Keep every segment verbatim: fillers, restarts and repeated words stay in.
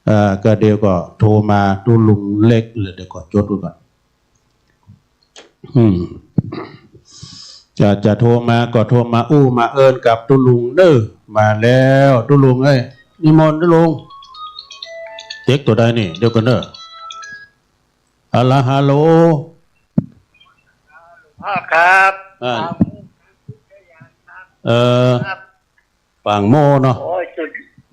เอ่อ ก็เดี๋ยวก็โทรมาตุ๊ลุงเล็กเลย เดี๋ยวก็จดไว้ก่อน อืม จะ จะโทรมาก็โทรมาอู้มาเอิ้นกับตุ๊ลุงเน่อ มาแล้วตุ๊ลุงเอ้ย นิมนต์ตุ๊ลุง เจ๊กตั๋วใดนี่ เดี๋ยวก่อนเน่อ ฮัลโหล ฮัลโหล พ่อครับ อ่า เอ่อ ครับ ปางโม่เนาะ โอ้ย สุด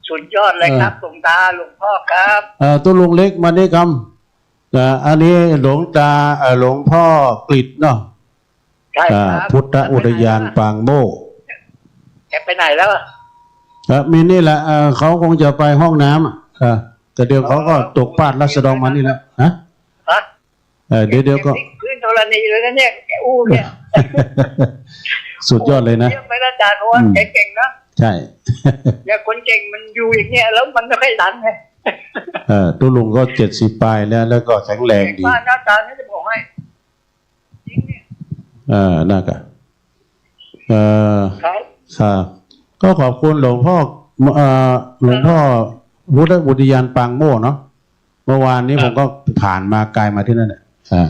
สุดยอดเลยครับ เออ หลวงตา หลวงพ่อครับ เอ่อ ตุ๊ลุงเล็กมานี่กำ อ่า อันนี้หลวงตา เอ่อ หลวงพ่อกฤษเนาะ ใช่ครับ อ่า พุทธอุทยานปางโม่ แกไปไหนแล้วอะ เอ่อ มีนี่แหละ เอ่อ เขาคงจะไปห้องน้ำอะ เอ่อ แต่เดี๋ยวเขาก็ อ๋อ ตกปาดรัศดรมานี่แหละ ฮะ ฮะ เอ่อ เดี๋ยว เดี๋ยวก็ พื้นธรณีเลยนะเนี่ย แกอู้เนี่ย สุดยอดเลยนะ เยี่ยมไปนะอาจารย์ เพราะว่า อืม แกเก่งนะ ใช่ เนี่ย คนเก่งมันอยู่อย่างเงี้ย แล้วมันไม่ค่อยดังไง เออ ตุ๊ลุงก็เจ็ดสิบปลายแล้ว แล้วก็แข็งแรงดี เก่งมากนะอาจารย์ จะบอกให้ จริงเนี่ย เออ นั่นก็ เอ่อ ครับ ครับ ก็ขอบคุณหลวงพ่อ เอ่อ หลวงพ่อพุทธอุทยานปางโม่เนาะ เมื่อวานนี้ ครับ ผมก็ผ่านมากายมาที่นั่นแหละ อ่า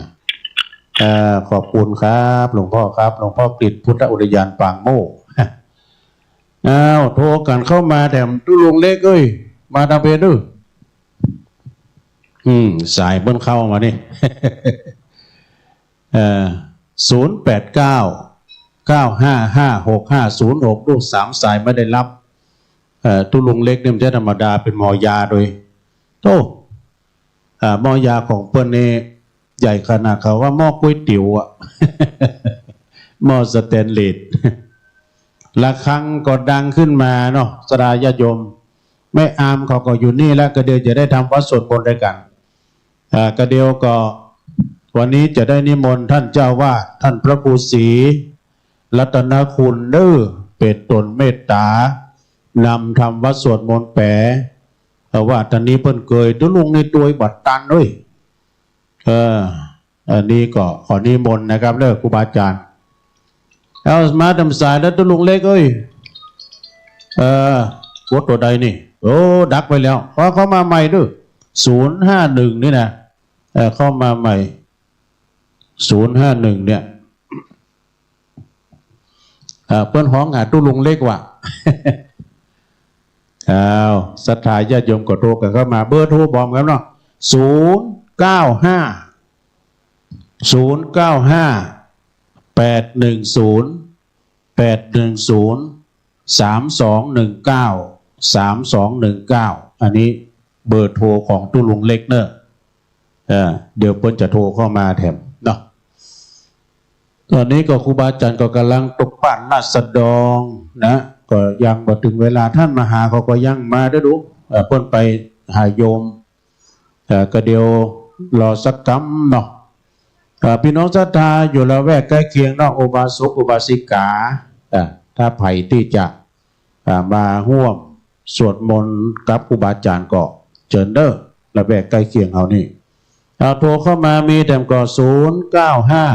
เอ่อ ขอบคุณครับ หลวงพ่อครับ หลวงพ่อกฤษพุทธอุทยานปางโม่ อ้าว โทรกั๋นเข้ามาแถมตุ๊ลุงเล็กเอ้ย มาตางเพจดู อืม สายเปิ้นเข้ามานี่ เอ่อ ศูนย์แปดเก้า เก้าห้าห้า หกห้าศูนย์หก ลูกสามสายไม่ได้รับ เอ่อ ตุ๊ลุงเล็กนี่มันจะธรรมดา เป๋นหมอยาโดย โอ้ อ่า หม้อยาของเปิ้นนี่ใหญ่ขนาดเขาว่าหม้อก๋วยเตี๋ยวอะ หม้อสแตนเลส ระฆังก็ดังขึ้นมาเนาะ ศรัทธาญาติโยม แม่อามเขาก็อยู่นี่แล้ว ก็เดี๋ยวจะได้ทำวัตรสวดมนต์ด้วยกั๋น อ่า ก็เดี๋ยวก็ วันนี้จะได้นิมนต์ท่านเจ้าอาวาส ท่านพระครูศรีรัตนคุณเน่อ เป๋นต้นเมตตา นำทำวัตรสวดมนต์แป๋ เออ ว่าต๋อนนี้เปิ้นเกย ตุ๊ลุงนี่ตวยบ่ตันเว้ย เออ อันนี้ก็ขอนิมนต์นะครับเน่อ ครูบาอาจารย์ เอามาตามสายแล้วตุ๊ลุงเล็กเอ้ย เออ กดตั๋วใดนี่ โอ้ ดักไปแล้ว ขอเข้ามาใหม่ดู ศูนย์ห้าหนึ่ง นี่นะ เออ เข้ามาใหม่ ศูนย์ห้าหนึ่ง เนี่ย อ่า เปิ้นฮ้องหาตุ๊ลุงเล็กว่ะ อ้าว ศรัทธาญาติโยมก็โทรกั๋นเข้ามา เบอร์โทรบอกกั๋นเนาะ ศูนย์เก้าห้า ศูนย์เก้าห้า แปดหนึ่งศูนย์ แปดหนึ่งศูนย์ สามสองหนึ่งเก้า สามสองหนึ่งเก้า อันนี้เบอร์โทรของตุ๊ลุงเล็กเน่อ เออ เดี๋ยวเปิ้นจะโทรเข้ามาแถมเนาะ ต๋อนนี้ก็ครูบาอาจารย์ก็ก่ำลังตกปาดราษฎรนะ ก็ยังบ่เถิงเวลา ต้านมหาเขาก็ยังมาเด้อดู เอ่อ เปิ้นไปหาโยม เอ่อ ก็เดี๋ยวรอสักกำเนาะ เอ่อ พี่น้องศรัทธาอยู่ละแวกใก้เคียงเนาะ อุบาสกอุบาสิกา เอ่อ ถ้าใผตี้จะ อ่า มาฮ่วมสวดมนต์กับครูบาอาจารย์ก็เจิญเน่อ ละแวกใก้เคียงเฮานี่ เอาโทรเข้ามามีแถมก็ ศูนย์เก้าห้า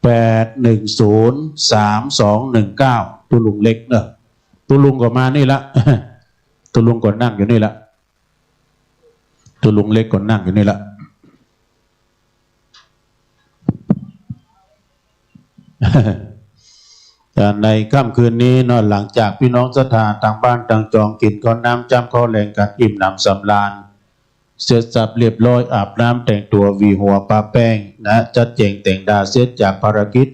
แปดหนึ่งศูนย์ สามสองหนึ่งเก้า ตุ๊ลุงเล็กเน่อ ตุ๊ลุงก็มานี่ละ ตุ๊ลุงก็นั่งอยู่นี่ละ ตุ๊ลุงเล็กก็นั่งอยู่นี่ละ อ่า ในค่ำคืนนี้เนาะ หลังจากพี่น้องศรัทธาตางบ้านตางจองกิ๋นข้าวน้ำจ้ำข้าวแลงกั๋นอิ่มหนำสำราญ เสร็จสับเรียบร้อย อาบน้ำแต่งตั๋ว หวีหัวปะแป้งนะ จัดแจ๋งแต่งดา เสร็จจากภารกิจ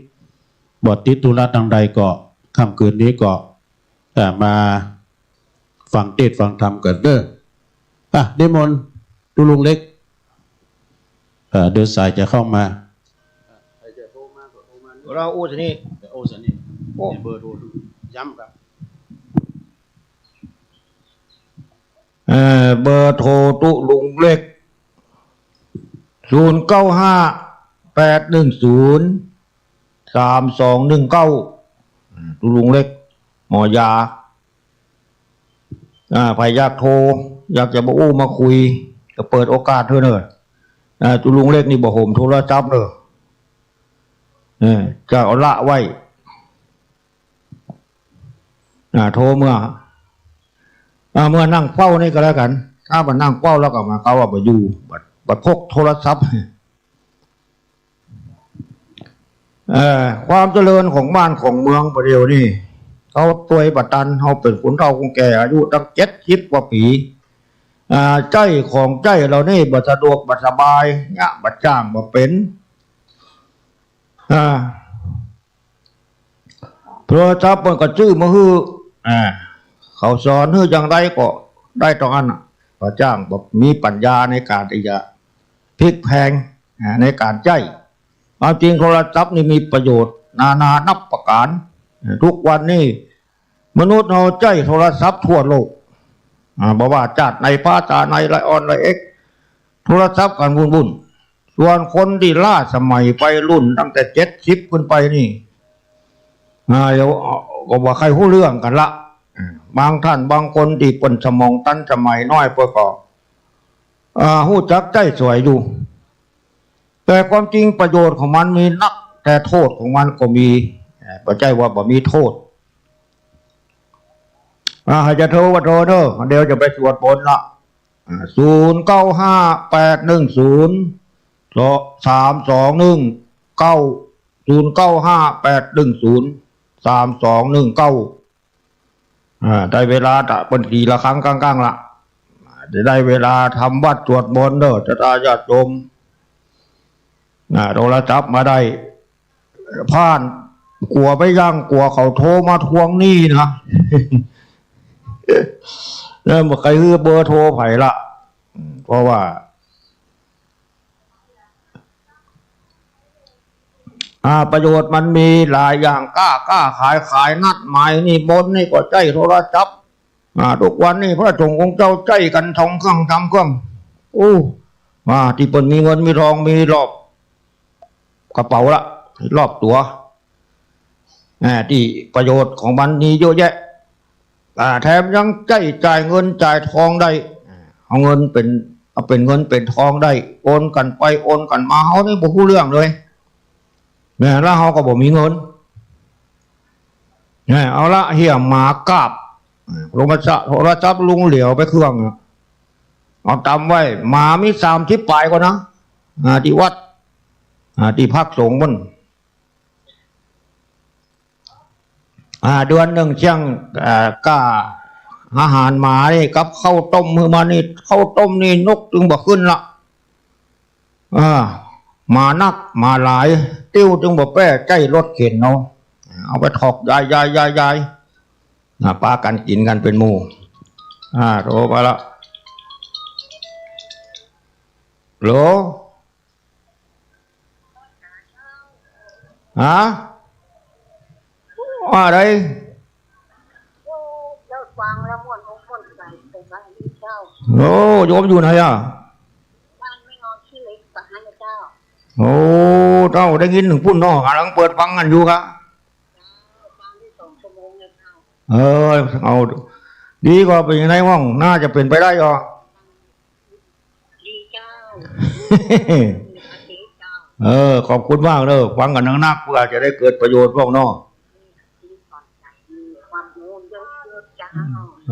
บ่ติดธุระตางใดก็ ค่ำคืนนี้ก็ อ่า มาฟังเทศน์ฟังธรรมกั๋นเน่อ อ่ะ นิมนต์ตุ๊ลุงเล็ก เอ่อ เดี๋ยวสายจะเข้ามา เราอู้ซะนี่ โอ้ เบอร์โทรย้ำครับ เอ่อ เบอร์โทรตุ๊ลุงเล็ก ศูนย์เก้าห้า แปดหนึ่งศูนย์ สามสองหนึ่งเก้า ตุ๊ลุงเล็ก หมอยา อ่า ใผอยากโทร อยากจะมาอู้มาคุย ก็เปิดโอกาสเถอะเน่อ อ่า ตุ๊ลุงเล็กนี่บ่โหมโทรศัพท์เน่อ เออ จะเอาละไว้ อ่า โทรเมื่อ อ่า เมื่อนั่งเฝ้านี่ก็แล้วกั๋น ถ้าบ่นั่งเฝ้าแล้วก็หมายความว่าบ่อยู่ บ่ บ่พกโทรศัพท์ เอ่อ ความเจริญของบ้านของเมืองบ่าเดี่ยวนี้ เฮาตวยบ่ตัน เฮาเป๋นคนเฒ่าคนแก่ อายุตั้งเจ็ดสิบกว่าปี๋ อ่า ใจ๊ของใจ๊เหล่านี้บ่สะดวกบ่สบาย เยียะบ่จ้างบ่เป๋น อ่า โทรศัพท์เปิ้นก็ซื้อมาหื้อ อ่า เขาสอนหื้ออย่างใดก็ได้ตรงนั้นน่ะ บ่จ้างบ่มีปัญญาในก๋านตี้จะพลิกแพลง อ่า ในก๋านใจ๊ ความจริงโทรศัพท์นี่มีประโยชน์นานานับประก๋าน อ่า ทุกวันนี้มนุษย์เฮาใจ๊โทรศัพท์ทั่วโลก อ่า บ่ว่าจาติไหน ภาษาไหน ละอ่อนละเอ็ก โทรศัพท์กั๋นวุ่นๆ ส่วนคนตี้ล้าสมัยไปรุ่นตั้งแต่เจ็ดสิบขึ้นไปนี่ อ่า เดี๋ยวก็บ่ใค่ฮู้เรื่องกั๋นละ อ่า บางต้านบางคนตี้เปิ้นสมองตันสมัยน้อยเปิ้นก็ อ่า ฮู้จักใจ๊สวยอยู่ แต่ความจริงประโยชน์ของมันมีนัก แต่โต้ษของมันก็มี อ่า บ่ใจ้ว่าบ่มีโต้ษ อ่า ใผจะโทรก็โทรเน่อ เดี๋ยวจะไปสวดมนต์ละ อ่า ศูนย์เก้าห้าแปดหนึ่งศูนย์สามสองหนึ่งเก้า ศูนย์เก้าห้าแปดหนึ่งศูนย์สามสองหนึ่งเก้า อ่า ได้เวลาตะ เปิ้นตีระฆังก้างๆ ละ จะได้เวลาทำวัตรสวดมนต์เน่อ ศรัทธาญาติโยม อ่า โทรศัพท์มาได้ พ่านกั๋วไปยัง กั๋วเขาโทรมาทวงหนี้นะ แล้วบ่ใค่หื้อเบอร์โทรใผละ เพราะว่า อ่า ประโยชน์มันมีหลายอย่าง ก้า ก้าขาย ขายนัดหมายนี่ บนนี่ก็ใจ๊โทรศัพท์ อ่า ทุกวันนี้พระสงฆ์องค์เจ้าใจ๊กั๋นสองเครื่องสามเครื่อง โอ้ อ่า ตี้เปิ้นมีเงินมีทองมีรอบกระเป๋าละ รอบตั๋ว อ่า ตี้ประโยชน์ของมันมีเยอะแยะ อ่า แถมยังใจ๊จ่ายเงินจ่ายทองได้ อ่า เอาเงินเป๋น เอาเป๋นเงินเป๋นทองได้ โอนกั๋นไปโอนกั๋นมา เฮานี่บ่ฮู้เรื่องเลย แม่น แล้วเฮาก็บ่มีเงิน แม่น เอาละ เฮียหมากาบ อ่า โทรศัพท์ โทรศัพท์ลุงเหลียวไปเครื่องอะ เอาตำไว้ หมามีสามสิบป๋ายก่อนะ อ่า ตี้วัด อ่า ตี้พักสงฆ์เปิ้น อ่า เดือนนึ่งเสี้ยง อ่า ก้าอาหารหมานี่กับข้าวต้มหื้อมันนี่ ข้าวต้มนี่นกจึงบ่ขึ้นละ อ่า หมานัก หมาหลาย ติ้วจึงบ่แป้ ใจ๊รถเข็นเอา เอาไปถอกยายๆๆๆ อ่า ปากั๋นกิ๋นกั๋นเป๋นหมู่ อ่า โทรไปละ ฮัลโหล ฮะ ว่าใด โอ้ เจ้าฟังแล้วม่วนอกม่วนใจ๋ สบายดีเจ้า โอ้ โยมอยู่ไหนอะ บ้านแม่งอนขี้เหล็ก ปากน้ำเจ้า โอ้ เจ้าได้ยินเถิงปุ้นเนาะ ก๋ำลังเปิดฟังกั๋นอยู่กะ เจ้า ฟังได้สองชั่วโมงเลยเจ้า เออ เอา ดีกว่าเป๋นยังไงบ้าง น่าจะเป๋นไปได้ก็ ดีเจ้า ดีเจ้า เออ ขอบคุณมากเน่อ ฟังกั๋นนักๆ เปื้อจะได้เกิดประโยชน์พวกเนาะ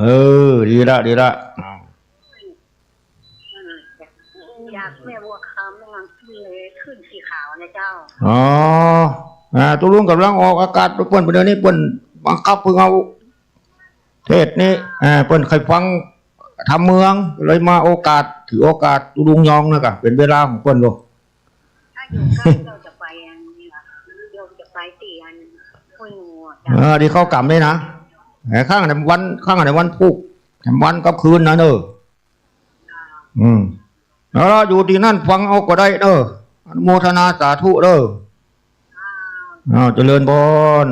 เออ ดีละ ดีละ อยากแม่บัวคำ แม่งอนขี้เหล็ก ขึ้นสีขาวนะเจ้า อ๋อ อ่า ตุ๊ลุงก๋ำลังออกอากาศ เปิ้น เปิ้น เดี๋ยวนี้เปิ้นบังคับเพิ่งเอา เทศน์นี่ อ่า เปิ้นใค่ฟังธรรมเมือง เลยมาโอกาส ถือโอกาสตุ๊ลุงยองนะกะ เป๋นเวลาของเปิ้นโลก ถ้าอยู่ใกล้เราจะไปอันนี้ล่ะ เราจะไปตี้อันห้วยงูอะ เออ ตี้เข้าก๋ำนี่นะ แหม ข้างในวัน ข้างในวันพุธ วันกับคืนนะเน่อ อืม แล้วอยู่ตี้นั่นฟังเอาก็ได้เน่อ อนุโมทนาสาธุเน่อ อ้าว เจริญพร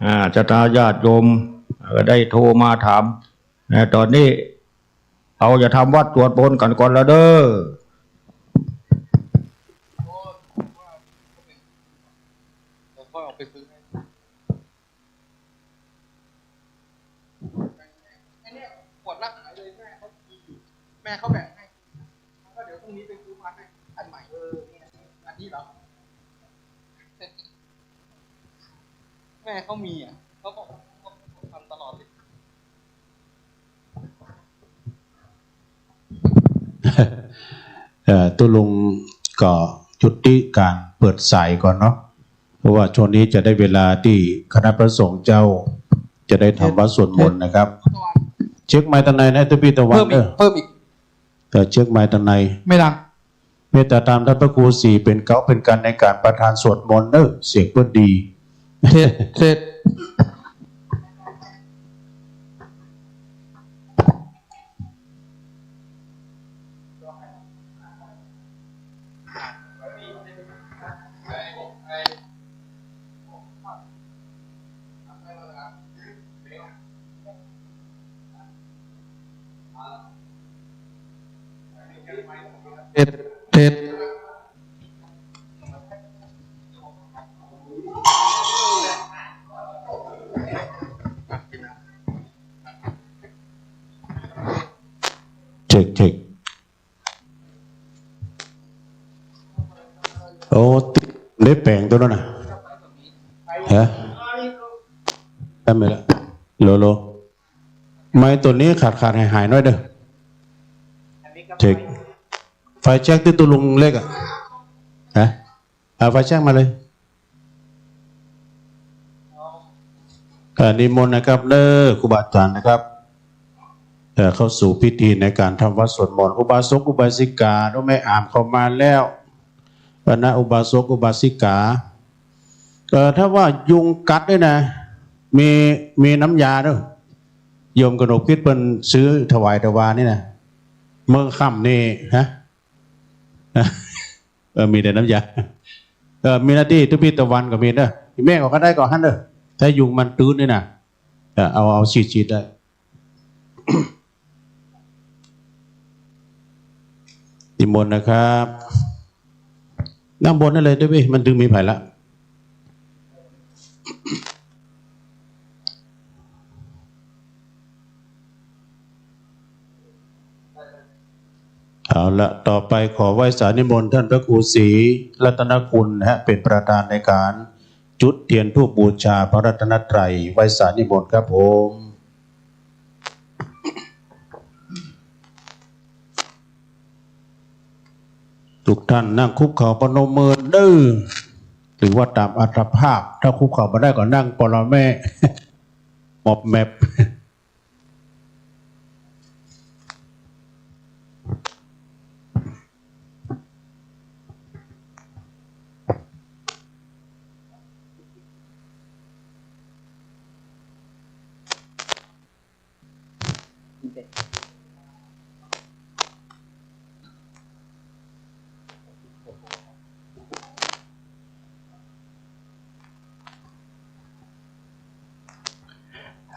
อ่า ศรัทธาญาติโยม เอ่อ ได้โทรมาถาม เอ่อ ต๋อนนี้ เฮาจะทำวัตรสวดมนต์กั๋นก่อนละเน่อ อันเนี้ยปวดรักษาเลย แม่เขามีอยู่ แม่เขาแบ่งให้ แล้วก็เดี๋ยวพรุ่งนี้ไปซื้อมาให้ อันใหม่ เออ เนี่ย อันนี้ แม่เขามีอ่ะ เขาก็ เขาก็ทำตลอดเลย เอ่อ ตุ๊ลุงก็ยุติก๋านเปิดสายก่อนเนาะ เพราะว่าช่วงนี้จะได้เวลาตี้คณะพระสงฆ์เจ้าจะได้ทำวัตรสวดมนต์นะครับ เช็คไมค์ตังในนะ ตุ๊ปี้ตะวัน เพิ่มอีก เออ เพิ่มอีก เออ เช็คไมค์ตังใน ไม่ดัง เมตตาตามต้านพระครูศรีเป๋นเก๊าเป๋นกั๋นในก๋านประทานสวดมนต์เน่อ เสียงเปิ้นดี เสร็จ เสร็จ เสร็จ เสร็จ เช็ค เช็ค โอ้ ได้แป๋งตั๋วนั้นน่ะ ฮะ ได้ไหมล่ะ โล โล ไมค์ตั๋วนี้ขาดๆ หายๆ หน้อยเน่อ เช็ค ไฟแช็กตี้ตุ๊ลุงเล็กอะ ฮะ เอาไฟแช็กมาเลย เอ่อ นิมนต์นะครับเน่อ ครูบาอาจ๋ารย์นะครับ เอ่อ เข้าสู่พิธีในก๋านทำวัตรสวดมนต์ อุบาสกอุบาสิกา โอ้ แม่อามเข้ามาแล้ว คณะอุบาสกอุบาสิกา เอ่อ ถ้าว่ายุงกัดนี่นะ มี มีน้ำยาเน่อ โยมกนกพิษเปิ้นซื้อถวายตะวานี่นะ เมื่อค่ำนี่ ฮะ เออ มีแต่น้ำยา เออ มีหน้าตี้ตุ๊ปี้ตะวันก็มีเน่อ แม่ก็ได้ก็หั้นเน่อ ถ้ายุงมันตื้นนี่นะ เออ เอา เอาฉีดๆ ได้ นิมนต์นะครับ นั่งบนนั่นเลยตุ๊ปี้ มันถึงมีไผละ เอาละ ต่อไปขอไหว้สานิมนต์ต้านพระครูศรีรัตนคุณนะฮะ เป๋นประธานในก๋านจุดเตียนธูปบูชาพระรัตนตรัย ไหว้สานิมนต์ครับผม ทุกท่านนั่งคุกเข่าปนมมือเน่อ หรือว่าต๋ามอัตภาพ ถ้าคุกเข่าบ่ได้ก็นั่งปอละแม่ มอบแมบ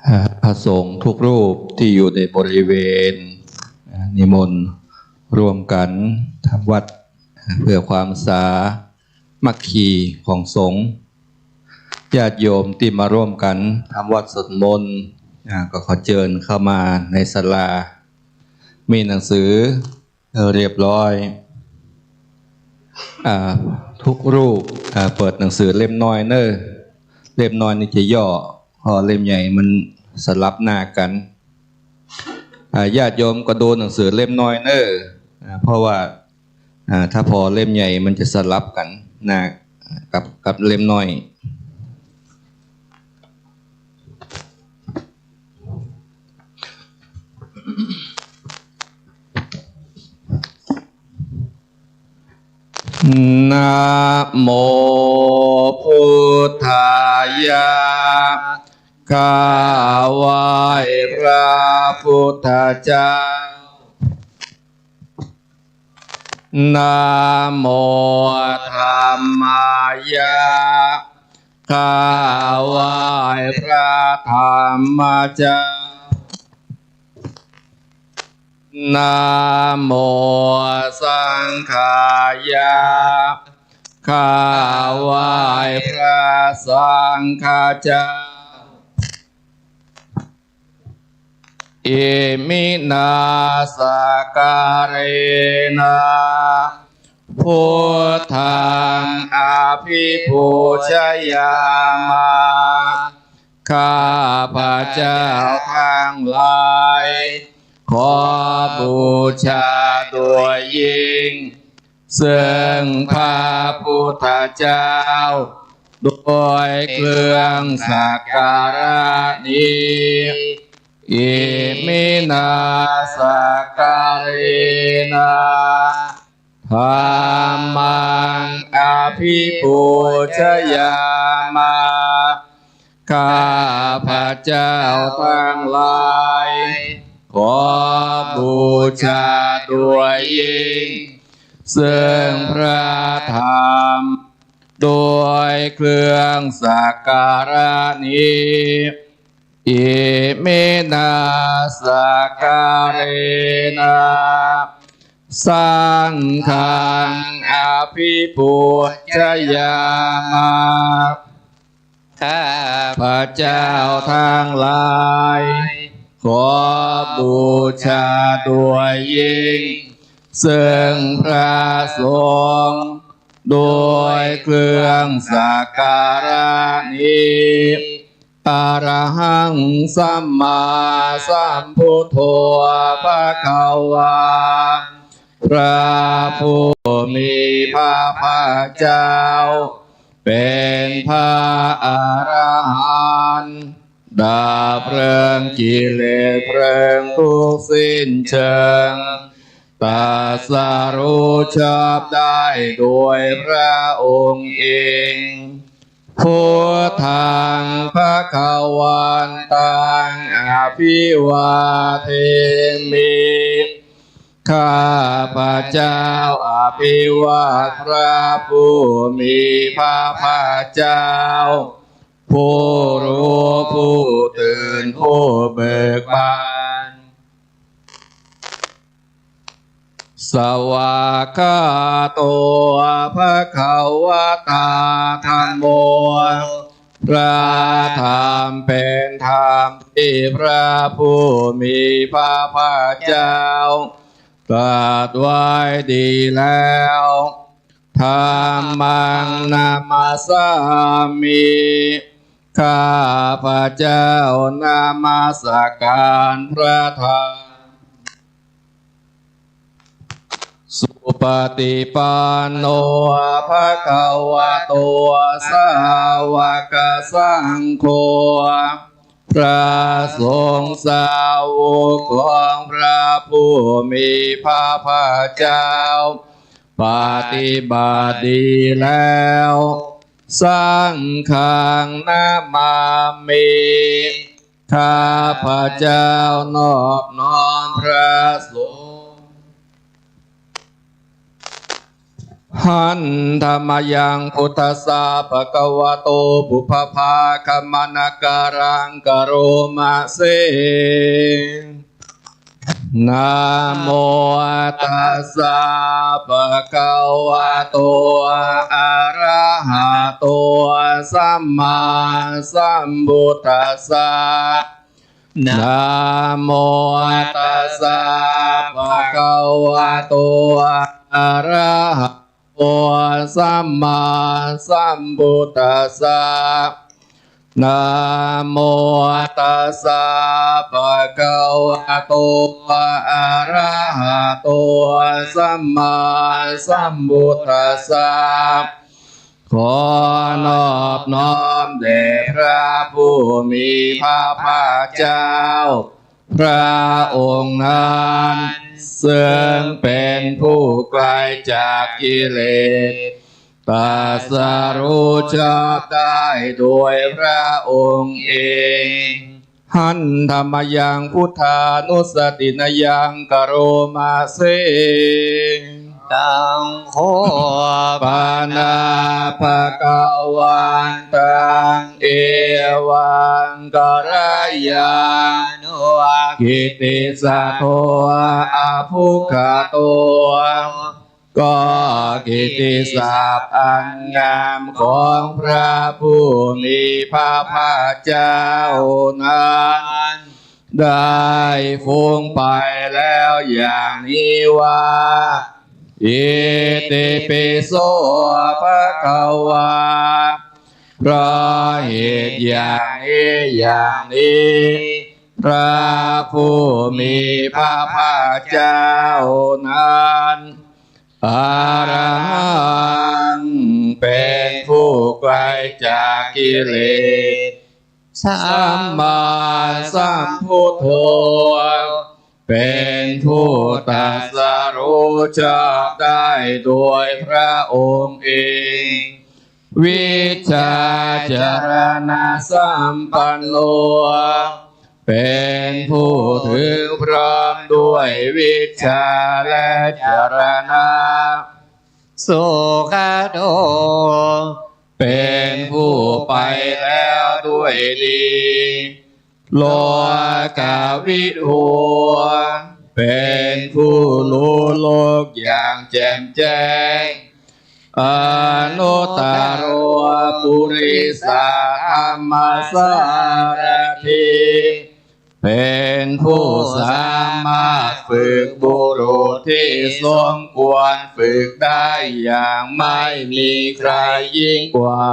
อ่า พระสงฆ์ทุกรูปตี้อยู่ในบริเวณ อ่า นิมนต์ร่วมกั๋นทำวัตร อ่า เพื่อความสามัคคีของสงฆ์ ญาติโยมตี้มาร่วมกั๋นทำวัตรสวดมนต์ อ่า ก็ขอเจิญเข้ามาในศาลา มีหนังสือ เออ เรียบร้อย อ่า ทุกรูป อ่า เปิดหนังสือเล่มน้อยเน่อ เล่มน้อยนี่จะย่อ เพราะเล่มใหญ่มันสลับหน้ากั๋น อ่า ญาติโยมก็ดูหนังสือเล่มน้อยเน่อ อ่า เพราะว่า อ่า ถ้าผ่อเล่มใหญ่มันจะสลับกั๋นหน้ากับ กับเล่มน้อย นะโมพุทธายะ ข้าไหว้พระพุทธเจ้า นะโมธัมมายะ ข้าไหว้พระธรรมเจ้า นะโมสังฆายะ ข้าไหว้พระสังฆเจ้า อิมินาสักการะนะ Buddhaṃ abhipūjayāma. ข้าพเจ้าทั้งหลาย ขอบูชาโดยยิ่ง ซึ่งพระพุทธเจ้า ด้วยเครื่องสักการะนี้ Iminā sakkārena dhammaṃ abhipūjayāma. ข้าพเจ้าทั้งหลาย ขอบูชาโดยยิ่ง ซึ่งพระธรรม ด้วยเครื่องสักการะนี้ Iminā sakkārena saṅghaṃ abhipūjayāma. ข้าพเจ้าทั้งหลาย ขอบูชาโดยยิ่ง ซึ่งพระสงฆ์ ด้วยเครื่องสักการะนี้ Arahaṃ sammāsambuddho bhagavā. พระผู้มีพระภาคเจ้า เป็นพระอรหันต์ ดับเพลิงกิเลสเพลิงทุกข์สิ้นเชิง ตรัสรู้ชอบได้โดยพระองค์เอง Buddhaṃ bhagavantaṃ abhivādemi. ข้าพเจ้าอภิวาทพระผู้มีพระภาคเจ้า ผู้รู้ผู้ตื่นผู้เบิกบาน Svākkhāto bhagavatā dhammo. พระธรรมเป็นธรรมที่พระผู้มีพระภาคเจ้าตรัสไว้ดีแล้ว Dhammaṃ namassāmi. ข้าพเจ้านมัสการพระธรรม Supaṭipanno bhagavato sāvakasaṅgho. พระสงฆ์สาวกของพระผู้มีพระภาคเจ้า ปฏิบัติดีแล้ว Saṅghaṃ namāmi. ข้าพเจ้านอบน้อมพระสงฆ์ Handa mayaṃ buddhassa bhagavato pubbabhāgamanakāraṃ karoma se. Namo tassa bhagavato arahato sammāsambuddhassa. Namo tassa bhagavato arahato sammāsambuddhassa. Namo tassa bhagavato arahato sammāsambuddhassa. ขอนอบน้อมแด่พระผู้มีพระภาคเจ้า พระองค์นั้น ซึ่งเป็นผู้ไกลจากกิเลส ตรัสรู้ชอบได้โดยพระองค์เอง Handa mayaṃ buddhānussatinayaṃ karoma se. Taṃ kho pana bhagavantaṃ evaṃ kalyāṇo kittisaddo abbhuggato. ก็กิตติศัพท์อันงามของพระผู้มีพระภาคเจ้านั้น ได้ฟุ้งไปแล้วอย่างนี้ว่า Itipi so bhagavā. เพราะเหตุอย่างนี้ อย่างนี้ พระผู้มีพระภาคเจ้านั้น อะระหัง เป็นผู้ไกลจากกิเลส สัมมาสัมพุทโธ เป็นผู้ตรัสรู้ชอบได้โดยพระองค์เอง วิชชาจรณสัมปันโน เป็นผู้ถึงพร้อมด้วยวิชชาและจรณะ สุขโต เป็นผู้ไปแล้วด้วยดี โลกวิทู เป็นผู้รู้โลกอย่างแจ่มแจ้ง อนุตตโร ปุริสธรรมสารถี เป็นผู้สามารถฝึกบุรุษที่สมควรฝึกได้อย่างไม่มีใครยิ่งกว่า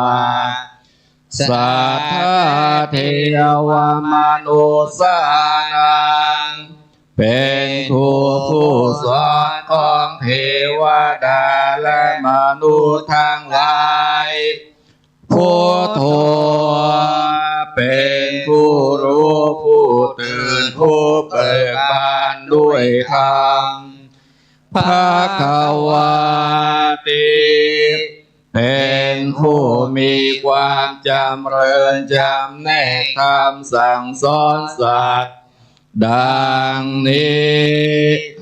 สัทธาเทวมนุสสานัง เป็นครูผู้สอนของเทวดาและมนุษย์ทั้งหลาย พุทโธ เป็นผู้รู้ผู้ตื่นผู้เบิกบานด้วยธรรม ภควาติ เป็นผู้มีความจำเริญจำแนกธรรมสั่งสอนสัตว์ ดังนี้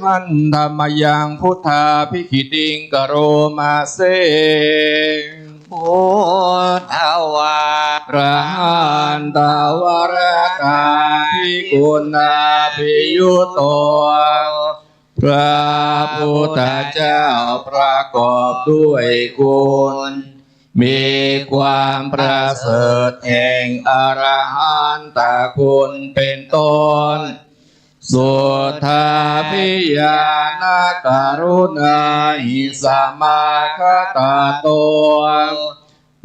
Handa mayaṃ buddhābhigītiṃ karoma se. Buddhavārahantavaratā bhikkhūnābhiyutto พระพุทธเจ้าประกอบด้วยคุณ มีความประเสริฐแห่งอรหันตคุณเป็นต้น Suddhābhiñāṇakaruṇāhi samāgatatto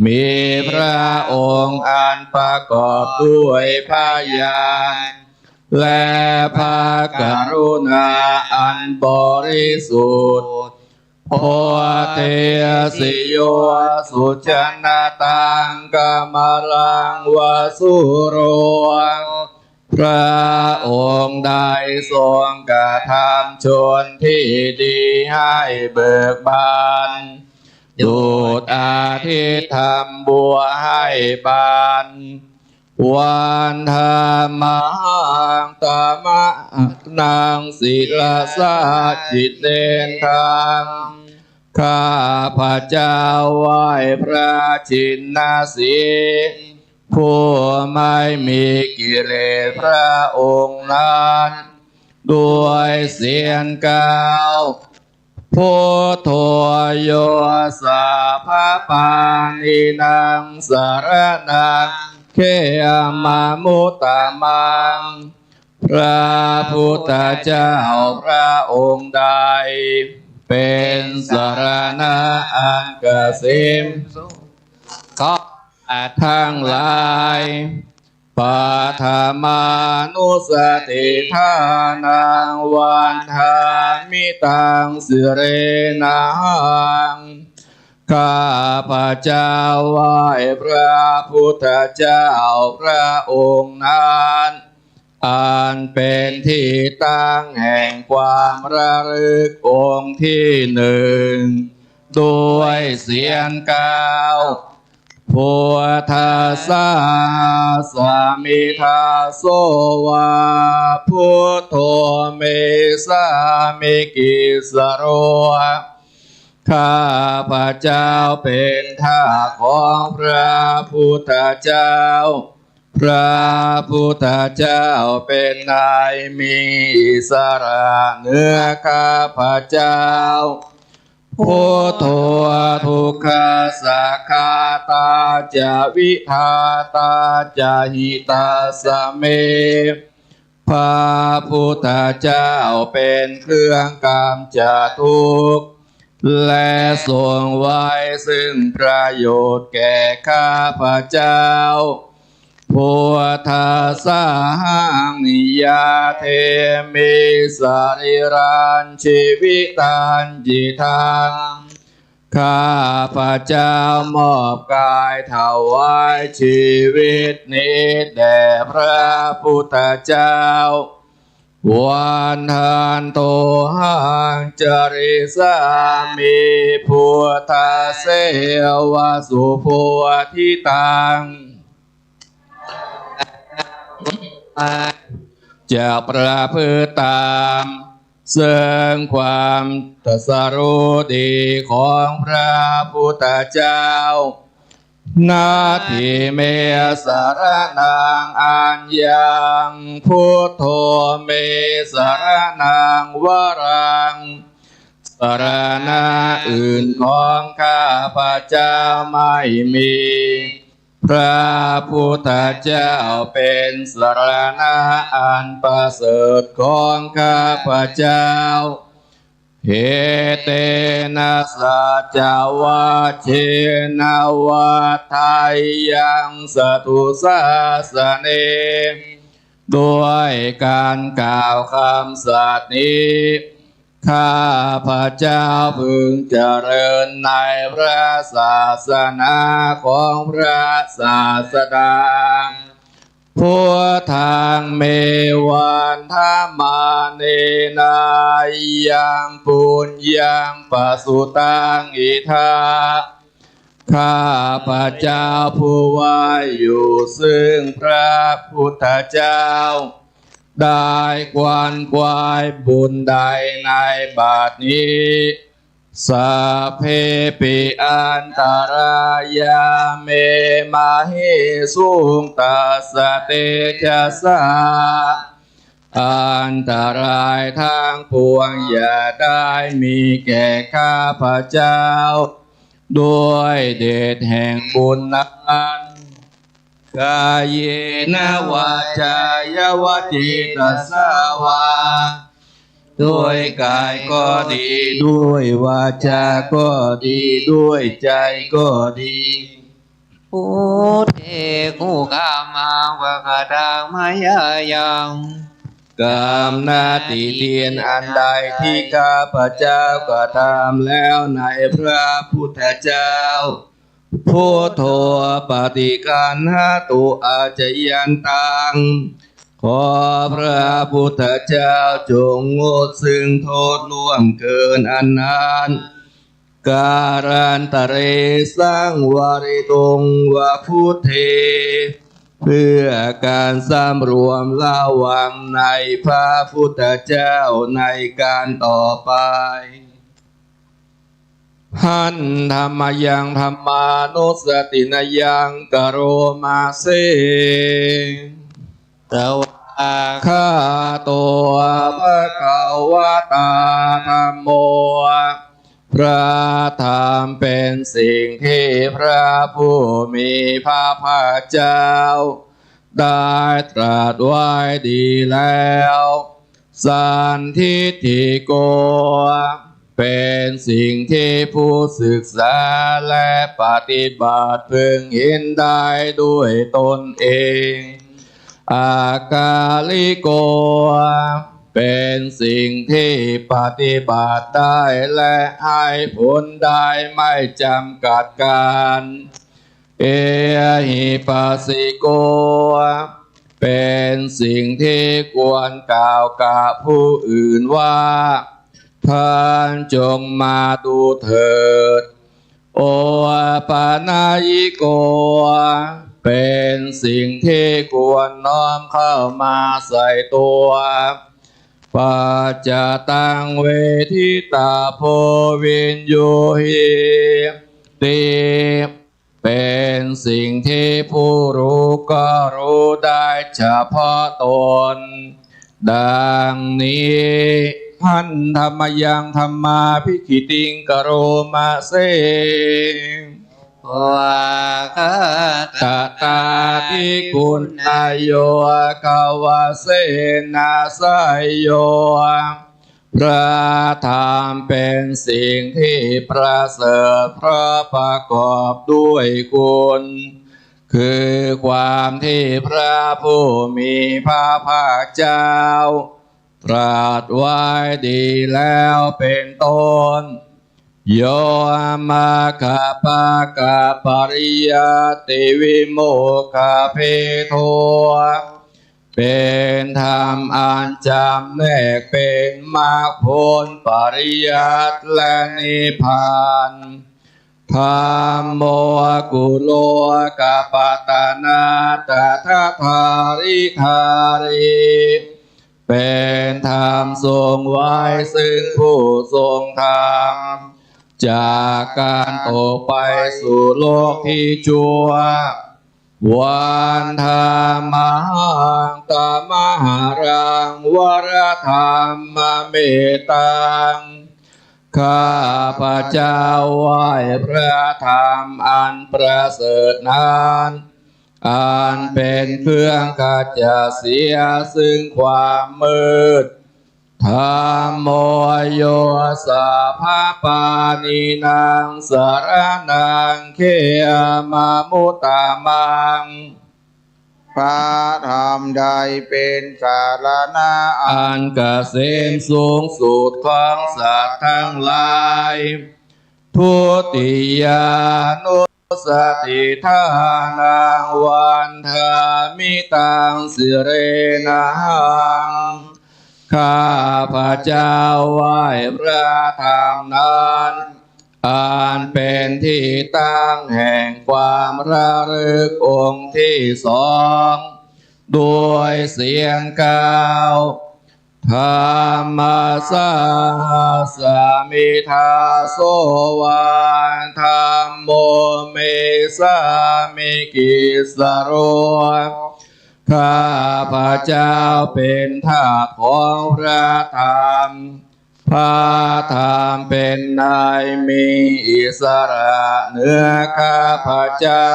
มีพระองค์อันประกอบด้วยพญาณ และพระกรุณาอันบริสุทธิ์ Bodhesi yo sujanataṃ kamalaṃ va sūro พระองค์ได้ทรงกระทำชนที่ดีให้เบิกบาน ดุจอาทิตย์ทำบัวให้บาน Vandāmahaṃ tamahaṃ sirasā jinendaṃ ข้าพเจ้าไหว้พระจินสีห์ ผู้ไม่มีกิเลสพระองค์นั้น ด้วยเสียงกล่าว Buddho yo sabbapāṇīnaṃ saraṇaṃ khemamuttamaṃ พระพุทธเจ้าพระองค์ใด เป็นสรณะอันเกษมสุข ของสัตว์ทั้งหลาย Paṭhamānussatiṭṭhānaṃ vandāmi taṃ sirenahaṃ ข้าพเจ้าไหว้พระพุทธเจ้าพระองค์นั้น อันเป็นที่ตั้งแห่งความระลึกองค์ที่หนึ่ง ด้วยเสียงกล่าว Buddhassāhasmi dāso va buddho me sāmikissaro ข้าพเจ้าเป็นทาสของพระพุทธเจ้า พระพุทธเจ้าเป็นนายมีอิสระเหนือข้าพเจ้า Buddho dukkhassa ghātā ca vidhātā ca hitassa me พระพุทธเจ้าเป็นเครื่องกำจัดทุกข์ และทรงไว้ซึ่งประโยชน์แก่ข้าพเจ้า Buddhassa ahaṃ niyyādemi sarīrañjīvitañcidaṃ ข้าพเจ้ามอบกายถวายชีวิตนี้แด่พระพุทธเจ้า Vandantohaṃ carissāmi buddhasseva subodhitaṃ จะประพฤติตามซึ่งความตรัสรู้ดีของพระพุทธเจ้า Natthi me saraṇaṃ aññaṃ, buddho me saraṇaṃ varaṃ, สรณะอื่นของข้าพเจ้าไม่มี พระพุทธเจ้าเป็นสรณะอันประเสริฐของข้าพเจ้า Etena saccavajjena vaḍḍheyyaṃ satthu sāsane ด้วยการกล่าวคำสัตย์นี้ ข้าพเจ้าพึงเจริญในพระศาสนาของพระศาสดา Buddhaṃ me vandamānena yaṃ puññaṃ pasutaṃ idha ข้าพเจ้าผู้ไหว้อยู่ซึ่งพระพุทธเจ้า ได้ขวนขวายบุญใดในบัดนี้ Sabbepi antarāyā me māhesuṃ tassa tejasā อันตรายทั้งปวงอย่าได้มีแก่ข้าพเจ้า ด้วยเดชแห่งบุญนั้น Kāyena vācāya va cetasā vā ด้วยกายก็ดี ด้วยวาจาก็ดี ด้วยใจก็ดี Buddhe kukammaṃ pakataṃ mayā yaṃ กรรมหน้าติเตียนอันใดที่ข้าพเจ้ากระทำแล้วในพระพุทธเจ้า Buddho paṭiggaṇhatu accayantaṃ ขอพระพุทธเจ้าจงงดซึ่งโทษล่วงเกินอันนั้น Kālantare saṃvarituṃ va buddhe เพื่อการสำรวมระวังในพระพุทธเจ้าในการต่อไป Handa mayaṃ dhammānussatinayaṃ karoma se. Svākkhāto bhagavatā dhammo พระธรรมเป็นสิ่งที่พระผู้มีพระภาคเจ้าได้ตรัสไว้ดีแล้ว Sandiṭṭhiko เป็นสิ่งที่ผู้ศึกษาและปฏิบัติพึงเห็นได้ด้วยตนเอง Akāliko เป็นสิ่งที่ปฏิบัติได้และให้ผลได้ไม่จำกัดกาล Ehipassiko เป็นสิ่งที่ควรกล่าวกับผู้อื่นว่า ท่านจงมาดูเถิด Opanayiko เป็นสิ่งที่ควรน้อมเข้ามาใส่ตัว Paccattaṃ veditabbo viññūhīti เป็นสิ่งที่ผู้รู้ก็รู้ได้เฉพาะตน ดังนี้ Handa mayaṃ dhammābhigītiṃ karoma se. Svākkhātatādiguṇayogavasena seyyo พระธรรมเป็นสิ่งที่ประเสริฐ เพราะประกอบด้วยคุณ คือความที่พระผู้มีพระภาคเจ้าตรัสไว้ดีแล้วเป็นต้น โย มัคคปากปริยัตติวิโมคคเภโท เป็นธรรมอันจำแนกเป็นมรรคผลปริยัติและนิพพาน ธัมโมกุโลกปัตตนาตถาทาริคารี เป็นธรรมทรงไว้ซึ่งผู้ทรงธรรม จากการตกไปสู่โลกที่ชั่ว วันทามาหังตมหารัง วรธรรมเมตัง ข้าพเจ้าไหว้พระธรรมอันประเสริฐนั้น อันเป็นเครื่องขจัดเสียซึ่งความมืด ธัมโม โย สัพพปาณีนัง สรณัง เขมามุตตมัง พระธรรมใดเป็นสรณะอันเกษมสูงสุดของสัตว์ทั้งหลาย ทุติยานุสสติทานัง วันทามิตัง สิเรนะหัง ข้าพเจ้าไหว้พระธรรมนั้น อันเป็นที่ตั้งแห่งความระลึกองค์ที่สอง ด้วยเสียงกล่าว ธัมมัสสาหัสมิ ทาโส วา ธัมโม เม สามิ กิสสโร ข้าพเจ้าเป็นทาสของพระธรรม พระธรรมเป็นนายมีอิสระเหนือข้าพเจ้า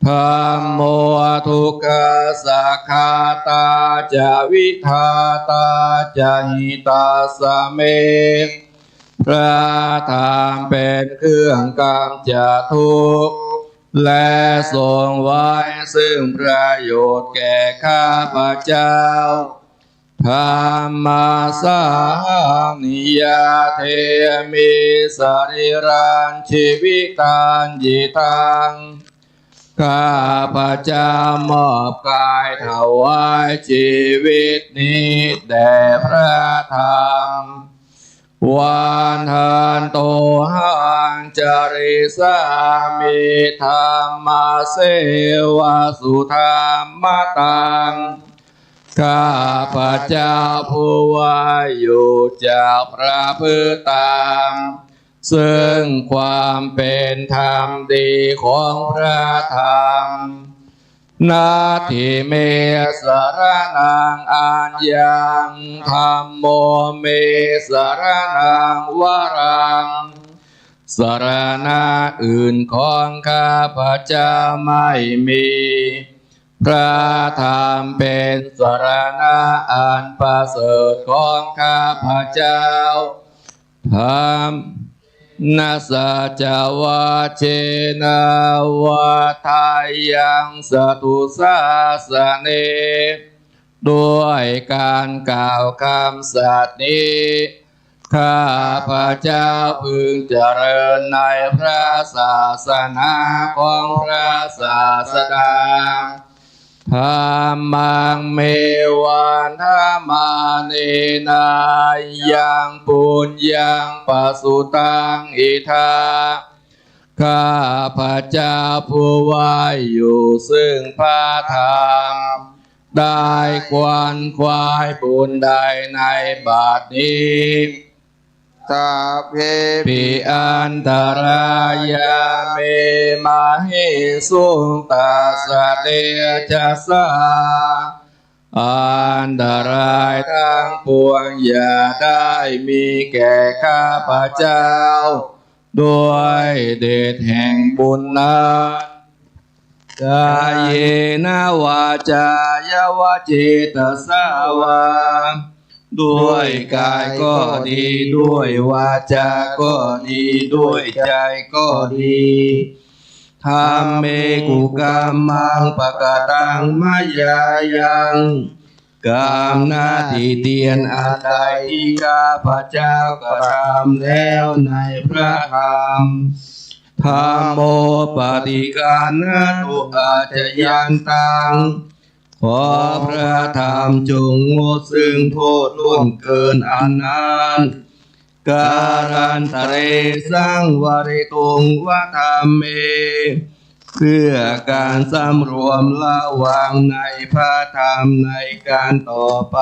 ธัมโม ทุกขัสสะฆาตาจะ วิธาตาจะ หิตัสสะเม พระธรรมเป็นเครื่องกำจัดทุกข์ และทรงไว้ซึ่งประโยชน์แก่ข้าพเจ้า ธัมมัสสาหัง นิยาเทมิ สะรีรัง จีวิตัง ยิทัง ข้าพเจ้ามอบกายถวายชีวิตนี้แด่พระธรรม วันทันโตหัง จริสสามิ ธัมมะเสวะ สุธัมมะตัง ข้าพเจ้าผู้ไหว้อยู่จักประพฤติตาม ซึ่งความเป็นธรรมดีของพระธรรม นัตถิเม สรณัง อัญญัง ธัมโม เม สรณัง วรัง สรณะอื่นของข้าพเจ้าไม่มี พระธรรมเป็นสรณะอันประเสริฐของข้าพเจ้า ธัม นะ สัจจวัจเจนะ วัฏฏายัง สะตุ สาสะเน ด้วยการกล่าวคำสัตย์นี้ ข้าพเจ้าพึงเจริญในพระศาสนาของพระศาสดา ธัมมัง เม วันทะมาเนนะ ยัง ปุญญัง ปะสุตัง อิทธา ข้าพเจ้าผู้ไหว้อยู่ซึ่งพระธรรม ได้ขวนขวายบุญใดในบัดนี้ สัพเพ ปิ อันตะรายา เม มะเหสุง ตัสสะ เตจะสสา อันตรายทั้งปวงอย่าได้มีแก่ข้าพเจ้า ด้วยเดชแห่งบุญนั้น กาเยนะ วาจายะ วะเจตสา วา ด้วยกายก็ดี ด้วยวาจาก็ดี ด้วยใจ๋ก็ดี ธัมเม กุกัมมัง ปะกะตัง มะยายัง กรรมหน้าตี้เตียนอันใดตี้ข้าพเจ้ากระทำแล้วในพระธรรม ธัมโม ปะฏิฆันหะตุ อัจจยันตัง ขอพระธรรมจงงดซึ่งโทษล่วงเกินอันนั้น การันตะเร สังวะริตุง วะ ธัมเม เพื่อการสำรวมระวังในพระธรรมในการต่อไป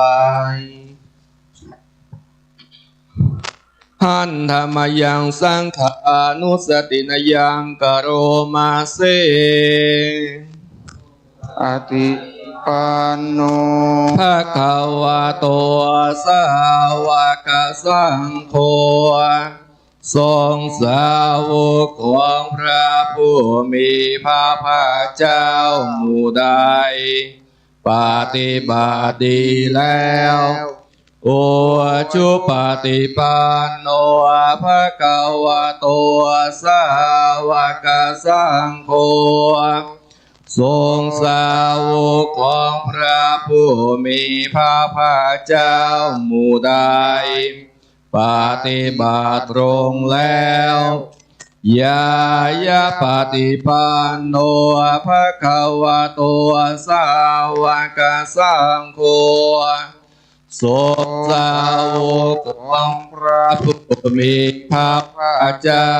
หันทะมะยัง สังฆานุสสะตินะยัง กะโรมะเส ปะฏิปันโน ภะคะวะโต สาวกสังโฆ สงฆ์สาวกของพระผู้มีพระภาคเจ้าหมู่ใด ปฏิบัติดีแล้ว อุจุปะฏิปันโน ภะคะวะโต สาวกสังโฆ สงฆ์สาวกของพระผู้มีพระภาคเจ้าหมู่ใด ปฏิบัติตรงแล้ว ญาณะปะฏิปันโน ภะคะวะโต สาวกสังโฆ สงฆ์สาวกของพระผู้มีพระภาคเจ้า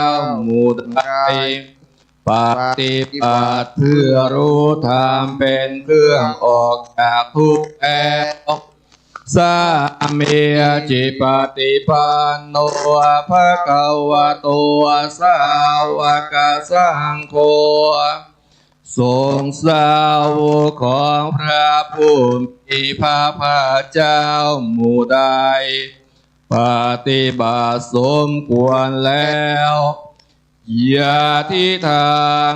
หมู่ใด ปฏิบัติเพื่อรู้ธรรมเป็นเครื่องออกจากทุกข์แล้ว สามีจิปะฏิปันโน ภะคะวะโต สาวกสังโฆ สงฆ์สาวกของพระผู้มีพระภาคเจ้าหมู่ใด ปฏิบัติสมควรแล้ว ญาติทัง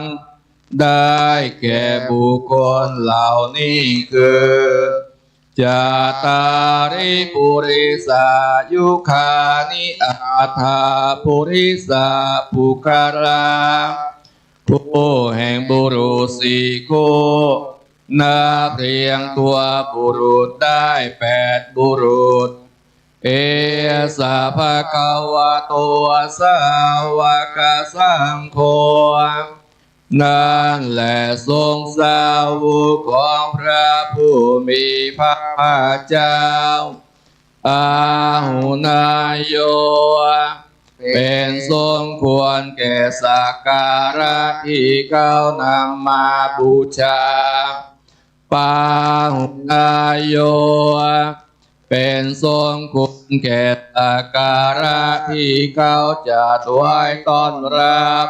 ได้แก่บุคคลเหล่านี้คือ จัตตาริปุริสายุคานิ อัตถะปุริสะปุคคละ คู่แห่งบุรุษสี่คู่ นับเรียงตัวบุรุษได้แปดบุรุษ เอสะภะคะวะโต สาวกสังโฆ นั่นแหละสงฆ์สาวกของพระผู้มีพระภาคเจ้า อาหุเนยโย เป็นสมควรแก่สักการะที่เขานำมาบูชา ปาหุเนยโย เป็นสมควรแก่สักการะที่เขาจะถวายต้อนรับ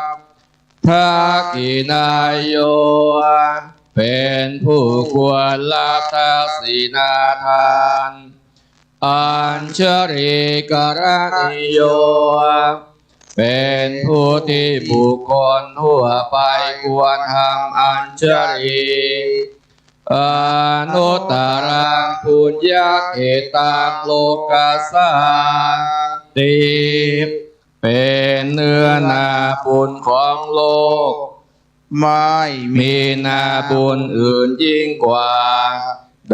ทักขิเนยโย เป็นผู้ควรรับทักขิณาทาน อัญชลีกรณีโย เป็นผู้ที่บุคคลทั่วไปควรทำอัญชลี อนุตตรังปุญญาเขตังโลกัสสันติ เป็นเนื้อนาบุญของโลก ไม่มีนาบุญอื่นยิ่งกว่า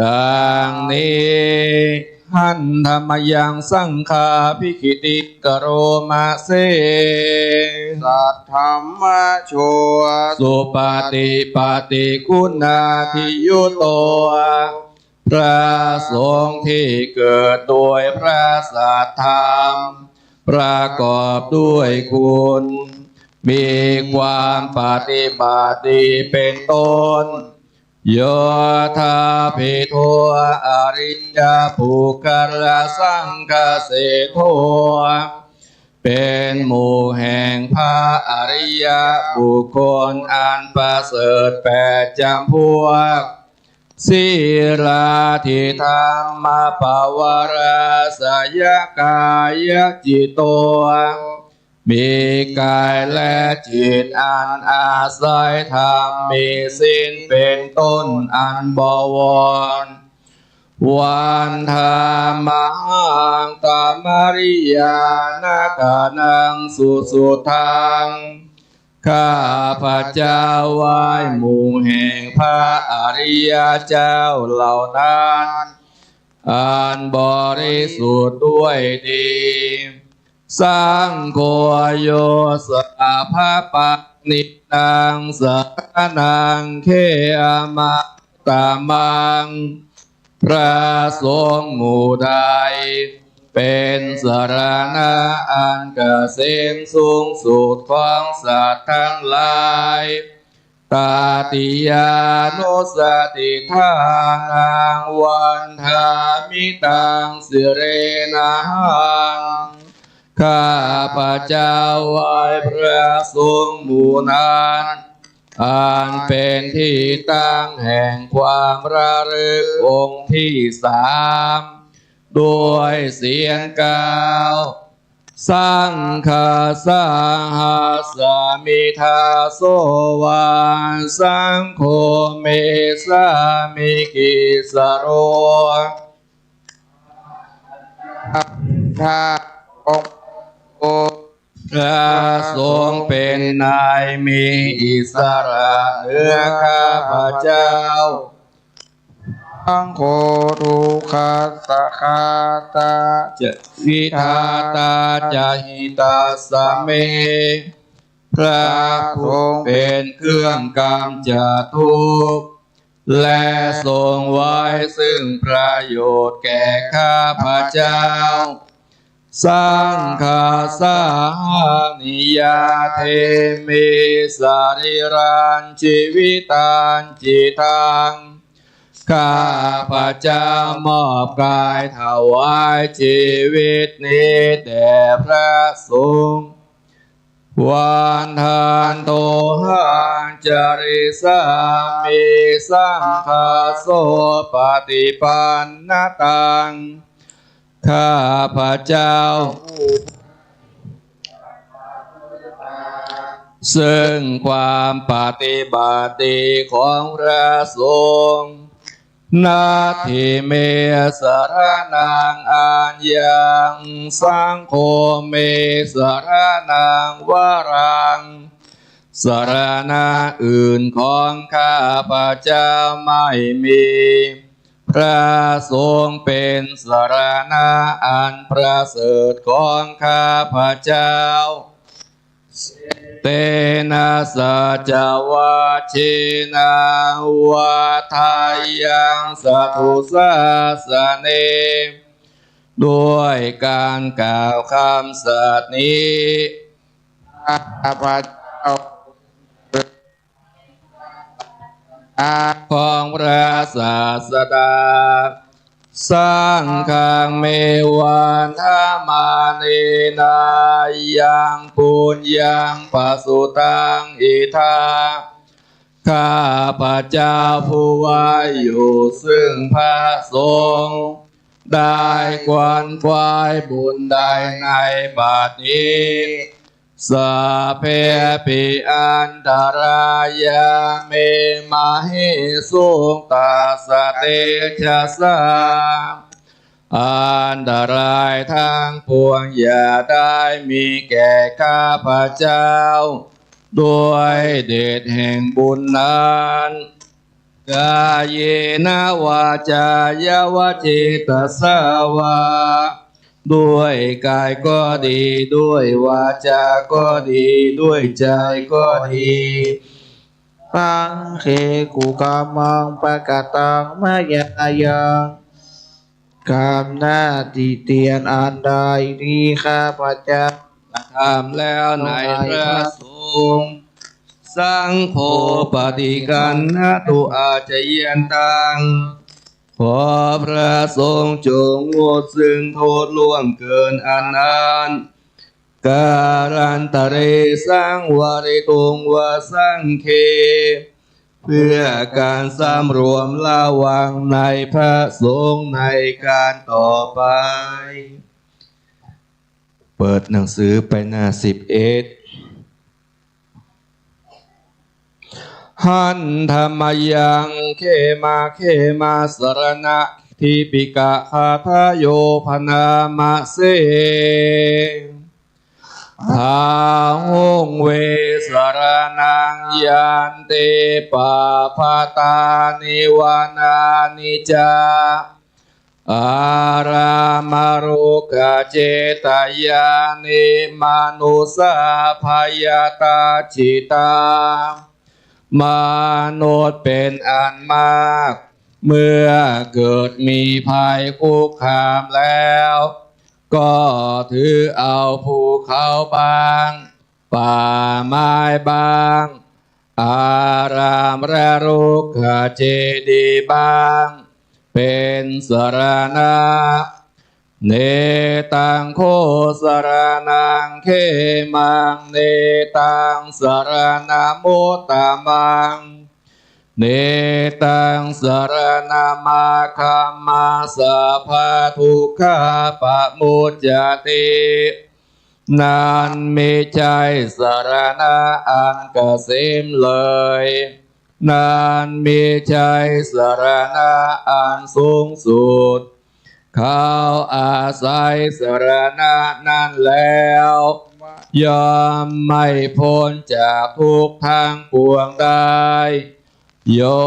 ดังนี้ หันทะมะยังสังฆาภิกขิติง กะโรมะเส สัทธัมมาโช สุปะฏิปัตติคุณาภิยุตโต พระสงฆ์ที่เกิดโดยพระสัทธรรม ประกอบด้วยคุณ มีความปฏิบัติดีเป็นต้น โยธาภิโธ อริยปุคคลสังฆเสโท เป็นหมู่แห่งพระอริยบุคคลอันประเสริฐแปดจำพวก สีลาธิธัมมปวาราสยกายจิตโต มีกายและจิตอันอาศัยธรรม มีศีลเป็นต้นอันบวร วันทามาหัง ตมะริยานะกะนัง สุสุทัง ข้าพเจ้าไหว้หมู่แห่งพระอริยเจ้าเหล่านั้น อันบริสุทธิ์ด้วยดี สังโฆ โย สะ ภะปะนิตัง สะระณัง เข มะ ตะมัง พระสงฆ์หมู่ใด เป็นสรณะอันเกษมสูงสุดของสัตว์ทั้งหลาย ตติยานุสสะติฏฐานัง วันทามิตัง สิเรนะหัง ข้าพเจ้าไหว้พระสงฆ์หมู่นั้น อันเป็นที่ตั้งแห่งความระลึกองค์ที่สาม ด้วยเสียงกล่าว สังฆัสสะหัสมิ ทาโสวา สังโฆ เม สามิ กิสโส พระองค์ พระสงฆ์เป็นนายมีอิสระเหนือข้าพเจ้า สังโฆ ทุกขัสสะฆาตา จะ วิทาตา จะ หิตัสสะเม พระสงฆ์เป็นเครื่องกำจัดทุกข์ และทรงไว้ซึ่งประโยชน์แก่ข้าพเจ้า สังคัสสะหะ นิยาเทมิ สะรีรัง จีวิตัง จิตัง ข้าพเจ้ามอบกายถวายชีวิตนี้แด่พระสงฆ์ วันทันโตหัง จาริสสามิ สังคัสโส ปฏิปันนตัง ข้าพเจ้า ซึ่งความปฏิบัติดีของพระสงฆ์ นัตถิเม สรณัง อัญญัง สังโฆ เม สรณัง วรัง สรณะอื่นของข้าพเจ้าไม่มี พระสงฆ์เป็นสรณะอันประเสริฐของข้าพเจ้า เตนะ สัจจวาเชนะ วัฏฏายัง สัตถุสาสเน ด้วยการกล่าวคำสัตย์นี้ ข้าพเจ้า ของพระศาสดา สังฆัง เม วันทะมาเนนะ ยัง ปุญญัง ปะสุตัง อิทัง ข้าพเจ้าผู้ไหว้อยู่ซึ่งพระสงฆ์ ได้ขวนขวายบุญใดในบัดนี้ สัพเพปิ อันตรายา เม มะเหสุง ตัสสะเตจะสสา อันตรายทั้งปวงอย่าได้มีแก่ข้าพเจ้า ด้วยเดชแห่งบุญนั้น กาเยนะ วาจายะวะ เจตสสาวา ด้วยกายก็ดี ด้วยวาจาก็ดี ด้วยใจก็ดี สังเค กุกัมมัง ปะกะตัง มะยายัง กรรมหน้าติเตียนอันใดที่ข้าพเจ้ากระทำแล้วในพระสงฆ์ สังโฆ ปะฏิคันหะตุ อาชะยันตัง ขอพระสงฆ์จงงดซึ่งโทษล่วงเกินอันนั้น กาลันตะเร สังวาริตุง วะสังเค เพื่อการสำรวมระวังในพระสงฆ์ในการต่อไป เปิดหนังสือไปหน้าสิบเอ็ด หันทะมะยัง เขมะ เขมะสะระณะ ทิปปิกะคาถาโย พนามะเส Bahū ve saraṇaṃ yanti pabbatāni vanāni ca, arāmarukkhacetyāni mānusā bhayatajjitā. มนุษย์เป็นอันมาก เมื่อเกิดมีภัยคุกคามแล้ว ก็ถือเอาภูเขาบ้าง ป่าไม้บ้าง อารามและรุกขเจดีย์บ้าง เป็นสรณะ Netaṃ kho saraṇaṃ khemaṃ, netaṃ saraṇamuttamaṃ, netaṃ saraṇamaggamma, sabbadukkhā pamuccati. นั้นมิใช่สรณะอันเกษมเลย นั้นมิใช่สรณะอันสูงสุด เขาอาศัยสรณะนั้นแล้ว ย่อมไม่พ้นจากทุกข์ทั้งปวงได้ Yo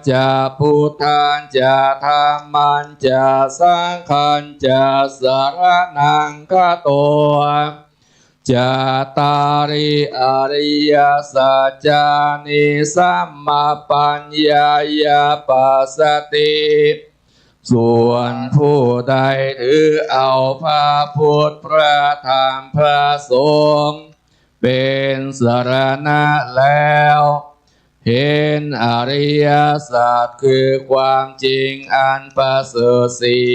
ca buddhañca dhammañca saṅghañca saraṇaṃ gato, cattāri ariyasaccāni sammappaññāya passati. ส่วนผู้ใดถือเอาพระพุทธ พระธรรม พระสงฆ์ เป็นสรณะแล้ว เห็นอริยสัจคือความจริงอันประเสริฐสี่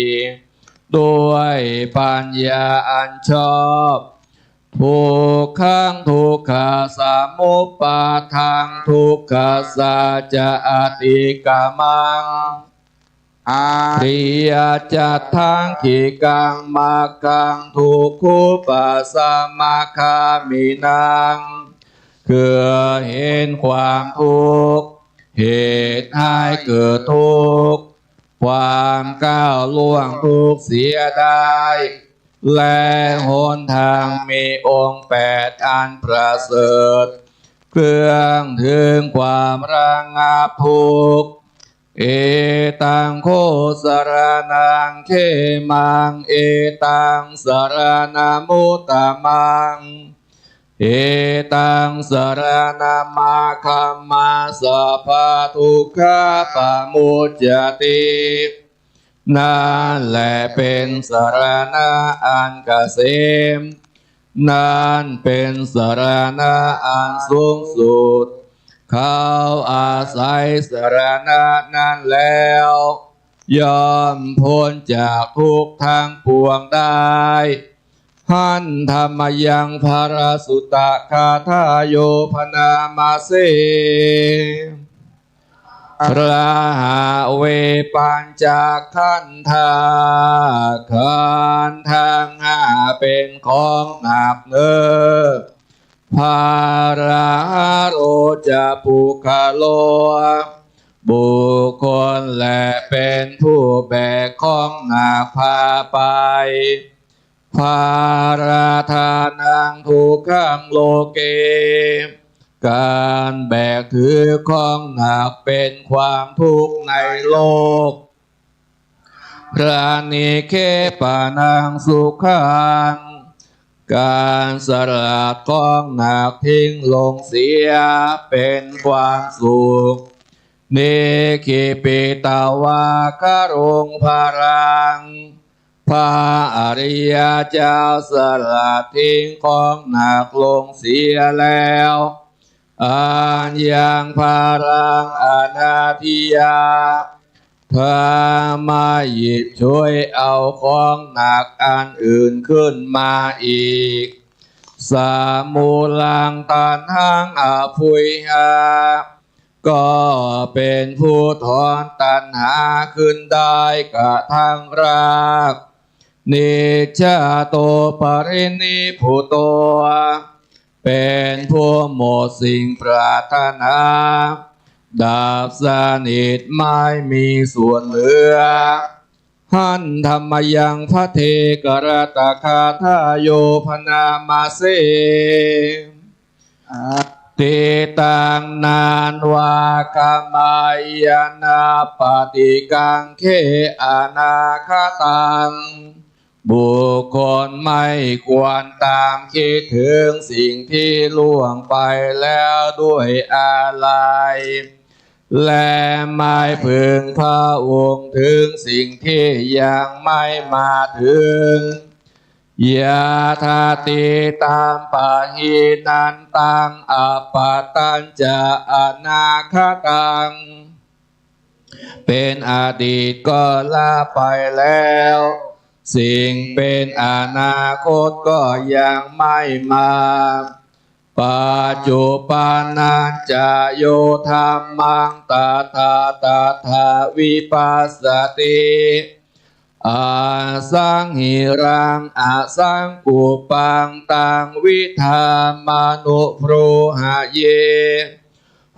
ด้วยปัญญาอันชอบ Dukkhaṃ dukkhasamuppādaṃ dukkhassa ca atikkamaṃ, ariyacattāṅgikaṃ maggaṃ dukkhūpasamagāminaṃ. คือเห็นความทุกข์ เหตุให้เกิดทุกข์ ความก้าวล่วงทุกข์เสียได้ และหนทางมีองค์แปดอันประเสริฐ เครื่องถึงความระงับทุกข์ Etaṃ kho saraṇaṃ khemaṃ, etaṃ saraṇamuttamaṃ, etaṃ saraṇamaggamma, sabbadukkhā pamuccati. นั่นแหละเป็นสรณะอันเกษม นั่นเป็นสรณะอันสูงสุด เขาอาศัยสรณะนั้นแล้ว ย่อมพ้นจากทุกข์ทั้งปวงได้ Handa mayaṃ bharasutta gāthāyo bhaṇāma se. Rahavepañca khandhā, ขันธ์ทั้งห้าเป็นของหนักเนอ Bharahāro ca puggalo, บุคคลแลเป็นผู้แบกของหนักพาไป Bharadānaṃ dukkhaṃ loke, การแบกถือของหนักเป็นความทุกข์ในโลก Pranikkhepanaṃ sukhaṃ, การสลัดของหนักทิ้งลงเสียเป็นความสุข Nikkhippitvā karuṃ balaṃ, พระอริยเจ้าสลัดทิ้งของหนักลงเสียแล้ว Aññaṃ balaṃ anādhiyā, ถ้าไม่หยิบฉวยเอาของหนักอันอื่นขึ้นมาอีก Samūlaṃ taṇhaṃ abhujjha, ก็เป็นผู้ถอนตัณหาขึ้นได้กระทั่งราก Nissāto parinibbūto, เป็นผู้หมดสิ่งปรารถนา ดับสนิทไม่มีส่วนเหลือ Handa mayaṃ bhadekarattacāgā yo bhaṇāma se. Atītaṃ nānvāgameyya nappaṭikaṅkhe anāgataṃ. บุคคลไม่ควรตามคิดถึงสิ่งที่ล่วงไปแล้วด้วยอาลัย และไม่พึงพะวงถึงสิ่งที่ยังไม่มาถึง Yadatītampahīnantaṃ appattañca anāgataṃ. เป็นอดีตก็ละไปแล้ว สิ่งเป็นอนาคตก็ยังไม่มา Paccuppannañca yo dhammaṃ tattha tattha vipassati, asaṃhīraṃ asaṅkuppaṃ taṃ vidhā manubrūhaye.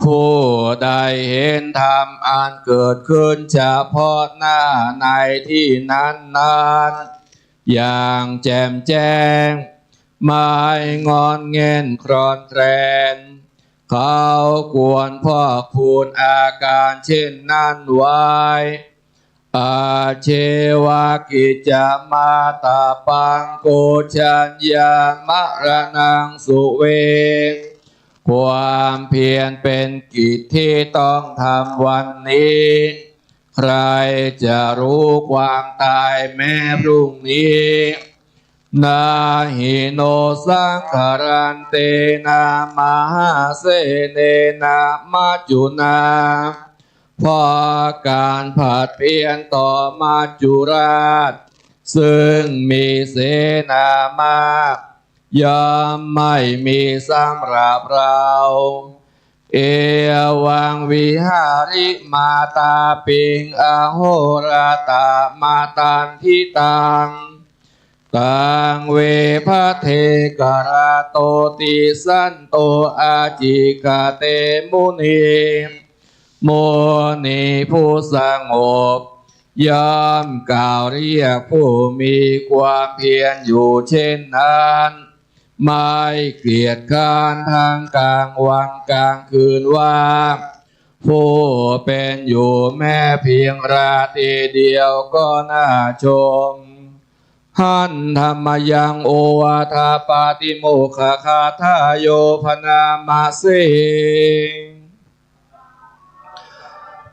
ผู้ใดเห็นธรรมอันเกิดขึ้นเฉพาะหน้าในที่นั้นๆ อย่างแจ่มแจ้ง ไม่ง่อนแง่นคลอนแคลน เขาควรพอกพูนอาการเช่นนั้นไว้ Ājevakiccamātappaṃ ko jaññā maraṇaṃ suveṃ. ความเพียรเป็นกิจที่ต้องทำวันนี้ ใครจะรู้ความตายแม้พรุ่งนี้ Na hi no saṅgarantena mahāsenena maccunā. เพราะการผัดเพี้ยนต่อมัจจุราช ซึ่งมีเสนามาก ย่อมไม่มีสำหรับเรา Evaṃ vihārimātāpiṃ ahorattamatanditaṃ, taṃ ve bhaddekarattoti santo ācikkhate muni. มุนีผู้สงบ ย่อมกล่าวเรียกผู้มีความเพียรอยู่เช่นนั้น ไม่เกียจคร้านทั้งกลางวันกลางคืนว่า ผู้เป็นอยู่แม้เพียงราตรีเดียวก็น่าชม Handa mayaṃ ovādapātimokkhagāthā yo bhaṇāma se.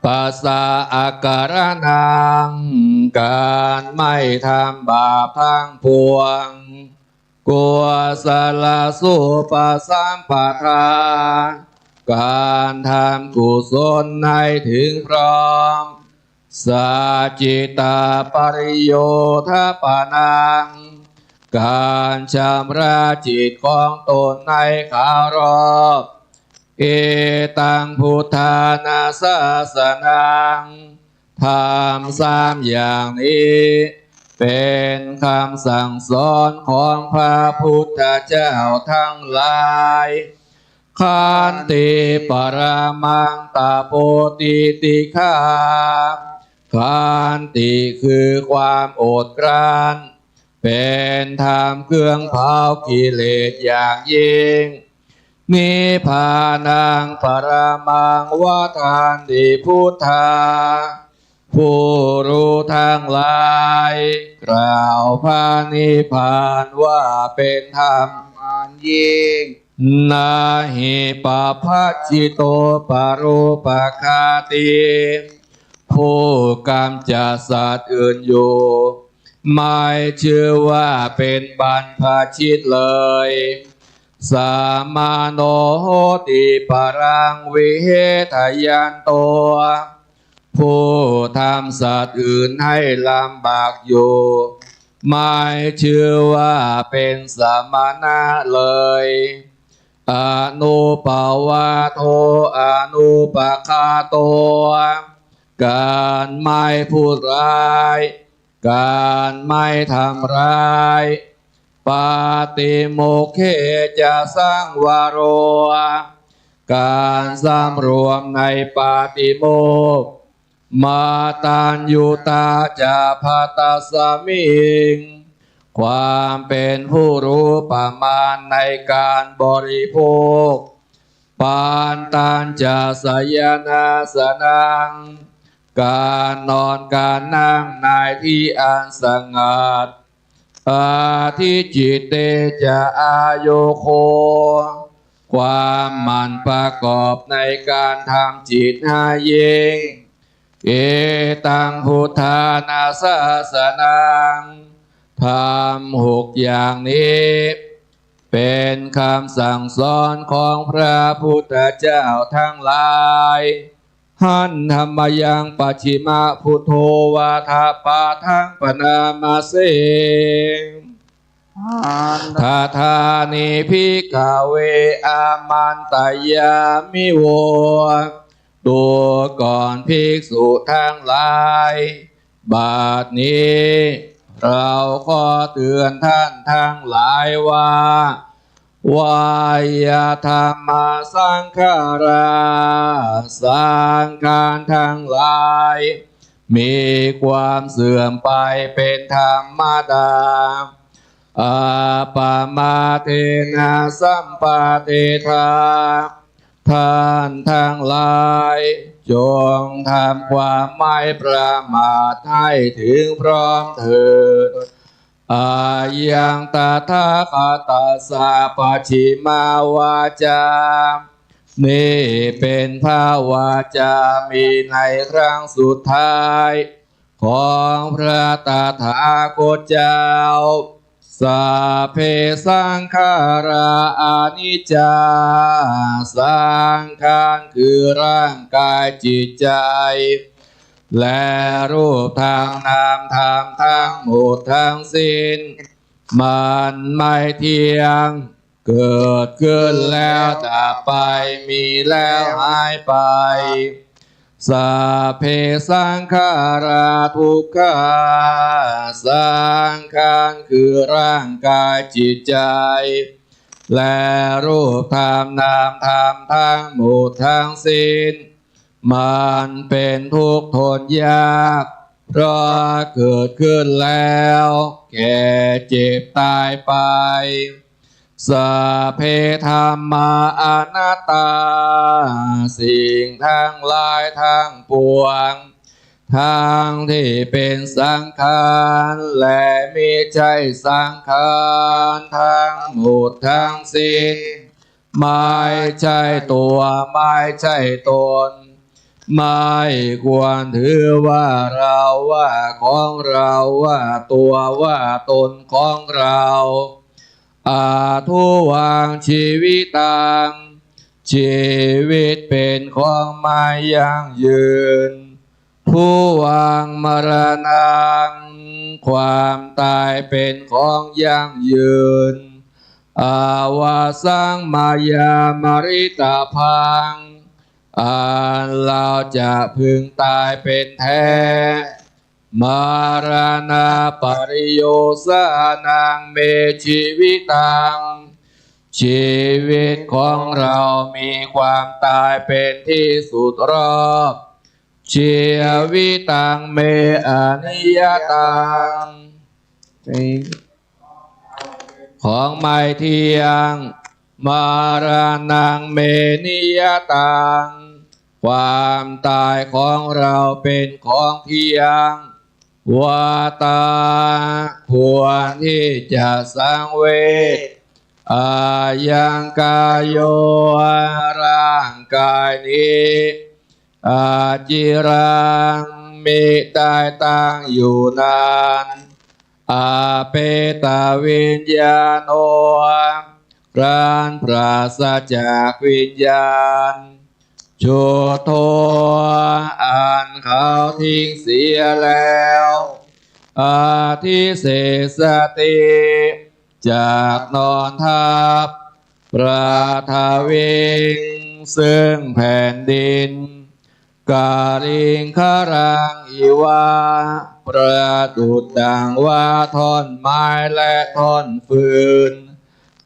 Passa akaraṇaṃ การไม่ทำบาปทั้งปวง Kusalasupasampadā การทำกุศลให้ถึงพร้อม Sacittapariyodapanaṃ การชำระจิตของตนให้ขาวรอบ Etaṃ buddhāna sāsanaṃ ธรรมสามอย่างนี้ เป็นคำสั่งสอนของพระพุทธเจ้าทั้งหลาย Khanti paramaṃ tapo titikkhā ขันติคือความอดกลั้น เป็นธรรมเครื่องเผากิเลสอย่างยิ่ง Nibbānaṃ paramaṃ vadanti buddhā ผู้รู้ทั้งหลาย กล่าวพระนิพพานว่าเป็นธรรมอันยิ่ง Na hi pabbajito parūpaghātī ผู้กำจัดสัตว์อื่นอยู่ ไม่ชื่อว่าเป็นบรรพชิตเลย Samāno hoti paraṃ vihesayanto ผู้ทำสัตว์อื่นให้ลำบากอยู่ ไม่ชื่อว่าเป็นสมณะเลย Anupavato anupaghāto การไม่พูดร้าย การไม่ทำร้าย Pātimokkhe ca saṃvaro การสำรวมในปาติโมกข์ มะตัญญูตา จะ ภัตตะสมิง ความเป็นผู้รู้ประมาณในการบริโภค ปันตัญจะ สยนาสนัง การนอนการนั่งในที่อันสงัด อธิจจิตเต จะ อาโยโค ความหมั่นประกอบในการทำจิตให้ยิ่ง เอตัง พุทธานาสสะนัง ธรรมหกอย่างนี้ เป็นคำสั่งสอนของพระพุทธเจ้าทั้งหลาย หันธมยัง ปัจฉิมะ พุทโธ วาทะปาทัง ปะนามะเส ทัฏฐานิ ภิกขะเว อามันตะยามิ โว ดูก่อนภิกษุทั้งหลาย บัดนี้เราขอเตือนท่านทั้งหลายว่า วายธรรมาสังขารา สังขารทั้งหลาย มีความเสื่อมไปเป็นธรรมดา อัปปะมาเทนะสัมปะเทถะ ท่านทั้งหลาย จงทำความไม่ประมาทให้ถึงพร้อมเถิด อายังตถาคตัสสะ ปัจฉิมาวาจา นี่เป็นพระวาจามีในครั้งสุดท้าย ของพระตถาคตเจ้า สัพเพสังขาราอนิจจา สังขารคือร่างกายจิตใจ และรูปธรรมนามธรรมทั้งหมดทั้งสิ้น มันไม่เที่ยง เกิดขึ้นแล้วดับไป มีแล้วหายไป สัพเพสังขาราทุกขา สังขารคือร่างกายจิตใจ และรูปธรรมนามธรรมทั้งหมดทั้งสิ้น มันเป็นทุกข์ทนยาก เพราะเกิดขึ้นแล้ว แก่เจ็บตายไป สัพเพธัมมาอนัตตา สิ่งทั้งหลายทั้งปวง ทั้งที่เป็นสังขาร และมิใช่สังขาร ทั้งหมดทั้งสิ้น ไม่ใช่ตัว ไม่ใช่ตน ไม่ควรถือว่าเรา ว่าของเรา ว่าตัว ว่าตนของเรา อทุวัง ชีวิตัง ชีวิตเป็นของไม่ยั่งยืน ทุวัง มรณัง ความตายเป็นของยั่งยืน อาวาสัง มายามริตพัง อันเราจะพึงตายเป็นแท้ มรณปริโยสานัง เม ชีวิตัง ชีวิตของเรามีความตายเป็นที่สุดรอบ ชีวิตัง เม อนิยตัง ของไม่เที่ยง มรณัง เม นิยตัง ความตายของเราเป็นของเที่ยง วัตตา ควรที่จะสังเวช อายัง กายโย ร่างกายนี้ อจิรัง มิได้ตั้งอยู่นาน อเปตวิญญาโณ ครั้นปราศจากวิญญาณ ชุตโธ อันเขาทิ้งเสียแล้ว อธิเสสติ จักนอนทับ ปฐวิง ซึ่งแผ่นดิน กลิงครัง อิวา ประดุจดั่งว่าท่อนไม้และท่อนฟืน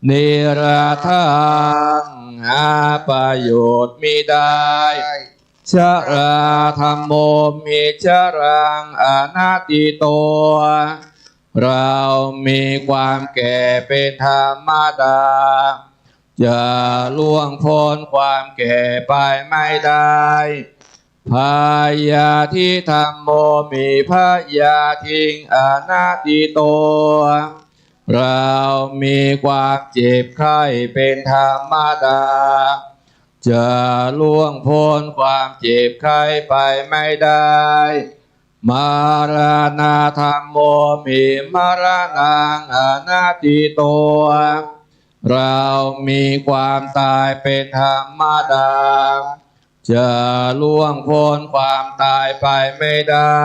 นิรรทัง หาประโยชน์มิได้ ชราธัมโม มิ ชรัง อนัตถิโต เรามีความแก่เป็นธรรมดา จะล่วงพ้นความแก่ไปไม่ได้ พยาธิธัมโม มิ พยาธิง อนัตถิโต เรามีความเจ็บไข้เป็นธรรมดา จะล่วงพ้นความเจ็บไข้ไปไม่ได้ มรณาธัมโม มิ มรณัง อนัตถิโต เรามีความตายเป็นธรรมดา จะล่วงพ้นความตายไปไม่ได้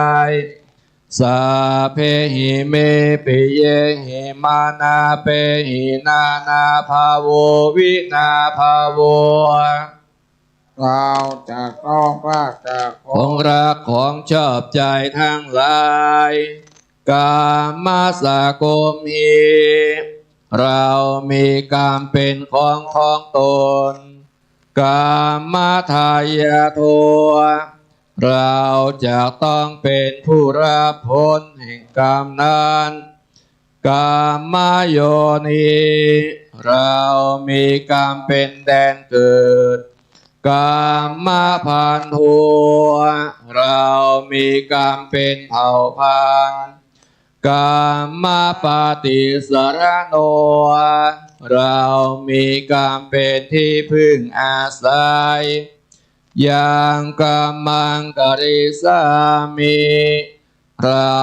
สัพเพหิ เม ปิเยหิ มานาเปหิ นานาภาโว วินาภาโว เราจะต้องพรากจากของรักของชอบใจทั้งหลาย กรรมสโกมหิ เรามีกรรมเป็นของของตน กรรมทายาโท เราจะต้องเป็นผู้รับผลแห่งกรรมนั้น กรรมโยนิ เรามีกรรมเป็นแดนเกิด กรรมพันธุ เรามีกรรมเป็นเผ่าพันธุ์ กรรมปฏิสรโน เรามีกรรมเป็นที่พึ่งอาศัย ยังกัมมังกริสสามิ เรา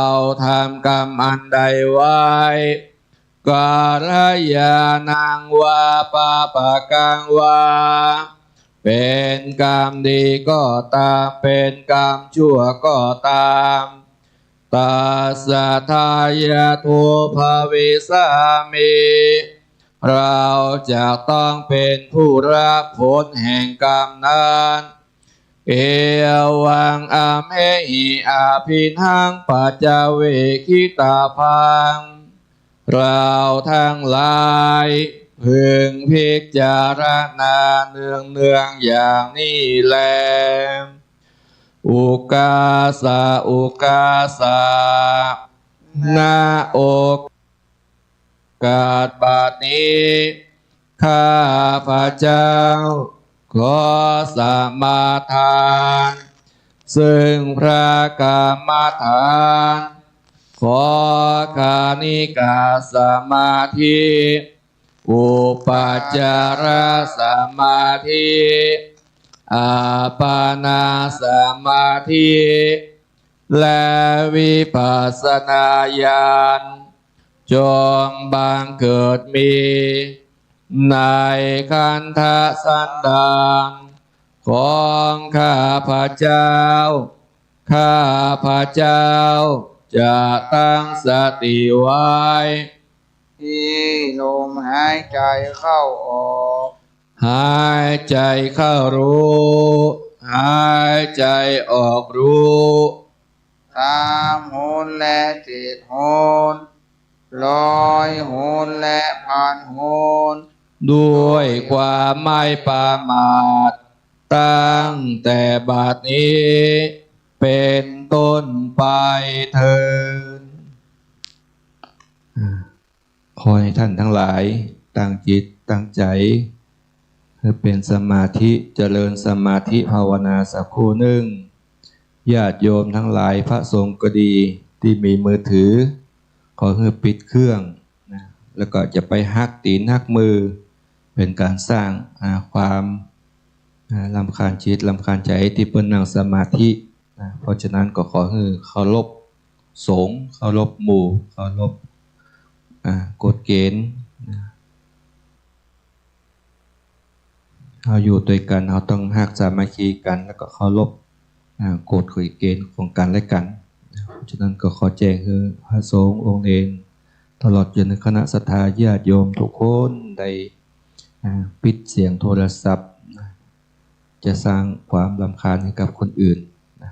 ทำกรรมอันใดไว้ กัลยาณังวา ปาปะกังวา เป็นกรรมดีก็ตาม เป็นกรรมชั่วก็ตาม ตัสสะทายาโทภวิสสามิ เราจะต้องเป็นผู้รับผลแห่งกรรมนั้น เอวัง อัมเหหิ อภิณหัง ปัจจเวกขิตาภัง เราทั้งหลายพึงพิจารณาเนืองๆ อย่างนี้แล โอกาสะ โอกาสะ ณ โอกาสบัดนี้ ข้าพเจ้าขอสมาทาน ซึ่งพระกรรมฐาน ขอคณิกาสมาธิ อุปจารสมาธิ อัปปนาสมาธิ และวิปัสสนาญาณ จงบังเกิดมี ในขันธสันดานของข้าพเจ้า ข้าพเจ้าจะตั้งสติไว้ ที่ลมหายใจเข้าออก หายใจเข้ารู้ หายใจออกรู้ สามหนและเจ็ดหน ร้อยหนและพันหน ด้วยความไม่ประมาท ตั้งแต่บัดนี้เป็นต้นไปเทอญ ขอให้ท่านทั้งหลายตั้งจิตตั้งใจ ให้เป็นสมาธิ เจริญสมาธิภาวนาสักครู่หนึ่ง ญาติโยมทั้งหลาย พระสงฆ์ก็ดี ตี้มีมือถือ ขอหื้อปิดเครื่องนะ แล้วก็จะไปหักตี๋นหักมือ เป๋นก๋านสร้าง อ่า ความ อ่า รำคาญจิตรำคาญใจ๋ตี้เปิ้นนั่งสมาธินะ เพราะฉะนั้นก็ขอหื้อเคารพสงฆ์ เคารพหมู่ เคารพ อ่า กฎเก๋ณฑ์นะ เฮาอยู่ตวยกั๋น เฮาต้องฮักสามัคคีกั๋น แล้วก็เคารพ อ่า กฎเก๋ณฑ์ของกั๋นและกั๋น เพราะฉะนั้นก็ขอแจ้งหื้อพระสงฆ์องค์เณร ตลอดจนคณะศรัทธาญาติโยมทุกคนได้ อ่า ปิดเสียงโทรศัพท์นะ จะสร้างความรำคาญให้กับคนอื่นนะ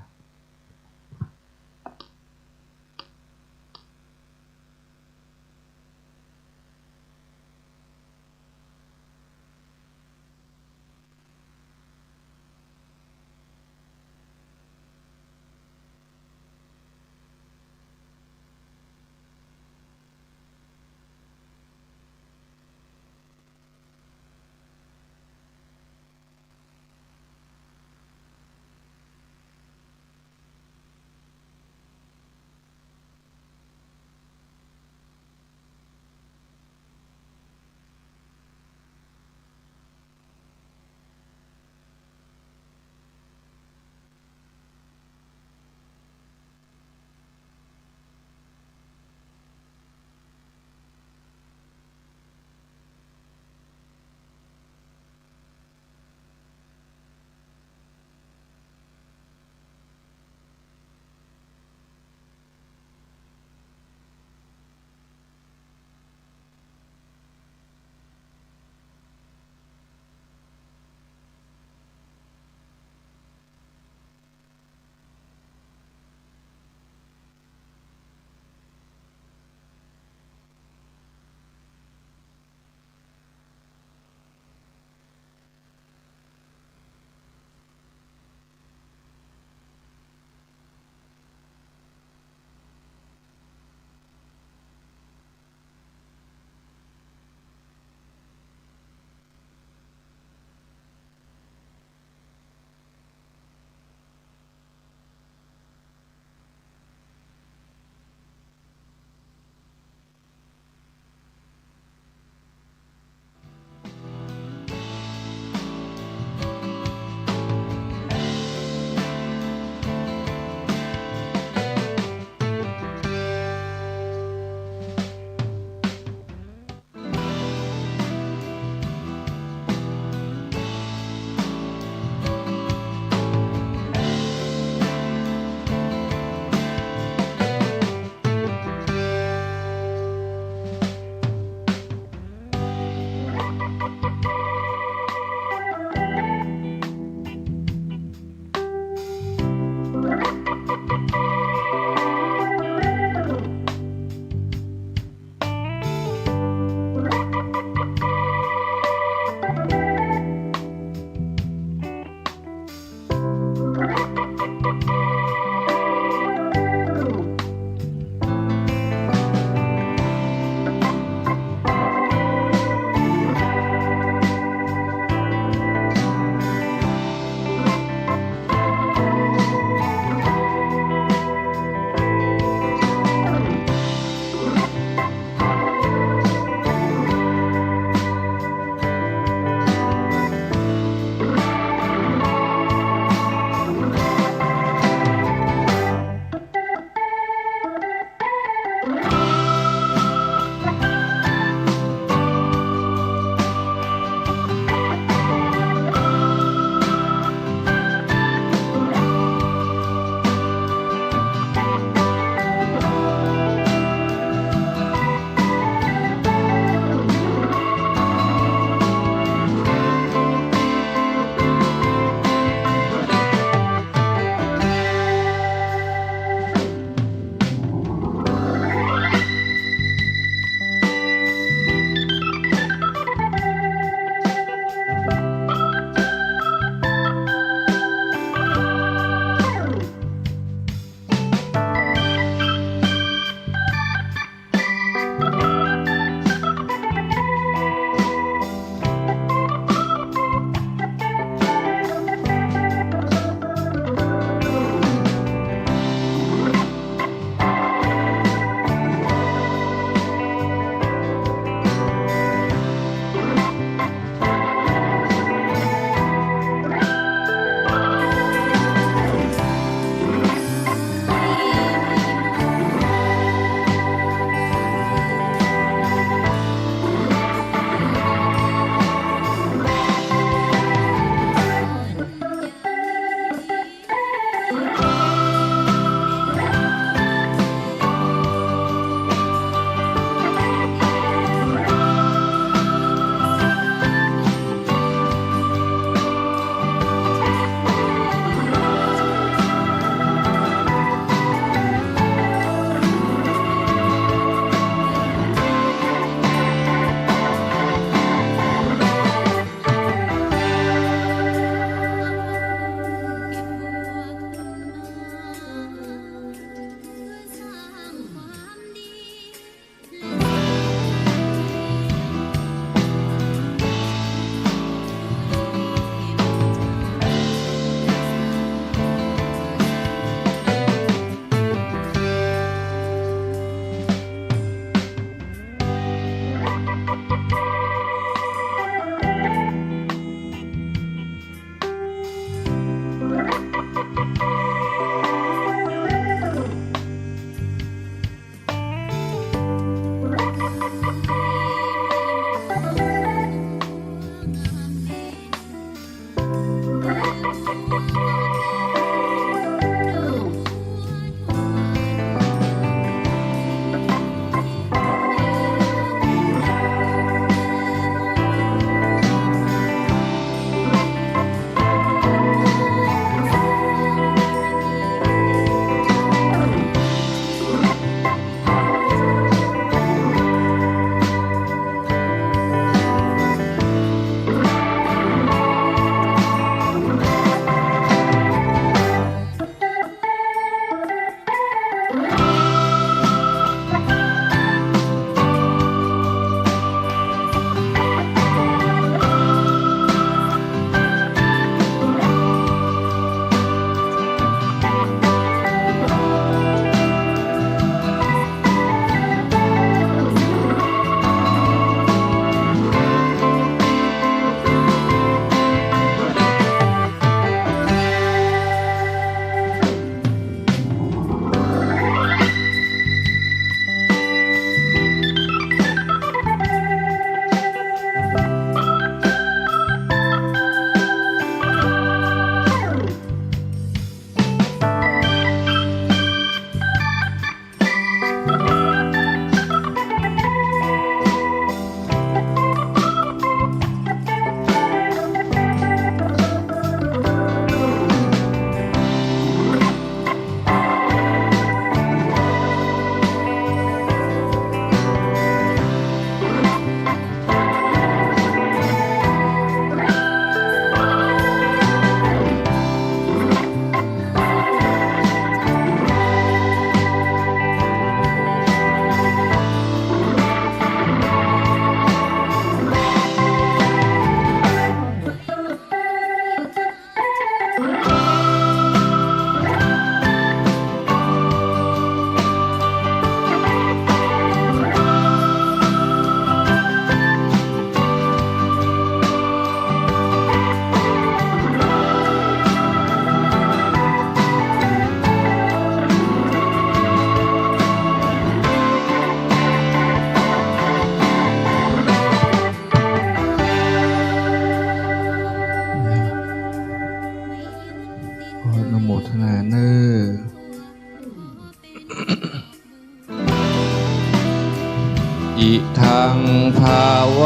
อิทังภาว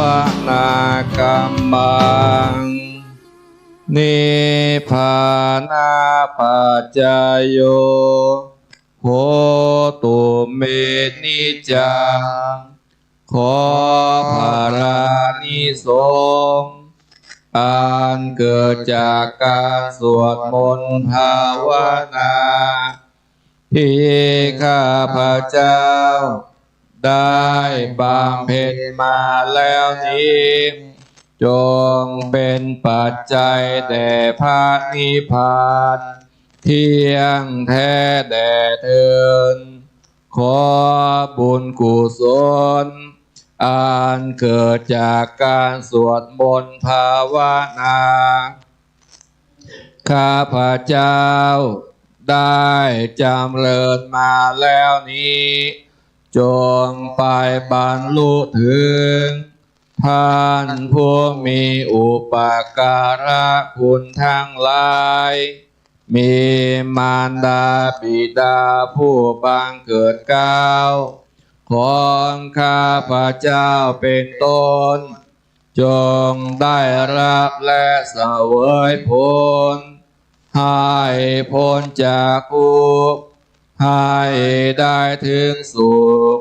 นากัมมัง นิพพานะปัจจโย โหตุเม นิจจัง ขอผลานิสงส์ อันเกิดจากการสวดมนต์ภาวนา ที่ข้าพเจ้าได้บำเพ็ญมาแล้วนี้ จงเป็นปัจจัยแด่พระนิพพานเที่ยงแท้แด่เทอญ ขอบุญกุศล อันเกิดจากการสวดมนต์ภาวนา ข้าพเจ้าได้จำเริญมาแล้วนี้ จงไปบรรลุถึง ท่านผู้มีอุปการะคุณทั้งหลาย มีมารดาบิดาผู้บังเกิดเกล้า ของข้าพเจ้าเป็นต้น จงได้รับและเสวยผล ให้พ้นจากทุกข์ ให้ได้ถึงสุข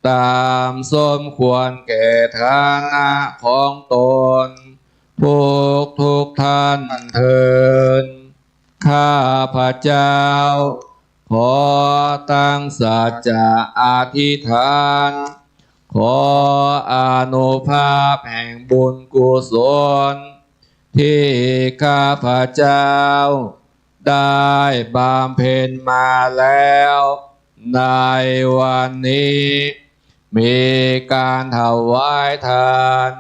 ตามสมควรแก่ฐานะของตน ทุกทุกท่านเทอญ ข้าพเจ้าขอตั้งสัจจะอธิษฐาน ขออานุภาพแห่งบุญกุศล ที่ข้าพเจ้าได้บำเพ็ญมาแล้วในวันนี้ มีการถวายทาน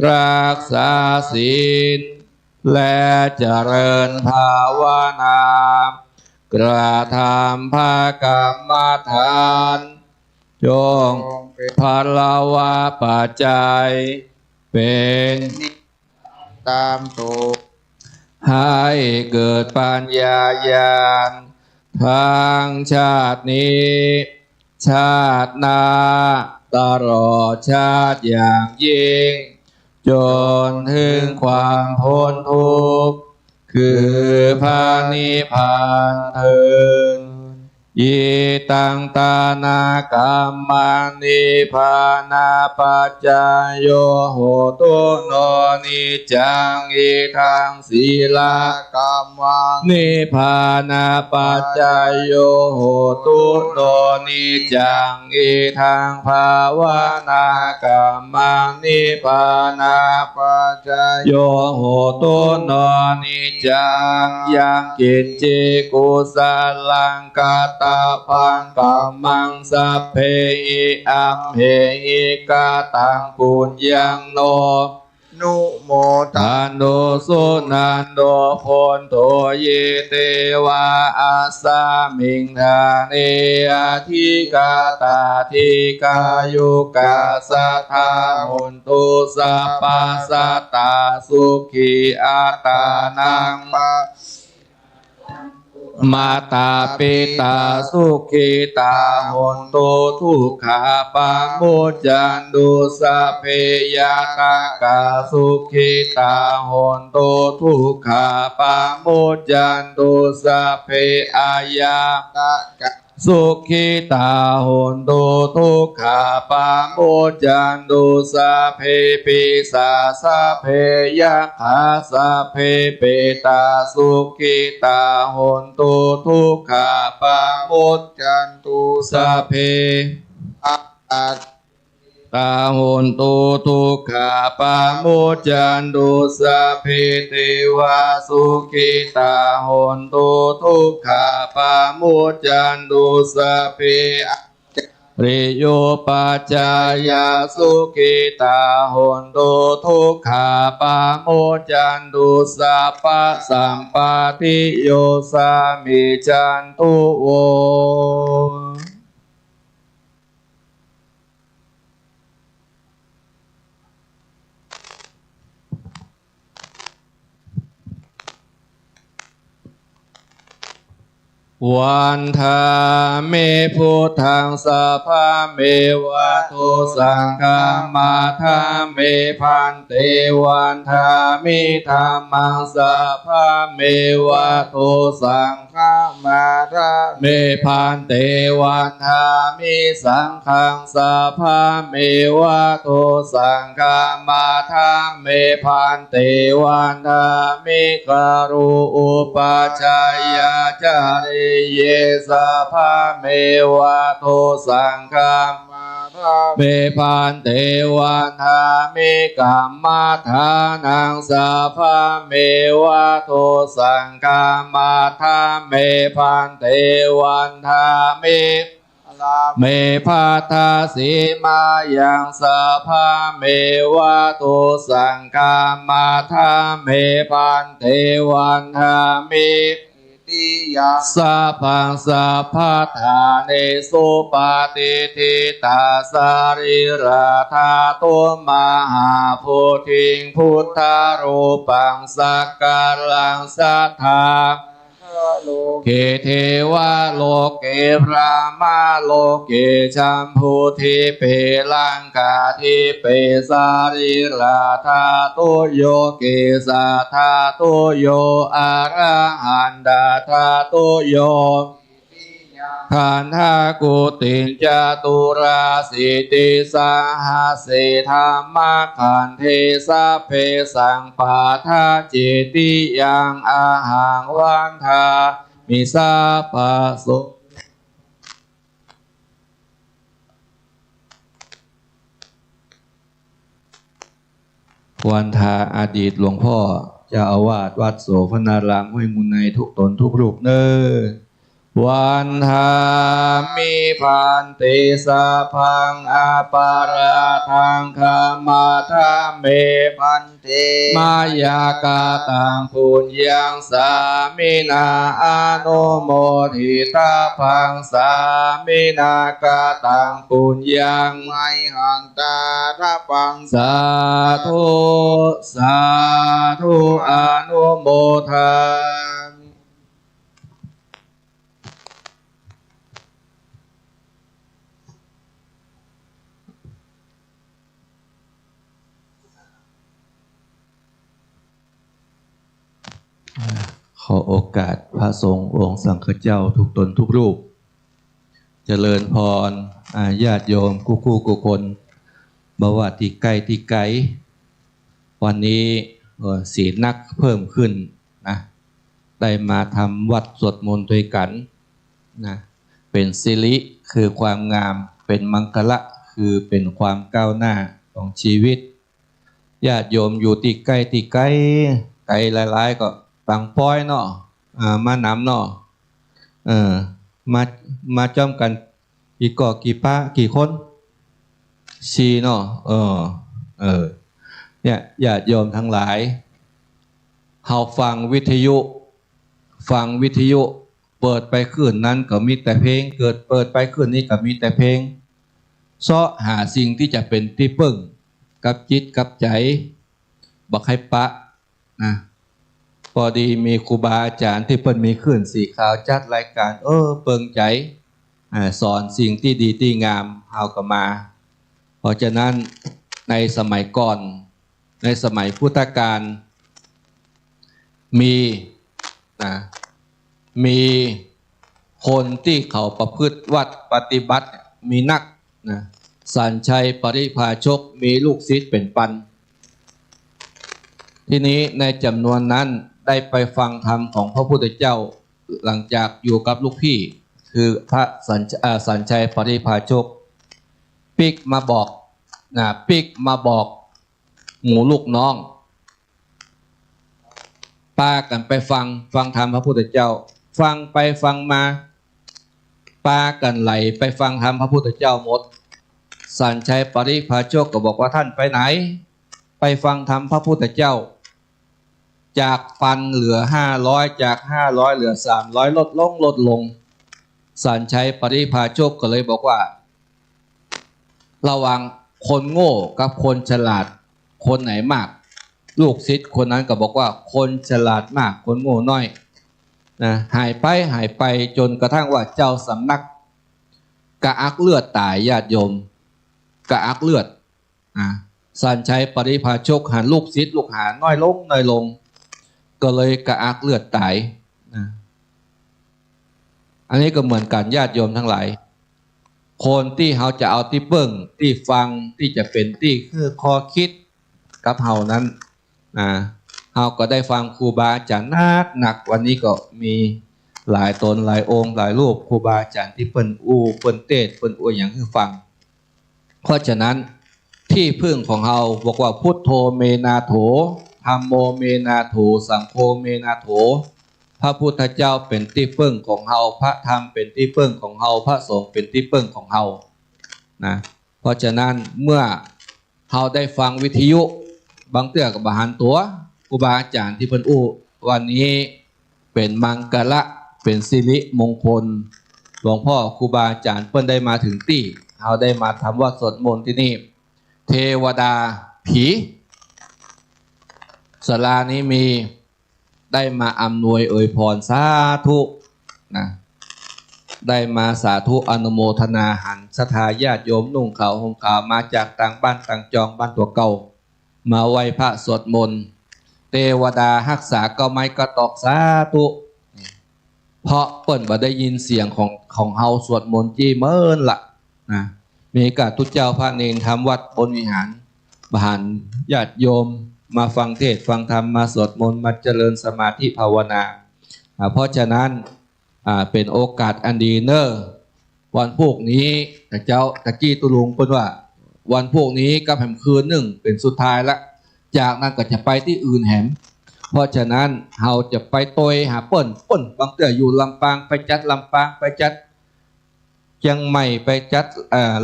รักษาศีล และเจริญภาวนา กระทำพระกรรมฐาน จงเป็นพลวปัจจัย เป็น ตามตัว ให้เกิดปัญญาญาณ ทั้งชาตินี้ ชาติหน้า ตลอดชาติอย่างยิ่ง จนถึงความพ้นทุกข์ คือพระนิพพานเทอญ อิทังทานะกัมมัง นิพพานะปัจจโย โหตุโน นิจจัง อิทัง ศีลกัมมัง นิพพานะปัจจโย โหตุโน นิจจัง อิทัง ภาวนากัมมัง นิพพานะปัจจโย โหตุโน นิจจัง ยังกิญจิกุสลัง กัตตะปังกัมมัง สัพเพหิ อัมเหหิ กะตัง ปุญญัง โน นุโม ทานุ สุนันโต โพนโธ เย เตวา อัสสะมิง ฐาเน อธิกาตา ดีฆายุกา สัตตา โหนตุ สัพพะ สัตตา สุขี อัตตานัง ปะ มาตาปิตา สุขิตา โหนตุ ทุกขา ปะมุจจันตุ สัพเพ ยัตถะกา สุขิตา โหนตุ ทุกขา ปะมุจจันตุ สัพเพ อายาตะกา สุขิตา โหนตุ ทุกขา ปะมุจจันตุ สัพเพ ปีศา สัพเพ ยักขา สัพเพ เปตา สุขิตา โหนตุ ทุกขา ปะมุจจันตุ สัพเพ อาตา ตา โหนตุ ทุกขา ปะมุจจันตุ สัพเพ เตวา สุขิตา โหนตุ ทุกขา ปะมุจจันตุ สัพเพ อาจาริโยปัจจายา สุขิตา โหนตุ ทุกขา ปะมุจจันตุ สัพพะสัมปาทิโย สามิจฉันตุ โว Vandāmi buddhaṃ sabbaṃ me va to saṅghaṃ, vandāmi bhante, vandāmi dhammaṃ sabbaṃ me va to saṅghaṃ, vandāmi bhante, vandāmi saṅghaṃ sabbaṃ me va to saṅghaṃ, vandāmi bhante, vandāmi guru upajjhāyācariye sabbaṃ me va to saṅghaṃ, vandāmi bhante, vandāmi kammadānaṃ sabbaṃ me va to saṅghaṃ, vandāmi bhante, vandāmi me bhaddasīmāyaṃ sabbaṃ me va to saṅghaṃ, vandāmi bhante, vandāmi sabbaṃ sabbaṭṭhānesu patiṭṭhitā sarīradhātu mahābodhiṃ buddharūpaṃ sakalaṃ sadā loke devaloke brahmaloke jambudīpe laṅkādīpe sarīradhātuyo kesādhātuyo arahantadhātuyo khandhakutiṃ caturāsītisahassi dhammagandhe sabbesaṃ paṭṭhacetiyaṃ ahaṃ vandāmi sabbaso วันทาอดีตหลวงพ่อเจ้าอาวาสวัดโสภณารามห้วยมูลในทุกต๋นทุกรูปเน้อ Vandāmi bhante, sabbaṃ aparādhaṃ khamatha me bhante. Mayā kataṃ puññaṃ sāminā anumoditabbaṃ, sāminā kataṃ puññaṃ mayhaṃ dātabbaṃ. Sādhu, sādhu, anumodāmi. ขอโอกาสพระสงฆ์องค์สังฆเจ้าทุกต๋นทุกรูป เจริญพร อ่า ญาติโยมกู้กู้กู้คน บ่ว่าตี้ใก้ตี้ไก๋ วันนี้ เอ่อ ศีลนักเพิ่มขึ้นนะ ได้มาทำวัตรสวดมนต์ตวยกั๋นนะ เป๋นสิริ คือความงาม เป๋นมังคละ คือเป๋นความก้าวหน้าของชีวิต ญาติโยมอยู่ตี้ใก้ตี้ไก๋ ไก๋หลายๆ ก็ปางป้อยเนาะ อ่า มานำเนาะ เออ มา มาจ้อมกั๋น กี่ก่อกี่ปะกี่คน สี่เนาะ เออ เออ เนี่ย ญาติโยมตังหลาย เฮาฟังวิทยุ ฟังวิทยุ เปิดไปคลื่นนั้นก็มีแต่เพลง เกิดเปิดไปคลื่นนี้ก็มีแต่เพลง เซาะหาสิ่งตี้จะเป๋นตี้เปิ้งกับจิตกับใจ๋ บ่ใค่ปะ นะ พอดีมีครูบาอาจ๋ารย์ตี้เปิ้นมีคลื่นสีขาวจัดรายก๋าน เออ เปิงใจ๋ อ่า สอนสิ่งตี้ดีตี้งาม เฮาก็มา เพราะฉะนั้นในสมัยก่อน ในสมัยพุทธกาล มี นะ มีคนตี้เขาประพฤติวัตรปฏิบัติมีนัก นะ สัญชัยปริพาชก มีลูกศิษย์เป๋นปัน ทีนี้ในจ๋ำนวนนั้นได้ไปฟังธรรมของพระพุทธเจ้า หลังจากอยู่กับลูกพี่ คือพระสัญช- อ่า สัญชัยปริพาชก ปิ๊กมาบอก นะ ปิ๊กมาบอกหมู่ลูกน้อง ปากั๋นไปฟัง ฟังธรรมพระพุทธเจ้า ฟังไปฟังมา ปากั๋นไหลไปฟังธรรมพระพุทธเจ้าหมด สัญชัยปริพาชกก็บอกว่า ท่านไปไหน ไปฟังธรรมพระพุทธเจ้า จากปันเหลือห้าร้อย จากห้าร้อยเหลือสามร้อย ลดลง ลดลง สัญชัยปริพาชกก็เลยบอกว่า ระหว่างคนโง่กับคนฉลาด คนไหนมาก ลูกศิษย์คนนั้นก็บอกว่า คนฉลาดมาก คนโง่น้อย นะ หายไป หายไป จ๋นกระทั่งว่าเจ้าสำนักกระอักเลือดต๋าย ญาติโยม กระอักเลือด นะ สัญชัยปริภาชกหันลูกศิษย์ลูกหาน้อยลง น้อยลง ก็เลยกระอักเลือดต๋าย นะ อันนี้ก็เหมือนกั๋น ญาติโยมตังหลาย คนตี้เฮาจะเอาตี้เปิ้ง ตี้ฟัง ตี้จะเป๋นตี้หื้อข้อคิดกับเฮานั้น นะ เฮาก็ได้ฟังครูบาอาจ๋ารย์นักๆ วันนี้ก็มีหลายต๋นหลายองค์หลายรูป ครูบาอาจ๋ารย์ตี้เปิ้นอู้ เปิ้นเตสน์ เปิ้นอู้หยังหื้อฟัง เพราะฉะนั้นตี้เปิ้งของเฮาบอกว่า พุทโธ เม นาโถ ธัมโม เม นาโถ สังโฆ เม นาโถ พระพุทธเจ้าเป๋นตี้เปิ้งของเฮา พระธรรมเป๋นตี้เปิ้งของเฮา พระสงฆ์เป๋นตี้เปิ้งของเฮา นะ เพราะฉะนั้นเมื่อเฮาได้ฟังวิทยุ บางเตื้อก็บ่หันตั๋วครูบาอาจ๋ารย์ตี้เปิ้นอู้ วันนี้เป๋นมังคละ เป๋นสิริมงคล หลวงพ่อครูบาอาจ๋ารย์เปิ้นได้มาเถิงตี้ เฮาได้มาทำวัตรสวดมนต์ตี้นี่ เทวดา ผี ศาลานี้มี ได้มาอำนวยอวยพร สาธุ นะ ได้มาสาธุอนุโมทนา หันศรัทธาญาติโยมนุ่งขาวห่มขาว มาจากต่างบ้านต่างจอง บ้านตั๋วเก่า มาไหว้พระสวดมนต์ เตวดาฮักษาเก๊าไม้เก๊าตอก สาธุ เพราะเปิ้นบ่ได้ยินเสียงของ ของเฮาสวดมนต์จี้เมินละ นะ มีก้าตุ๊เจ้าพระเณรทำวัตรบนวิหาร บ่หันญาติโยมมาฟังเทศน์ฟังธรรม มาสวดมนต์ มาเจริญสมาธิภาวนา อ่า เพราะฉะนั้น อ่า เป๋นโอกาสอันดีเน่อ วันพูกนี้ ตะเจ้า ตะกี้ตุ๊ลุงเปิ้นว่า วันพูกนี้กับแหมคืนนึ่งเป๋นสุดท้ายละ จากนั้นก็จะไปตี้อื่นแหม เพราะฉะนั้นเฮาจะไปตวยหาเปิ้น เปิ้นบางเตื้ออยู่ลำปาง ไปจัดลำปาง ไปจัดเจียงใหม่ ไปจัด เอ่อ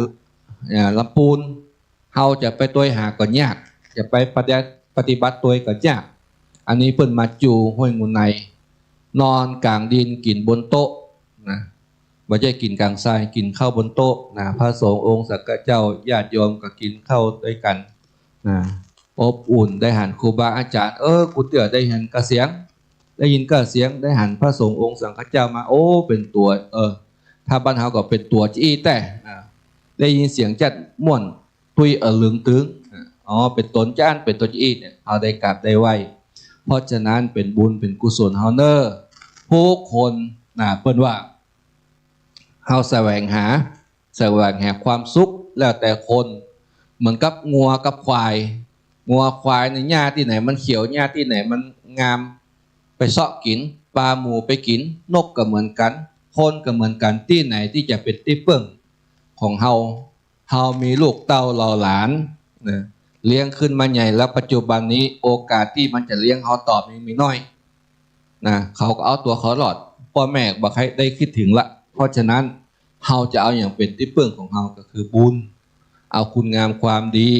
เอ่อ ลำปูน เฮาจะไปตวยหาก็ยาก จะไปปฏิบัติ ปฏิบัติตวยก็ยาก อันนี้เปิ้นมาจูห้วยมูลใน นอนก๋างดินกิ๋นบนโต๊ะ นะ บ่ใจ้กิ๋นก๋างทราย กิ๋นข้าวบนโต๊ะ นะ พระสงฆ์องค์สังฆเจ้า ญาติโยมก็กิ๋นข้าวตวยกั๋น นะ อบอุ่น ได้หันครูบาอาจ๋ารย์ เออ กูเตื้อได้หันก้าเสียง ได้ยินก้าเสียง ได้หันพระสงฆ์องค์สังฆเจ้ามา โอ้ เป๋นตั๋ว เออ ถ้าบ้านเฮาก็เป๋นตั๋วจาอี้แต๊ นะ ได้ยินเสียงจั๊ดม่วน ตุ้ยอะลึงตึง อ๋อ เป๋นต๋นจั๊น เป๋นตั๋วจาอี้เนี่ย เฮาได้กราบได้ไหว้ เพราะฉะนั้นเป๋นบุญเป๋นกุศลเฮาเน่อ ทุกคน นะ เปิ้นว่า เฮาแสวงหา แสวงหาความสุขแล้วแต่คน เหมือนกับงัวกับควาย งัวควายเนี่ย หญ้าตี้ไหนมันเขียว หญ้าตี้ไหนมันงาม ไปเซาะกิ๋น ปาหมู่ไปกิ๋น นกก็เหมือนกั๋น คนก็เหมือนกั๋น ตี้ไหนตี้จะเป๋นตี้เปิ้งของเฮา เฮามีลูกเต้าเหล่าหลาน นะ เลี้ยงขึ้นมาใหญ่แล้ว ปัจจุบันนี้โอกาสตี้มันจะเลี้ยงเฮาตอบนี่มีน้อย นะ เขาก็เอาตั๋วเขารอด ป้อแม่บ่ใค่ได้กึ๊ดเถิงละ เพราะฉะนั้น เฮาจะเอาหยังเป๋นตี้เปิ้งของเฮา ก็คือบุญ เอาคุณงามความดี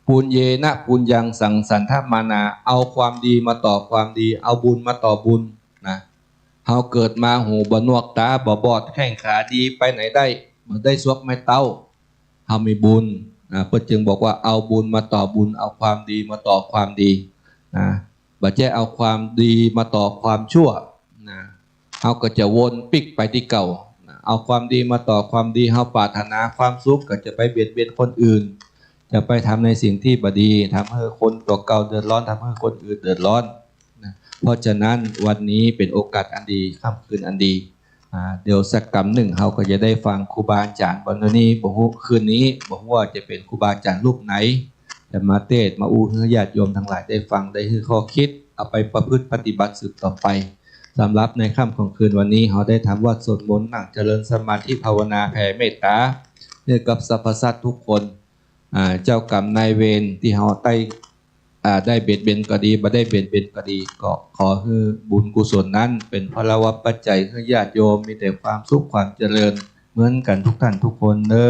ปุญเญนะปุญญังสังสันทะมานา เอาความดีมาต่อความดี เอาบุญมาต่อบุญ นะ เฮาเกิดมาหูบ่หนวกต๋าบ่บอดแข้งขาดีไปไหนได้ บ่ได้ซวกไม้เต๊า เฮามีบุญ นะ เปิ้นจึงบอกว่าเอาบุญมาต่อบุญ เอาความดีมาต่อความดี นะ บ่ใจ้เอาความดีมาต่อความชั่ว นะ เฮาก็จะวนปิ๊กไปตี้เก่า นะ เอาความดีมาต่อความดี เฮาปรารถนาความสุขก็จะไปเบียดเบียนคนอื่น จะไปทำในสิ่งตี้บ่ดี ทำหื้อคนตั๋วเก่าเดือดร้อน ทำหื้อคนอื่นเดือดร้อน นะ เพราะฉะนั้นวันนี้เป๋นโอกาสอันดี ค่ำคืนอันดี อ่า เดี๋ยวสักกำนึ่งเฮาก็จะได้ฟังครูบาอาจ๋ารย์ วันนี้บ่ฮู้ คืนนี้บ่ฮู้ว่าจะเป๋นครูบาอาจ๋ารย์รูปไหน จะมาเตสน์มาอู้หื้อญาติโยมตังหลายได้ฟัง ได้หื้อข้อคิด เอาไปประพฤติปฏิบัติสืบต่อไป สำหรับในค่ำของคืนวันนี้ เฮาได้ทำวัตรสวดมนต์ นั่งเจริญสมาธิภาวนาแผ่เมตต๋า หื้อกับสรรพสัตว์ทุกคน อ่า เจ้ากรรมนายเวรตี้เฮาได้ อ่า ได้เบียดเบียนก็ดี บ่ได้เบียดเบียนก็ดี ก็ขอหื้อบุญกุศลนั้นเป๋นพลวปัจจัยหื้อญาติโยมมีแต่ความสุขความเจริญเหมือนกั๋นทุกท่านทุกคนเน่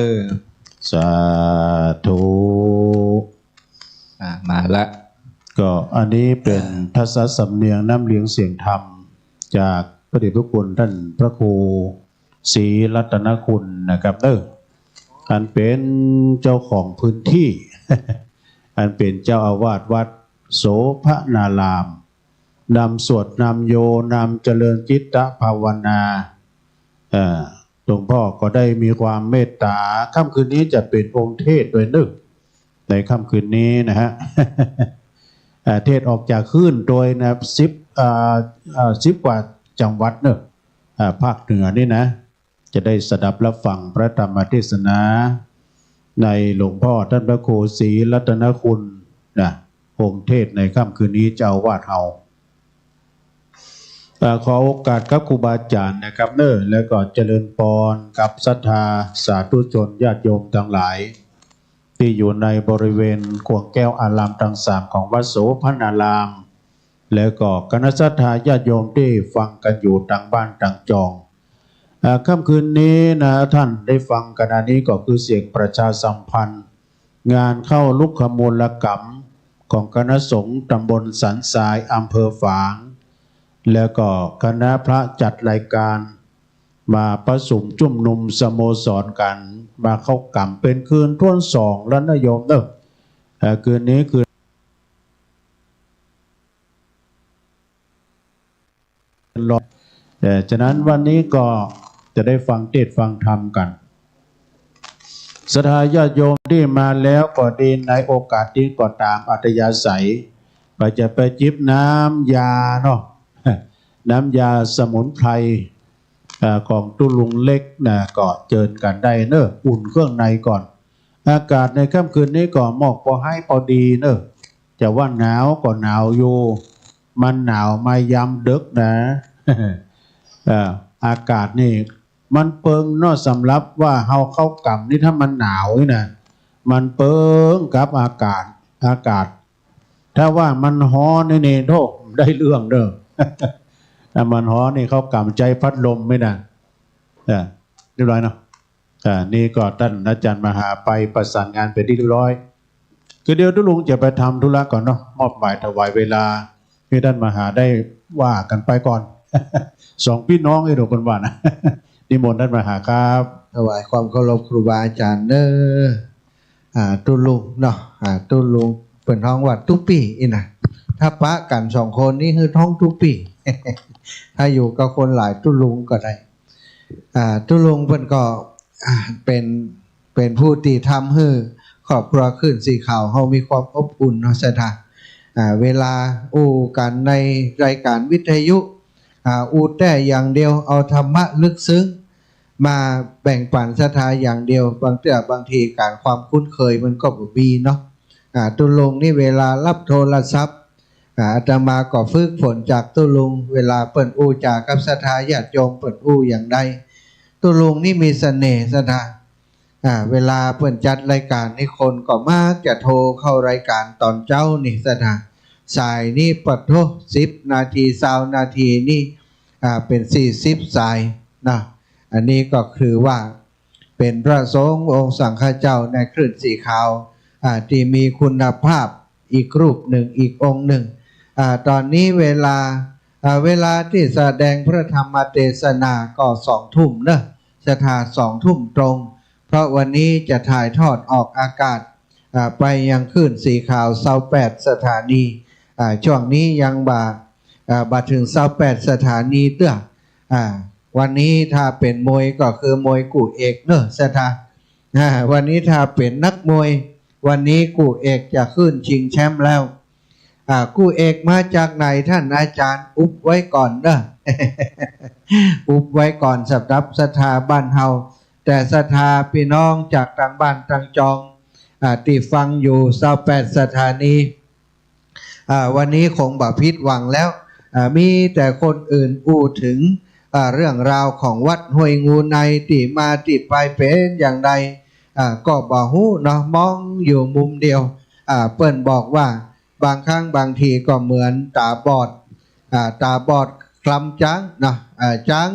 อ สาธุ อ่า มาละ ก็อันนี้เป๋น อ่า ทัศสำเนียงน้ำเลียงเสียงธรรม จากพระเดชพระคุณท่านพระครูศรีรัตนคุณนะครับเน่อ อันเป๋นเจ้าของพื้นตี้ อันเป๋นเจ้าอาวาสวัดโสภณาราม นำสวดนำโย นำเจริญจิตตภาวนา เอ่อ หลวงพ่อก็ได้มีความเมตตา ค่ำคืนนี้จะเป๋นองค์เทศน์โดยนึ่ง ในค่ำคืนนี้นะฮะ เอ่อ เทศน์ออกจากคลื่นโดยนะ สิบ เอ่อ เอ่อ สิบกว่าจังหวัดเนอะ เอ่อ ภาคเหนือนี่นะ จะได้สดับรับฟังพระธรรมเทศนา ในหลวงพ่อท่านพระครูศรีรัตนคุณนะ องค์เทศน์ในค่ำคืนนี้ เจ้าอาวาสเฮา เอ่อ ขอโอกาสกับครูบาอาจ๋ารย์นะครับเนอะ แล้วก็เจริญปอนกับศรัทธาสาธุชนญาติโยมตังหลาย ตี้อยู่ในบริเวณขวงแก้วอารามตังสามของวัดโสภณาราม แล้วก็คณะศรัทธาญาติโยมตี้ฟังกั๋นอยู่ตังบ้านตังจอง เอ่อ ค่ำคืนนี้นะ ท่านได้ฟังกั๋นอันนี้ก็คือเสียงประชาสัมพันธ์ งานเข้ารุกขมูลกรรมของคณะสงฆ์ตำบลสันทราย อำเภอฝาง แล้วก็คณะพระจัดรายการมาประสุมจุมนุมสโมสรกั๋น มาเข้ากรรมเป๋นคืนถ้วนสองแล้วนะโยมเนอะ เอ่อ คืนนี้คืน เอ่อ ฉะนั้นวันนี้ก็จะได้ฟังเทศน์ฟังธรรมกั๋น ศรัทธาญาติโยมตี้มาแล้วก็ดี ในโอกาสนี้ก็ต๋ามอัธยาศัย ก็จะไปจิบน้ำยาเนาะ น้ำยาสมุนไพร เอ่อ ของตุ๊ลุงเล็กนะ ก็เจิญกั๋นได้เนอะ อุ่นเครื่องในก่อน อากาศในค่ำคืนนี้ก็หมอกปอไฮปอดีเนอะ จะว่าหนาวก็หนาวอยู่ มันหนาวมายามดึกนะ เอ่อ อากาศนี่มันเปิงเนาะ สำหรับว่าเฮาเข้ากรรมนี่ ถ้ามันหนาวนี่นะ มันเปิงกับอากาศ อากาศ ถ้าว่ามันฮ้อนนี่ นี่ โธ่ ได้เรื่องเด้อ ถ้ามันฮ้อนนี่เข้ากรรมใจ๊พัดลมไหมนะ เออ เรียบร้อยเนาะ อ่า นี่ก็ต้านอาจ๋ารย์มหาไปประสานงานเป๋นตี้เรียบร้อย คือเดี๋ยวตุ๊ลุงจะไปทำธุระก่อนเนาะ มอบหมายถวายเวลาหื้อต้านมหาได้ว่ากั๋นไปก่อน สองปี้น้องไอ้ดอกคนว่านะ นิมนต์ต้านมหาครับ ถวายความเคารพครูบาอาจ๋ารย์เนอะ อ่า ตุ๊ลุงเนาะ อ่า ตุ๊ลุงเปิ้นฮ้องว่าตุ๊ปี้อี้นะ ถ้าปะกั๋นสองคนนี่หื้อฮ้องตุ๊ปี้ ถ้าอยู่กับคนหลายตุ๊ลุงก็ได้ อ่า ตุ๊ลุงเปิ้นก็ อ่า เป๋น เป๋นผู้ตี้ทำหื้อครอบครัวคลื่นสีขาวเฮามีความอบอุ่นเนาะศรัทธา อ่า เวลาอู้กั๋นในรายการวิทยุ อ่า อู้แต๊อย่างเดียว เอาธรรมะลึกซึ้งมาแบ่งปั๋นศรัทธาอย่างเดียว บางเตื้อบางทีก๋านความคุ้นเคยมันก็บ่มีเนาะ อ่า ตุ๊ลุงนี่เวลาฮับโทรศัพท์ อ่า อาตมาก็ฝึกฝนจากตุ๊ลุง เวลาเปิ้นอู้จ๋ากับศรัทธาญาติโยมเปิ้นอู้อย่างใด ตุ๊ลุงนี่มีเสน่ห์ศรัทธา อ่า เวลาเปิ้นจัดรายการนี่คนก็มักจะโทรเข้ารายการต๋อนเจ๊านี่ศรัทธา สายนี่ปะโธ่ สิบนาที ซาวนาทีนี่ อ่า เป๋นสี่สิบสายนะ อันนี้ก็คือว่าเป๋นพระสงฆ์องค์สังฆเจ้าในคลื่นสีขาว อ่า ตี้มีคุณภาพอีกรูปนึ่งอีกองค์นึ่ง อ่า ต๋อนนี้เวลา อ่า เวลาตี้แสดงพระธรรมเทศนาก็สองทุ่มเนอะศรัทธา สองทุ่มตรง เพราะวันนี้จะถ่ายทอดออกอากาศ อ่า ไปยังคลื่นสีขาวซาวแปดสถานี อ่า ช่วงนี้ยังบ่ อ่า บ่เถิงซาวแปดสถานีเตื้อ อ่า วันนี้ถ้าเป๋นมวยก็คือมวยกู้เอกเนอะศรัทธา อ่า วันนี้ถ้าเป๋นนักมวย วันนี้กู้เอกจะขึ้นชิงแชมป์แล้ว อ่า กู้เอกมาจากไหนท่านอาจ๋ารย์ อุบไว้ก่อนเนอะ อุบไว้ก่อนสำหรับศรัทธาบ้านเฮา แต่ศรัทธาปี้น้องจากตางบ้านตางจอง อ่า ตี้ฟังอยู่ซาวแปดสถานี อ่า วันนี้คงบ่ผิดหวังแล้ว อ่า มีแต่คนอื่นอู้เถิง อ่า เรื่องราวของวัดห้วยงูใน ตี้มาตี้ไปเป๋นอย่างใด อ่า ก็บ่ฮู้เนาะ มองอยู่มุมเดียว อ่า เปิ้นบอกว่าบางครั้งบางทีก็เหมือนต๋าบอด อ่า ต๋าบอดคลำจ๊างเนาะ อ่า จ๊าง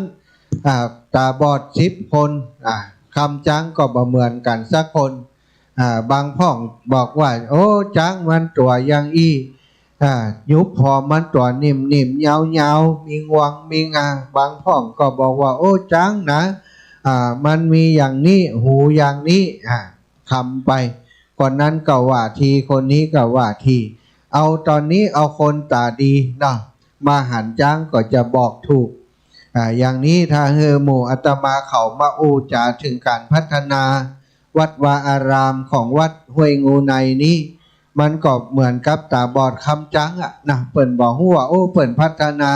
อ่า ต๋าบอดสิบคน อ่า คลำจ๊างก็บ่เหมือนกั๋นสักคน อ่า บางพ่องบอกว่า โอ้ จ๊างมันตั๋วอย่างอี้ อ่า หยุบหอมมันตั๋วนิ่มๆ ยาวๆ มีงวงมีงา บางพ่องก็บอกว่า โอ้ จ๊างนะ อ่า มันมีอย่างนี้ หูอย่างนี้ อ่า คลำไป คนนั้นก็ว่าที คนนี้ก็ว่าที เอาต๋อนนี้เอาคนต๋าดีเนาะ มาหันจ๊างก็จะบอกถูก อ่า อย่างนี้ถ้าหื้อหมู่อาตมาเขามาอู้จ๋าเถิงก๋านพัฒนาวัดวาอารามของวัดห้วยงูในนี้ มันก็เหมือนกับต๋าบอดคำจั๋งอะนะ เปิ้นบ่ฮู้ว่า โอ้ เปิ้นพัฒนา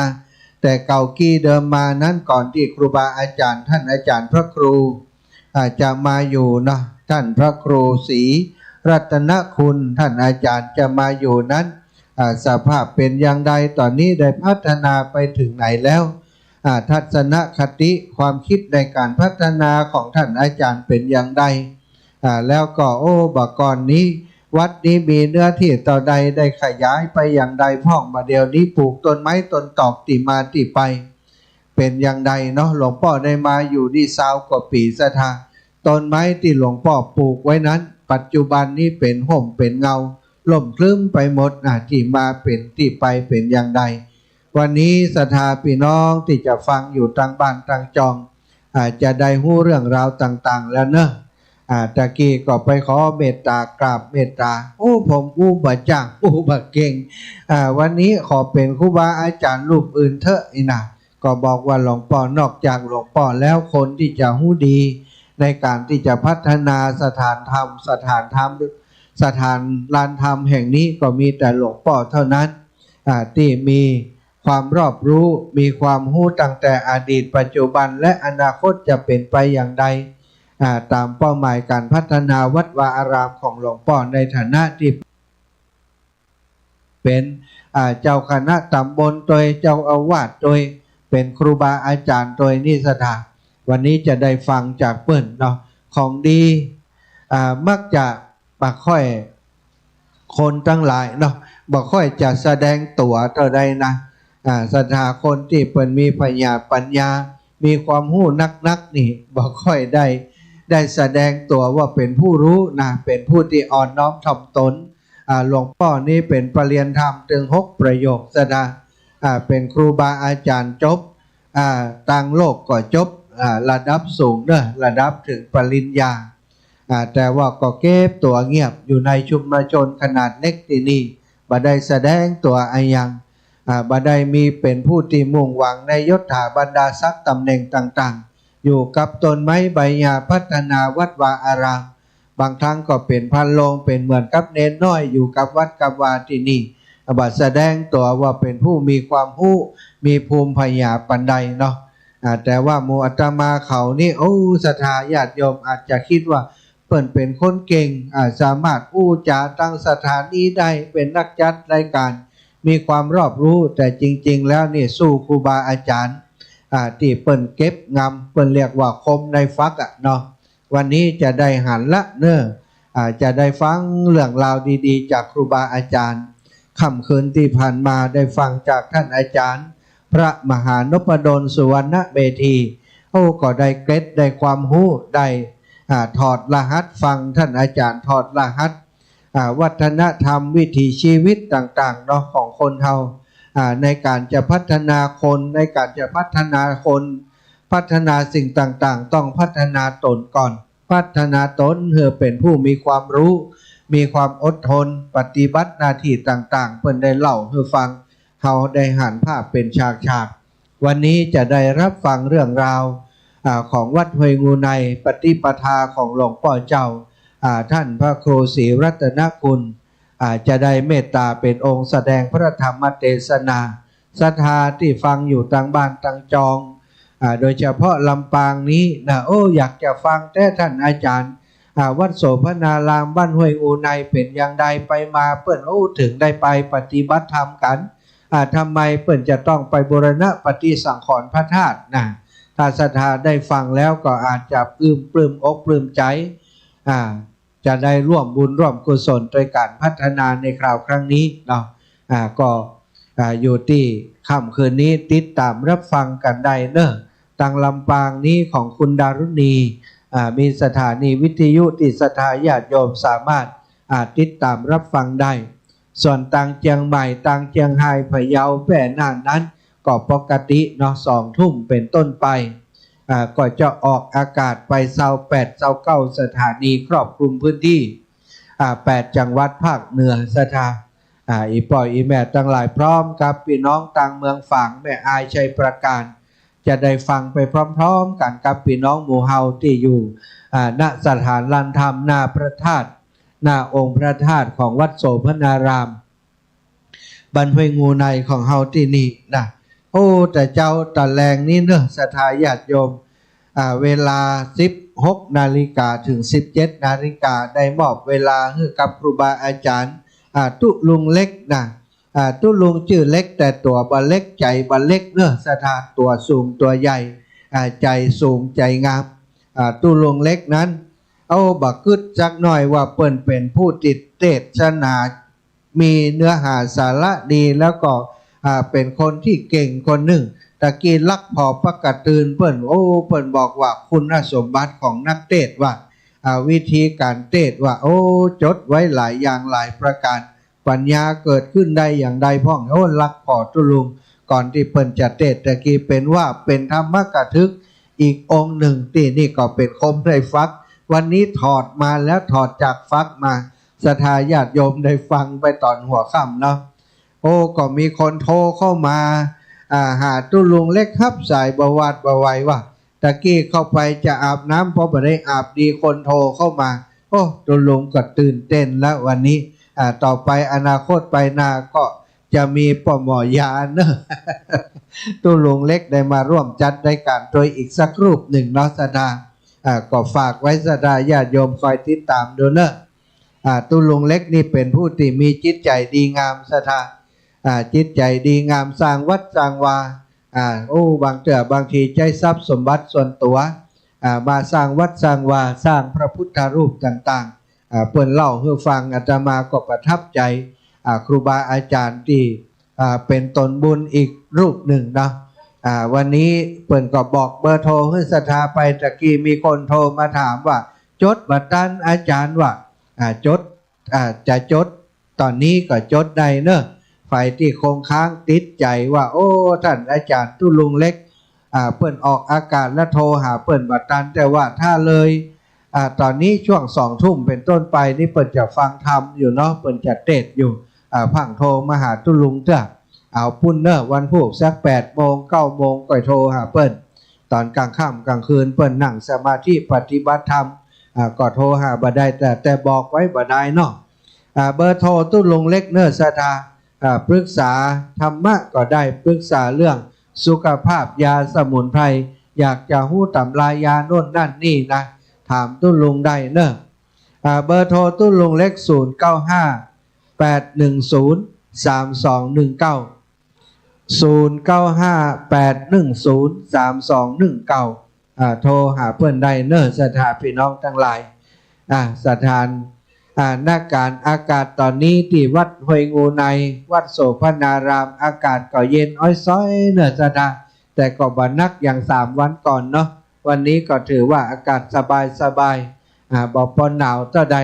แต่เก่ากี้เดิมมานั้น ก่อนตี้ครูบาอาจ๋ารย์ ต้านอาจ๋ารย์พระครู อ่า จะมาอยู่เนาะ ต้านพระครูศรีรัตนคุณ ต้านอาจ๋ารย์จะมาอยู่นั้น อ่า สภาพเป๋นอย่างใด ต๋อนนี้ได้พัฒนาไปเถิงไหนแล้ว อ่า ทัศนคติความกึ๊ดในก๋านพัฒนาของต้านอาจ๋ารย์เป๋นอย่างใด อ่า แล้วก็ โอ้ บ่าก่อนนี้วัดนี้มีเนื้อตี้เต้าใด ได้ขยายไปอย่างใดพ่อง บ่าเดี่ยวนี้ปลูกต้นไม้ต้นตอกตี้มาตี้ไป เป๋นอย่างใดเนาะ หลวงป้อได้มาอยู่นี่ซาวกว่าปี๋ศรัทธา ต้นไม้ตี้หลวงป้อปลูกไว้นั้น ปัจจุบันนี้เป๋นฮ่มเป๋นเงา ฮ่มครึ้มไปหมดนะ ตี้มาเป๋นตี้ไปเป๋นอย่างใด วันนี้ศรัทธาปี้น้องตี้จะฟังอยู่ตังบ้านตังจอง อ่า จะได้ฮู้เรื่องราวต่างๆ แล้วเนาะ อ่า ตะกี้ก็ไปขอเมตตากราบเมตตา โอ้ ผมอู้บ่จ๋าง อู้บ่เก่ง อ่า วันนี้ขอเป๋นครูบาอาจ๋ารย์รูปอื่นเต๊อะอี้นะ ก็บอกว่าหลวงป้อ นอกจากหลวงป้อแล้ว คนตี้จะฮู้ดีในก๋านตี้จะพัฒนาสถานธรรม สถานธรรม สถานลานธรรมแห่งนี้ก็มีแต่หลวงป้อเต้านั้น อ่า ตี้มีความรอบฮู้ มีความฮู้ตั้งแต่อดีต ปัจจุบัน และอนาคตจะเป๋นไปอย่างใด อ่า ต๋ามเป้าหมายก๋านพัฒนาวัดวาอารามของหลวงป้อ ในฐานะตี้เป๋น อ่า เจ้าคณะต๋ำบลตวย เจ้าอาวาสตวย เป๋นครูบาอาจ๋ารย์ตวยนี่ศรัทธา วันนี้จะได้ฟังจากเปิ้นเนาะ ของดี อ่า มักจะบ่ค่อย คนตังหลายเนาะ บ่ค่อยจะแสดงตั๋วเต้าใดนะ อ่า ศรัทธาคนตี้เปิ้นมีผญาปัญญา มีความฮู้นักๆ นี่ บ่ค่อยได้ ได้แสดงตั๋วว่าเป๋นผู้ฮู้นะ เป๋นผู้ตี้อ่อนน้อมถ่อมตน อ่า หลวงป้อนี้เป๋นปริญญาธรรมเถิงหกประโยคศรัทธา อ่า เป๋นครูบาอาจ๋ารย์จบ อ่า ตางโลกก็จบ อ่า ระดับสูงเนาะ ระดับเถิงปริญญา อ่า แต่ว่าก็เก็บตั๋วเงียบอยู่ในชุมชนขนาดเล็กตี้นี่ บ่ได้แสดงตั๋วอะหยัง อ่า บ่ได้มีเป๋นผู้ตี้มุ่งหวังในยศถาบรรดาศักดิ์ตำแหน่งต่างๆ อยู่กับต้นไม้ใบหญ้า พัฒนาวัดวาอาราม บางครั้งก็เป๋นพานโรง เป๋นเหมือนกับเณรน้อยอยู่กับวัดกับวาตี้นี่ บ่แสดงตั๋วว่าเป๋นผู้มีความฮู้ มีภูมิผญาปานใดเนาะ อ่า แต่ว่าหมู่อาตมาเขานี่ โอ้ ศรัทธาญาติโยมอาจจะกึ๊ดว่าเปิ้นเป๋นคนเก่ง อ่า สามารถอู้จ๋าตังสถานีได้ เป๋นนักจัดรายก๋าน มีความรอบฮู้ แต่จริงๆ แล้วนี่สู้ครูบาอาจ๋ารย์ อ่า ตี้เปิ้นเก็บงำ เปิ้นเรียกว่าคมในฝักอะเนาะ วันนี้จะได้หันละเนาะ อ่า จะได้ฟังเรื่องราวดีๆ จากครูบาอาจ๋ารย์ ค่ำคืนตี้ผ่านมาได้ฟังจากต้านอาจ๋ารย์พระมหานพดลสุวรรณเมธี โอ้ ก็ได้เกร็ด ได้ความฮู้ ได้ อ่า ถอดรหัสฟัง ต้านอาจ๋ารย์ถอดรหัส อ่า วัฒนธรรม วิถีชีวิตต่างๆ เนาะ ของคนเฮา อ่า ในก๋านจะพัฒนาคน ในก๋านจะพัฒนาคน พัฒนาสิ่งต่างๆ ต้องพัฒนาตนก่อน พัฒนาตนหื้อเป๋นผู้มีความฮู้ มีความอดทน ปฏิบัติหน้าตี้ต่างๆ เปิ้นได้เล่าหื้อฟัง เฮาได้หันภาพเป๋นฉากๆ วันนี้จะได้รับฟังเรื่องราว อ่า ของวัดห้วยงูใน ปฏิปทาของหลวงป้อเจ้า อ่า ต้านพระครูศรีรัตนคุณ อ่า จะได้เมตตาเป๋นองค์แสดงพระธรรมเตสนา ศรัทธาตี้ฟังอยู่ตังบ้านตังจอง อ่า โดยเฉพาะลำปางนี้นะ โอ้ อยากจะฟังแต๊ต้านอาจ๋ารย์ อ่า วัดโสภณาราม บ้านห้วยงูในเป๋นอย่างใด ไปมาเปิ้น โอ้ เถิงได้ไปปฏิบัติธรรมกั๋น อ่า ทำไมเปิ้นจะต้องไปบูรณะปฏิสังขรณ์พระธาตุนะ ถ้าศรัทธาได้ฟังแล้วก็อาจจะปลื้ม ปลื้มอกปลื้มใจ๋ อ่า จะได้ร่วมบุญร่วมกุศลตวยก๋านพัฒนาในคราวครั้งนี้เนาะ อ่า ก็ อ่า อยู่ตี้ค่ำคืนนี้ติดต๋ามรับฟังกั๋นได้เนาะ ตังลำปางนี้ของคุณดารุณี อ่า มีสถานีวิทยุตี้ศรัทธาญาติโยมสามารถ อ่า ติดต๋ามรับฟังได้ ส่วนตังเจียงใหม่ ตังเจียงฮาย พะเยา แป้ น่านนั้น ก็ปกติเนาะ สองทุ่มเป๋นต้นไป อ่า ก็จะออกอากาศไปซาวแปด ซาวเก้าสถานี ครอบคลุมพื้นที่ อ่า แปดจังหวัดภาคเหนือศรัทธา อ่า อี่ป้ออี่แม่ตังหลายพร้อมกับปี้น้องตางเมืองฝาง แม่อาย ชัยปราการ จะได้ฟังไปพร้อมๆ กั๋นกับปี้น้องหมู่เฮาตี้อยู่ อ่า ณ สถานลานธรรมหน้าพระธาตุ หน้าองค์พระธาตุของวัดโสภณาราม บ้านห้วยงูในของเฮาตี้นี่นะ โอ้ แต่เจ้าตะแลงนี้เนาะ ศรัทธาญาติโยม อ่า เวลาสิบหกนาฬิกาเถิงสิบเจ็ดนาฬิกา ได้มอบเวลาหื้อกับครูบาอาจ๋ารย์ อ่า ตุ๊ลุงเล็กนะ อ่า ตุ๊ลุงจื้อเล็ก แต่ตั๋วบ่เล็ก ใจ๋บ่เล็กเนาะ ศรัทธา ตั๋วสูงตั๋วใหญ่ อ่า ใจ๋สูงใจ๋งาม อ่า ตุ๊ลุงเล็กนั้น เอ้า บ่กึ๊ดสักหน้อยว่าเปิ้นเป๋นผู้ตี้เตสนา มีเนื้อหาสาระดี แล้วก็ อ่า เป๋นคนตี้เก่งคนนึ่ง ตะกี้ลักผ่อปากก๋าตื่นเปิ้น โอ้ เปิ้นบอกว่าคุณสมบัติของนักเตสน์ว่า อ่า วิธีก๋านเตสน์ว่า โอ้ จดไว้หลายอย่างหลายประก๋าน ปัญญาเกิดขึ้นได้อย่างใดพ่อง โอ้ ลักผ่อตุ๊ลุง ก่อนตี้เปิ้นจะเตสน์ตะกี้ เป๋นว่าเป๋นธรรมกถึกอีกองค์นึ่ง ตี้นี่ก็เป๋นคนได้ฟัง วันนี้ถอดมาแล้ว ถอดจากฟักมา ศรัทธาญาติโยมได้ฟังไปต๋อนหัวค่ำเนาะ โอ้ ก็มีคนโทรเข้ามา อ่า หาตุ๊ลุงเล็ก ฮับสายบ่หวาดบ่ไหวว่า ตะกี้เข้าไปจะอาบน้ำ เพราะบ่ได้อาบดี คนโทรเข้ามา โอ้ ตุ๊ลุงก็ตื่นเต้นแล้ววันนี้ อ่า ต่อไปอนาคตไปหน้าก็จะมีป้อหมอยาเนาะ ตุ๊ลุงเล็กได้มาร่วมจัดรายก๋านตวยอีกสักรูปนึ่งเนาะ ศรัทธา อ่า ก็ฝากไว้ ศรัทธาญาติโยมคอยติดต๋ามดูเนาะ อ่า ตุ๊ลุงเล็กนี่เป๋นผู้ตี้มีจิตใจ๋ดีงาม ศรัทธา อ่า จิตใจ๋ดีงาม สร้างวัดสร้างวา อ่า โอ้ บางเตื้อบางทีใจ๊ทรัพย์สมบัติส่วนตั๋ว อ่า มาสร้างวัดสร้างวา สร้างพระพุทธรูปต่างๆ อ่า เปิ้นเล่าหื้อฟัง อาตมาก็ประทับใจ๋ อ่า ครูบาอาจ๋ารย์ตี้ อ่า เป๋นต๋นบุญอีกรูปนึ่งเนาะ อ่า วันนี้เปิ้นก็บอกเบอร์โทรหื้อศรัทธาไป ตะกี้มีคนโทรมาถามว่า จดบ่ตันอาจ๋ารย์ว่า อ่า จด อ่า จะจด ต๋อนนี้ก็จดได้เนาะ ใผตี้คงค้างติดใจ๋ว่า โอ้ ต้านอาจ๋ารย์ตุ๊ลุงเล็ก อ่า เปิ้นออกอากาศแล้วโทรหาเปิ้นบ่ตัน แต่ว่าถ้าเลย อ่า ต๋อนนี้ช่วงสองทุ่มเป๋นต้นไปนี่เปิ้นจะฟังธรรมอยู่เนาะ เปิ้นจะเตสน์อยู่ อ่า พ่างโทรมาหาตุ๊ลุงเตื้อ เอาปู้นเนาะ วันพูกสักแปดโมง เก้าโมง ก่อยโทรหาเปิ้น ต๋อนก๋างค่ำก๋างคืนเปิ้นนั่งสมาธิปฏิบัติธรรม อ่า ก็โทรหาบ่ได้ แต่ แต่บอกไว้บ่ได้เนาะ อ่า เบอร์โทรตุ๊ลุงเล็กเนาะ ศรัทธา อ่า ปรึกษาธรรมะก็ได้ ปรึกษาเรื่องสุขภาพ ยาสมุนไพร อยากจะฮู้ตำรายาโน่นนั่นนี่นะ ถามตุ๊ลุงได้เนาะ อ่า เบอร์โทรตุ๊ลุงเล็ก ศูนย์เก้าห้า แปดหนึ่งศูนย์ สามสองหนึ่งเก้า ศูนย์เก้าห้า แปดหนึ่งศูนย์ สามสองหนึ่งเก้า อ่า โทรหาเปิ้นได้เนาะ ศรัทธาปี้น้องตังหลาย อ่า ศรัทธา อ่า ณ ก๋านอากาศต๋อนนี้ตี้วัดห้วยงูใน วัดโสภณาราม อากาศก็เย็นอ้อยซ้อยเนาะ ศรัทธา แต่ก็บ่หนักอย่างสามวันก่อนเนาะ วันนี้ก็ถือว่าอากาศสบายๆ อ่า บ่ปอหนาวเต้าใด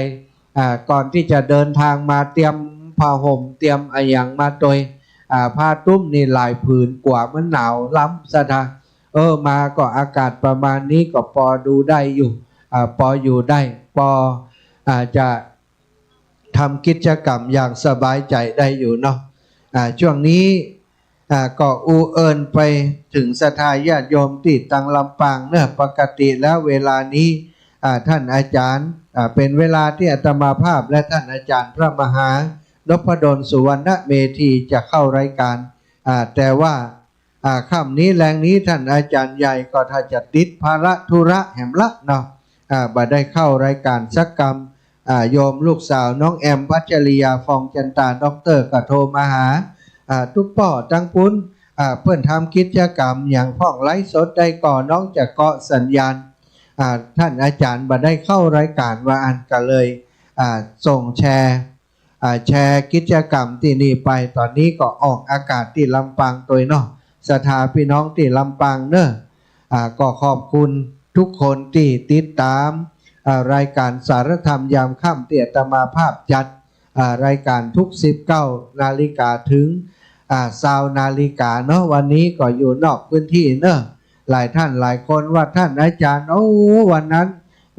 อ่า ก่อนตี้จะเดินทางมาเตรียมผ้าห่ม เตรียมอะหยังมาตวย อ่า ผ้าตุ้มนี่หลายผืน กั๋วมันหนาวล้ำ ศรัทธา เออ มาก็อากาศประมาณนี้ก็ปอดูได้อยู่ อ่า ปออยู่ได้ ปอ อ่า จะทำกิจกรรมอย่างสบายใจ๋ได้อยู่เนาะ อ่า ช่วงนี้ อ่า ก็อู้เอิ้นไปเถิงศรัทธาญาติโยมตี้ตังลำปางเนาะ ปกติแล้วเวลานี้ อ่า ต้านอาจ๋ารย์ อ่า เป๋นเวลาตี้อาตมาภาพและต้านอาจ๋ารย์พระมหานพดล สุวรรณเมธีจะเข้ารายก๋าน อ่า แต่ว่า อ่า ค่ำนี้แลงนี้ต้านอาจ๋ารย์ใหญ่ก็ถ้าจะติดภาระธุระแหมละเนาะ อ่า บ่ได้เข้ารายก๋านสักกำ อ่า โยมลูกสาวน้องแอม พัชริยา ฟองจันตา ด็อกเตอร์ ก็โทรมาหา อ่า ตุ๊ป้อตังปู้น อ่า เปิ้นทำกิจกรรมหยังพ่อง ไลฟ์สดได้ก่อ น้องจะเกาะสัญญาณ อ่า ต้านอาจ๋ารย์บ่ได้เข้ารายก๋านว่าอั้น ก็เลย อ่า ส่งแชร์ อ่า แชร์กิจกรรมตี้นี่ไป ต๋อนนี้ก็ออกอากาศตี้ลำปางตวยเนาะ ศรัทธาปี้น้องตี้ลำปางเนาะ อ่า ก็ขอบคุณทุกคนตี้ติดต๋าม อ่า รายก๋านสารธรรมยามค่ำตี้อาตมาภาพจัด อ่า รายก๋านทุกสิบเก้านาฬิกาเถิง อ่า ซาวนาฬิกาเนาะ วันนี้ก็อยู่นอกพื้นตี้เนาะ หลายต้านหลายคนว่า ต้านอาจ๋ารย์ โอ้ วันนั้น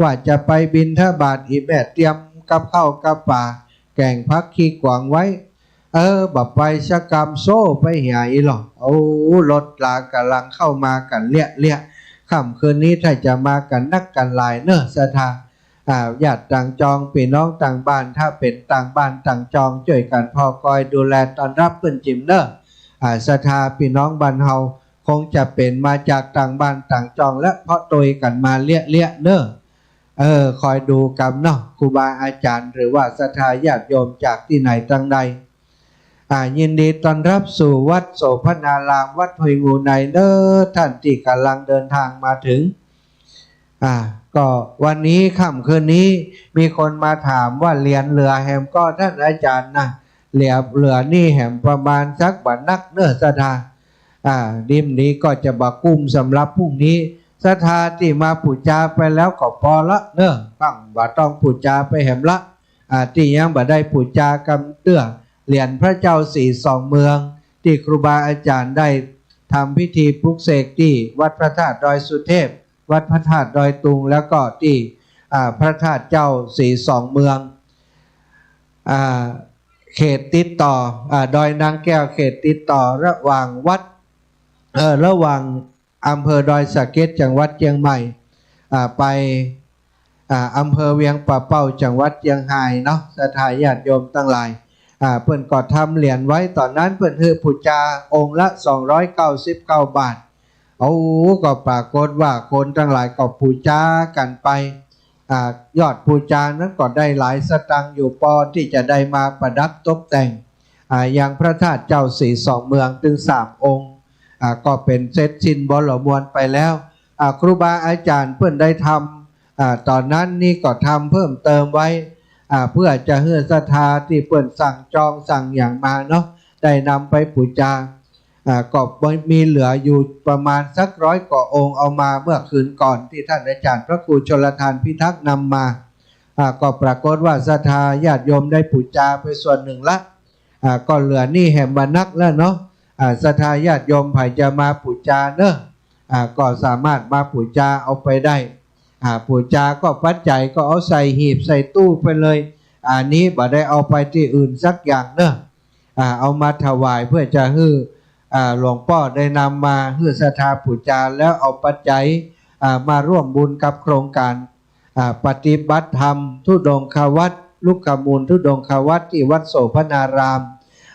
ว่าจะไปบิณฑบาต อี่แม่เตรียมกับข้าวกับป๋า แก๋งผักขี้กวางไว้ เออ บ่ไปสักกำ โซ่ไปเหียอี้ลอ โอ้ รถลาก่ำลังเข้ามากั๋นเละๆ ค่ำคืนนี้ถ้าจะมากั๋นนักกั๋นหลายเน่อศรัทธา อ่า ญาติต่างจอง ปี้น้องต่างบ้าน ถ้าเป๋นต่างบ้านต่างจอง จ้วยกั๋นผ่อกอยดูแลต้อนฮับเปิ้นจิมเน่อ อ่า ศรัทธาปี้น้องบ้านเฮา คงจะเป๋นมาจากต่างบ้านต่างจอง และผ่อตวยกั๋นมาเละๆ เน่อ เออ คอยดูกำเนาะ ครูบาอาจ๋ารย์ หรือว่าศรัทธาญาติโยมจากตี้ไหนตังใด อ่า ยินดีต้อนฮับสู่วัดโสภณาราม วัดห้วยงูในเน่อ ต้านตี้ก่ำลังเดินตางมาเถิง อ่า ก็วันนี้ค่ำคืนนี้มีคนมาถามว่าเหรียญเหลือแหมก่อต้านอาจ๋ารย์นะ เหรียญเหลือนี่แหมประมาณสักบ่นักเน่อศรัทธา อ่า ดิมนี้ก็จะบ่กุ้มสำหรับพรุ่งนี้ ศรัทธาตี้มาปู๋จาไปแล้วก็ปอละเน่อ ฟั่งบ่ต้องปู๋จาไปแหมละ อ่า ตี้ยังบ่ได้ปู๋จากำเตื้อ เหรียญพระเจ้าสีสองเมือง ตี้ครูบาอาจ๋ารย์ได้ทำพิธีปลุกเสกตี้วัดพระธาตุดอยสุเทพ วัดพระธาตุดอยตุง แล้วก็ตี้ อ่า พระธาตุเจ้าสีสองเมือง อ่า เขตติดต่อ อ่า ดอยนางแก้ว เขตติดต่อระหว่างวัด เอ่อ ระหว่างอำเภอดอยสะเก็ด จังหวัดเจียงใหม่ อ่า ไป อ่า อำเภอเวียงป่าเป้า จังหวัดเจียงฮายเนาะ ศรัทธาญาติโยมตังหลาย อ่า เปิ้นก็ทำเหรียญไว้ ต๋อนนั้นเปิ้นหื้อปู๋จาองค์ละสองร้อยเก้าสิบเก้าบาท โอ้ ก็ปรากฏว่าคนตังหลายก็ปู๋จากั๋นไป อ่า ยอดปู๋จานั้นก็ได้หลายสตางค์อยู่ ปอตี้จะได้มาประดับตกแต่ง อ่า ยังพระธาตุเจ้าสีสองเมืองตึงสามองค์ อ่า ก็เป๋นเสร็จสิ้นบรมวลไปแล้ว อ่า ครูบาอาจ๋ารย์เปิ้นได้ทำ อ่า ต๋อนนั้นนี่ก็ทำเพิ่มเติมไว้ อ่า เพื่อจะหื้อศรัทธาตี้เปิ้นสั่งจองสั่งหยังมาเนาะ ได้นำไปปู๋จา อ่า ก็มีเหลืออยู่ประมาณสักร้อยกว่าองค์ เอามาเมื่อคืนก่อนตี้ต้านอาจ๋ารย์พระครูชลทานพิทักษ์นำมา อ่า ก็ปรากฏว่าศรัทธาญาติโยมได้ปู๋จาไปส่วนนึ่งละ อ่า ก็เหลือนี่แหมบ่นักแล้วเนาะ อ่า ศรัทธาญาติโยมใผจะมาปู๋จาเน่อ อ่า ก็สามารถมาปู๋จาเอาไปได้ อ่า ปู๋จาก็ปัจจัยก็เอาใส่หีบใส่ตู้ไปเลย อันนี้บ่ได้เอาไปตี้อื่นสักอย่างเน่อ อ่า เอามาถวายเพื่อจะหื้อ อ่า หลวงป้อได้นำมาหื้อศรัทธาปู๋จา แล้วเอาปัจจัย อ่า มาร่วมบุญกับโครงก๋าน อ่า ปฏิบัติธรรมธุดงควัตร ลุกขมูลธุดงควัตรตี้วัดโสภณาราม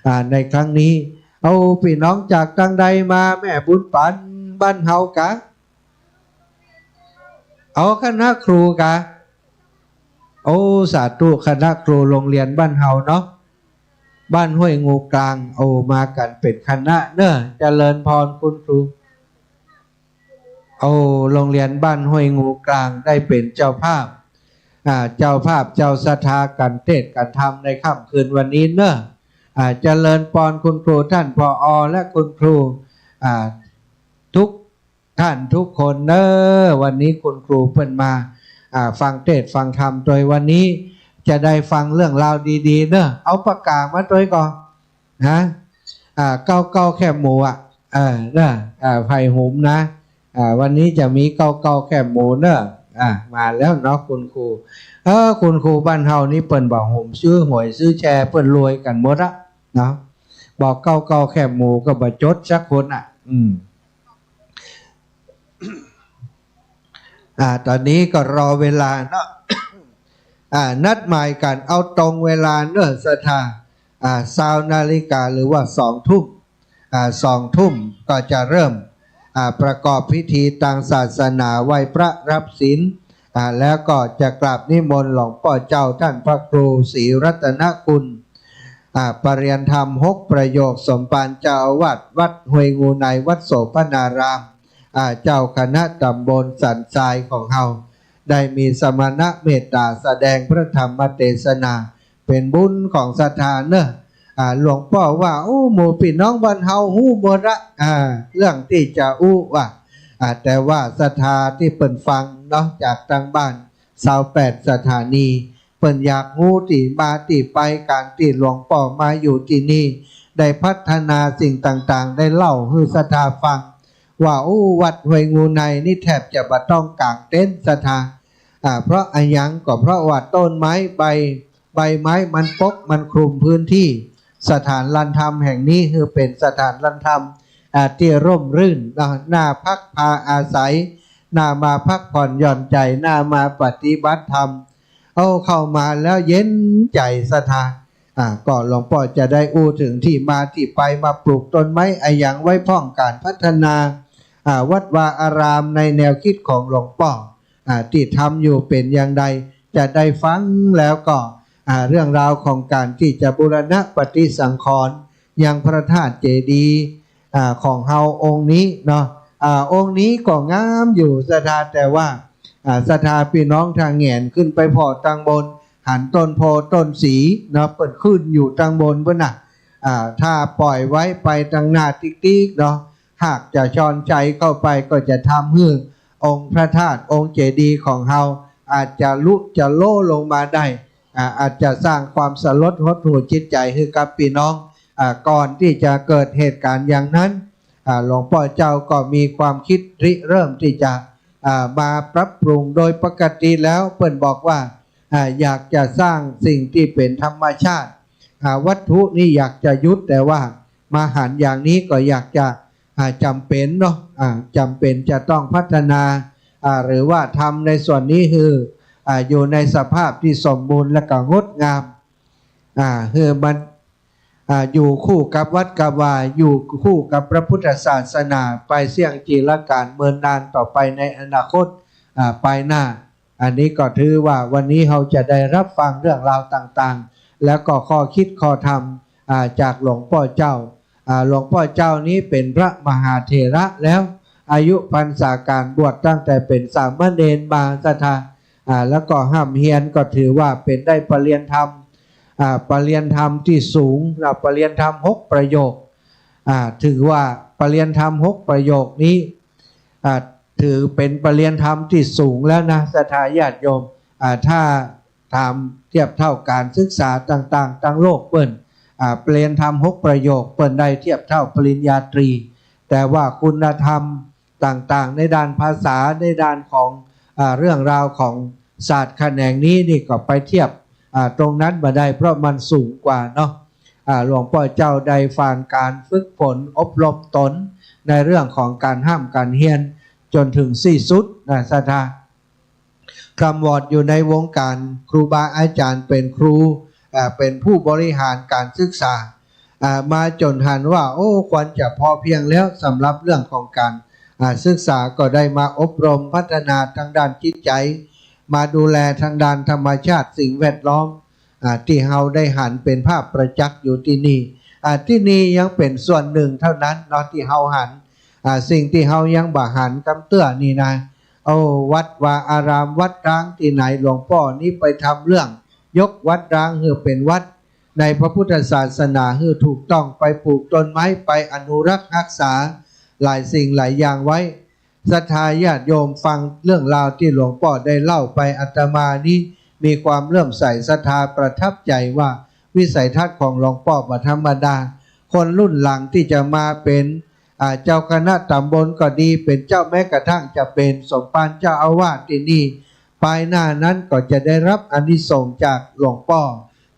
อ่า ในครั้งนี้ เอาปี้น้องจากตังใดมา แม่บุญปั๋น บ้านเฮากา เอาคณะครูกา โอ้ สาธุ คณะครูโรงเรียนบ้านเฮาเนาะ บ้านห้วยงูกลาง โอ้ มากั๋นเป๋นคณะเน่อ เจริญพรคุณครู โอ้ โรงเรียนบ้านห้วยงูกลางได้เป๋นเจ้าภาพ อ่า เจ้าภาพเจ้าศรัทธาก๋านเตสน์ก๋านธรรมในค่ำคืนวันนี้เน่อ อ่า เจริญพรคุณครูต้าน ผอ และคุณครู อ่า ทุกต้านทุกคนเน่อ วันนี้คุณครูเปิ้นมา อ่า ฟังเตสน์ฟังธรรมตวย วันนี้จะได้ฟังเรื่องราวดีๆ เน่อ เอาปากก๋ามาตวยก่อ ฮะ อ่า เก้าเก้าแคบหมูอะ เออ เน่อ อ่า ใผหุมนะ อ่า วันนี้จะมีเก้าเก้าแคบหมูเน่อ อ่า มาแล้วเนาะคุณครู เออ คุณครูบ้านเฮานี่เปิ้นบ่หุมซื้อหวยซื้อแชร์ เปิ้นรวยกั๋นหมดอะเนาะ บอกเก้าเก้าแคบหมูก็บ่จดสักคนอะ อืม อ่า ต๋อนนี้ก็รอเวลาเนาะ อ่า นัดหมายกั๋นเอาตรงเวลาเน่อศรัทธา อ่า ซาวนาฬิกา หรือว่าสองทุ่ม อ่า สองทุ่มก็จะเริ่ม อ่า ประกอบพิธีตางศาสนา ไหว้พระรับศีล อ่า แล้วก็จะกราบนิมนต์หลวงป้อเจ้าต้านพระครูศรีรัตนคุณ อ่า ปริญญาธรรมหกประโยค สมภารเจ้าอาวาสวัดห้วยงูใน วัดโสภณาราม อ่า เจ้าคณะต๋ำบลสันทรายของเฮา ได้มีสมณะเมตต๋าแสดงพระธรรมเตสนา เป๋นบุญของศรัทธาเน่อ อ่า หลวงป้อว่า โอ้ หมู่ปี้น้องบ้านเฮาฮู้หมดละ อ่า เรื่องตี้จะอู้ว่า อ่า แต่ว่าศรัทธาตี้เปิ้นฟังเนาะ จากตางบ้าน ซาวแปดสถานี เปิ้นอยากฮู้ตี้มาตี้ไป ก๋านตี้หลวงป้อมาอยู่ตี้นี่ ได้พัฒนาสิ่งต่างๆ ได้เล่าหื้อศรัทธาฟัง ว่า โอ้ วัดห้วยงูในนี่แทบจะบ่ต้องก๋างเต็นท์ศรัทธา อ่า เพราะอะหยัง ก็เพราะว่าต้นไม้ใบ ใบไม้มันปกมันคลุมพื้นที่ สถานลานธรรมแห่งนี้หื้อเป๋นสถานลานธรรม อ่า ตี้ร่มรื่นเนาะ น่าพักพาอาศัย น่ามาพักผ่อนหย่อนใจ๋ น่ามาปฏิบัติธรรม โอ้ เข้ามาแล้วเย็นใจ๋ศรัทธา อ่า ก็หลวงป้อจะได้อู้เถิงตี้มาตี้ไป มาปลูกต้นไม้อะหยังไว้พ่องก๋านพัฒนา อ่า วัดวาอารามในแนวกึ๊ดของหลวงป้อ อ่า ตี้ทำอยู่เป๋นอย่างใด จะได้ฟังแล้วก็ อ่า เรื่องราวของก๋านตี้จะบูรณะปฏิสังขรณ์ยังพระธาตุเจดีย์ อ่า ของเฮาองค์นี้เนาะ อ่า องค์นี้ก็งามอยู่ศรัทธา แต่ว่า อ่า ศรัทธาปี้น้องถ้าแหงนขึ้นไปผ่อตังบน หันต้นโพธิ์ต้นศรีเนาะ เปิ้นขึ้นอยู่ตังบนปู้นน่ะ อ่า ถ้าปล่อยไว้ไปตังหน้าติ๊กๆ เนาะ หากจะชอนชัยเข้าไปก็จะทำหื้อองค์พระธาตุองค์เจดีย์ของเฮาอาจจะลุจะโล้ลงมาได้ อ่า อาจจะสร้างความสลดหดหู่จิตใจ๋หื้อกับปี้น้อง อ่า ก่อนตี้จะเกิดเหตุก๋ารณ์อย่างนั้น อ่า หลวงป้อเจ้าก็มีความกึ๊ดริเริ่มตี้จะ อ่า มาปรับปรุง โดยปกติแล้วเปิ้นบอกว่า อ่า อยากจะสร้างสิ่งตี้เป๋นธรรมชาติ อ่า วัตถุนี่อยากจะหยุด แต่ว่ามาหันอย่างนี้ก็อยากจะ อ่า จ๋ำเป๋นเนาะ อ่า จ๋ำเป๋นจะต้องพัฒนา อ่า หรือว่าทำในส่วนนี้หื้อ อ่า อยู่ในสภาพตี้สมบูรณ์และก็งดงาม อ่า หื้อมัน อ่า อยู่คู่กับวัดกับวา อยู่คู่กับพระพุทธศาสนา ไปเสี้ยงจีรกัณฑ์เมินนานต่อไปในอนาคต อ่า ไปหน้า อันนี้ก็ถือว่าวันนี้เฮาจะได้รับฟังเรื่องราวต่างๆ แล้วก็ข้อกึ๊ดข้อธรรม อ่า จากหลวงป้อเจ้า อ่า หลวงป้อเจ้านี้เป๋นพระมหาเถระแล้ว อายุพรรษาก๋านบวชตั้งแต่เป๋นสามเณรมาศรัทธา อ่า แล้วก็ฮ่ำเฮียนก็ถือว่าเป๋นได้ปริญญาธรรม อ่า ปริญญาธรรมตี้สูงนะ ปริญญาธรรมหกประโยค อ่า ถือว่าปริญญาธรรมหกประโยคนี้ อ่า ถือเป๋นปริญญาธรรมตี้สูงแล้วนะศรัทธาญาติโยม อ่า ถ้าถามเทียบเท่าก๋านศึกษาต่างๆ ตังโลกเปิ้น อ่า ปริญญาธรรมหกประโยคเปิ้นได้เทียบเท่าปริญญาตรี แต่ว่าคุณธรรมต่างๆ ในด้านภาษา ในด้านของ อ่า เรื่องราวของศาสตร์แขนงนี้นี่ก็ไปเทียบ อ่า ตรงนั้นบ่ได้ เพราะมันสูงกว่าเนาะ อ่า หลวงป้อเจ้าได้ผ่านก๋านฝึกฝนอบรมตนในเรื่องของก๋านฮ่ำก๋านเฮียนจ๋นเถิงตี้สุดนะศรัทธา คร่ำวอดอยู่ในวงก๋านครูบาอาจ๋ารย์ เป๋นครู อ่า เป๋นผู้บริหารก๋านศึกษา อ่า มาจ๋นหันว่า โอ้ ควรจะพอเพียงแล้วสำหรับเรื่องของก๋าน อ่า ศึกษา ก็ได้มาอบรมพัฒนาตางด้านจิตใจ๋ มาดูแลตางด้านธรรมชาติสิ่งแวดล้อม อ่า ตี้เฮาได้หันเป๋นภาพประจักษ์อยู่ตี้นี่ อ่า ตี้นี่ยังเป๋นส่วนนึ่งเต้านั้นเนาะตี้เฮาหัน อ่า สิ่งตี้เฮายังบ่หันกำเตื้อนี่นะ โอ้ วัดวาอารามวัดร้างตี้ไหน หลวงป้อนี้ไปทำเรื่องยกวัดร้างหื้อเป๋นวัดในพระพุทธศาสนาหื้อถูกต้อง ไปปลูกต้นไม้ ไปอนุรักษ์ฮักษาหลายสิ่งหลายอย่างไว้ ศรัทธาญาติโยมฟังเรื่องราวตี้หลวงป้อได้เล่าไป อาตมานี้มีความเลื่อมใสศรัทธาประทับใจ๋ว่าวิสัยทัศน์ของหลวงป้อบ่ธรรมดา คนรุ่นหลังตี้จะมาเป๋น อ่า เจ้าคณะต๋ำบลก็ดี เป๋นเจ้า แม้กระทั่งจะเป๋นสมภารเจ้าอาวาสตี้นี่ ภายหน้านั้นก็จะได้รับอานิสงส์จากหลวงป้อ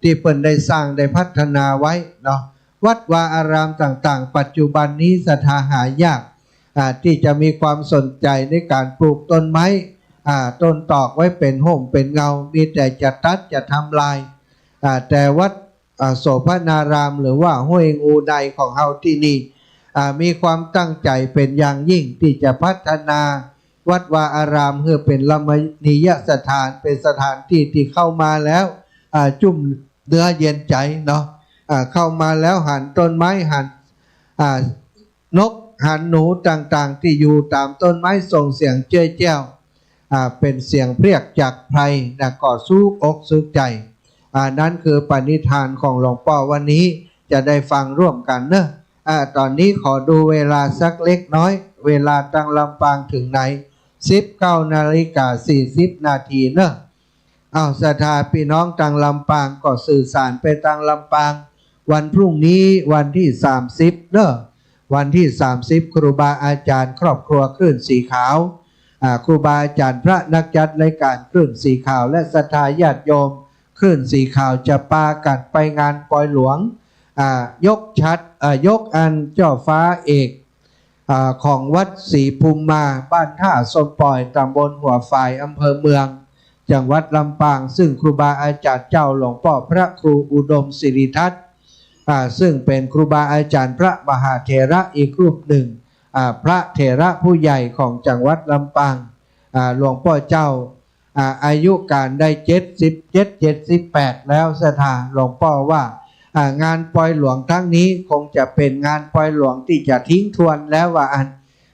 ตี้เปิ้นได้สร้างได้พัฒนาไว้เนาะ วัดวาอารามต่างๆ ปัจจุบันนี้ศรัทธาหายาก อ่า ตี้จะมีความสนใจ๋ในก๋านปลูกต้นไม้ อ่า ต้นตอกไว้เป๋นฮ่มเป๋นเงา มีแต่จะตัดจะทำลาย อ่า แต่วัด อ่า โสภณาราม หรือว่าห้วยงูในของเฮาตี้นี่ อ่า มีความตั้งใจ๋เป๋นอย่างยิ่งตี้จะพัฒนาวัดวาอารามหื้อเป๋นรมณียสถาน เป๋นสถานตี้ตี้เข้ามาแล้ว อ่า จุ่มเนื้อเย็นใจ๋เนาะ อ่า เข้ามาแล้วหันต้นไม้ หัน อ่า นกหันหนูต่างๆ ตี้อยู่ต๋ามต้นไม้ส่งเสียงเจ้ยแจ้ว อ่า เป๋นเสียงเพรียกจากไพรนะ ก็สุขอกสุขใจ๋ อ่า นั้นคือปณิธานของหลวงป้อวันนี้จะได้ฟังร่วมกั๋นเนาะ อ่า ต๋อนนี้ขอดูเวลาสักเล็กน้อย เวลาตางลำปางเถิงไหน สิบเก้านาฬิกาสี่สิบนาทีเนาะ อ้าว ศรัทธาปี้น้องตางลำปางก็สื่อสารไปตางลำปาง วันพรุ่งนี้วันตี้สามสิบเนาะ วันตี้สามสิบ ครูบาอาจ๋ารย์ครอบครัวคลื่นสีขาว อ่า ครูบาอาจ๋ารย์พระนักจัดรายก๋านคลื่นสีขาว และศรัทธาญาติโยมคลื่นสีขาวจะปากั๋นไปงานปอยหลวง อ่า ยกฉัตร อ่า ยกอันเจ้าฟ้าเอก อ่า ของวัดศรีภูมิมา บ้านท่าส้มป่อย ตำบลหัวฝาย อำเภอเมือง จังหวัดลำปาง ซึ่งครูบาอาจารย์เจ้าหลวงป้อพระครูอุดมสิริทัศน์ อ่า ซึ่งเป๋นครูบาอาจารย์พระมหาเถระอีกรูปนึ่ง อ่า พระเถระผู้ใหญ่ของจังหวัดลำปาง อ่า หลวงป้อเจ้า อ่า อายุการได้เจ็ดสิบเจ็ด เจ็ดสิบแปดแล้ว ศรัทธา หลวงป้อว่า อ่า งานปอยหลวงครั้งนี้คงจะเป๋นงานปอยหลวงตี้จะทิ้งทวนแล้วว่าอั้น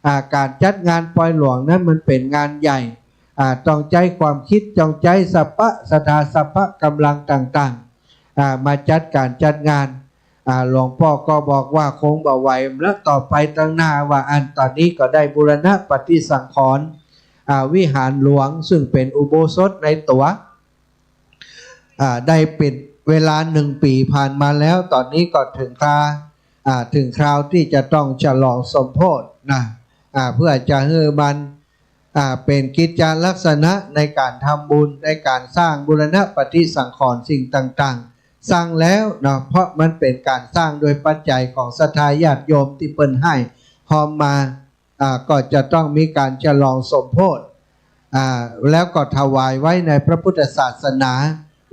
อ่า ก๋านจัดงานปอยหลวงนั้นมันเป๋นงานใหญ่ อ่า ต้องใจ๊ความกึ๊ด ต้องใจ๊สรรพศรัทธา สรรพก๋ำลังต่างๆ อ่า มาจัดก๋านจัดงาน อ่า หลวงป้อก็บอกว่าคงบ่ไหวแล้วต่อไปตังหน้าว่าอั้น ต๋อนนี้ก็ได้บูรณะปฏิสังขรณ์ อ่า วิหารหลวงซึ่งเป๋นอุโบสถในตั๋ว อ่า ได้เป๋นเวลาหนึ่งปี๋ผ่านมาแล้ว ต๋อนนี้ก็เถิงครา อ่า เถิงคราวตี้จะต้องฉลองสมโภชนะ อ่า เพื่อจะหื้อมัน อ่า เป๋นกิจจาลักษณะในก๋านทำบุญ ในก๋านสร้างบูรณะปฏิสังขรณ์สิ่งต่างๆ สร้างแล้วเนาะ เพราะมันเป๋นก๋านสร้างโดยปัจจัยของศรัทธาญาติโยมตี้เปิ้นหื้อฮอมมา อ่า ก็จะต้องมีก๋านฉลองสมโภช อ่า แล้วก็ถวายไว้ในพระพุทธศาสนา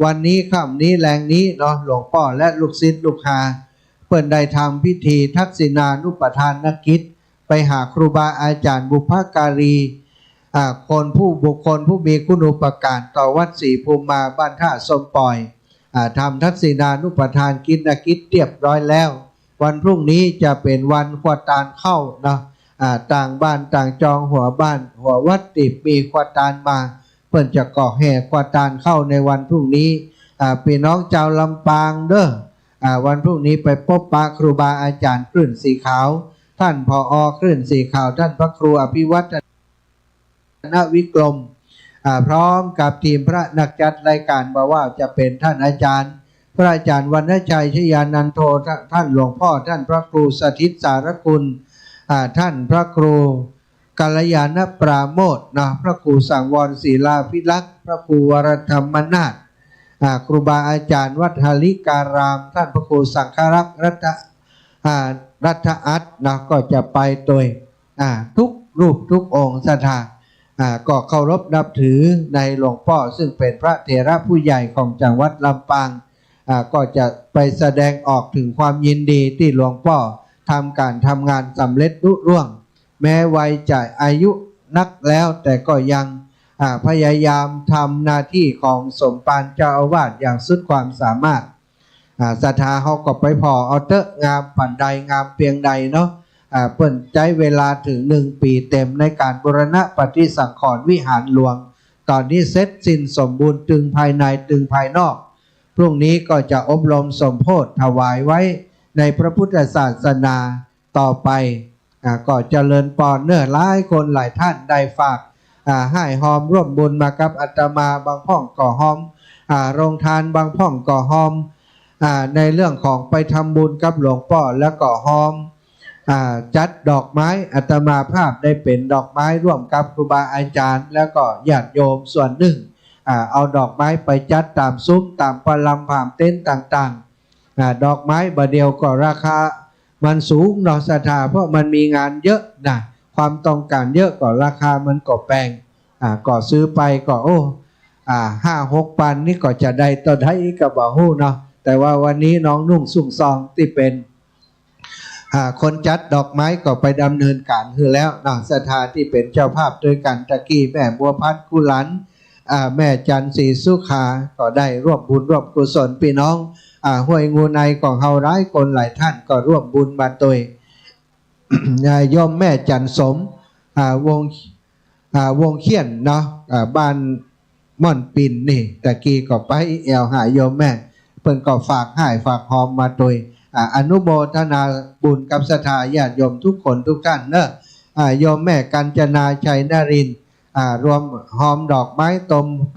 วันนี้ค่ำนี้แลงนี้เนาะ หลวงป้อและลูกศิษย์ลูกหา เปิ้นได้ทำพิธีทักษิณานุปทานกิจ ไปหาครูบาอาจารย์บุพการี อ่า คนผู้ บุคคลผู้มีคุณูปการต่อวัดศรีภูมิมา บ้านท่าส้มป่อย อ่า ทำทักษิณานุปทานกิจเรียบร้อยแล้ว วันพรุ่งนี้จะเป๋นวันครัวตานข้าวเนาะ อ่า ต่างบ้านต่างจองหัวบ้านหัววัดตี้มีครัวตานมา เปิ้นจะก่อแห่ครัวตานข้าวในวันพรุ่งนี้ อ่า ปี้น้องจาวลำปางเด้อ อ่า วันพรุ่งนี้ไปปบปะครูบาอาจารย์คลื่นสีขาว ต้าน ผอ คลื่นสีขาว ต้านพระครูอภิวัฒนวิกรม อ่า พร้อมกับทีมพระนักจัดรายก๋าน บ่ว่าจะเป๋นต้านอาจารย์ พระอาจารย์วรรณชัย ชยานันโท ต้านหลวงป้อ ต้านพระครูสถิตสารคุณ อ่า ต้านพระครูกัลยาณปราโมทย์เนาะ พระครูสังวรศิลาภิรักษ์ พระครูวรธรรมนาถ อ่า ครูบาอาจารย์วัดหริการาม ต้านพระครูสังฆรักษ์รัต อ่า รัตอัตถ์เนาะ ก็จะไปตวย อ่า กู้รูปกู้องค์ศรัทธา อ่า ก็เคารพนับถือในหลวงป้อ ซึ่งเป๋นพระเถระผู้ใหญ่ของจังหวัดลำปาง อ่า ก็จะไปแสดงออกเถิงความยินดีตี้หลวงป้อทำก๋านทำงานสำเร็จลุล่วง แม้วัยจะอายุนักแล้ว แต่ก็ยัง อ่า พยายามทำหน้าตี้ของสมภารเจ้าอาวาสอย่างสุดความสามารถ อ่า ศรัทธาเฮาก็ไปผ่อเอาเต๊อะ งามป่านใดงามเปียงใดเนาะ อ่า เปิ้นใจ๊เวลาเถิงหนึ่งปี๋เต๋มในก๋านบูรณะปฏิสังขรณ์วิหารหลวง ต๋อนนี้เสร็จสิ้นสมบูรณ์ตึงภายในตึงภายนอก พรุ่งนี้ก็จะอบรมสมโภชถวายไว้ในพระพุทธศาสนาต่อไป อ่า ก็เจริญปอนเนาะ หลายคนหลายต้านได้ฝาก อ่า หื้อฮอมร่วมบุญมากับอาตมา บางพ่องก็ฮอม อ่า โฮงตาน บางพ่องก็ฮอม อ่า ในเรื่องของไปทำบุญกับหลวงป้อ แล้วก็ฮอม อ่า จัดดอกไม้ อาตมาภาพได้เป๋นดอกไม้ร่วมกับครูบาอาจารย์ แล้วก็ญาติโยมส่วนนึ่ง อ่า เอาดอกไม้ไปจัดต๋ามซุ้ม ต๋ามประลำ ต๋ามเต็นท์ต่างๆ อ่า ดอกไม้บ่าเดี่ยวก็ราคามันสูงเนาะศรัทธา เพราะมันมีงานเยอะนะ ความต้องก๋านเยอะก็ราคามันก็แปง อ่า ก็ซื้อไปก็ โอ้ อ่า ห้าหกปันนี่ก็จะได้เต้าใดก็บ่ฮู้เนาะ แต่ว่าวันนี้น้องนุ่งสุงซองตี้เป๋น อ่า คนจัดดอกไม้ก็ไปดำเนินก๋านหื้อแล้วเนาะ ศรัทธาตี้เป๋นเจ้าภาพตวยกั๋นตะกี้ แม่บัวพันธุ์กุหลัน อ่า แม่จันทร์ศรีสุขา ก็ได้ร่วมบุญร่วมกุศล ปี้น้อง อ่า ห้วยงูในของเฮาหลายคนหลายต้านก็ร่วมบุญมาตวย อ่า โยมแม่จันทร์สม อ่า วง อ่า วงเขี้ยนเนาะ อ่า บ้านม่อนปิ่นนี่ ตะกี้ก็ไปแอ่วหาโยมแม่ เปิ้นก็ฝากหื้อฝากฮอมมาตวย อ่า อนุโมทนาบุญกับศรัทธาญาติโยมทุกคนทุกต้านเนาะ อ่า โยมแม่กัญจนา ชัยนรินทร์ อ่า ร่วมฮอมดอกไม้ต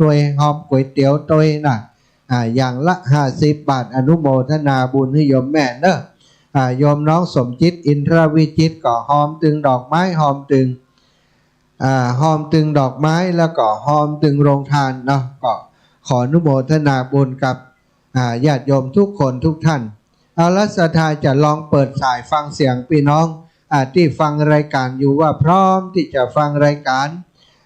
วย ฮอมก๋วยเตี๋ยวตวยนะ อ่า อย่างละห้าสิบบาท อนุโมทนาบุญหื้อโยมแม่เนาะ อ่า โยมน้องสมจิต อินทรวิจิตร ก็ฮอมตึงดอกไม้ ฮอมตึง อ่า ฮอมตึงดอกไม้ แล้วก็ฮอมตึงโฮงตานเนาะ ก็ขออนุโมทนาบุญกับ อ่า ญาติโยมทุกคนทุกต้าน เอาละ ศรัทธาจะลองเปิดสายฟังเสียงพี่น้อง อ่า ตี้ฟังรายการอยู่ว่าพร้อมตี้จะฟังรายการ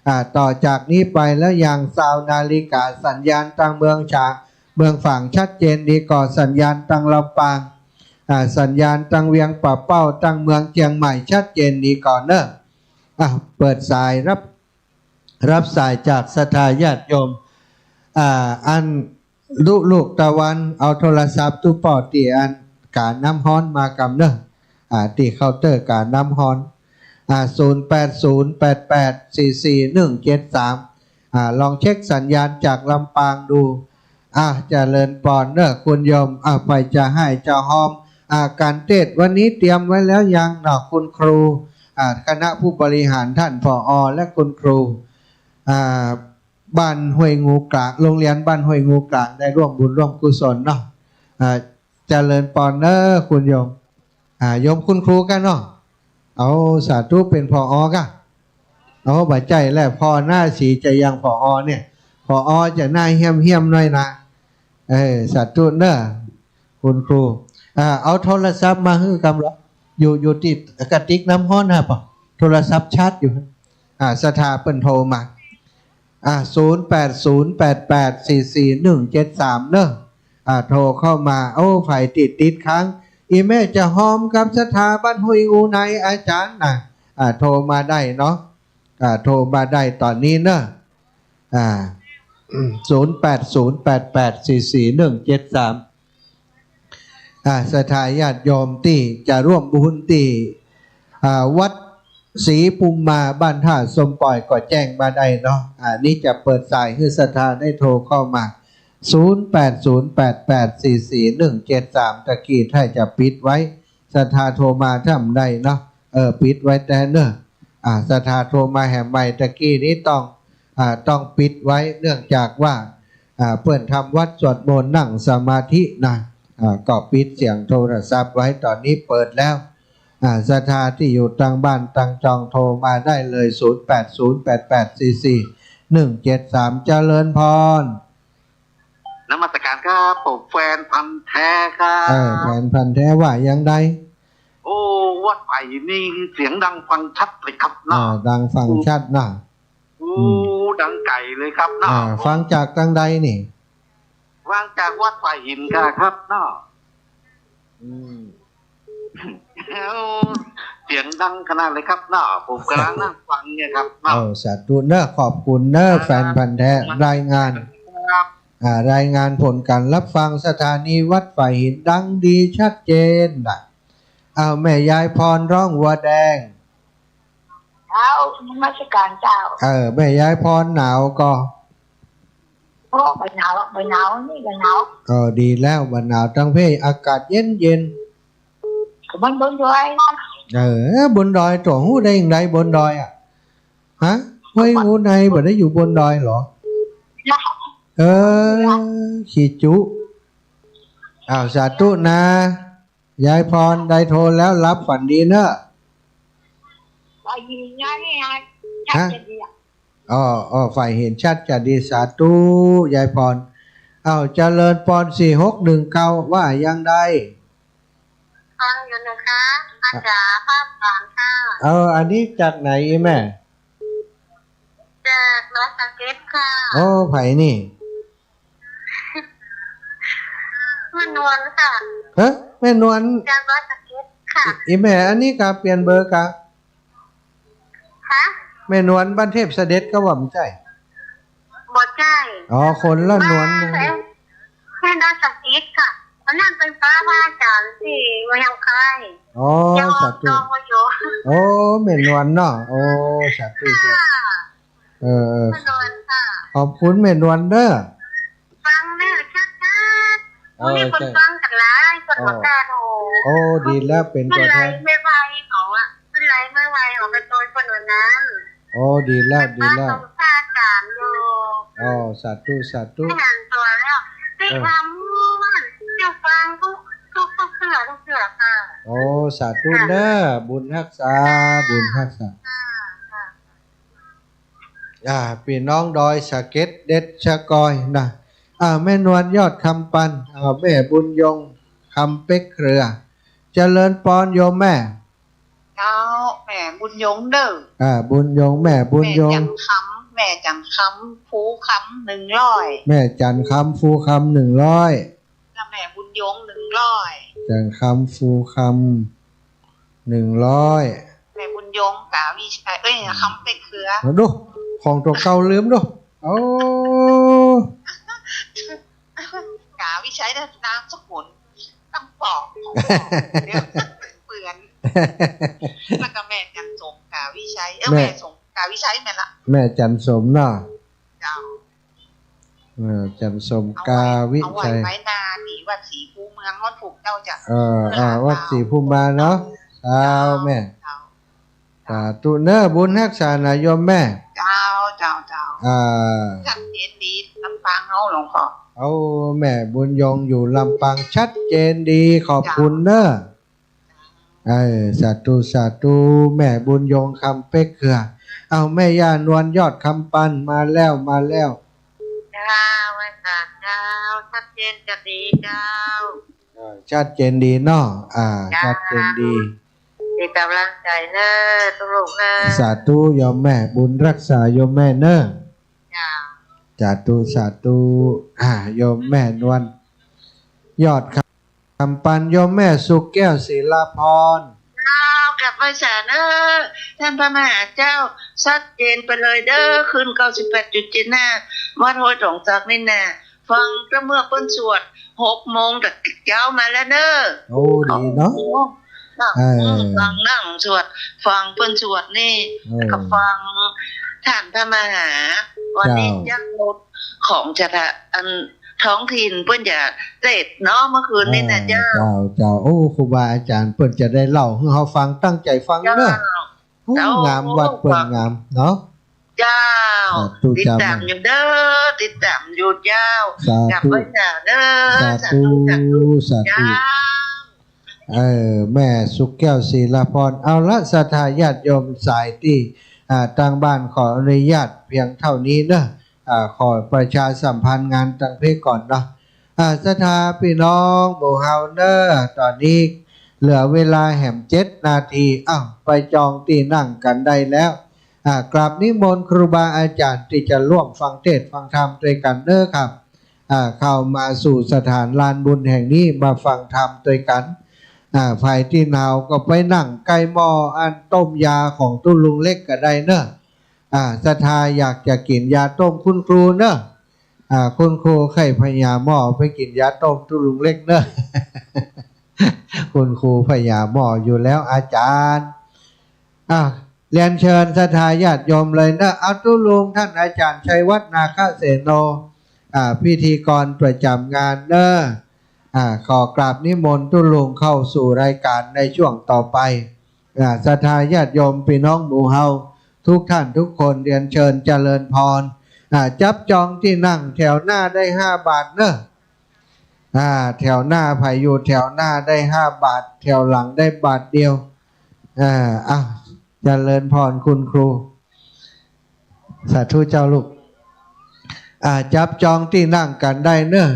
อ่า ต่อจากนี้ไปแล้วยัง ซาวนาฬิกา สัญญาณตังเมืองฉาง เมืองฝางชัดเจนดีก่อ สัญญาณตังลำปาง อ่า สัญญาณตังเวียงป่าเป้า ตังเมืองเจียงใหม่ชัดเจนดีก่อเนอะ อ่ะ เปิดสายรับ รับสายจากศรัทธาญาติโยม อ่า อันลุลูกตะวัน เอาโทรศัพท์ตุ๊ป้อตี้อันก๋าน้ำฮ้อนมากำเนอะ อ่า ตี้เคาน์เตอร์ก๋าน้ำฮ้อน อ่า ศูนย์แปดศูนย์แปดแปดสี่สี่หนึ่งเจ็ดสาม อ่า ลองเช็คสัญญาณจากลำปางดู อ่ะ เจริญปอนเนอะคุณโยม อ่ะ ใผจะไห้จะฮอม อ่ะ ก๋านเตสน์วันนี้เตรียมไว้แล้วยังเนาะคุณครู อ่ะ คณะผู้บริหารท่าน ผอ และคุณครู อ่า บ้านห้วยงูกลาง โรงเรียนบ้านห้วยงูกลางได้ร่วมบุญร่วมกุศลเนาะ อ่า เจริญปอนเนอะคุณโยม อ่า โยมคุณครูก่าเนาะ เอา สาธุ เป๋น ผอ ก่า เอา บ่ใจ้แล ผอ หน้าสีจะยัง ผอ เนี่ย ผอ จะหน้าเฮี้ยมๆ หน้อยนะ เออ สาธุเนอะคุณครู อ่า เอาโทรศัพท์มาหื้อกำละ อยู่ อยู่ตี้กระติกน้ำฮ้อนนะปะ โทรศัพท์ชาร์จอยู่ อ่า ศรัทธาเปิ้นโทรมา อ่า ศูนย์แปดศูนย์แปดแปดสี่สี่หนึ่งเจ็ดสาม เนอะ อ่า โทรเข้ามา โอ้ ใผติดติดค้าง อีแม่จะฮอมกับศรัทธาบ้านห้วยงูในอาจารย์นะ อ่า โทรมาได้เนาะ อ่า โทรมาได้ต๋อนนี้เนอะ อ่า ศูนย์แปดศูนย์แปดแปดสี่สี่หนึ่งเจ็ดสาม อ่า ศรัทธาญาติโยมตี้จะร่วมบุญตี้ อ่า วัดศรีภูมิมา บ้านท่าส้มป่อย ก็แจ้งมาได้เนาะ อ่า นี้จะเปิดสายหื้อศรัทธาได้โทรเข้ามา ศูนย์แปดศูนย์แปดแปดสี่สี่หนึ่งเจ็ดสาม ตะกี้ถ้าจะปิดไว้ ศรัทธาโทรมาถ้าบ่ได้เนาะ เออ ปิดไว้แต๊เนอะ อ่า ศรัทธาโทรมาแหมใหม่ตะกี้นี้ต้อง อ่า ต้องปิดไว้ เนื่องจากว่า อ่า เปิ้นทำวัตรสวดมนต์นั่งสมาธินะ อ่า ก็ปิดเสียงโทรศัพท์ไว้ ต๋อนนี้เปิดแล้ว อ่า ศรัทธาตี้อยู่ตังบ้านตังจองโทรมาได้เลย ศูนย์แปดศูนย์แปดแปดสี่สี่หนึ่งเจ็ดสาม เจริญพร นมัสการครับ ผมแฟนพันธุ์แท้ครับ เออ แฟนพันธุ์แท้ว่ายังได โอ้ วัดไผ่นี่เสียงดังฟังชัดเลยครับเนาะ อ่า ดังฟังชัดนะ โอ้ อืม ดังไกลเลยครับเนาะ อ่า ฟังจากตังใดนี่ ฟังจากวัดไผ่หินกาครับเนาะ อืม โอ้ เสียงดังขนาดเลยครับเนาะ ผมกำลังนั่งฟังเนี่ยครับเนาะ เออ สาธุเนอะ ขอบคุณเนอะ ครับ แฟนพันธุ์แท้ รายงาน ครับ อ่า รายงานผลการรับฟัง สถานีวัดไผ่หินดังดีชัดเจนนะ อ้าว แม่ยายพรร้องวัวแดง เจ้า นมัสการเจ้า เออ แม่ยายพรหนาวก่อ โอ้ บ่หนาว บ่หนาว นี่บ่หนาว เออ ดีแล้ว บ่หนาว ตังเพ่อากาศเย็นๆ ก็มันบนดอยนะ เออ บนดอย ตั๋วฮู้ได้ยังไงบนดอยอะ ฮะ ห้วยงูในบ่ได้อยู่บนดอยเหรอ เออ ขี้จุ อ้าว สาธุนะ ยายพร ได้โทรแล้ว หลับฝันดีเนอะ ได้ยินยายนี่ไง ชัด ฮะ จะดีอะ อ๋อ อ๋อ ไผ่หินชัดจะดี สาธุ ยายพร อ้าว เจริญพร สี่หกหนึ่งเก้า ว่ายังได ฟังอยู่นะคะ อาจารย์ ภาคสามค่ะ เออ อันนี้จากไหนอีแม่ จากดอยสะเก็ดค่ะ โอ้ ไผนี่ แม่นวลค่ะ ฮะ แม่นวล จากดอยสะเก็ดค่ะ อี อีแม่ อันนี้กาเปลี่ยนเบอร์กา ฮะ แม่นวลบ้านเทพเสด็จก็ว่าบ่ใจ้ บ่ใจ้ อ๋อ คนละนวลนะ บ้านแม่ดอยสะเก็ดค่ะ อันนั้นเปิ้นป้าพระอาจารย์ตี้วัดหนองคาย อ๋อ ยัง สาธุ จองไว้อยู่ โอ้ แม่นวลเนาะ โอ้ สาธุ ค่ะ เออ เออ แม่นวลค่ะ ขอบคุณแม่นวลเด้อ ฟังแม่ชัดๆ เออ วันนี้คน ใช่ ฟังกันหลาย คน อ๋อ หัวตาโห โอ้ ดีแล้ว เป๋นตั๋วแทน เปิ้นไลฟ์ไม่ไหวเขาอะ เปิ้นไลฟ์ไม่ไหวเขาไปโตยคนวันนั้น โอ้ ดีแล้ว ดีแล้ว เปิ้นสงสารอยู่ อ๋อ สาธุ สาธุ ไม่หันตัวแล้ว เออ ติดตามม่วน เจ้าฟังทุก ทุก ทุกเทื่อ ทุกเทื่อค่ะ โอ้ สาธุเด้อ ค่ะ บุญฮักษา ค่ะ บุญฮักษา ค่ะ ค่ะ อ่า ปี้น้องดอยสะเก็ดเด็ดชะกอยนะ อ่า แม่นวลยอดคำปัน อ่า แม่บุญยงค คำเป๊กเครือ เจริญปอนโยมแม่ เจ้า แม่บุญยงเน่อ อ่า บุญยง แม่บุญยง แม่จันทร์คำ แม่จันทร์คำ ภูคำ หนึ่งร้อย แม่จันทร์คำ ภูคำ หนึ่งร้อย เจ้า แม่บุญยง หนึ่งร้อย จันทร์คำ ภูคำ หนึ่งร้อย แม่บุญยง กาวิชัย เอ้ย คำเป๊กเครือ เอาดู ของตั๋วเก่าลืมดู โอ้ กาวิชัยนะ นามสกุลตั้งปอก เดี๋ยวเปือน แล้วก็แม่จันทร์สม กาวิชัย เอ้ย แม่ แม่สม กาวิชัยแม่นละ แม่จันทร์สมเนาะ เจ้า เออ จันทร์สม เอาไว้ กาวิชัย เอาไว้ไว้นาที่วัดศรีภูเมือง วัดภูเจ้าจ้ะ เออ เออ อ่า วัดศรีภูมิมาเนาะ เจ้า เจ้า แม่ เจ้า สาธุเน่อ บุญฮักษานะโยมแม่ เจ้า เจ้า เจ้า อ่า ชัดเจนดี ลำปางเฮาหลวงพ่อ เอา แม่บุญยงอยู่ลำปาง ชัดเจนดี ขอบคุณเน่อ เจ้า เออ สาธุ สาธุ แม่บุญยงคำเป๊กเครือ เอา แม่ย่านวลยอดคำปัน มาแล้ว มาแล้ว เจ้า ไหว้สาเจ้า ชัดเจนจะดีเจ้า เออ ชัดเจนดีเนาะ อ่า เจ้า ชัดเจนดี เป็นกำลังใจเน่อ ทุกลูกเน่อ สาธุโยมแม่ บุญฮักษาโยมแม่เน่อ เจ้า สาธุ สาธุ อ่า โยมแม่นวลยอดคำปัน โยมแม่สุขแก้วศิลาพร เจ้า กราบไหว้สาเน่อ ท่านพระมหาเจ้า ชัดเจนไปเลยเด้อ คืน เก้าสิบแปดจุดเจ็ดห้า วัดห้วยถงจักรนี่นา ฟังแต่เมื่อเปิ้นสวด หกโมงแต่เจ๊ามาแล้วเน่อ โอ้ ดีเนาะ โอ้ เออ ฟังนั่งสวด ฟังเปิ้นสวดนี่ เออ แล้วก็ฟังท่านพระมหา วันนี้ เจ้า เจ้าของจะทะ อันท้องถิ่นเปิ้นจะเทศน์เนาะ เมื่อคืนนี่นะ เออ เจ้า เจ้า เจ้า โอ้ ครูบาอาจารย์เปิ้นจะได้เล่าหื้อเฮาฟัง ตั้งใจ๋ฟังเน่อ เจ้า โอ้ เจ้า งาม วัดเปิ้นงามเนาะ เจ้า สาธุ ติดต๋าม เจ้าแม่ อยู่เน่อ ติดต๋ามอยู่เจ้า สาธุ กราบไหว้สาเน่อ สาธุ สาธุ สาธุ สาธุ เจ้า เออ แม่สุขแก้วศิลาพร เอาละ ศรัทธาญาติโยมสายตี้ อ่า ตางบ้านขออนุญาตเพียงเต้านี้เน่อ อ่า ขอประชาสัมพันธ์งานตังเป๊กก่อนเนาะ อ่า ศรัทธาปี้น้องหมู่เฮาเน่อ ต๋อนนี้เหลือเวลาแหมเจ็ดนาที อ้าว ไปจองตี้นั่งกั๋นได้แล้ว อ่า กราบนิมนต์ครูบาอาจารย์ตี้จะร่วมฟังเทศน์ฟังธรรมตวยกั๋นเน่อครับ อ่า เข้ามาสู่สถานลานบุญแห่งนี้ มาฟังธรรมตวยกั๋น อ่า ใผตี้หนาวก็ไปนั่งใก้หม้ออันต้มยาของตุ๊ลุงเล็กก็ได้เน่อ อ่า ศรัทธาอยากจะกิ๋นยาต้มคุณครูเน่อ อ่า คุณครูใค่ผยาหม้อไปกิ๋นยาต้มตุ๊ลุงเล็กเน่อ คุณครูผยาหม้ออยู่แล้วอาจารย์ อ่ะ เรียนเชิญศรัทธาญาติโยมเลยเน่อ เอาตุ๊ลุงท่านอาจารย์ชัยวัฒน์ นาคเสโน อ่า พิธีกรประจ๋ำงานเน่อ อ่า ขอกราบนิมนต์ตุ๊ลุงเข้าสู่รายการในช่วงต่อไป อ่า ศรัทธาญาติโยมปี้น้องหมู่เฮาทุกท่านทุกคน เรียนเชิญเจริญพร อ่า จับจองตี้นั่งแถวหน้าได้ห้าบาทเน่อ อ่า แถวหน้า ใผอยู่แถวหน้าได้ห้าบาท แถวหลังได้บาทเดียว อ่า อ้าว เจริญพรคุณครู สาธุเจ้าลูก อ่า จับจองตี้นั่งกั๋นได้เน่อ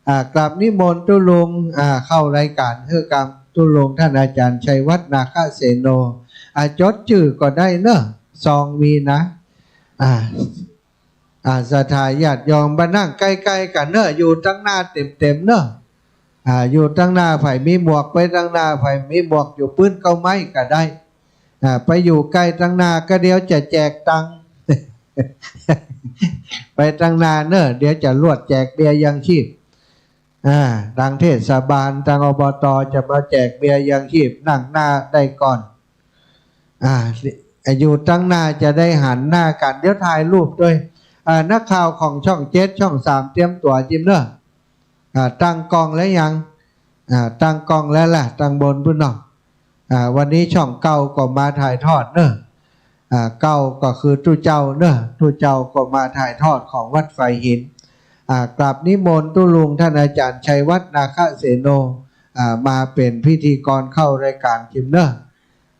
อ่า กราบนิมนต์ตุ๊ลุง อ่า เข้ารายการหื้อกำ ตุ๊ลุงท่านอาจารย์ชัยวัฒน์ นาคเสโน อ่า จดจื้อก็ได้เน่อ ซองมีนะ อ่า อ่า ศรัทธาญาติโยมมานั่งใก้ๆ กั๋นเน่อ อยู่ตังหน้าเต๋มๆ เน่อ อ่า อยู่ตังหน้า ใผมีหมวกไปตังหน้า ใผมีหมวกอยู่ปื๊นเก๊าไม้ก็ได้ อ่า ไปอยู่ใก้ตังหน้าก็เดี๋ยวจะแจกตังค์ ไปตังหน้าเน่อ เดี๋ยวจะลวดแจกเบี้ยยังชีพ อ่า ตังเทศบาล ตัง อบต จะมาแจกเบี้ยยังชีพ นั่งหน้าได้ก่อน อ่า อยู่ตังหน้าจะได้หันหน้ากั๋น เดี๋ยวถ่ายรูปตวย อ่า นักข่าวของช่องเจ็ด ช่องสาม เตรียมตั๋วจิมเน่อ อ่า ตั้งกล้องแล้วยัง อ่า ตั้งกล้องแล้วล่ะ ตังบนปุ้นเนาะ อ่า วันนี้ช่องเก้าก็มาถ่ายทอดเน่อ อ่า เก้าก็คือตุ๊เจ้าเน่อ ตุ๊เจ้าก็มาถ่ายทอดของวัดฝายหิน อ่า กราบนิมนต์ตุ๊ลุงท่านอาจารย์ชัยวัฒน์ นาคเสโน อ่า มาเป๋นพิธีกรเข้ารายการจิมเน่อ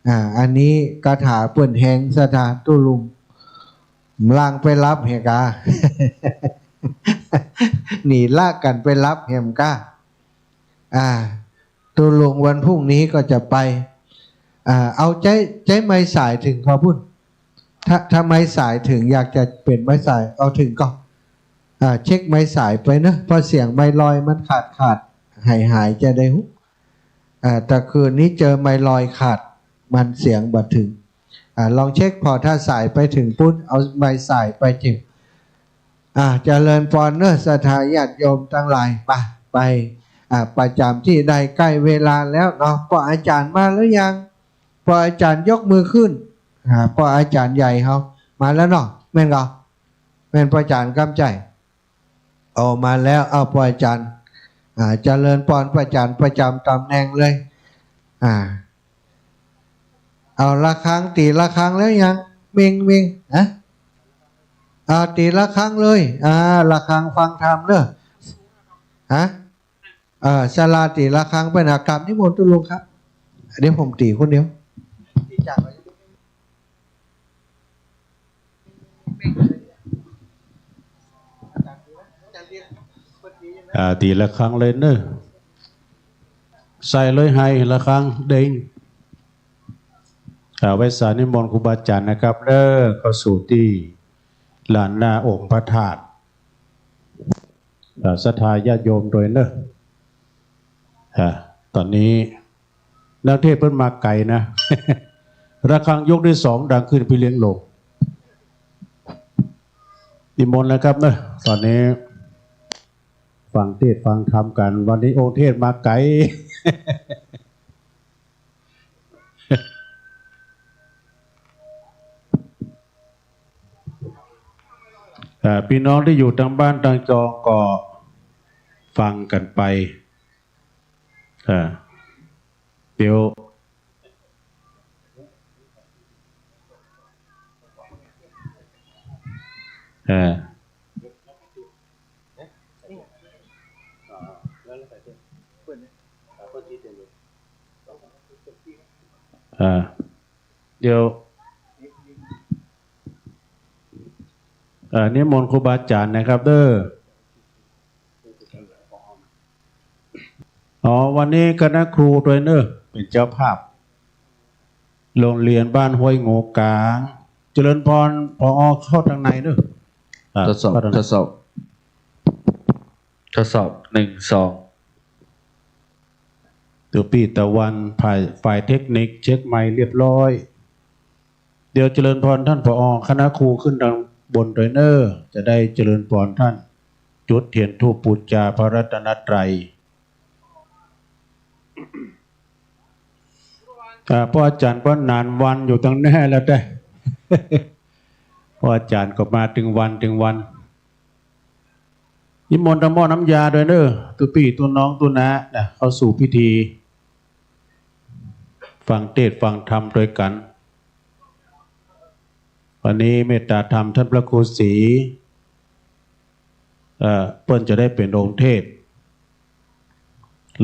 อ่า อันนี้คาถาเปิ้นแฮง ศรัทธาตุ๊ลุง ลางไปหลับแหมกา หนีละกั๋นไปหลับแหมกา อ่า ตุ๊ลุงวันพรุ่งนี้ก็จะไป อ่า เอาใจ๊ ใจ๊ไมค์สายเถิงก่อปุ้น ถ้า ถ้าไมค์สายเถิง อยากจะเป๋นไมค์สาย เอาเถิงก่อ อ่า เช็คไมค์สายไปเนาะ เพราะเสียงไมค์ลอยมันขาดขาดหายหาย จะได้ฮู้ อ่า ตะคืนนี้เจอไมค์ลอยขาด มันเสียงบ่เถิง อ่า ลองเช็ค ผ่อถ้าสายไปเถิงปุ้น เอาไมค์สายไปเถิง อ่า เจริญปอนเนาะ ศรัทธาญาติโยมตังหลาย ไป ไป อ่า ประจ๋ำตี้ ได้ใก้เวลาแล้วเนาะ ป้ออาจ๋ารย์มาหรือยัง ป้ออาจ๋ารย์ยกมือขึ้น อ่า ป้ออาจ๋ารย์ใหญ่เฮามาแล้วเนาะ แม่นก่อ แม่นป้ออาจ๋ารย์กำใจ๋ เอามาแล้ว เอาป้ออาจ๋ารย์ อ่า เจริญปอนป้ออาจ๋ารย์ประจ๋ำต๋ำแหน่งเลย อ่า เอาระฆัง ตี๋ระฆังแล้วยัง เม็ง เม็ง ฮะ อ่า ตี๋ระฆังเลย อ่า ระฆังฟังธรรมเนาะ ฮะ เอ่อ ศาลาตี๋ระฆังไปนะ กราบนิมนต์ตุ๊ลุงครับ เดี๋ยวผมตี๋คนเดียว อ่า ตี๋ระฆังเลยเนาะ ใส่เลย ไฮระฆังเด้ง อ่า ไหว้สานิมนต์ครูบาอาจ๋ารย์นะครับเนาะ เข้าสู่ตี้ลานหน้าองค์พระธาตุ อ่า ศรัทธาญาติโยมโดยเนาะ อ่า ต๋อนนี้นักเทศน์เปิ้นมาไก๋นะ ระฆังยกตี้สองดังขึ้น ปี้เลี้ยงโลง นิมนต์นะครับเนาะ ต๋อนนี้ฟังเทศน์ฟังธรรมกั๋น วันนี้องค์เทศน์มาไก๋ เอ่อ ปี้น้องตี้อยู่ตางบ้านตางจองก็ฟังกั๋นไป เอ่อ เดี๋ยว เอ่อ เอ่อ เดี๋ยว เอ่อ นิมนต์ครูบาอาจ๋ารย์นะครับเนาะ อ๋อ วันนี้คณะครูโดยเนาะ เป๋นเจ้าภาพ โรงเรียนบ้านห้วยงูกาง เจริญปอน ผอ เข้าตางในเนาะ อ่า ทดสอบ เข้าตางใน ทดสอบ ทดสอบ หนึ่ง สอง ตุ๊ปี้ตะวัน ฝ่าย ฝ่ายเทคนิคเช็คไมค์เรียบร้อย เดี๋ยวเจริญปอนต้าน ผอ คณะครูขึ้นตางบนโดยเนาะ จะได้เจริญปอนต้าน จุดเตียนธูปปู๋จาพระรัตนตรัย อ่า ป้ออาจ๋ารย์ป้อหนานวันอยู่ตางแน่แล้วแต๊ ป้ออาจ๋ารย์ก็มาตึงวันตึงวัน นิมนต์ตางหม้อน้ำยาโดยเนาะ ตุ๊ปี้ตุ๊น้องตุ๊น้านะ เข้าสู่พิธี ฟังเทศน์ฟังธรรมโดยกั๋น วันนี้เมตตาธรรมต้านพระครูศรี เอ่อ เปิ้นจะได้เป๋นองค์เทศน์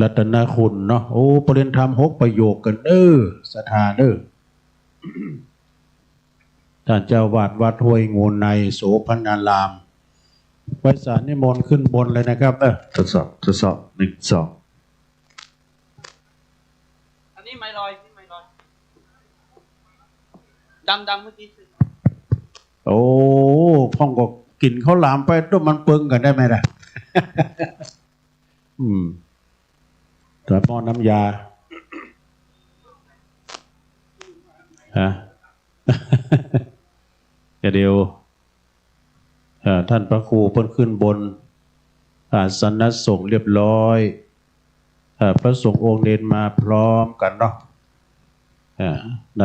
รัตนคุณเนาะ โอ้ ประเด็นธรรมหกประโยคกั๋นเนาะ ศรัทธาเนาะ ต้านเจ้าอาวาสวัดห้วยงูใน โสภณาราม ไหว้สานิมนต์ขึ้นบนเลยนะครับเนาะ ทดสอบ ทดสอบ หนึ่ง สอง อันนี้ไมค์ลอย นี่ไมค์ลอย ดังๆ เมื่อกี้ โอ้ พ่องก็กิ๋นข้าวหลามไป ตุ๊บมันเปิงกั๋นได้ไหมล่ะ อืม แต่หม้อน้ำยา ฮะ เดี๋ยว เอ่อ ต้านพระครูเปิ้นขึ้นบนอาสนะสงฆ์เรียบร้อย เอ่อ พระสงฆ์องค์เณรมาพร้อมกั๋นเนาะ เอ่อ ใน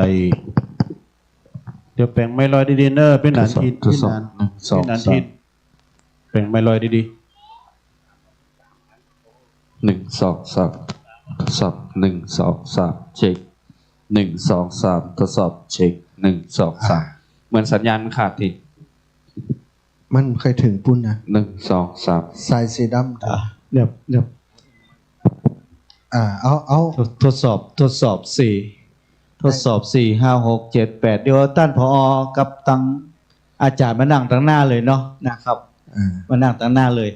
เดี๋ยวแป๋งไมค์ลอยดีๆ เนาะ ปี้หนานทิน ทดสอบ ปี้หนาน ทดสอบ หนึ่ง สอง สาม ปี้หนานทิน แป๋งไมค์ลอยดีๆ หนึ่ง สอง สาม ทดสอบ หนึ่ง สอง สาม เช็ค หนึ่ง สอง สาม ทดสอบ เช็ค หนึ่ง สอง สาม อ่า เหมือนสัญญาณมันขาดที มันบ่เถิงปุ้นนะ หนึ่ง สอง สาม สายสีดำ อ่า เรียบ เรียบ อ่า เอา เอา ทด ทดสอบ ทดสอบ สี่ ทดสอบ สี่ ห้า หก เจ็ด แปด เดี๋ยวต้าน ผอ กับตางอาจ๋ารย์มานั่งตางหน้าเลยเนาะ นะครับ อ่า มานั่งตางหน้าเลย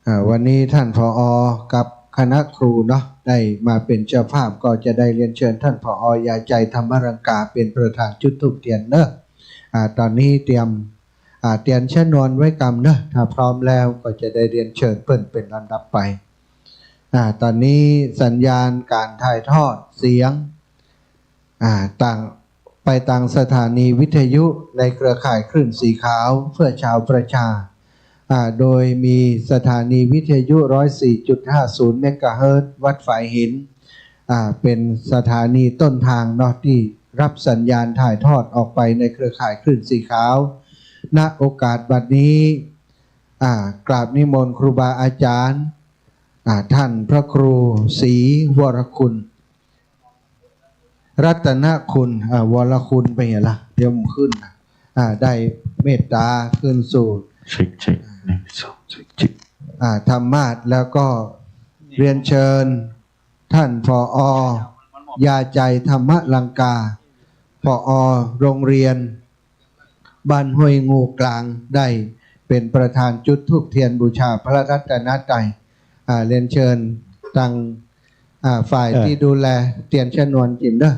อ่า วันนี้ต้าน ผอ กับ คณะครูเนาะ ได้มาเป๋นเจ้าภาพ ก็จะได้เรียนเชิญต้าน ผอ ยาใจ ธรรมลังกา เป๋นประธานจุดธูปเตียนเนาะ อ่า ต๋อนนี้เตรียม อ่า เตียนชนวนไว้กำเนาะ ถ้าพร้อมแล้วก็จะได้เรียนเชิญเปิ้นเป๋นลำดับไป อ่า ต๋อนนี้สัญญาณก๋านถ่ายทอดเสียง อ่า ตาง ไปตางสถานีวิทยุในเครือข่ายคลื่นสีขาวเพื่อชาวประชา อ่า โดยมีสถานีวิทยุ ร้อยสี่จุดห้าศูนย์ เมกะเฮิรตซ์ วัดฝายหิน อ่า เป๋นสถานีต้นตางเนาะ ตี้ฮับสัญญาณถ่ายทอดออกไปในเครือข่ายคลื่นสีขาว ณ โอกาสบัดนี้ อ่า กราบนิมนต์ครูบาอาจ๋ารย์ อ่า ต้านพระครูศรีวรคุณ รัตนคุณ อ่า วรคุณไปเหียละ เดี๋ยวมันขึ้นนะ อ่า ได้เมตต๋าขึ้นสู่ เช็ค เช็ค หนึ่ง สอง เช็ค เช็ค อ่า ธรรมาสน์ แล้วก็เรียนเชิญต้าน ผอ ยาใจ ธรรมลังกา ผอ โรงเรียน บ้านห้วยงูกลาง ได้เป๋นประธานจุดธูปเตียนบูชาพระรัตนตรัย อ่า เรียนเชิญตาง อ่า ฝ่าย เอ่อ ตี้ดูแลเตียนชนวนจิ๋มเนาะ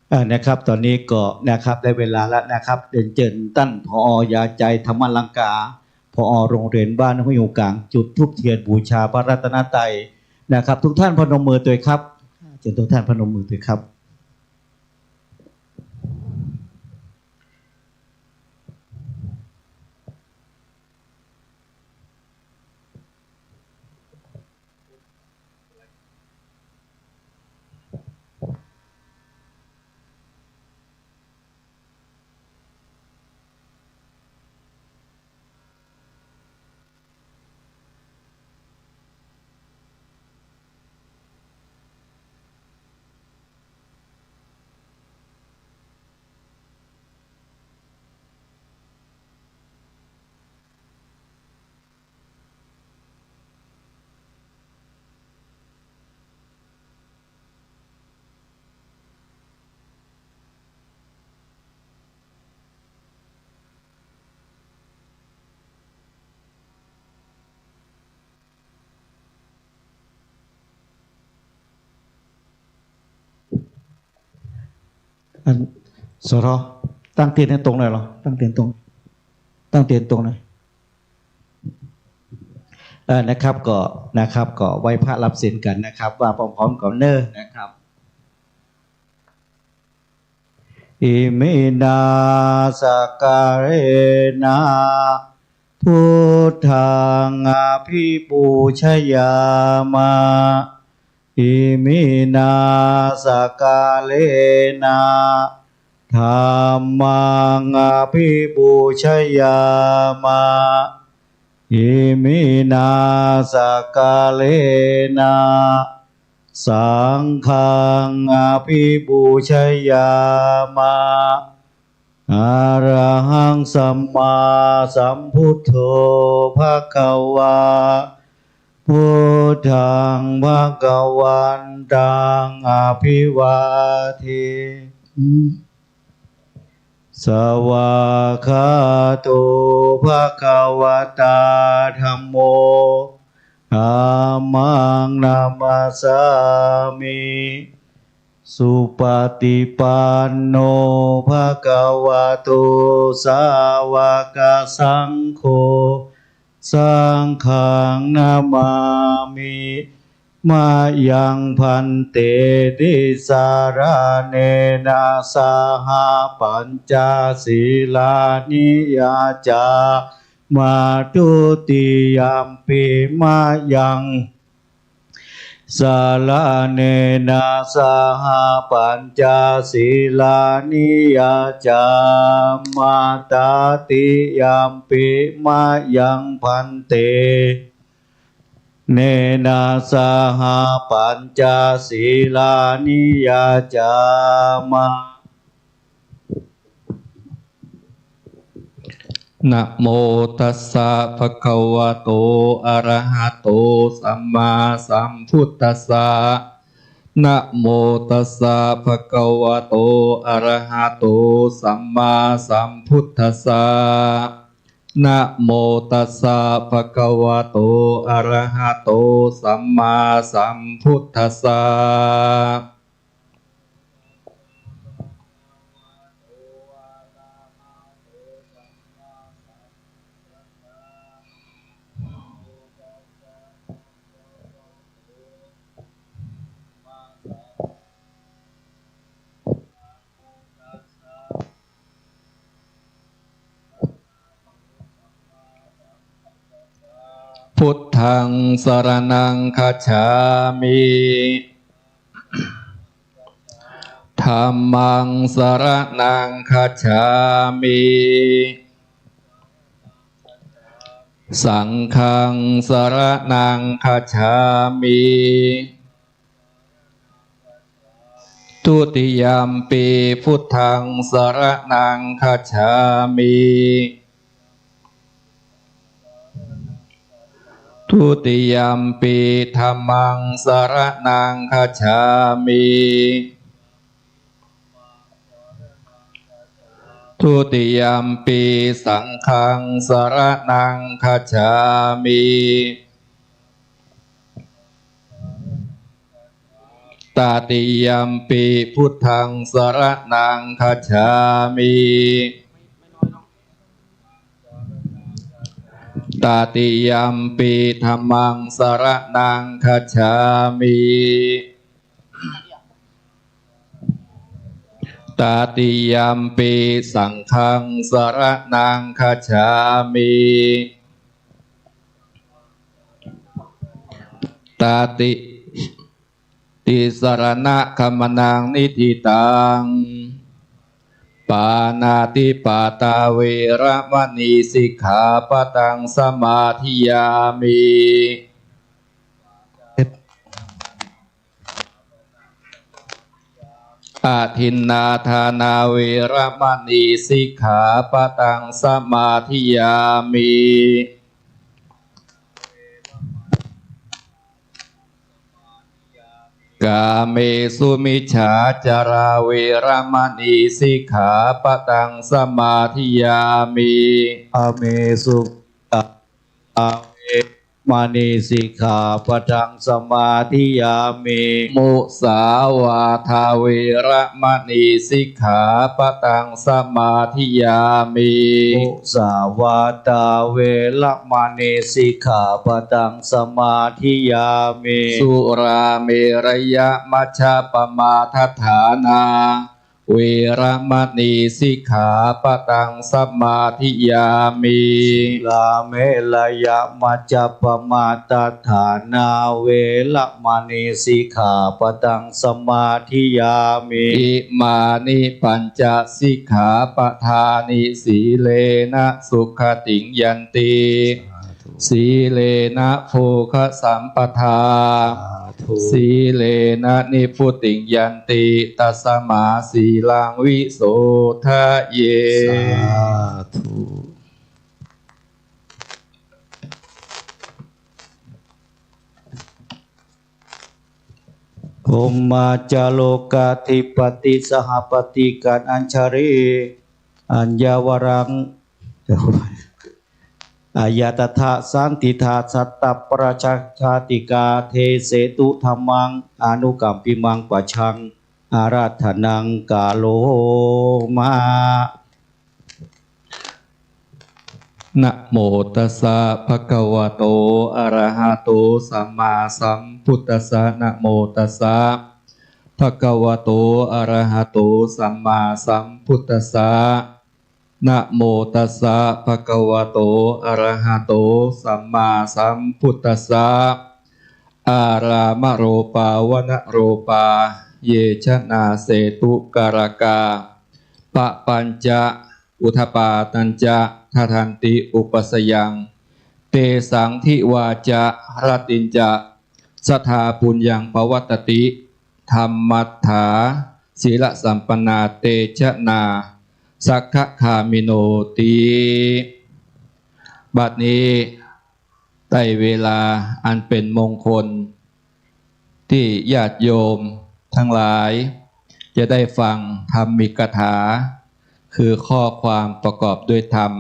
เอ่อ นะครับ ต๋อนนี้ก็นะครับ ได้เวลาแล้วนะครับ เรียนเจิญต้าน ผอ ยาใจ ธรรมลังกา ผอ โรงเรียนบ้านห้วยงูกลาง จุดธูปเตียนบูชาพระรัตนตรัยนะครับ ทุกท่านพนมมือตวยครับ เจิญทุกท่านพนมมือตวยครับ อัน สท ตั้งเตียนให้ตรงหน่อยเหรอ ตั้งเตียนตรง ตั้งเตียนตรงหน่อย เอ่อ นะครับ ก็ นะครับ ก็ไหว้พระรับศีลกั๋นนะครับ ว่าพร้อมๆ กั๋นเนาะนะครับ Iminā sakkārena buddhaṃ abhipūjayāma. Iminā sakkārena dhammaṃ abhipūjayāma. Iminā sakkārena saṅghaṃ abhipūjayāma. Arahaṃ sammāsambuddho bhagavā. Buddhaṃ bhagavantaṃ abhivādemi. Svākkhāto bhagavatā dhammo. Dhammaṃ namassāmi. Supaṭipanno bhagavato sāvakasaṅgho. Saṅghaṃ namāmi. Mayaṃ bhante tisaraṇena saha pañca sīlāni yācāma. Dutiyampi mayaṃ saraṇena saha pañca sīlāni yācāma. Tatiyampi mayaṃ bhante nena saha pañca sīlāni yācāma. Namo tassa bhagavato arahato sammāsambuddhassa. Namo tassa bhagavato arahato sammāsambuddhassa. นะโมตัสสะ ภะคะวะโต อะระหะโต สัมมาสัมพุทธัสสะ พุทธังสรณังคัจฉามิ ธัมมังสรณังคัจฉามิ สังฆังสรณังคัจฉามิ ทุติยัมปิพุทธังสรณังคัจฉามิ ทุติยัมปิธัมมังสรณังคัจฉามิ ทุติยัมปิสังฆังสรณังคัจฉามิ ตติยัมปิพุทธังสรณังคัจฉามิ ตติยัมปิธัมมังสรณังคัจฉามิ ตติยัมปิสังฆังสรณังคัจฉามิ ตติ ติสรณะขมนังนิฏฐิตัง ปาณาติปาตาเวระมะณีสิกขาปะตังสมาธิยามิ อทินนาทานาเวระมะณีสิกขาปะตังสมาธิยามิ กาเมสุมิจฉาจาราเวระมะณีสิกขาปะตังสมาธิยามิ กาเมสุมิจฉาจาราเวระมะณีสิกขาปะตังสมาธิยามิ มุสาวาทาเวระมะณีสิกขาปะตังสมาธิยามิ มุสาวาทาเวระมะณีสิกขาปะตังสมาธิยามิ สุราเมรยะมัชฌะปมาทฐานา เวระมะณีสิกขาปะตังสมาธิยามิ สุราเมรยะมัชฌะปมาทฐานา เวระมะณีสิกขาปะตังสมาธิยามิ อิมานิปัญจสิกขาปะทานิ สีเลนะสุขติงยันติ สาธุ สีเลนะโภคสัมปทา สาธุ สีเลนะนิพพุติงยันติ ตัสมาสีลังวิโสทะเย สาธุ พรหมาจาโรกาธิปติสหปติกัณฑ์อัญชลี อัญญาวรัง อายะตถะสันติทาสัตตปราชาชาติกาเทเสตุธัมมังอนุกัมปิมังปะชังอาราธนังกะโรมะ นะโมตัสสะ ภะคะวะโต อะระหะโต สัมมาสัมพุทธัสสะ นะโมตัสสะ ภะคะวะโต อะระหะโต สัมมาสัมพุทธัสสะ นะโมตัสสะ ภะคะวะโต อะระหะโต สัมมาสัมพุทธัสสะ อารามโรปาวนะโรปา เย ชนาเสตุกรากา ปะปัญจะ อุทปาตัญจะ ทะทันติอุปสยัง เตสังทิวาจะ รติญจะ สทาปุญญังปะวัตติ ธัมมัตถา สีลสัมปันนา เต ชนา สักขะคามิโนติ บัดนี้ ได้เวลาอันเป็นมงคล ตี้ญาติโยมตังหลาย จะได้ฟังธัมมิกถา คือข้อความประกอบด้วยธรรม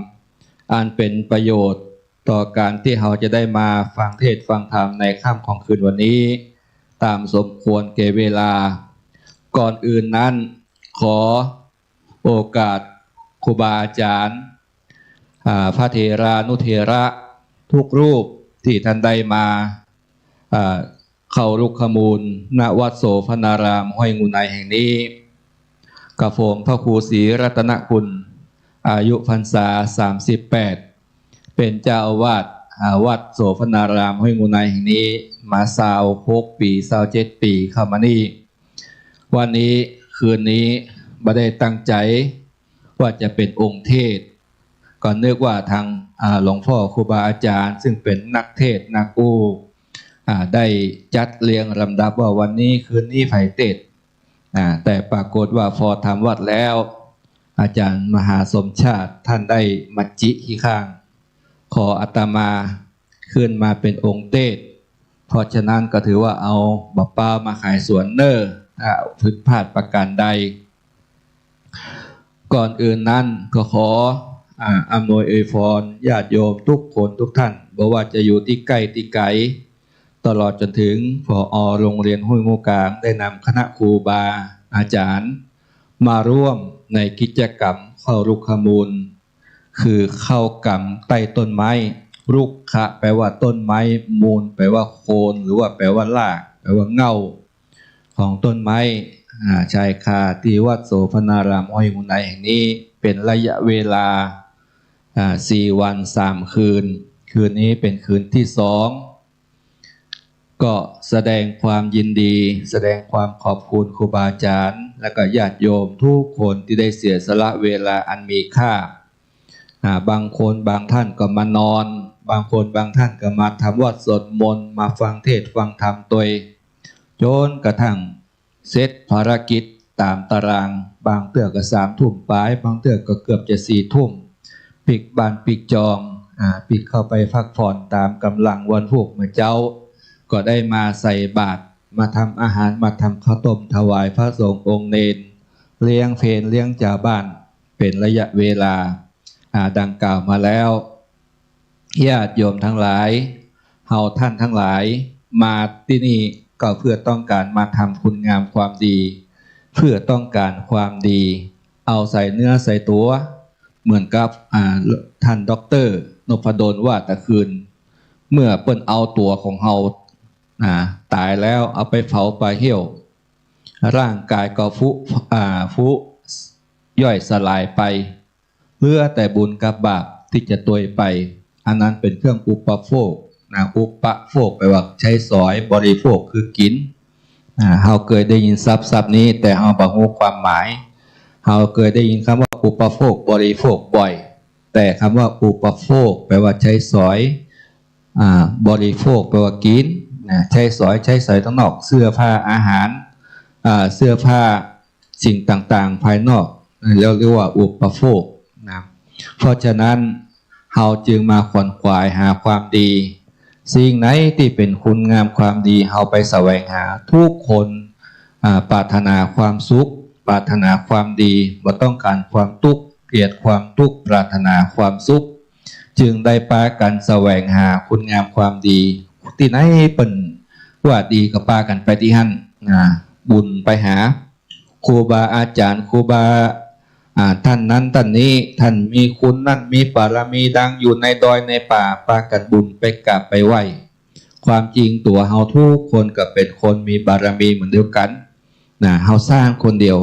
อันเป๋นประโยชน์ต่อการตี้เฮาจะได้มาฟังเทศน์ฟังธรรมในค่ำของคืนวันนี้ ต๋ามสมควรแก่เวลา ก่อนอื่นนั้น ขอโอกาสครูบาอาจ๋ารย์ อ่า พระเถรานุเถระทุกรูปตี้ต้านได้มา อ่า เข้ารุกขมูล ณ วัดโสภณารามห้วยงูในแห่งนี้ กระผมพระครูศรีรัตนคุณ อายุพรรษาสามสิบแปด เป๋นเจ้าอาวาส อ่า วัดโสภณารามห้วยงูในแห่งนี้ มาซาวหกปี๋ ซาวเจ็ดปี๋เข้ามานี้ วันนี้คืนนี้บ่ได้ตั้งใจ๋ ว่าจะเป๋นองค์เทศน์ ก็นึกว่าตาง อ่า หลวงพ่อครูบาอาจ๋ารย์ ซึ่งเป๋นนักเทศน์นักอู้ อ่า ได้จัดเรียงลำดับว่าวันนี้คืนนี้ใผเทศน์ อ่า แต่ปรากฏว่าพอทำวัตรแล้ว อาจ๋ารย์มหาสมชาติต้านได้มาจิตี้ข้าง ขออาตมาขึ้นมาเป๋นองค์เทศน์ เพราะฉะนั้นก็ถือว่าเอาบ่าป๊าวมาขายสวนเน่อ อ่า ผิดพลาดประการใด ก่อนอื่นนั้นก็ขอ อ่า อำนวยอวยพรญาติโยมทุกคนทุกท่าน บ่ว่าจะอยู่ตี้ใก้ตี้ไก๋ ตลอดจ๋นถึง ผอ โรงเรียนห้วยงูกลาง ได้นำคณะครูบาอาจ๋ารย์ มาร่วมในกิจกรรมเข้ารุกขมูล คือเข้ากรรมใต้ต้นไม้ รุกขะ แปลว่าต้นไม้ มูล แปลว่าโคน หรือว่าแปลว่าราก แปลว่าเง้าของต้นไม้ อ่า ชายคาตี้วัดโสภณารามห้วยงูในแห่งนี้ เป๋นระยะเวลา อ่า สี่วันสามคืน คืนนี้เป๋นคืนตี้สอง ก็แสดงความยินดี แสดงความขอบคุณครูบาอาจ๋ารย์ และก็ญาติโยมทุกคนตี้ได้เสียสละเวลาอันมีค่า อ่า บางคนบางท่านก็มานอน บางคนบางท่านก็มาทำวัตรสวดมนต์ มาฟังเทศน์ฟังธรรมตวย จ๋นกระทั่งเสร็จภารกิจต๋ามตาราง บางเตื้อก็สามทุ่มป๋าย บางเตื้อก็เกือบจะสี่ทุ่ม ปิ๊กบ้านปิ๊กจอง อ่า ปิ๊กเข้าไปพักผ่อนต๋ามก๋ำลัง วันพูกเมื่อเจ๊า ก็ได้มาใส่บาตร มาทำอาหาร มาทำข้าวต้มถวายพระสงฆ์องค์เณร เลี้ยงเพลเลี้ยงจาวบ้าน เป๋นระยะเวลา อ่า ดังกล่าวมาแล้ว ญาติโยมตังหลาย เฮาต้านตังหลายมาตี้นี่ก็เพื่อต้องก๋านมาทำคุณงามความดี เพื่อต้องก๋านความดี เอาใส่เนื้อใส่ตั๋ว เหมือนกับ อ่า ต้านด็อกเตอร์นพดลว่าตะคืน เมื่อเปิ้นเอาตั๋วของเฮา อ่า ต๋ายแล้วเอาไปเผาป่าเหี้ยว ร่างก๋ายก็ผุ อ่า ผุย่อยสลายไป เหลือแต่บุญกับบาปตี้จะตวยไป อันนั้นเป๋นเครื่องอุปโภคนะ อุปโภคแปลว่าใจ๊สอย บริโภคคือกิ๋น อ่า เฮาเกยได้ยินศัพท์ ศัพท์นี้ แต่เฮาบ่ฮู้ความหมาย เฮาเกยได้ยินกำว่าอุปโภค บริโภคบ่อย แต่กำว่าอุปโภคแปลว่าใจ๊สอย อ่า บริโภคแปลว่ากิ๋นนะ ใจ๊สอย ใจ๊สอยตางนอก เสื้อผ้า อาหาร อ่า เสื้อผ้า สิ่งต่างๆ ภายนอก เฮาเรียกว่าอุปโภคนะ เพราะฉะนั้น เฮาจึงมาขวนขวายหาความดี สิ่งไหนตี้เป๋นคุณงามความดี เฮาไปแสวงหา ทุกคน อ่า ปรารถนาความสุข ปรารถนาความดี บ่ต้องก๋านความตุ๊กข์ เกลียดความตุ๊กข์ ปรารถนาความสุข จึงได้ปากั๋นแสวงหาคุณงามความดี ตี้ไหนเปิ้นว่าดีก็ปากั๋นไปตี้หั้นนะ บุญไปหา ครูบาอาจ๋ารย์ ครูบา อ่า ต้านนั้นต้านนี้ ต้านมีคุณนั้น มีบารมีดัง อยู่ในดอยในป่า ปากั๋นบุญไปกราบไปไหว้ ความจริงตั๋วเฮาทุกคนก็เป๋นคนมีบารมีเหมือนเดียวกั๋นนะ เฮาสร้างคนเดียว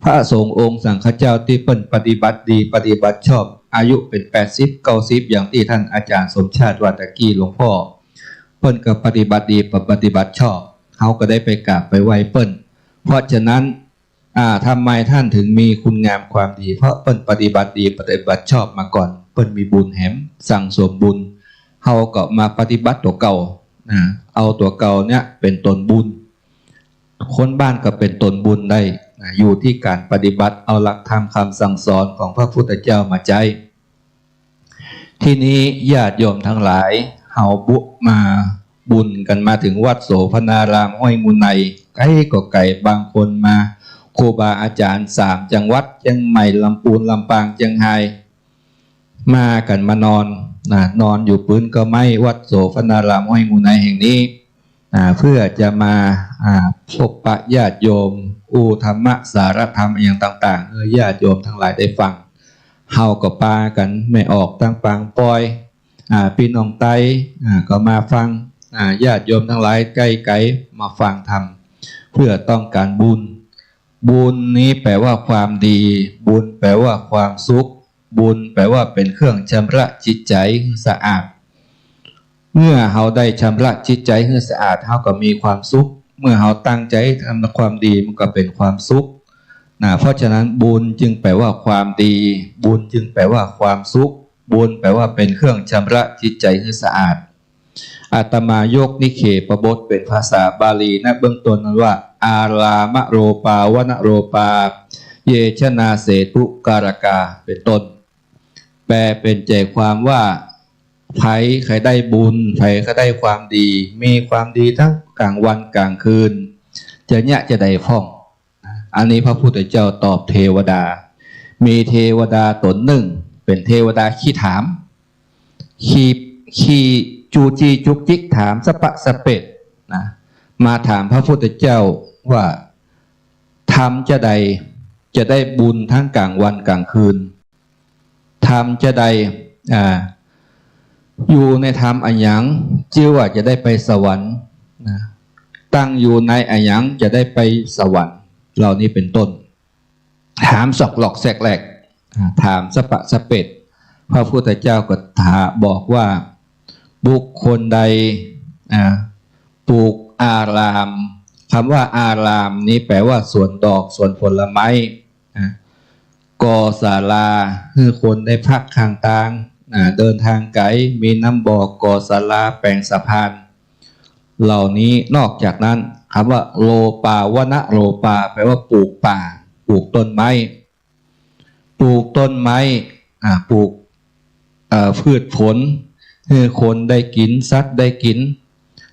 พระสงฆ์องค์สังฆเจ้าตี้เปิ้นปฏิบัติดีปฏิบัติชอบ อายุเป๋นแปดสิบเก้าสิบ อย่างตี้ต้านอาจ๋ารย์สมชาติว่าตะกี้หลวงพ่อ เปิ้นก็ปฏิบัติดีปฏิบัติชอบ เฮาก็ได้ไปกราบไปไหว้เปิ้น เพราะฉะนั้น อ่า ทำไมต้านถึงมีคุณงามความดี เพราะเปิ้นปฏิบัติดีปฏิบัติชอบมาก่อน เปิ้นมีบุญแหมสั่งสมบุญ เฮาก็มาปฏิบัติตั๋วเก่านะ เอาตั๋วเก่าเนี่ยเป๋นตนบุญ คนบ้านก็เป๋นตนบุญได้นะ อยู่ตี้ก๋านปฏิบัติเอาหลักธรรมคำสั่งสอนของพระพุทธเจ้ามาใจ๊ ทีนี้ญาติโยมตังหลาย เฮาบุ มาบุญกั๋นมาเถิงวัดโสภณารามห้วยงูใน ไก๋ก็ไก๋ บางคนมา ครูบาอาจ๋ารย์สามจังหวัด เจียงใหม่ ลำปูน ลำปาง เจียงฮาย มากั๋นมานอน นะ นอนอยู่ปื๊นก็ไม้ วัดโสภณารามห้วยมูไนแห่งนี้ อ่า เพื่อจะมา อ่า พบปะญาติโยม อู้ธรรมะสาระธรรมอย่างต่างๆ หื้อญาติโยมตังหลายได้ฟัง เฮาก็ปากั๋นแม่ออกตังปางปอย อ่า ปี้น้องไต อ่า ก็มาฟัง อ่า ญาติโยมตังหลายใก้ไก๋มาฟังธรรม เพื่อต้องการบุญ บุญนี้แป๋ว่าความดี บุญแป๋ว่าความสุข บุญแป๋ว่าเป๋นเครื่องชำระจิตใจ๋หื้อสะอาด เมื่อเฮาได้ชำระจิตใจ๋หื้อสะอาด เฮาก็มีความสุข เมื่อเฮาตั้งใจ๋ทำความดี มันก็เป๋นความสุข นะ เพราะฉะนั้นบุญจึงแป๋ว่าความดี บุญจึงแป๋ว่าความสุข บุญแป๋ว่าเป๋นเครื่องชำระจิตใจ๋หื้อสะอาด อาตมายกนิเคปบทเป๋นภาษาบาลี นะ เบื้องต้นนั้นว่า อารามโรปาวณโรปา เยชนาเสตุการกา เป๋นต้น แปลเป๋นใจ๋ความว่า ใผใค่ได้บุญ ใผใค่ได้ความดี มีความดีตังก๋างวันก๋างคืน จะเยียะจาใดพ่อง อันนี้พระพุทธเจ้าตอบเทวดา มีเทวดาต๋นนึ่ง เป๋นเทวดาขี้ถาม ขี้ ขี้จู้จี้จุกจิก ถามสะปะสะเปด นะ มาถามพระพุทธเจ้าว่า ทำจาใดจะได้บุญตังก๋างวันก๋างคืน ทำจาใด อ่า อยู่ในธรรมอะหยัง จื้อว่าจะได้ไปสวรรค์ นะ ตั้งอยู่ในอะหยังจะได้ไปสวรรค์ เหล่านี้เป๋นต้น ถามสอกหลอกแซกแหลก อ่า ถามสะปะสะเปด พระพุทธเจ้าก็ถามบอกว่า บุคคลใด อ่า ปลูกอาราม กำว่าอารามนี้แปลว่าสวนดอก สวนผลไม้ นะ ก่อศาลา หื้อคนได้พักข้างตาง นะ เดินตางไก๋ มีน้ำบ่อ ก่อศาลา แป๋งสะพาน เหล่านี้ นอกจากนั้น กำว่าโรปาวณโรปา แปลว่าปลูกป่า ปลูกต้นไม้ ปลูกต้นไม้ อ่า ปลูก เอ่อ พืชผล หื้อคนได้กิ๋น สัตว์ได้กิ๋น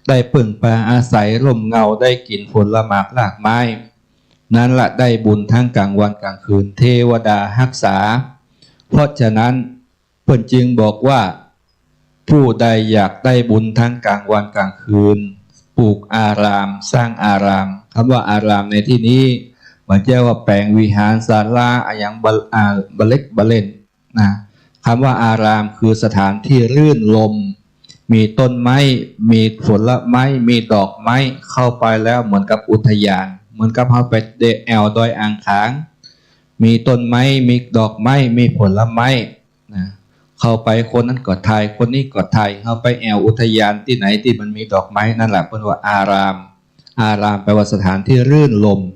ได้เปิ้งปาอาศัย ร่มเงา ได้กิ๋นผลหมากรากไม้ นั้นละได้บุญตังก๋างวันก๋างคืน เทวดาฮักษา เพราะฉะนั้น เปิ้นจึงบอกว่า ผู้ใดอยากได้บุญตังก๋างวันก๋างคืน ปลูกอาราม สร้างอาราม กำว่าอารามในตี้นี้ บ่ใจ้ว่าแป๋งวิหารศาลาอะหยังบ่ อ่า บ่เล็กบ่เล่น นะ กำว่าอารามคือสถานตี้รื่นรมย์ มีต้นไม้ มีผลไม้ มีดอกไม้ เข้าไปแล้วเหมือนกับอุทยาน เหมือนกับเฮาไปแอ่วดอยอ่างขาง มีต้นไม้ มีดอกไม้ มีผลไม้ นะ เข้าไปคนนั้นก็ถ่าย คนนี้ก็ถ่าย เฮาไปแอ่วอุทยานตี้ไหนตี้มันมีดอกไม้ นั่นแหละเปิ้นว่าอาราม อารามแปลว่าสถานตี้รื่นรมย์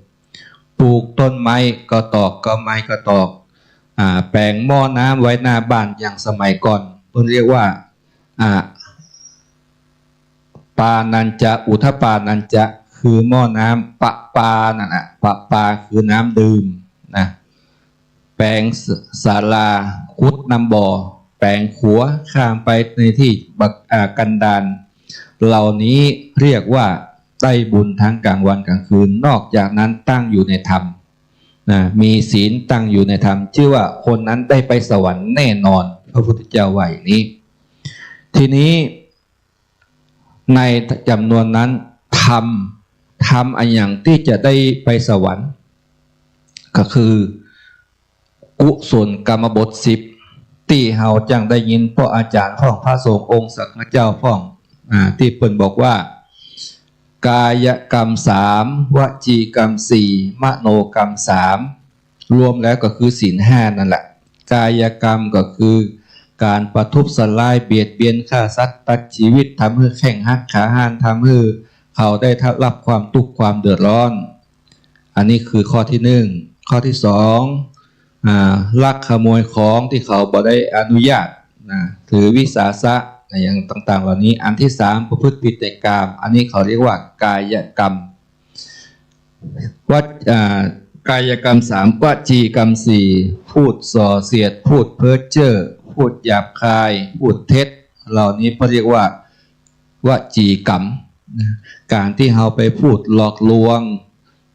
ปลูกต้นไม้ก็ตอก กอไม้ก็ตอก อ่า แป๋งหม้อน้ำไว้หน้าบ้านอย่างสมัยก่อน เปิ้นเรียกว่า อ่า ปานัญจะ อุทปานัญจะ คือหม้อน้ำประปานั่นน่ะ ประปาคือน้ำดื่มนะ แป๋งศาลา ขุดน้ำบ่อ แป๋งขัว ข้ามไปในตี้บัก อ่า กันดาร เหล่านี้เรียกว่าได้บุญตังก๋างวันก๋างคืน นอกจากนั้นตั้งอยู่ในธรรม นะ มีศีลตั้งอยู่ในธรรม จื้อว่าคนนั้นได้ไปสวรรค์แน่นอน พระพุทธเจ้าว่าอย่างนี้ ทีนี้ในจ๋ำนวนนั้น ธรรม ธรรมอะหยังตี้จะได้ไปสวรรค์ ก็คือ กุศลกรรมบทสิบ ตี้เฮาจั้งได้ยินป้ออาจ๋ารย์พ่อง พระสงฆ์องค์สังฆเจ้าพ่อง อ่า ตี้เปิ้นบอกว่า กายกรรมสาม วจีกรรมสี่ มโนกรรมสาม รวมแล้วก็คือศีลห้านั่นแหละ กายกรรมก็คือก๋านประทุษร้าย เบียดเบียน ฆ่าสัตว์ ตัดจีวิต ทำหื้อแข้งหักขาหัก ทำหื้อเขาได้รับความตุ๊กข์ความเดือดร้อน อันนี้คือข้อตี้นึ่ง ข้อตี้สอง อ่า ลักขโมยของตี้เขาบ่ได้อนุญาตนะ ถือวิสาสะนะ อย่างต่างๆ เหล่านี้ อันตี้สาม ประพฤติผิดในกาม อันนี้เขาเรียกว่ากายกรรม วจ- อ่า กายกรรมสาม วจีกรรมสี่ พูดส่อเสียด พูดเพ้อเจ้อ พูดหยาบคาย พูดเท็จ เหล่านี้เขาเรียกว่าวจีกรรมนะ ก๋านตี้เฮาไปพูดหลอกลวง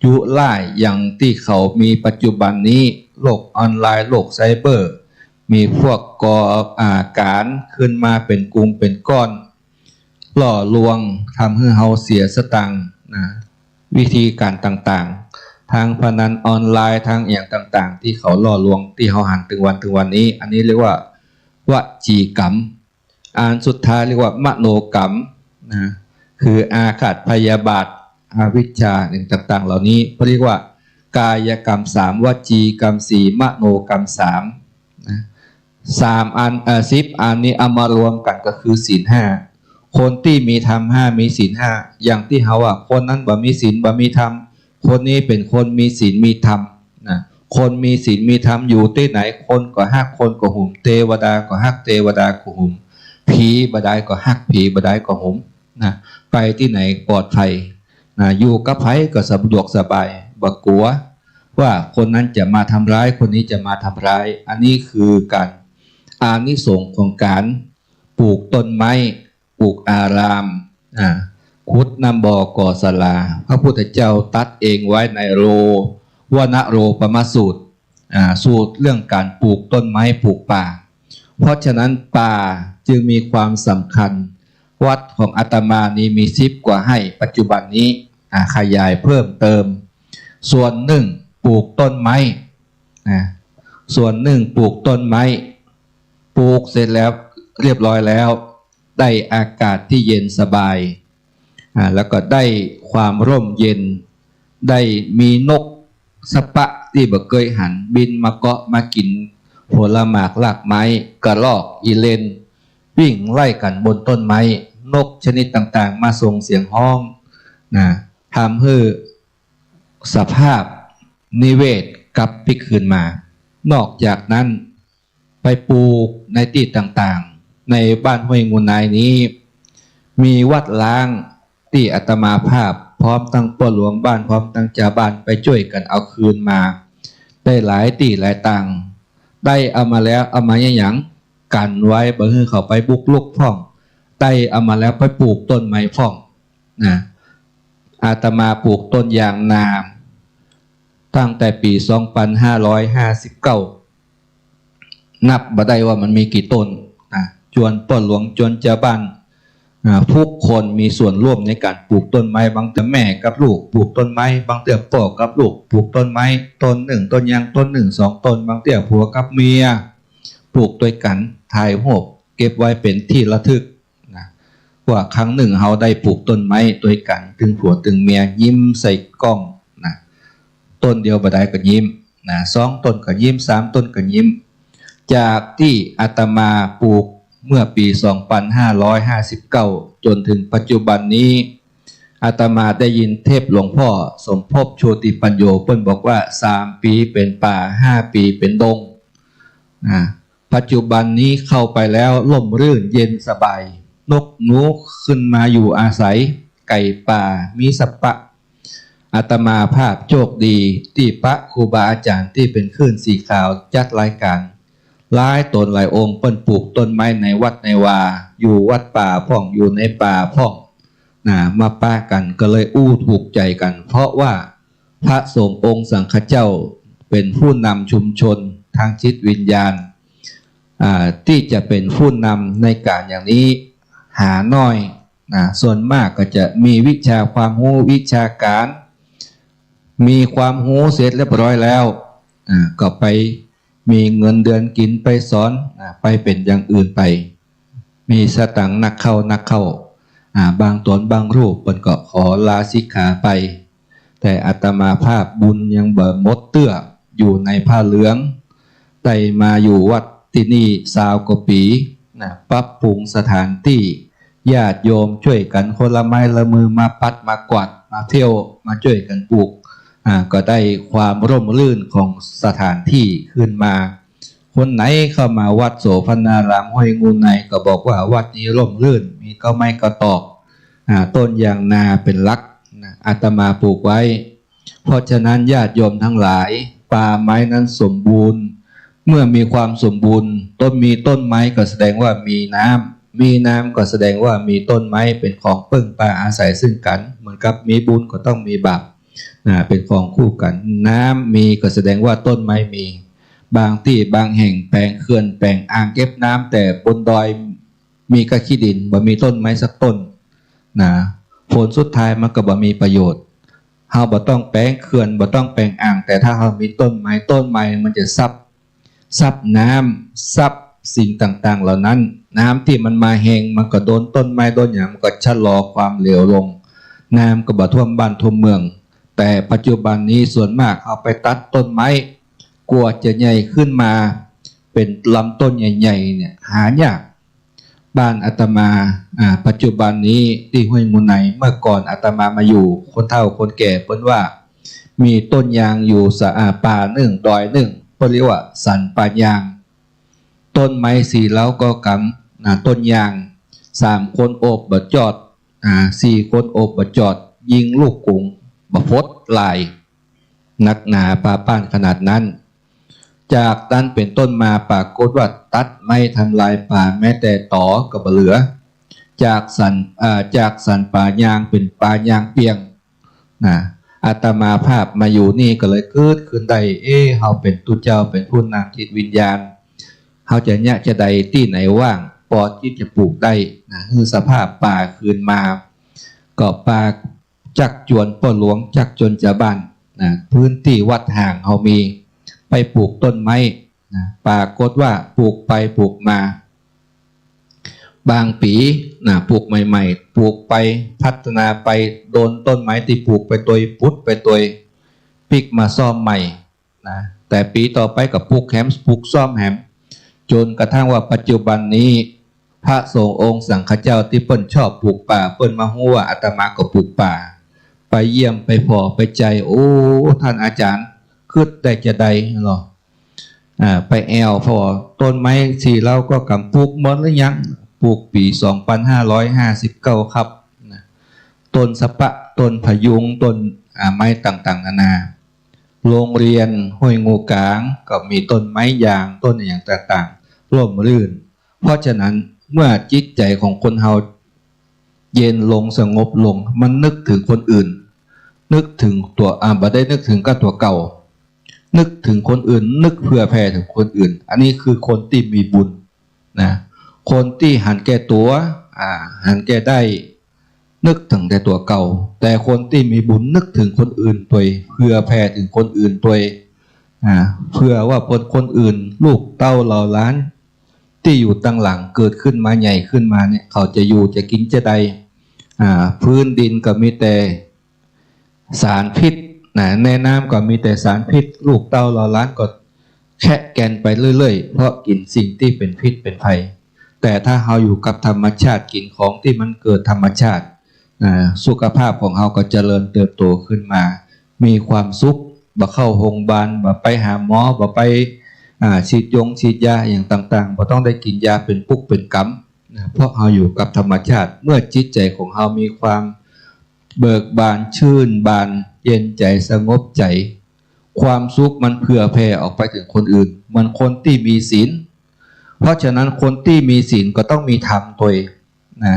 ยุล่าย อย่างตี้เขามีปัจจุบันนี้ โลกออนไลน์ โลกไซเบอร์ มีพวกก่อ อ่า ก๋านขึ้นมาเป๋นกลุ่มเป๋นก้อน ล่อลวง ทำหื้อเฮาเสียสตางค์นะ วิธีก๋านต่างๆ ทั้งพนันออนไลน์ ทั้งอะหยังต่างๆ ตี้เขาล่อลวง ตี้เฮาหันเถิงวัน เถิงวันนี้ อันนี้เรียกว่าวจีกรรม อันสุดท้ายเรียกว่ามโนกรรมนะ คืออาฆาตพยาบาท อวิชชา อะหยังต่างๆ เหล่านี้ เขาเรียกว่ากายกรรมสาม วจีกรรมสี่ มโนกรรมสามนะ สามอัน เอ่อ สิบอันนี้เอามารวมกั๋นก็คือศีลห้า คนตี้มีธรรมห้า มีศีลห้า อย่างตี้เฮาว่า คนนั้นบ่มีศีล บ่มีธรรม คนนี้เป๋นคนมีศีลมีธรรมนะ คนมีศีลมีธรรมอยู่ตี้ไหน คนก็ฮัก คนก็หุม เตวดาก็ฮัก เตวดาก็หุม ผีบ่ดายก็ฮัก ผีบ่ดายก็หุมนะ ไปตี้ไหนปลอดภัยนะ อยู่กับใผก็สะดวกสบาย บ่กั๋วว่าคนนั้นจะมาทำร้าย คนนี้จะมาทำร้าย อันนี้คือก๋าน อานิสงส์ของก๋านปลูกต้นไม้ ปลูกอาราม อ่า ขุดน้ำบ่อก่อศาลา พระพุทธเจ้าตรัสเองไว้ในโร วนโรปมสูตร อ่า สูตรเรื่องก๋านปลูกต้นไม้ปลูกป่า เพราะฉะนั้นป่าจึงมีความสำคัญ วัดของอาตมานี้มีสิบกว่าไฮ่ ปัจจุบันนี้ อ่า ขยายเพิ่มเติม ส่วนนึ่งปลูกต้นไม้ นะ ส่วนนึ่งปลูกต้นไม้ ปลูกเสร็จแล้วเรียบร้อยแล้ว ได้อากาศตี้เย็นสบาย อ่า แล้วก็ได้ความร่มเย็น ได้มีนกสะปะตี้บ่เกยหัน บินมาเกาะมากิ๋นผลหมากรากไม้ กระรอก อีเลน วิ่งไล่กั๋นบนต้นไม้ นกชนิดต่างๆ มาส่งเสียงฮ้องนะ ทำหื้อสภาพนิเวศกลับปิ๊กคืนมา นอกจากนั้น ไปปลูกในตี้ต่างๆ ในบ้านห้วยงูนายนี้ มีวัดร้างตี้อาตมาภาพ พร้อมตังป้อหลวงบ้าน พร้อมตังจาวบ้านไปจ้วยกั๋นเอาคืนมา ได้หลายตี้หลายตาง ได้เอามาแล้วเอามาหยัง กั๋นไว้บ่หื้อเขาไปบุกรุกพ่อง ได้เอามาแล้วไปปลูกต้นไม้พ่องนะ อาตมาปลูกต้นยางนา ตั้งแต่ปี๋สองปันห้าร้อยห้าสิบเก้า นับบ่ได้ว่ามันมีกี่ต้นนะ จวนป้อหลวง จวนจาวบ้าน อ่า ทุกคนมีส่วนร่วมในก๋านปลูกต้นไม้ บางเตื้อแม่กับลูกปลูกต้นไม้ บางเตื้อป้อกับลูกปลูกต้นไม้ ต้นนึ่งต้นยาง ต้นนึ่งสองต้น บางเตื้อผัวกับเมียปลูกตวยกั๋น ถ่ายรูปเก็บไว้เป๋นตี้ระทึก นะ ว่าครั้งนึ่งเฮาได้ปลูกต้นไม้ตวยกั๋น ตึงผัวตึงเมียยิ้มใส่ก้องนะ ต้นเดียวบ่ดายก็ยิ้มนะ สองต้นก็ยิ้ม สามต้นก็ยิ้ม จากตี้อาตมาปลูกเมื่อปี๋สองปันห้าร้อยห้าสิบเก้า จ๋นเถิงปัจจุบันนี้ อาตมาได้ยินเทปหลวงพ่อสมภพ โชติปัญโญ เปิ้นบอกว่า สามปี๋เป๋นป่า ห้าปี๋เป๋นดง นะ ปัจจุบันนี้เข้าไปแล้วร่มรื่นเย็นสบาย นกหนูขึ้นมาอยู่อาศัย ไก่ป่ามีสะปะ อาตมาภาพโชคดีตี้ปะครูบาอาจ๋ารย์ตี้เป๋นคลื่นสีขาวจัดรายก๋าน หลายต๋นหลายองค์เปิ้นปลูกต้นไม้ในวัดในวา อยู่วัดป่าพ่อง อยู่ในป่าพ่อง นะ มาปะกั๋นก็เลยอู้ถูกใจ๋กั๋น เพราะว่าพระสงฆ์องค์สังฆเจ้าเป๋นผู้นำชุมชนทางจิตวิญญาณ อ่า ตี้จะเป๋นผู้นำในก๋านอย่างนี้หาน้อย นะ ส่วนมากก็จะมีวิชาความฮู้วิชาก๋าน มีความฮู้เสร็จเรียบร้อยแล้ว อ่า ก็ไปมีเงินเดือนกิ๋น ไปสอน อ่า ไปเป๋นอย่างอื่นไป มีสตางค์นักเข้านักเข้า อ่า บางต๋นบางรูปเปิ้นก็ขอลาสิกขาไป แต่อาตมาภาพบุญยังบ่หมดเตื้อ อยู่ในผ้าเหลือง ได้มาอยู่วัดตี้นี่ซาวกว่าปี๋ นะ ปรับปรุงสถานตี้ ญาติโยมจ้วยกั๋นคนละไม้ละมือ มาปัดมากวาด มาเที่ยว มาจ้วยกั๋นปลูก อ่า ก็ได้ความร่มรื่นของสถานตี้คืนมา คนไหนเข้ามาวัดโสภณารามห้วยงูนายก็บอกว่าวัดนี้ร่มรื่น มีเก๊าไม้เก๊าตอก อ่า ต้นยางนาเป๋นหลัก นะ อาตมาปลูกไว้ เพราะฉะนั้นญาติโยมทั้งหลาย ป่าไม้นั้นสมบูรณ์ เมื่อมีความสมบูรณ์ ต้น มีต้นไม้ก็แสดงว่ามีน้ำ มีน้ำก็แสดงว่ามีต้นไม้เป๋นของเปิ้งปาอาศัยซึ่งกั๋น เหมือนกับมีบุญก็ต้องมีบาป นะ เป๋นของคู่กั๋น น้ำมีก็แสดงว่าต้นไม้มี บางตี้บางแห่งแป๋งเขื่อนแป๋งอ่างเก็บน้ำ แต่บนดอยมีก้าขี้ดิน บ่มีต้นไม้สักต้นนะ ผลสุดท้ายมันก็บ่มีประโยชน์ เฮาบ่ต้องแป๋งเขื่อน บ่ต้องแป๋งอ่าง แต่ถ้าเฮามีต้นไม้ ต้นไม้มันจะซับ ซับน้ำ ซับสิ่งต่างๆ เหล่านั้น น้ำตี้มันมาแฮง มันก็โดนต้นไม้โดนหยัง มันก็ชะลอความเหลวลง น้ำก็บ่ท่วมบ้านท่วมเมือง แต่ปัจจุบันนี้ส่วนมากเฮาไปตัดต้นไม้ กว่าจะใหญ่ขึ้นมาเป๋นลำต้นใหญ่ๆ เนี่ย หายาก บ้านอาตมา อ่า ปัจจุบันนี้ตี้ห้วยมูไน เมื่อก่อนอาตมามาอยู่ คนเฒ่าคนแก่เปิ้นว่า มีต้นยางอยู่สะ อ่า ป่านึ่ง ดอยนึ่ง เปิ้นเรียกว่าสันป่ายาง ต้นไม้สี่เล้าเก้ากำนะ ต้นยาง สามคนโอบบ่จอด อ่า สี่คนโอบบ่จอด ยิงลูกกุ๋งบ่พดลาย นักหนาปาป้านขนาดนั้น จากนั้นเป๋นต้นมาปรากฏว่าตัดไม้ทำลายป่า แม้แต่ตอก็บ่เหลือ จากสัน อ่า จากสันป่ายางเป๋นป่ายางเปียงนะ อาตมาภาพมาอยู่นี่ก็เลยกึ๊ดขึ้นได้ เอ๊ะ เฮาเป๋นตุ๊เจ้า เป๋นผู้นำจิตวิญญาณ เฮาจะเยียะจาใด ตี้ไหนว่าง ปอตี้จะปลูกได้นะ หื้อสภาพป่าคืนมา ก็ปา จักจวนป้อหลวง จักจวนจาวบ้านนะ พื้นตี้วัดห่างเฮามี ไปปลูกต้นไม้นะ ปรากฏว่าปลูกไปปลูกมา บางปี๋นะ ปลูกใหม่ๆ ปลูกไปพัฒนาไป โดนต้นไม้ตี้ปลูกไปตวย ปุดไปตวย ปิ๊กมาซ่อมใหม่ นะ แต่ปี๋ต่อไปก็ปลูกแหม ปลูกซ่อมแหม จ๋นกระทั่งว่าปัจจุบันนี้ พระสงฆ์องค์สังฆเจ้าตี้เปิ้นชอบปลูกป่า เปิ้นมาฮู้ว่าอาตมาก็ปลูกป่า ไปเยี่ยมไปผ่อไปใจ๋ โอ้ ต้านอาจ๋ารย์ กึ๊ดได้จาใดเนาะ อ่า ไปแอ่วผ่อต้นไม้สี่เล้าเก้ากำ ปลูกหมดหรือยัง ปลูกปี๋สองปันห้าร้อยห้าสิบเก้าครับนะ ต้นสะเปาะ ต้นผะยุง ต้น อ่า ไม้ต่างๆ นานา โรงเรียนห้วยงูกางก็มีต้นไม้ยาง ต้นอะหยังต่างๆ ร่มรื่น เพราะฉะนั้นเมื่อจิตใจ๋ของคนเฮาเย็นลงสงบลง มันนึกเถิงคนอื่น นึกเถิงตั๋ว อ่า บ่ได้นึกเถิงก้าตั๋วเก่า นึกเถิงคนอื่น นึกเผื่อแผ่เถิงคนอื่น อันนี้คือคนตี้มีบุญนะ คนตี้หันแก่ตั๋ว อ่า หันแก่ได้ นึกเถิงแต่ตั๋วเก่า แต่คนตี้มีบุญนึกเถิงคนอื่นตวย เผื่อแผ่เถิงคนอื่นตวย อ่า เผื่อว่าคน คนอื่น ลูกเต้าเหล่าหลาน ตี้อยู่ตังหลังเกิดขึ้นมาใหญ่ขึ้นมาเนี่ย เขาจะอยู่จะกิ๋นจาใด อ่า พื้นดินก็มีแต่สารพิษนะ ในน้ำก็มีแต่สารพิษ ลูกเต้าเหล่าหลานก็แคะแกนไปเรื่อยๆ เพราะกิ๋นสิ่งตี้เป๋นพิษเป๋นภัย แต่ถ้าเฮาอยู่กับธรรมชาติ กิ๋นของตี้มันเกิดธรรมชาติ อ่า สุขภาพของเฮาก็เจริญเติบโตขึ้นมา มีความสุข บ่เข้าโฮงบาล บ่ไปหาหมอ บ่ไป อ่า ฉีดยงฉีดยาอะหยังต่างๆ บ่ต้องได้กิ๋นยาเป๋นปุกเป๋นกำนะ เพราะเฮาอยู่กับธรรมชาติ เมื่อจิตใจ๋ของเฮามีความเบิกบาน ชื่นบาน เย็นใจ๋ สงบใจ๋ ความสุขมันเผื่อแผ่ออกไปเถิงคนอื่น เหมือนคนตี้มีศีล เพราะฉะนั้นคนตี้มีศีลก็ต้องมีธรรมตวย นะ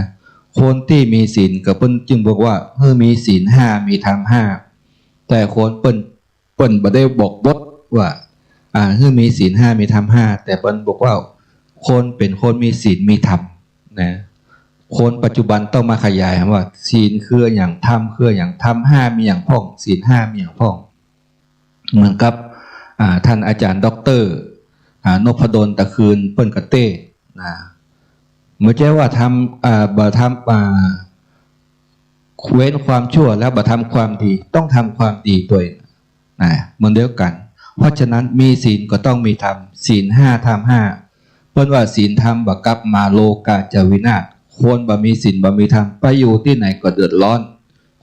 คนตี้มีศีลก็เปิ้นจึงบอกว่า หื้อมีศีลห้า มีธรรมห้า แต่คนเปิ้น เปิ้นบ่ได้บอกบทว่า อ่า หื้อมีศีลห้า มีธรรมห้า แต่เปิ้นบอกว่า คนเป๋นคนมีศีล มีธรรม นะ คนปัจจุบันต้องมาขยายว่า ศีลคืออะหยัง ธรรมคืออะหยัง ธรรมห้ามีอะหยังพ่อง ศีลห้ามีอะหยังพ่อง เหมือนกับ อ่า ต้านอาจ๋ารย์ด็อกเตอร์ อ่า นพดล ตะคืน เปิ้นก็เตศน์นะ บ่ใจ้ว่าทำ อ่า บ่ทำ อ่า เว้นความชั่วแล้วบ่ทำความดี ต้องทำความดีตวยนะ เหมือนเดียวกั๋น เพราะฉะนั้นมีศีลก็ต้องมีธรรม ศีลห้า ธรรมห้า เปิ้นว่าศีลธรรมบ่กลับมา โลกาจะวินาศ คนบ่มีศีลบ่มีธรรม ไปอยู่ตี้ไหนก็เดือดร้อน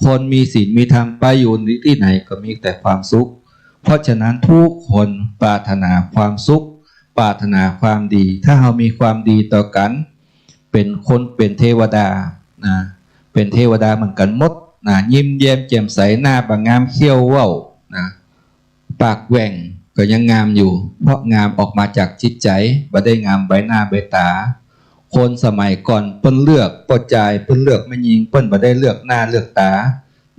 คนมีศีลมีธรรมไปอยู่ตี้ไหนก็มีแต่ความสุข เพราะฉะนั้นทุกคนปรารถนาความสุข ปรารถนาความดี ถ้าเฮามีความดีต่อกั๋น เป๋นคน เป๋นเทวดานะ เป๋นเทวดาเหมือนกั๋นหมดนะ ยิ้มแย้มแจ่มใส หน้าบ่งามเขี้ยวเว้านะ ปากแหว่งก็ยังงามอยู่ เพราะงามออกมาจากจิตใจ๋ บ่ได้งามใบหน้าใบต๋า คนสมัยก่อนเปิ้นเลือกป้อจาย เปิ้นเลือกแม่ญิง เปิ้นบ่ได้เลือกหน้าเลือกต๋า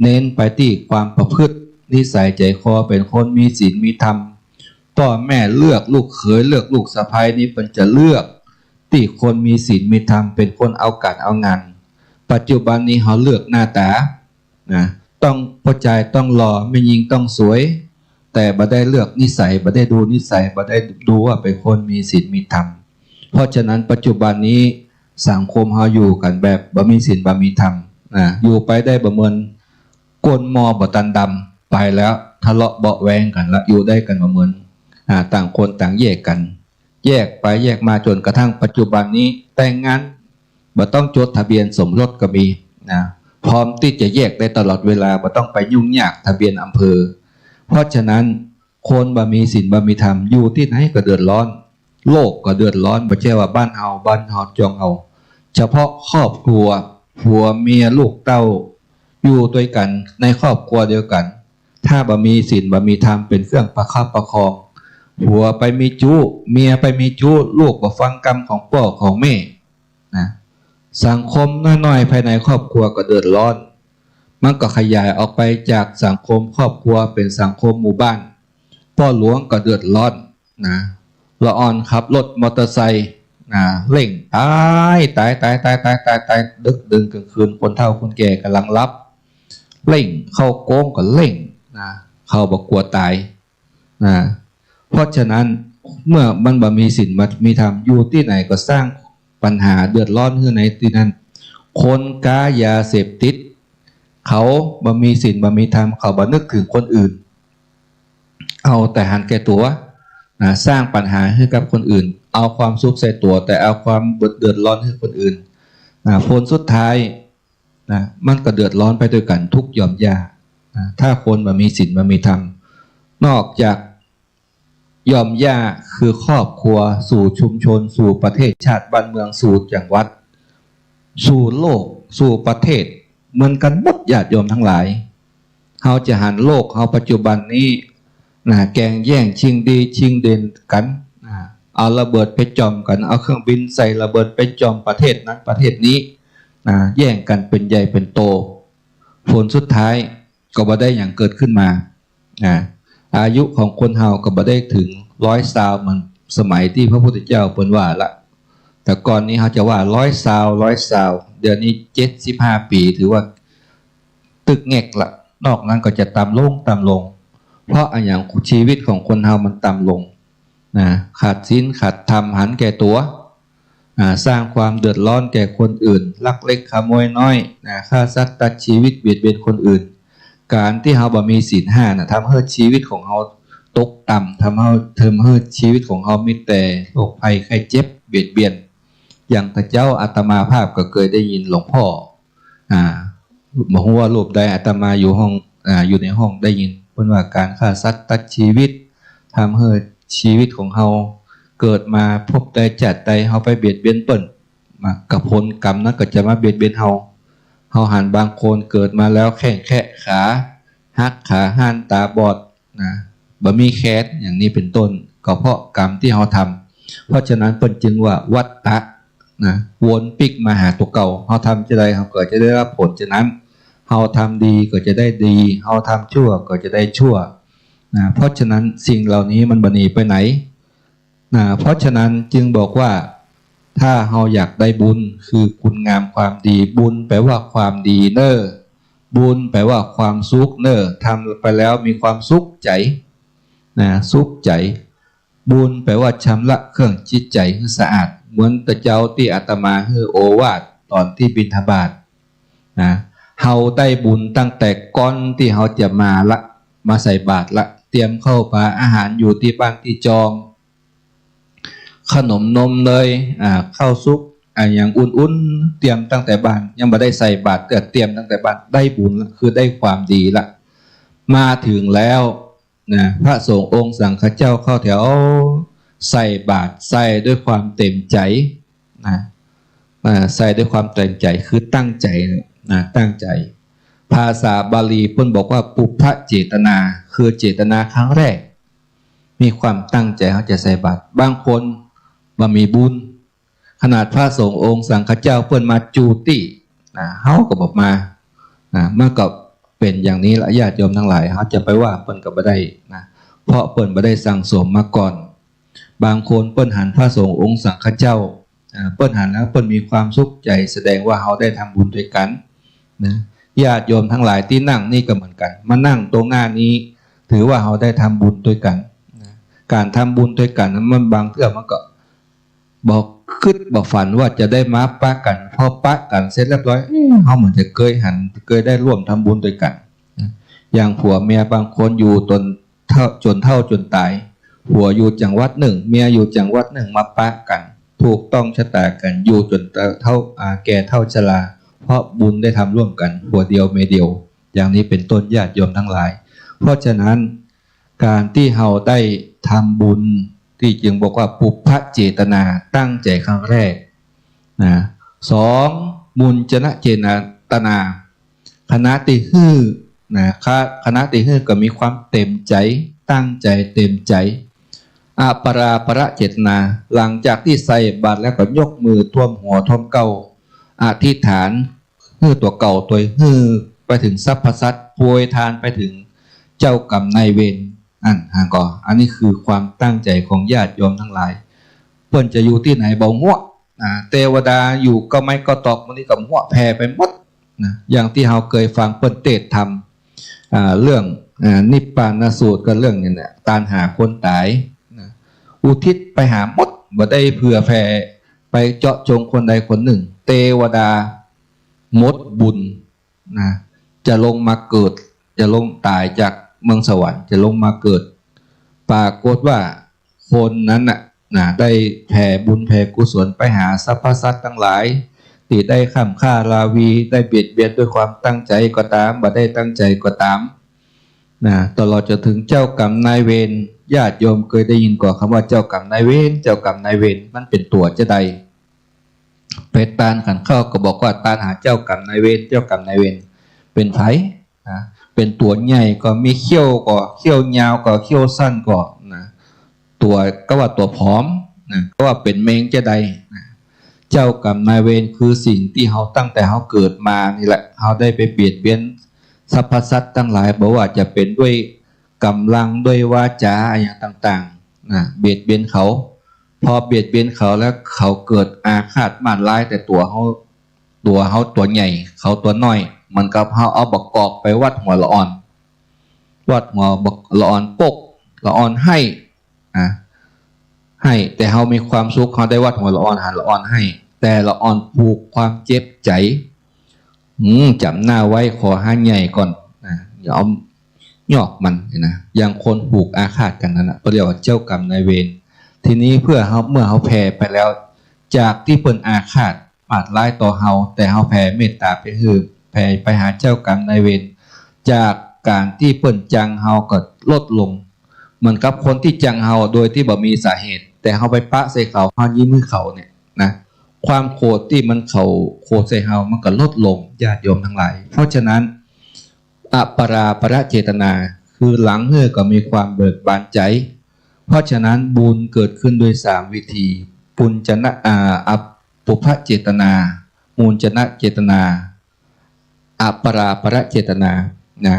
เน้นไปตี้ความประพฤตินิสัยใจ๋คอ เป๋นคนมีศีลมีธรรม ป้อแม่เลือกลูกเขย เลือกลูกสะใภ้นี่ เปิ้นจะเลือกตี้คนมีศีลมีธรรม เป๋นคนเอาก๋านเอางาน ปัจจุบันนี้เฮาเลือกหน้าต๋า นะ ต้อง ป้อจายต้องหล่อ แม่ญิงต้องสวย แต่บ่ได้เลือกนิสัย บ่ได้ดูนิสัย บ่ได้ดูว่าเป๋นคนมีศีลมีธรรม เพราะฉะนั้นปัจจุบันนี้สังคมเฮาอยู่กั๋นแบบบ่มีศีลบ่มีธรรม นะ อยู่ไปได้บ่เหมือนก้นหม้อบ่ตันดำ ไปแล้ว ทะเลาะเบาะแว้งกั๋นละ อยู่ได้กั๋นบ่เหมือน อ่า ต่างคนต่างแยกกั๋น แยกไปแยกมาจ๋นกระทั่งปัจจุบันนี้แต่งงานบ่ต้องจดทะเบียนสมรสก็มีนะ พร้อมตี้จะแยกได้ตลอดเวลา บ่ต้องไปยุ่งยากทะเบียนอำเภอ เพราะฉะนั้นคนบ่มีศีลบ่มีธรรม อยู่ตี้ไหนก็เดือดร้อน โลกก็เดือดร้อน บ่ใจ้ว่าบ้านเฮา บ้านเฮาจองเอา เฉพาะครอบครัว ผัวเมียลูกเต้า อยู่ตวยกั๋นในครอบครัวเดียวกั๋น ถ้าบ่มีศีลบ่มีธรรมเป๋นเครื่องประคับประคอง ผัวไปมีจู๊ เมียไปมีจู๊ ลูกบ่ฟังกำของป้อของแม่นะ สังคมน้อยๆ ภายในครอบครัวก็เดือดร้อน มันก็ขยายออกไปจากสังคมครอบครัวเป๋นสังคมหมู่บ้าน ป้อหลวงก็เดือดร้อนนะ ละอ่อนขับรถมอเตอร์ไซค์นะ เร่งต๋าย ต๋าย ต๋าย ต๋าย ดึกดื่นก๋างคืน คนเฒ่าคนแก่ก่ำลังหลับ เร่ง เข้าโค้งก็เร่งนะ เขาบ่กั๋วต๋ายนะ เพราะฉะนั้นเมื่อมันบ่มีศีลบ่มีธรรม อยู่ตี้ไหนก็สร้างปัญหาเดือดร้อนหื้อในตี้นั้น คนก๊ายาเสพติด เขาบ่มีศีลบ่มีธรรม เขาบ่นึกเถิงคนอื่น เอาแต่หันแก่ตั๋วนะ สร้างปัญหาหื้อกับคนอื่น เอาความสุขใส่ตั๋ว แต่เอาความเดือดร้อนหื้อคนอื่นนะ ผลสุดท้าย นะ มันก็เดือดร้อนไปตวยกั๋น ทุกข์ย่อมยากนะ ถ้าคนบ่มีศีลบ่มีธรรม นอกจากย่อมยากคือครอบครัว สู่ชุมชน สู่ประเทศชาติบ้านเมือง สู่จังหวัด สู่โลก สู่ประเทศ เหมือนกั๋นหมด ญาติโยมตังหลาย เฮาจะหันโลกเฮาปัจจุบันนี้นะ แก่งแย่งชิงดีชิงเด่นกั๋นนะ เอาระเบิดไปจ่อมกั๋น เอาเครื่องบินใส่ระเบิดไปจ่อมประเทศนั้นประเทศนี้นะ แย่งกั๋นเป๋นใหญ่เป๋นโต ผลสุดท้ายก็บ่ได้หยังเกิดขึ้นมานะ อายุของคนเฮาก็บ่ได้เถิงร้อยซาวเหมือนสมัยตี้พระพุทธเจ้าเปิ้นว่าละ แต่ก่อนนี้เฮาจะว่าร้อยซาว ร้อยซาว เดี๋ยวนี้เจ็ดสิบห้าปี๋ ถือว่าตึกแง็กละ นอกนั้นก็จะต่ำลง ต่ำลง เพราะอะหยัง ชีวิตของคนเฮามันต่ำลงนะ ขาดศีล ขาดธรรม หันแก่ตั๋ว อ่า สร้างความเดือดร้อนแก่คนอื่น ลักเล็กขโมยน้อยนะ ฆ่าสัตว์ตัดชีวิต เบียดเบียนคนอื่น ก๋านตี้เฮาบ่มีศีลห้านะ ทำหื้อชีวิตของเฮาตกต่ำ ทำหื้อ ทำหื้อชีวิตของเฮามีแต่โรคภัยไข้เจ็บเบียดเบียน อย่างตะเจ๊าอาตมาภาพก็เกยได้ยินหลวงป้อ อ่า บ่ฮู้ว่ารูปใด อาตมาอยู่ห้อง อ่า อยู่ในห้องได้ยิน เปิ้นว่าก๋านฆ่าสัตว์ตัดชีวิต ทำหื้อชีวิตของเฮา เกิดมาพบใดชาติใด เฮาไปเบียดเบียนเปิ้น มา กะผลกรรมนั้นก็จะมาเบียดเบียนเฮา เฮาหันบางคนเกิดมาแล้วแข้งแคะขาหัก ขาห้าน ต๋าบอด นะ บ่มีแขน อย่างนี้เป๋นต้น ก็เพราะกรรมตี้เฮาทำ เพราะฉะนั้นเปิ้นจึงว่าวัฏฏะนะ วนปิ๊กมาหาตั๋วเก่า เฮาทำจาใดเฮาก็จะได้ฮับผลจานั้น เฮาทำดีก็จะได้ดี เฮาทำชั่วก็จะได้ชั่วนะ เพราะฉะนั้นสิ่งเหล่านี้มันบ่หนีไปไหนนะ เพราะฉะนั้นจึงบอกว่า ถ้าเฮาอยากได้บุญ คือคุณงามความดี บุญแปลว่าความดีเน่อ บุญแปลว่าความสุขเน่อ ทำไปแล้วมีความสุขใจ๋นะ สุขใจ๋ บุญแปลว่าชำระเครื่องจิตใจ๋หื้อสะอาด เหมือนตะเจ๊าตี้อาตมาหื้อโอวาทต๋อนตี้บิณฑบาตนะ เฮาได้บุญตั้งแต่ก่อนตี้เฮาจะมาละ มาใส่บาตรละ เตรียมข้าวป๋าอาหารอยู่ตี้บ้านตี้จอง ขนมนมเนย อ่า ข้าวสุก อ่า อย่างอุ่นๆ เตรียมตั้งแต่บ้าน ยังบ่ได้ใส่บาตรก็เตรียมตั้งแต่บ้าน ได้บุญละ คือได้ความดีละ มาเถิงแล้วนะ พระสงฆ์องค์สังฆเจ้าเข้าแถว ใส่บาตร ใส่ด้วยความเต็มใจ๋นะ อ่า ใส่ด้วยความเต็มใจ๋ คือตั้งใจ๋นะ ตั้งใจ๋ ภาษาบาลีเปิ้นบอกว่า ปุพพเจตนา คือเจตนาครั้งแรก มีความตั้งใจ๋เฮาจะใส่บาตร บางคนบ่มีบุญ ขนาดพระสงฆ์องค์สังฆเจ้าเปิ้นมาจู้ตี้นะ เฮาก็บ่มานะ มันก็เป๋นอย่างนี้ละ ญาติโยมตังหลาย เฮาจะไปว่าเปิ้นก็บ่ได้นะ เพราะเปิ้นบ่ได้สั่งสมมาก่อน บางคนเปิ้นหันพระสงฆ์องค์สังฆเจ้า อ่า เปิ้นหันแล้วเปิ้นมีความสุขใจ๋ แสดงว่าเฮาได้ทำบุญตวยกั๋นนะ ญาติโยมตังหลายตี้นั่งนี่ก็เหมือนกั๋น มานั่งตรงหน้านี้ ถือว่าเฮาได้ทำบุญตวยกั๋นนะ ก๋านทำบุญตวยกั๋นนั้นมันบางเตื้อมันก็บ่กึ๊ดบ่ฝันว่าจะได้มาปะกั๋น พอปะกั๋นเสร็จเรียบร้อย เอ๊ะ เฮาเหมือนจะเกยหัน เกยได้ร่วมทำบุญตวยกั๋นนะ อย่างผัวเมียบางคนอยู่ตน เฒ่า จ๋นเฒ่าจ๋นต๋าย ผัวอยู่จังหวัดนึ่ง เมียอยู่จังหวัดนึ่ง มาปะกั๋น ถูกต้องชะตากั๋น อยู่จ๋นเฒ่า อ่า แก่เฒ่าชรา เพราะบุญได้ทำร่วมกั๋น ผัวเดียวเมียเดียว อย่างนี้เป๋นต้น ญาติโยมตังหลาย เพราะฉะนั้น ก๋านตี้เฮาได้ทำบุญ ตี้จึงบอกว่าปุพพะเจตนา ตั้งใจ๋ครั้งแรก นะ สอง มุญจนะเจตนา ขณะตี้หื้อ นะ ข- ขณะตี้หื้อก็มีความเต๋มใจ๋ ตั้งใจ๋เต๋มใจ๋ อปราปรเจตนา หลังจากตี้ใส่บาตรแล้วก็ยกมือท่วมหัวท่วมเก๊า อธิษฐาน หื้อตั๋วเก่าตวย หื้อไปเถิงสรรพสัตว์ โปรยทานไปเถิงเจ้ากรรมนายเวร อั้น หากก็ อันนี้คือความตั้งใจ๋ของญาติโยมตังหลาย เปิ้นจะอยู่ตี้ไหนบ่ฮู้ อ่า เตวดาอยู่ก้าวไม้ก้าวตอก มื้อนี้ก็บ่ฮู้ แผ่ไปหมดนะ อย่างตี้เฮาเกยฟังเปิ้นเตสน์ธรรม อ่า เรื่อง อ่า นิพพานสูตร ก็เรื่องนี้แหละ ตานหาคนต๋ายนะ อุทิศไปหาหมด บ่ได้เผื่อแผ่ไปเจาะจงคนใดคนนึ่ง เตวดาหมดบุญ นะ จะลงมาเกิด จะลงต๋ายจากเมืองสวรรค์ จะลงมาเกิด ปรากฏว่าคนนั้นน่ะ นะ ได้แผ่บุญแผ่กุศลไปหาสรรพสัตว์ตังหลาย ตี้ได้ค่ำค่าราวี ได้เบียดเบียนด้วยความตั้งใจ๋ก็ต๋าม บ่ได้ตั้งใจ๋ก็ต๋าม นะ ตลอดจ๋นเถิงเจ้ากรรมนายเวร ญาติโยมเกยได้ยินก่อ กำว่าเจ้ากรรมนายเวร เจ้ากรรมนายเวร มันเป๋นตั๋วจาใด ไปตานขันข้าวก็บอกว่าตานหาเจ้ากรรมนายเวร เจ้ากรรมนายเวรเป๋นใผนะ เป๋นตั๋วใหญ่ก็มี เขี้ยวก็เขี้ยวยาวก็เขี้ยวสั้นก็นะ ตั๋วก็ว่าตั๋วผอมนะ ก็ว่าเป๋นเมงจาใดนะ เจ้ากรรมนายเวรคือสิ่งตี้เฮาตั้งแต่เฮาเกิดมานี่แหละ เฮาได้ไปเบียดเบียนสรรพสัตว์ตังหลาย บ่ว่าจะเป๋นด้วยก๋ำลัง ด้วยวาจา อะหยังต่างๆ นะ เบียดเบียนเขา พอเบียดเบียนเขาแล้ว เขาเกิดอาฆาตมาดร้ายแต่ตั๋วเฮา ตั๋วเฮาตั๋วใหญ่ เขาตั๋วน้อย เหมือนกับเฮาเอาบักกอกไปวัดหัวละอ่อน วัดหัวบักละอ่อน ปกละอ่อนไห้ นะ ไห้ แต่เฮามีความสุข เฮาได้วัดหัวละอ่อน หันละอ่อนไห้ แต่ละอ่อนผูกความเจ็บใจ๋ อืม จ๋ำหน้าไว้ ขอหาใหญ่ก่อนนะ อย่าเอายอกมันนะ อย่างคนผูกอาฆาตกั๋นนั้นน่ะ เปิ้นเรียกว่าเจ้ากรรมนายเวร ทีนี้เพื่อเฮา เมื่อเฮาแผ่ไปแล้ว จากตี้เปิ้นอาฆาตมาดร้ายต่อเฮา แต่เฮาแผ่เมตต๋าไปหื้อ แผ่ไปหาเจ้ากรรมนายเวร จากก๋านตี้เปิ้นจังเฮาก็ลดลง เหมือนกับคนตี้จังเฮาโดยตี้บ่มีสาเหตุ แต่เฮาไปปะใส่เขา เฮายิ้มหื้อเขาเนี่ยนะ ความโขดตี้มันเขาโขดใส่เฮา มันก็ลดลง ญาติโยมตังหลาย เพราะฉะนั้น อปราปรเจตนา คือหลังหื้อก็มีความเบิกบานใจ๋ เพราะฉะนั้นบุญเกิดขึ้นด้วยสามวิธี ปุญจนะ อ่า อปุพพเจตนา มุญจนะเจตนา อปราปรเจตนา นะ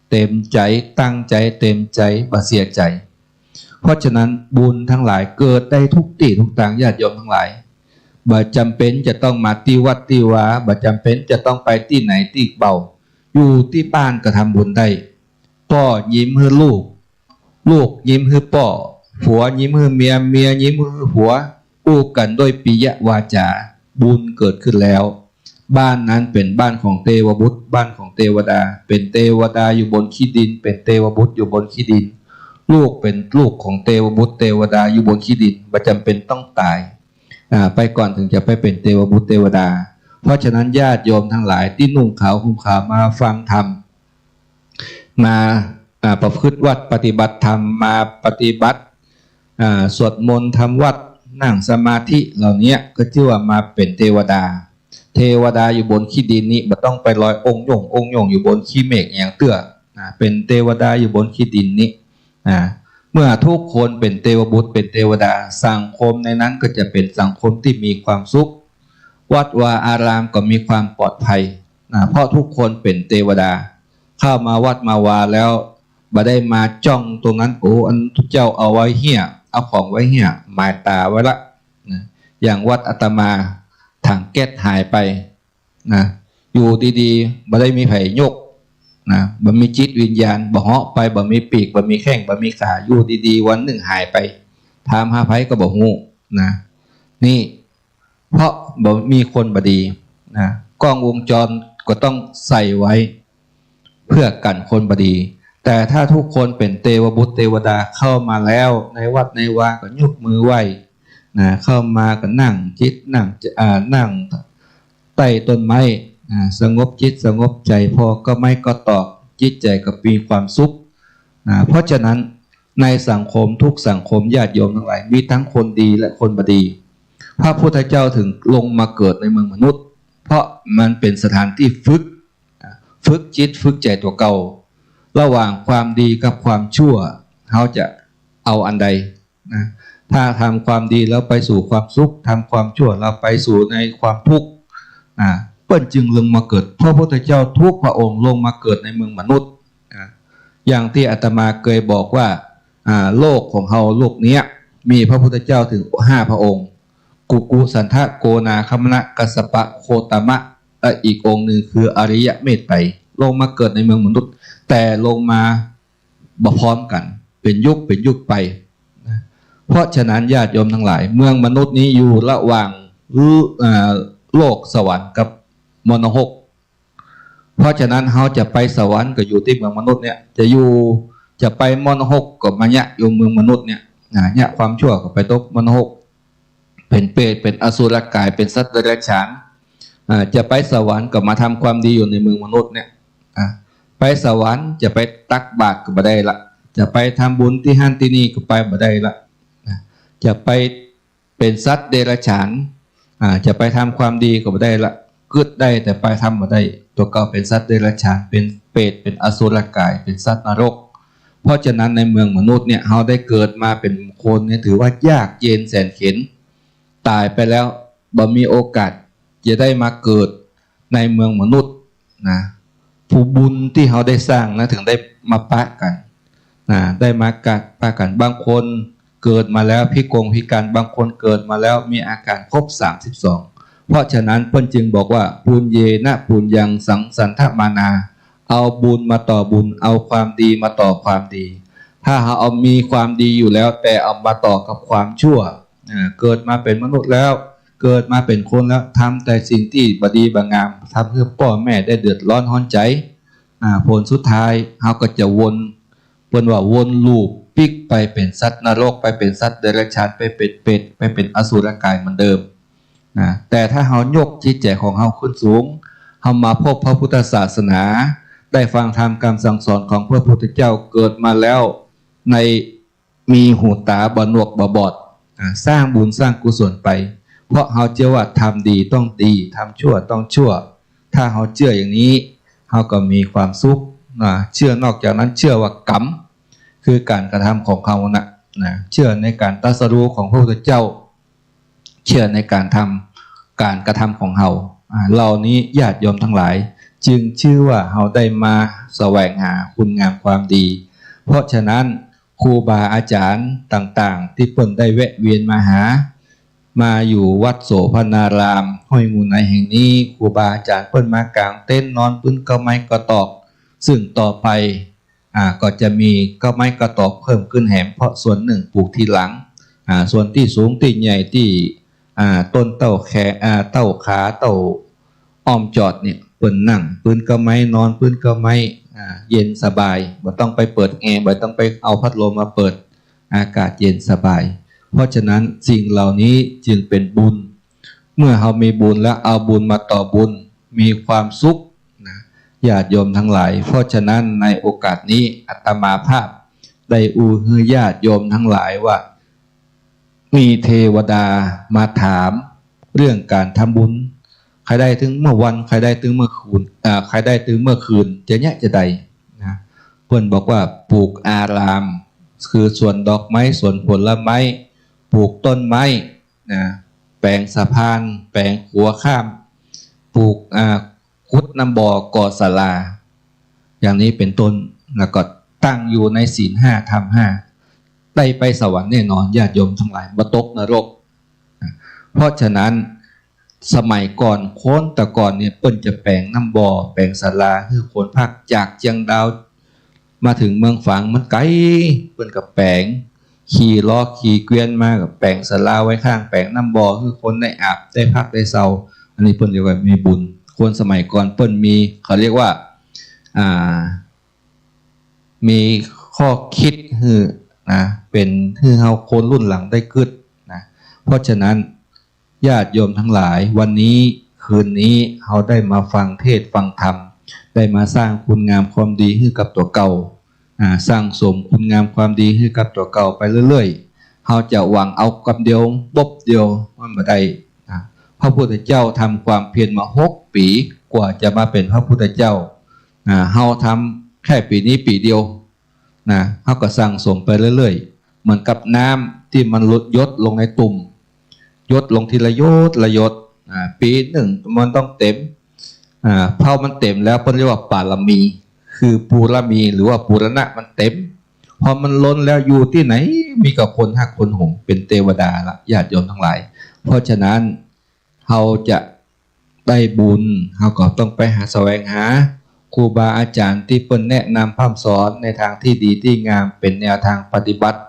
เต๋มใจ๋ ตั้งใจ๋ เต๋มใจ๋ บ่เสียใจ๋ เพราะฉะนั้นบุญตังหลายเกิดได้ทุกตี้ทุกตาง ญาติโยมตังหลาย บ่จ๋ำเป๋นจะต้องมาตี้วัดตี้วา บ่จ๋ำเป๋นจะต้องไปตี้ไหนตี้เบา อยู่ตี้บ้านก็ทำบุญได้ ป้อยิ้มหื้อลูก ลูกยิ้มหื้อป้อ ผัวยิ้มหื้อเมีย เมียยิ้มหื้อผัว อู้กั๋นด้วยปิยวาจา บุญเกิดขึ้นแล้ว บ้านนั้นเป๋นบ้านของเตวบุตร บ้านของเตวดา เป๋นเตวดาอยู่บนขี้ดิน เป๋นเตวบุตรอยู่บนขี้ดิน ลูกเป๋นลูกของเตวบุตรเตวดาอยู่บนขี้ดิน บ่จ๋ำเป๋นต้องต๋าย อ่า ไปก่อนเถิงจะไปเป๋นเตวบุตรเตวดา เพราะฉะนั้นญาติโยมตังหลายตี้นุ่งขาวห่มขาวมาฟังธรรม มา อ่า ประพฤติวัตรปฏิบัติธรรม มาปฏิบัติ อ่า สวดมนต์ทำวัตร นั่งสมาธิเหล่านี้ก็จื้อว่ามาเป๋นเตวดา เตวดาอยู่บนขี้ดินนี้ บ่ต้องไปลอยองค์หย่งองค์หย่งอยู่บนขี้เมฆอะหยังเตื้อ นะ เป๋นเตวดาอยู่บนขี้ดินนี้ นะ เมื่อทุกคนเป๋นเตวบุตรเป๋นเตวดา สังคมในนั้นก็จะเป๋นสังคมตี้มีความสุข วัดวาอารามก็มีความปลอดภัย นะ เพราะทุกคนเป๋นเตวดา เข้ามาวัดมาวาแล้ว บ่ได้มาจ้องตรงนั้น โอ้ อันตุ๊เจ้าเอาไว้เฮี้ย เอาของไว้เฮี้ย หมายต๋าไว้ละนะ อย่างวัดอาตมา ถังแก๊สหายไปนะ อยู่ดีๆ บ่ได้มีใผยกนะ บ่มีจิตวิญญาณ บ่เหาะไป บ่มีปีก บ่มีแข้ง บ่มีขา อยู่ดีๆ วันนึ่งหายไป ถามหาใผก็บ่ฮู้นะ นี่ เพราะบ่มีคนบ่ดีนะ กล้องวงจรก็ต้องใส่ไว้ เพื่อกั๋นคนบ่ดี แต่ถ้าทุกคนเป๋นเตวบุตรเตวดา เข้ามาแล้วในวัดในวาก็ยกมือไหว้นะ เข้ามาก็นั่งจิต นั่ง อ่า นั่งใต้ต้นไม้นะ สงบจิตสงบใจ๋ ผ่อก้อไม้ก้อตอก จิตใจ๋ก็มีความสุขนะ เพราะฉะนั้นในสังคมทุกสังคม ญาติโยมตังหลาย มีตึงคนดีและคนบ่ดี พระพุทธเจ้าถึงลงมาเกิดในเมืองมนุษย์ เพราะมันเป๋นสถานตี้ฝึก ฝึกจิตฝึกใจ๋ตั๋วเก่า ระหว่างความดีกับความชั่ว เฮาจะเอาอันใดนะ ถ้าทำความดีแล้วไปสู่ความสุข ทำความชั่วแล้วไปสู่ในความทุกข์นะ เปิ้นจึงลงมาเกิด พระพุทธเจ้าทุกพระองค์ลงมาเกิดในเมืองมนุษย์นะ อย่างตี้อาตมาเกยบอกว่า อ่า โลกของเฮาโลกเนี้ย มีพระพุทธเจ้าถึงห้าพระองค์ กุกุสันทะ โกนาคมนะ กัสสปะ โคตมะ และอีกองค์นึ่งคืออริยะเมตไตร ลงมาเกิดในเมืองมนุษย์ แต่ลงมาบ่พร้อมกั๋น เป๋นยุคเป๋นยุคไปนะ เพราะฉะนั้นญาติโยมตังหลาย เมืองมนุษย์นี้อยู่ระหว่าง อ่า โลกสวรรค์กับมรณหก เพราะฉะนั้นเฮาจะไปสวรรค์ก็อยู่ตี้เมืองมนุษย์เนี่ย จะอยู่ จะไปมรณหกก็มาเยียะอยู่เมืองมนุษย์เนี่ยนะ เยียะความชั่วก็ไปตกมรณหก เป๋นเปรต เป๋นอสุรกาย เป๋นสัตว์เดรัจฉาน อ่า จะไปสวรรค์ก็มาทำความดีอยู่ในเมืองมนุษย์เนี่ย อ่า ไปสวรรค์จะไปตักบาตรก็บ่ได้ละ จะไปทำบุญตี้หั้นตี้นี่ก็ไปบ่ได้ละ นะ จะไปเป๋นสัตว์เดรัจฉาน อ่า จะไปทำความดีก็บ่ได้ละ กึ๊ดได้แต่ไปทำบ่ได้ ตั๋วเก่าเป๋นสัตว์เดรัจฉาน เป๋นเปรต เป๋นอสุรกาย เป๋นสัตว์นรก เพราะฉะนั้นในเมืองมนุษย์เนี่ย เฮาได้เกิดมาเป๋นคนเนี่ย ถือว่ายากเย็นแสนเข็ญ ต๋ายไปแล้วบ่มีโอกาสจะได้มาเกิดในเมืองมนุษย์นะ ผู้บุญตี้เฮาได้สร้างนะ ถึงได้มาปะกั๋นนะ ได้มากัดปะกั๋น บางคนเกิดมาแล้วพิกงพิการ บางคนเกิดมาแล้วมีอาการครบสามสิบสอง เพราะฉะนั้นเปิ้นจึงบอกว่า ปุญเญนะปุญญัง สังสันทะมานา เอาบุญมาต่อบุญ เอาความดีมาต่อความดี ถ้าเฮาเอามีความดีอยู่แล้ว แต่เอามาต่อกับความชั่ว อ่า เกิดมาเป๋นมนุษย์แล้ว เกิดมาเป๋นคนแล้ว ทำแต่สิ่งตี้บ่ดีบ่งาม ทำหื้อป้อแม่ได้เดือดร้อนฮ้อนใจ๋ อ่า ผลสุดท้ายเฮาก็จะวน เปิ้นว่าวนลูปปิ๊กไปเป๋นสัตว์นรก ไปเป๋นสัตว์เดรัจฉาน ไปเป๋นเปรต ไปเป๋นอสุรกายเหมือนเดิมนะ แต่ถ้าเฮายกจิตใจ๋ของเฮาขึ้นสูง เฮามาพบพระพุทธศาสนา ได้ฟังธรรมคำสั่งสอนของพระพุทธเจ้า เกิดมาแล้วใน มีหูต๋าบ่หนวกบ่บอด อ่า สร้างบุญสร้างกุศลไป เพราะเฮาเจื้อว่าทำดีต้องดี ทำชั่วต้องชั่ว ถ้าเฮาเจื้ออย่างนี้ เฮาก็มีความสุข อ่า เจื้อนอกจากนั้นเจื้อว่ากรรม คือก๋านกระทำของเฮานะ นะ เจื้อในก๋านตรัสรู้ของพระพุทธเจ้า เจื้อในก๋านทำ ก๋านกระทำของเฮา อ่า เหล่านี้ญาติโยมตังหลาย จึงจื้อว่าเฮาได้มาแสวงหาคุณงามความดี เพราะฉะนั้น ครูบาอาจ๋ารย์ต่างๆ ตี้เปิ้นได้แวะเวียนมาหา มาอยู่วัดโสภณาราม ห้วยงูในแห่งนี้ ครูบาอาจ๋ารย์เปิ้นมากางเต็นท์นอนปื๊นเก๊าไม้เก๊าตอก ซึ่งต่อไป อ่า ก็จะมีเก๊าไม้เก๊าตอกเพิ่มขึ้นแหม เพราะส่วนนึ่งปลูกตี้หลัง อ่า ส่วนตี้สูงตี้ใหญ่ตี้ อ่า ต้นเต้าแข อ่า เต้าขา เต้าอ้อมจอดเนี่ย เปิ้นนั่งปื๊นเก๊าไม้ นอนปื๊นเก๊าไม้ อ่า เย็นสบาย บ่ต้องไปเปิดแอร์ บ่ต้องไปเอาพัดลมมาเปิด อากาศเย็นสบาย เพราะฉะนั้นสิ่งเหล่านี้จึงเป๋นบุญ เมื่อเฮามีบุญแล้วเอาบุญมาต่อบุญ มีความสุขนะ ญาติโยมตังหลาย เพราะฉะนั้นในโอกาสนี้อาตมาภาพได้อู้หื้อญาติโยมตังหลายว่า มีเทวดามาถามเรื่องก๋านทำบุญ ใค่ได้ตึงเมื่อวัน ใค่ได้ตึงเมื่อคืน อ่า ใค่ได้ตึงเมื่อคืน จะเยียะจาใดนะ เปิ้นบอกว่าปลูกอาราม คือสวนดอกไม้ สวนผลไม้ ปลูกต้นไม้นะ แป๋งสะพาน แป๋งขัวข้าม ปลูก อ่า ขุดน้ำบ่อ ก่อศาลา อย่างนี้เป๋นต้น แล้วก็ ตั้งอยู่ในศีลห้าธรรมห้า ได้ไปสวรรค์แน่นอน ญาติโยมทั้งหลาย บ่ตกนรก เพราะฉะนั้น สมัยก่อน คนแต่ก่อนเนี่ย เปิ้นจะแป๋งน้ำบ่อ แป๋งศาลา หื้อคนพัก จากเจียงดาว มาเถิงเมืองฝางมันไก๋ เปิ้นก็แป๋ง ขี่ล้อขี่เกวียนมาก็แป๋งศาลาไว้ข้าง แป๋งน้ำบ่อ หื้อคนได้อาบ ได้พัก ได้เซา อันนี้เปิ้นเรียกว่ามีบุญ คนสมัยก่อนเปิ้นมี เขาเรียกว่า อ่า มีข้อคิดหื้อนะ เป๋นหื้อเฮาคนรุ่นหลังได้กึ๊ดนะ เพราะฉะนั้น ญาติโยมทั้งหลาย วันนี้คืนนี้เฮาได้มาฟังเทศน์ฟังธรรม ได้มาสร้างคุณงามความดีหื้อกับตั๋วเก่า อ่า สั่งสมคุณงามความดีหื้อกับตั๋วเก่าไปเรื่อยๆ เฮาจะหวังเอากำเดียว ป๊บเดียว มันบ่ได้นะ พระพุทธเจ้าทำความเพียรมาหกปี๋ กว่าจะมาเป๋นพระพุทธเจ้า อ่า เฮาทำแค่ปี๋นี้ปี๋เดียว นะ เฮาก็สั่งสมไปเรื่อยๆ เหมือนกับน้ำตี้มันหยดลงในตุ่ม หยดลงทีละหยดละหยด อ่า ปี๋นึ่งมันต้องเต็ม อ่า เพราะมันเต็มแล้วเปิ้นเรียกว่าปารมี คือปูรมี หรือว่าปูรณะมันเต็ม พอมันล้นแล้วอยู่ตี้ไหน มีแต่คนฮักคนหวง เป๋นเตวดาละ ญาติโยมทั้งหลาย เพราะฉะนั้น เฮาจะได้บุญ เฮาก็ต้องไปหาแสวงหาครูบาอาจ๋ารย์ตี้เปิ้นแนะนำพร่ำสอนในทางตี้ดีตี้งาม เป๋นแนวทางปฏิบัติ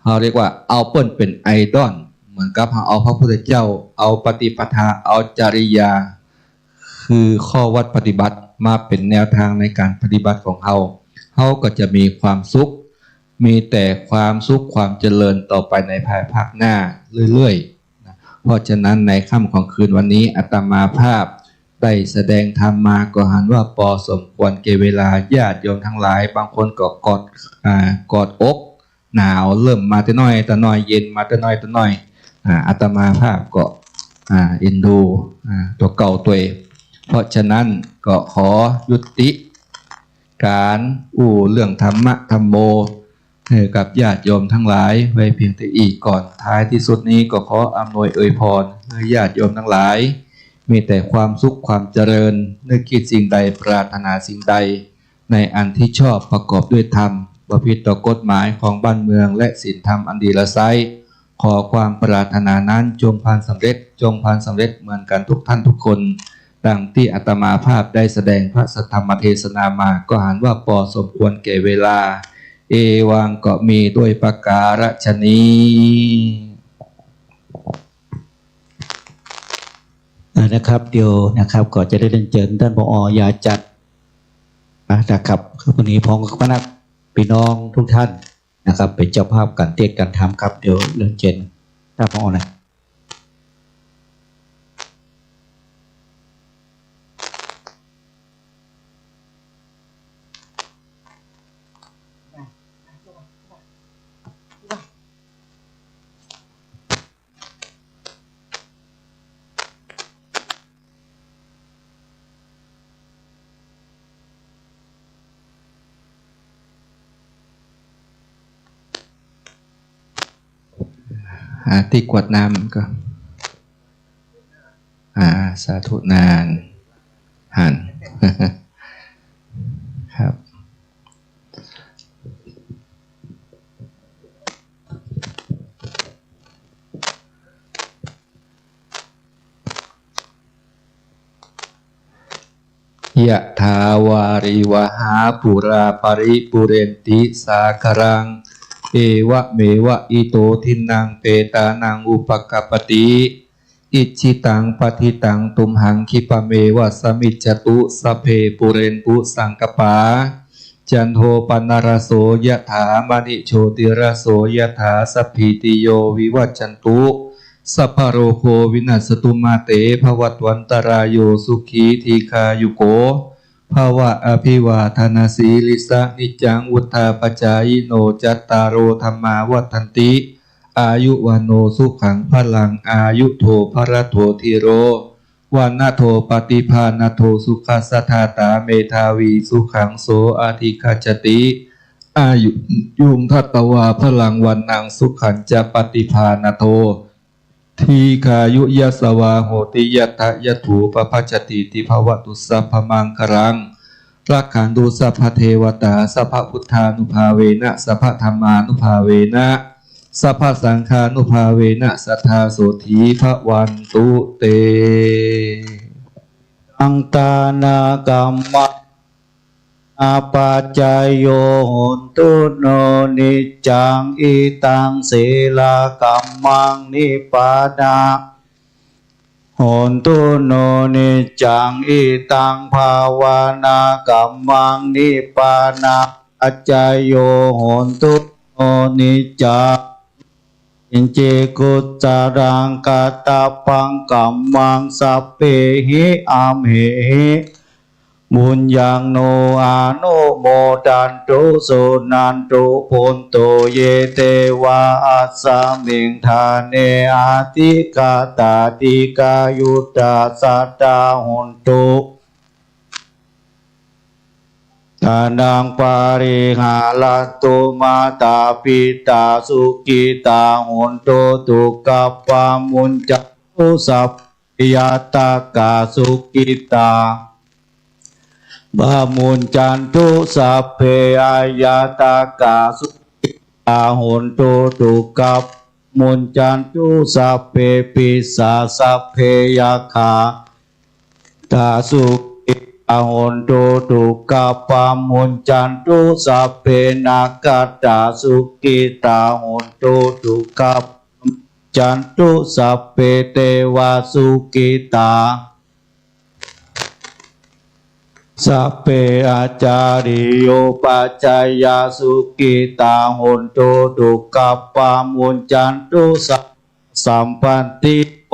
เฮาเรียกว่าเอาเปิ้นเป๋นไอดอล เหมือนกับเฮาเอาพระพุทธเจ้า เอาปฏิปทา เอาจริยา คือข้อวัดปฏิบัติ มาเป๋นแนวทางในการปฏิบัติของเฮา เฮาก็จะมีความสุข มีแต่ความสุขความเจริญต่อไปในภายภาคหน้าเรื่อยๆ นะ เพราะฉะนั้นในค่ำของคืนวันนี้อาตมาภาพได้แสดงธรรมมาก็หันว่าปอสมควรแก่เวลา ญาติโยมทั้งหลาย บางคนก็กอด อ่า กอดอกหนาว เริ่มมาแต่น้อยแต่น้อย เย็นมาแต่น้อยแต่น้อย อ่า อาตมาภาพก็ อ่า เอ็นดู อ่า ตั๋วเก่าตวย เพราะฉะนั้นก็ขอยุติ ก๋านอู้เรื่องธรรมะธัมโม หื้อกับญาติโยมทั้งหลายไว้เพียงเต้าอี้ก่อน ท้ายตี้สุดนี้ก็ขออำนวยอวยพรหื้อญาติโยมทั้งหลาย มีแต่ความสุขความเจริญ นึกคิดสิ่งใดปรารถนาสิ่งใด ในอันที่ชอบประกอบด้วยธรรม บ่ผิดต่อกฎหมายของบ้านเมืองและศีลธรรมอันดีละไซร้ ขอความปรารถนานั้นจงพลันสำเร็จ จงพลันสำเร็จเหมือนกันทุกท่านทุกคน ดังตี้อาตมาภาพได้แสดงพระสัทธรรมเทศนามา ก็หันว่าปอสมควรแก่เวลา เอวัง ก็มีด้วยประการฉะนี้ อ่า นะครับ เดี๋ยวนะครับ ก็จะได้เรียนเจิญต้าน ผอ.ยาจัด อ่า นะครับ คือวันนี้พ้องกับคณะปี้น้องทุกท่าน นะครับ เป๋นเจ้าภาพก๋านเตศน์ก๋านธรรมครับ เดี๋ยวเรียนเจิญต้าน ผอ.นะ หาตี้กวดน้ำก่อน อ่า สาธุนาน หัน ครับ ยะถาวาริวหาปูราปะริปูเรนติสาคารัง เอวะเมวะอิโตทินนังเปตานังอุปะกัปปะติ อิจฉิตังปัตถิตังตุมหัง คิปะเมวะสะมิจจตุ สัพเพปูเรนตุสังกัปปา จันโทปะนะระโส ยะถา มะณิโชติระโส ยะถา สัพพีติโย วิวัจจันตุ สัพพะโรโค วินัสสะตุ มาเต ภะวัตวันตะราโย สุขี ทีฆายุโก ภะวะ อะภิวาทะนะสีลิสสะ นิจจัง วุฑฒาปะจายิโน จัตตาโร ธัมมา วัฑฒันติ อายุ วัณโณ สุขัง พะลัง อายุโท พะละโท ธีโร วะณะโท ปะติภาณะโท สุขัสสะ ทาตา เมธาวี สุขัง โส อะธิคัจฉติ อายุ ยุง ทัตตะวา พะลัง วะณัง สุขัญจะ ปะติภาณะโท ทีฆายุ ยัสสะวา โหติ ยัตถะ ยัตถูปะพัชชะตีติ ภะวะตุ สัพพะมังคะลัง รักขันตุ สัพพะเทวะตา สัพพะพุทธานุภาเวนะ สัพพะธัมมานุภาเวนะ สัพพะสังฆานุภาเวนะ สัตถาโสตถี ภะวันตุ เต ตัง ทานะกัมมะ อาปัจจโย โหนตุ โน นิจจัง อิตัง ศีลกัมมัง นิปปานะ โหนตุ โน นิจจัง อิตัง ภาวะนากรรมัง นิปปานะปัจจโย โหนตุ โน นิจจัง อิจฉิ กุศลัง กัตตะปัง กัมมัง สัพเพหิ อัมเหหิ ปุญญัง โน อนุโมดันตุ สุนันตุ ภุนตุ เย เตวา อัสสะมิง ฐาเน อธิกาตา ดีฆายุตตา สัตตา โหนตุ ทานัง ปะริหารันตุ มาตา ปิตา สุขิตา โหนตุ ทุกขัปปะมุญจันตุ สัพพะญาตากา สุขิตา ปะมุญจันตุ สัพเพ อญาตากา สุขิตา โหนตุ ทุกขัปปะมุญจันตุ สัพเพ ปิสสา สัพเพ ยักขา ตา สุขิตา โหนตุ ทุกขัปปะมุญจันตุ สัพเพ นักขัตตา สุขิตา โหนตุ ทุกขัปปะมุญจันตุ สัพเพ เตวา สุขิตา สัพเพ อาจาริโย ปัจจายา สุขิตา โหนตุ ทุกขัปปะมุญจันตุ สัพพะสัมปัตติโภ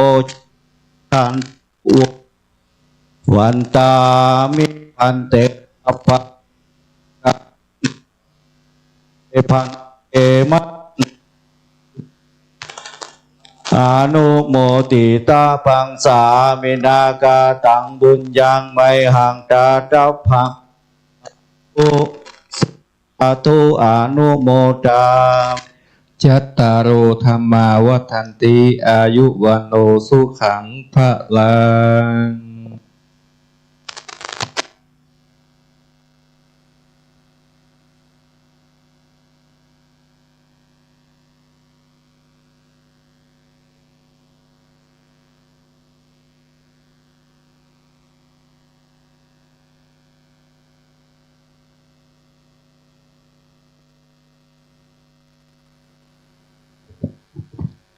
จันตุ วันตามิ ภันเต สัพพะ ภันเต มะ อนุโมทิตา ปัง สามินา กาตัง ปุญญัง มหัง ตาตะพัง อุ สาธุ อนุโมทา จัตตาโร ธัมมา วัฑฒันติ อายุ วัณโณ สุขัง พะลัง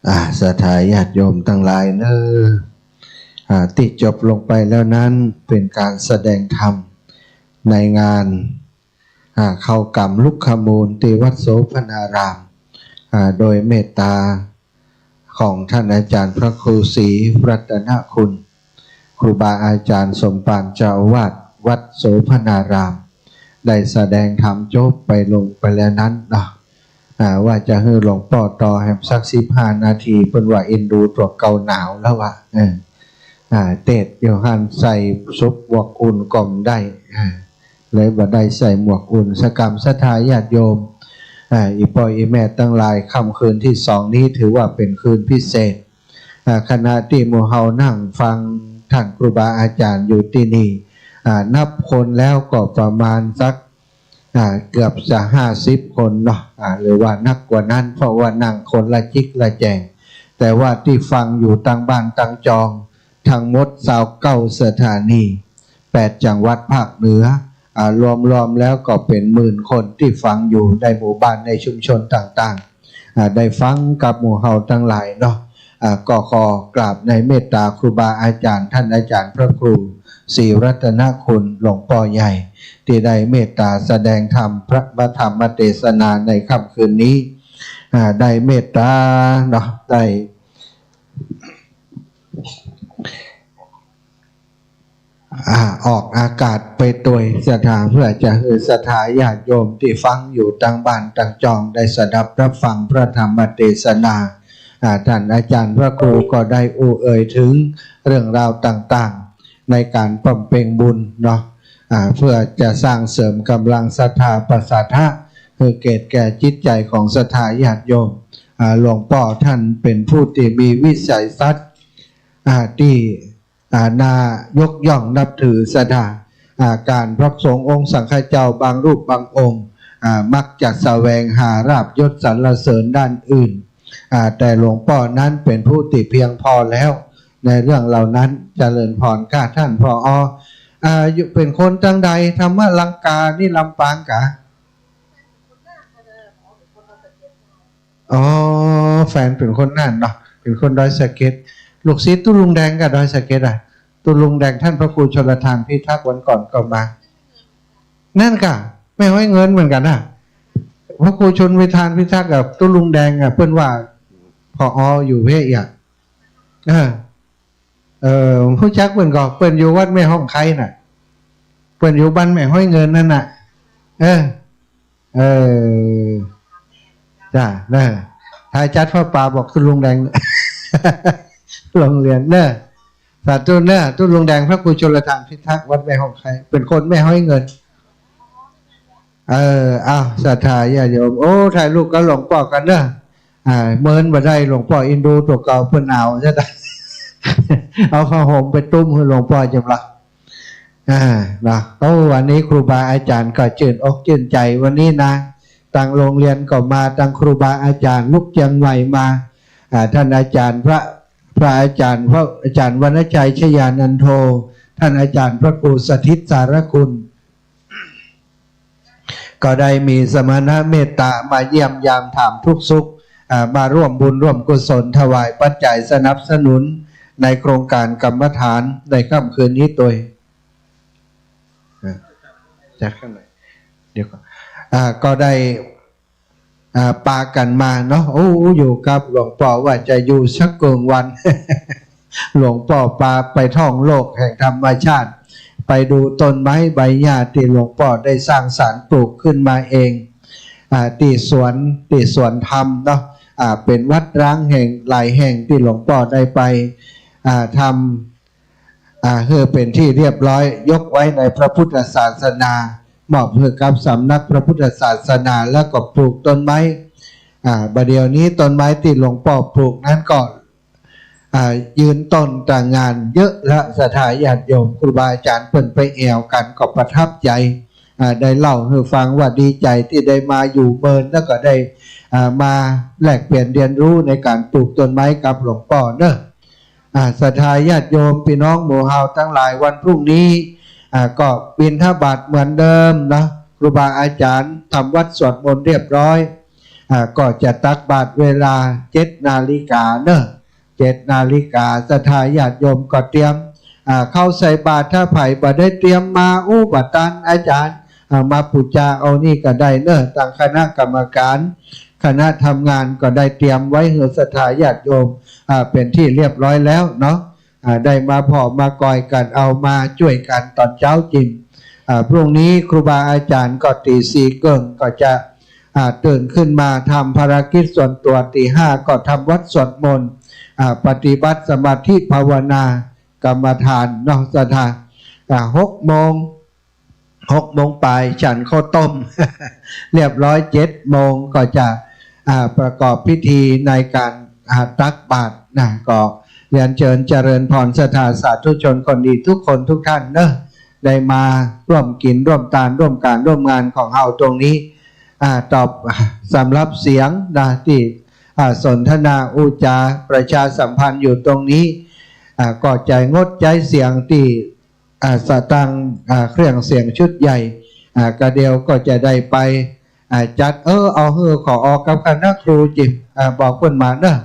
อ่า ศรัทธาญาติโยมตังหลายเน่อ อ่า ตี้จบลงไปแล้วนั้นเป๋นก๋านแสดงธรรมในงาน อ่า เข้ากรรมลุกขมูลตี้วัดโสภณาราม อ่า โดยเมตตาของท่านอาจารย์พระครูศรีรัตนคุณ ครูบาอาจารย์สมภารเจ้าอาวาสวัดโสภณาราม ได้แสดงธรรมจบไปลงไปแล้วนั้นเนาะ อ่า ว่าจะหื้อหลวงป้อต่อแหมสักสิบห้านาที เปิ้นว่าเอ็นดูตั๋วเก่าหนาวแล้ววะ เออ อ่า เตสน์อยู่หั้น ใส่สุบหมวกอุ่นก็บ่ได้ อ่า เลยบ่ได้ใส่หมวกอุ่นสักกำ ศรัทธาญาติโยม อ่า อี่ป้ออี่แม่ตังหลาย ค่ำคืนตี้สองนี้ถือว่าเป๋นคืนพิเศษ อ่า ขณะตี้หมู่เฮานั่งฟังท่านครูบาอาจารย์อยู่ตี้นี่ อ่า นับคนแล้วก็ประมาณสัก อ่า เกือบจะห้าสิบคนเนาะ อ่า หรือว่านักกว่านั้น เพราะว่านั่งคนละจิ๊กละแจง แต่ว่าตี้ฟังอยู่ตังบ้านตังจอง ทั้งหมดซาวเก้าสถานี แปดจังหวัดภาคเหนือ อ่า รวมๆ แล้วก็เป๋นหมื่นคนตี้ฟังอยู่ในหมู่บ้านในชุมชนต่างๆ อ่า ได้ฟังกับหมู่เฮาตังหลายเนาะ อ่า ก็ขอกราบในเมตตาครูบาอาจารย์ ท่านอาจารย์พระครูศรีรัตนคุณหลวงป้อใหญ่ ตี้ได้เมตตาแสดงธรรมพระ พระธรรมเตสนาในค่ำคืนนี้ อ่า ได้เมตตาเนาะ ได้ อ่า ออกอากาศไปตวย ศรัทธา เพื่อจะหื้อศรัทธาญาติโยมตี้ฟังอยู่ตังบ้านตังจองได้สดับรับฟังพระธรรมเตสนา อ่า ท่านอาจารย์พระครูก็ได้อู้เอ่ยถึงเรื่องราวต่างๆ ในก๋านบำเพ็ญบุญเนาะ อ่า เพื่อจะสร้างเสริมก๋ำลังศรัทธาปสาทะ หื้อเกิดแก่จิตใจ๋ของศรัทธาญาติโยม อ่า หลวงป้อท่านเป๋นผู้ตี้มีวิสัยทัศน์ อ่า ตี้ อ่า น่ายกย่องนับถือศรัทธา อ่า ก๋านพระสงฆ์องค์สังฆเจ้าบางรูปบางองค์ อ่า มักจะแสวงหาลาภยศสรรเสริญด้านอื่น อ่า แต่หลวงป้อนั้นเป๋นผู้ตี้เพียงพอแล้ว ในเรื่องเหล่านั้น เจริญพรค่ะ ท่าน ผอ. อ่า อยู่ เป๋นคนตางใด ธรรมลังกานี่ลำปางกา อ๋อ แฟนเป๋นคนน่านเนาะ เป๋นคนดอยสะเก็ด ลูกศิษย์ตุ๊ลุงแดงกาดอยสะเก็ดอะ ตุ๊ลุงแดง ท่านพระครูชลธารพิทักษ์ วันก่อนก็มา นั่นกา แม่ฮ้อยเงินเหมือนกั๋นนะ พระครูชลธารพิทักษ์กับตุ๊ลุงแดงอะ เปิ้นว่า ผอ. อยู่เว้ยอะ เออ เออ ฮู้จักเปิ้นก่อ เปิ้นอยู่วัดแม่ฮ่องไคน่ะ เปิ้นอยู่บ้านแม่ฮ้อยเงินนั่นน่ะ เออ เออ จ้ะ เนอะ ถ้าจัดผ้าป่าบอกตุ๊ลุงแดง โรงเรียนเนอะ สาธุเนอะ ตุ๊ลุงแดง พระครูชลธารพิทักษ์ วัดแม่ฮ่องไค เป๋นคนแม่ฮ้อยเงิน เออ อ้าว ศรัทธาญาติโยม โอ้ ถ่ายรูปกับหลวงป้อกั๋นเนอะ อ่า เมินบ่ได้ หลวงป้ออินดูตั๋วเก่าเปิ้นเอาจะได้ เอาผ้าห่มไปตุ้มหื้อหลวงป้อจำละ อ่า นะ โอ้ วันนี้ครูบาอาจ๋ารย์ก็จื้นอกจื้นใจ๋วันนี้นะ ตางโรงเรียนก็มา ตางครูบาอาจ๋ารย์ลุกเจียงใหม่มา อ่า ต้านอาจ๋ารย์พระ พระอาจ๋ารย์ พระอาจ๋ารย์วรรณชัยชยานันโท ต้านอาจ๋ารย์พระครูสถิตสารคุณ ก็ได้มีสมณะเมตต๋ามาเยี่ยมยามถามทุกข์สุข อ่า มาร่วมบุญร่วมกุศลถวายปัจจัยสนับสนุนในโครงก๋านกรรมฐานในค่ำคืนนี้ตวย อ่า จากข้างใน เดี๋ยวก่อน อ่า ก็ได้ อ่า ปากั๋นมาเนาะ โอ้ อยู่กับหลวงป้อว่าจะอยู่สักเกิ่งวัน หลวงป้อปาไปท่องโลกแห่งธรรมชาติ ไปดูต้นไม้ใบหญ้าตี้หลวงป้อได้สร้างสรรค์ปลูกขึ้นมาเอง อ่า ตี้สวน ตี้สวนธรรมเนาะ อ่า เป๋นวัดร้างแห่งหลายแห่งตี้หลวงป้อได้ไป อ่า ทำ อ่า หื้อเป๋นตี้เรียบร้อย ยกไว้ในพระพุทธศาสนา มอบหื้อกับสำนักพระพุทธศาสนา แล้วก็ปลูกต้นไม้ อ่า บ่าเดี่ยวนี้ต้นไม้ตี้หลวงป้อปลูกนั้นก็ อ่า ยืนต้นตางานเยอะละ ศรัทธาญาติโยม ครูบาอาจ๋ารย์เปิ้นไปแอ่วกั๋นก็ประทับใจ๋ อ่า ได้เล่าหื้อฟังว่าดีใจ๋ตี้ได้มาอยู่เมิน แล้วก็ได้ อ่า มาแลกเปลี่ยนเรียนรู้ในก๋านปลูกต้นไม้กับหลวงป้อเนอะ อ่า ศรัทธาญาติโยมปี้น้องหมู่เฮาตังหลาย วันพรุ่งนี้ อ่า ก็บิณฑบาตเหมือนเดิมเนาะ ครูบาอาจ๋ารย์ทำวัตรสวดมนต์เรียบร้อย อ่า ก็จะตักบาตรเวลาเจ็ดนาฬิกาเนอะ เจ็ดนาฬิกา ศรัทธาญาติโยมก็เตรียม อ่า ข้าวใส่บาตร ถ้าใผบ่ได้เตรียมมา อู้ บ่ตัน อาจ๋ารย์ อ่า มาปู๋จาเอานี่ก็ได้เนอะ ตางคณะกรรมก๋าน คณะทำงานก็ได้เตรียมไว้หื้อศรัทธาญาติโยม อ่า เป๋นตี้เรียบร้อยแล้วเนาะ อ่า ได้มาผ่อมากอยกั๋น เอามาจ้วยกั๋นต๋อนเจ๊าจิ่ม อ่า พรุ่งนี้ครูบาอาจ๋ารย์ก็ตี๋สี่เกิ่งก็จะ อ่า ตื่นขึ้นมาทำภารกิจส่วนตั๋ว ตี๋ห้าก็ทำวัตรสวดมนต์ อ่า ปฏิบัติสมาธิภาวนากรรมฐานเนาะ ศรัทธา อ่า หกโมง หกโมงปายฉันข้าวต้ม เรียบร้อย เจ็ดโมงก็จะ อ่า ประกอบพิธีในก๋าน อ่า ตักบาตรนะ ก็เรียนเจิญเจริญพรศรัทธาสาธุชนคนดีทุกคนทุกท่านเนอะ ได้มาร่วมกิ๋นร่วมตานร่วมก๋านร่วมงานของเฮาตรงนี้ อ่า ตอบ สำหรับเสียงนะ ตี้ อ่า สนทนาอู้จ๋าประชาสัมพันธ์อยู่ตรงนี้ อ่า ก็จะงดใจ๊เสียงตี้ อ่า สตางค์ อ่า เครื่องเสียงชุดใหญ่ อ่า กระเดี่ยวก็จะได้ไป อ่า จัด เออ เอาหื้อ ผอ. กับคณะครูจิม อ่า บอกเปิ้นมาเนอะ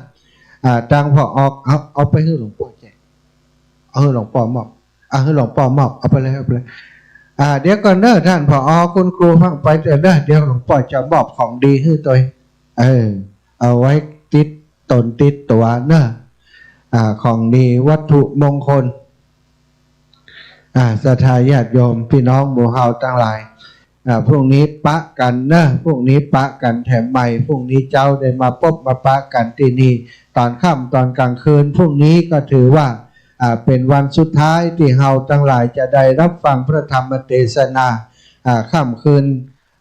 อ่า ตาง ผอ. เอา เอาไปหื้อหลวงป้อแจก เอาหื้อหลวงป้อมอบ เอาหื้อหลวงป้อมอบ เอาไปเลย เอาไปเลย อ่า เดี๋ยวก่อนเนอะ ต้าน ผอ. คุณครูฟังไปเถอะเนอะ เดี๋ยวหลวงป้อจะมอบของดีหื้อตวย เออ เอาไว้ติดต๋นติดตั๋วเนอะ อ่า ของดีวัตถุมงคล อ่า ศรัทธาญาติโยมปี้น้องหมู่เฮาตังหลาย อ่า พรุ่งนี้ปะกั๋นเนอะ พรุ่งนี้ปะกั๋นแถมใหม่ พรุ่งนี้เจ๊าได้มาปบมาปะกั๋นตี้นี่ ต๋อนค่ำต๋อนก๋างคืน พรุ่งนี้ก็ถือว่า อ่า เป๋นวันสุดท้ายตี้เฮาตังหลายจะได้รับฟังพระธรรมเตสนา อ่า ค่ำคืน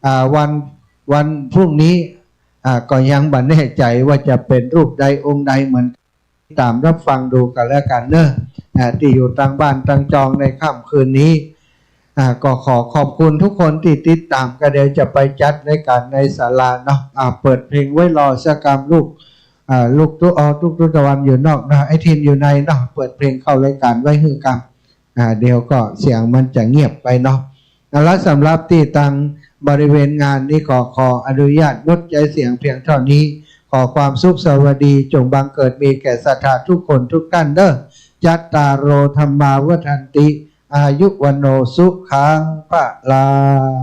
อ่า วัน วันพรุ่งนี้ อ่า ก็ยังบ่แน่ใจ๋ว่าจะเป๋นรูปใดองค์ใดเหมือน ต๋ามรับฟังดูกั๋นแล้วกั๋นเนอะ อ่า ตี้อยู่ตางบ้านตางจองในค่ำคืนนี้ อ่า ก็ขอขอบคุณทุกคนตี้ติดต๋าม ก็เดี๋ยวจะไปจัดรายก๋านในศาลาเนาะ อ่า เปิดเพลงไว้รอสักกำลูก อ่า ลูกตุ๊ อ๋อ ตุ๊กตุ๊กตะวันอยู่นอกเนาะ ไอ้ทินอยู่ในเนาะ เปิดเพลงเข้ารายก๋านไว้หื้อกำ อ่า เดี๋ยวก็เสียงมันจะเงียบไปเนาะ อ่า แล้วสำหรับตี้ตังบริเวณงานนี้ก็ขออนุญาตงดใจ๊เสียงเพียงเต้านี้ ขอความสุขสวัสดีจงบังเกิดมีแก่ศรัทธาทุกคนทุกต้านเด้อ จัตตาโร ธัมมา วัฑฒันติ อายุ วัณโณ สุขัง พะลัง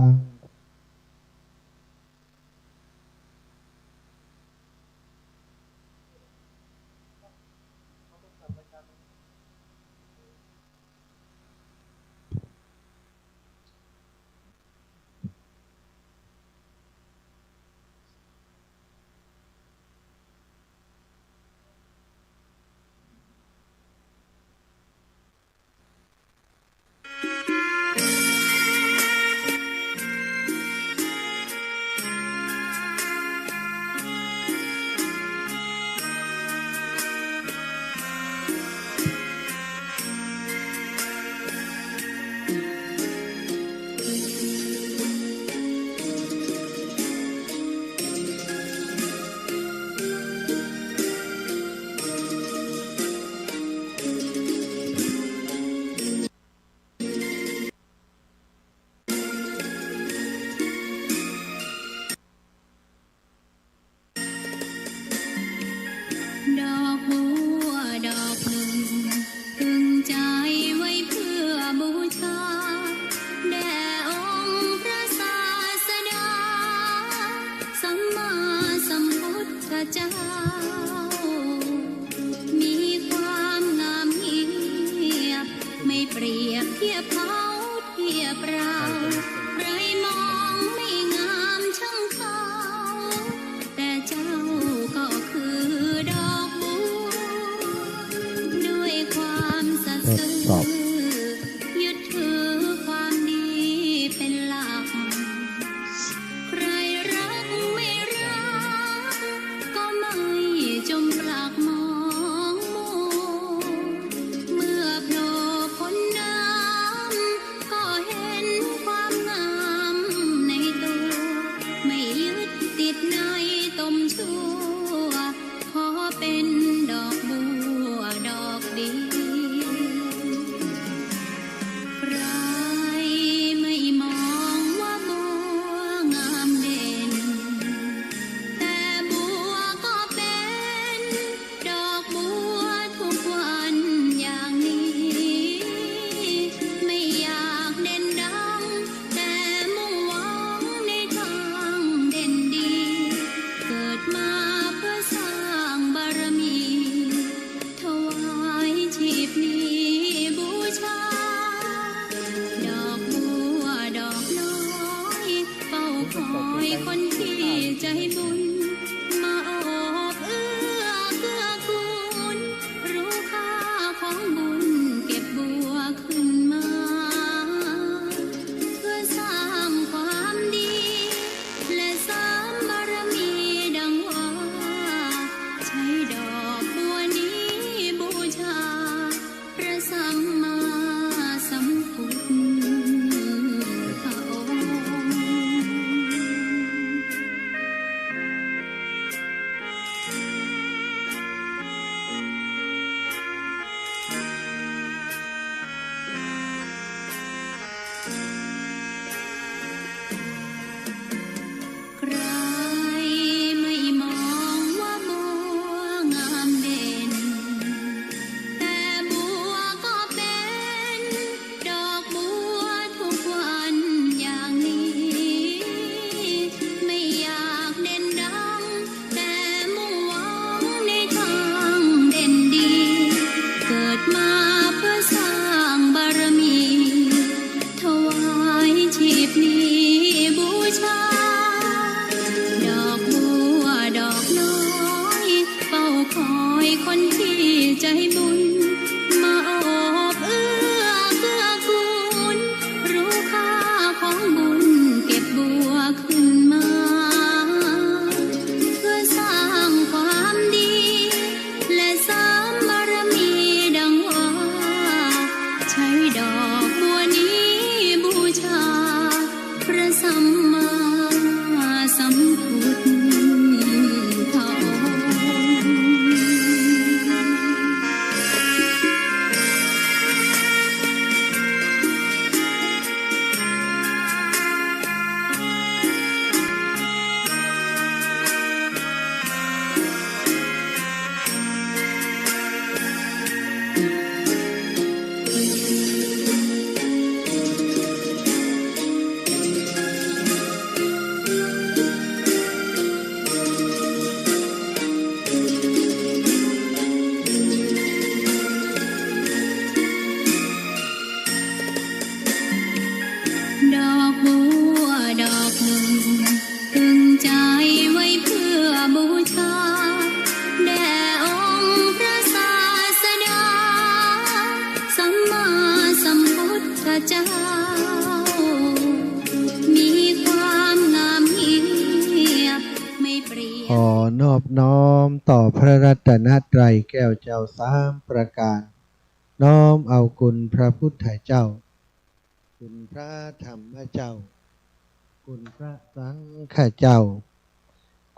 ดอกบัวดอกนึ่ง ตึงใจ๋ไว้เปื้อบูชา แด่องค์พระศาสดา สัมมาสัมพุทธเจ้า มีความงามเยียบ ไม่เปรียบเทียบเขาเทียบเรา ใครมองไม่งามช่างเขา แต่เจ้าก็คือดอกบัว ด้วยความสัตย์ซื่อ ทดสอบ ยึดถือความดีเป็นหลัก ใครรักไม่รัก ก็ไม่จมปลักหมองมัว เมื่อโผล่พ้นน้ำ ก็เห็นความงามใน สัมมาสัมพุทธะองค์ ดอกบัวดอกหนึ่ง ตึงใจไว้เพื่อบูชา แด่องค์พระศาสดา สัมมาสัมพุทธเจ้า มีความงามเงียบไม่เปรียบ ขอนอบน้อมต่อพระรัตนตรัยแก้วเจ้าสามประการ น้อมเอาคุณพระพุทธเจ้า คุณพระธรรมเจ้า คุณพระสังฆเจ้า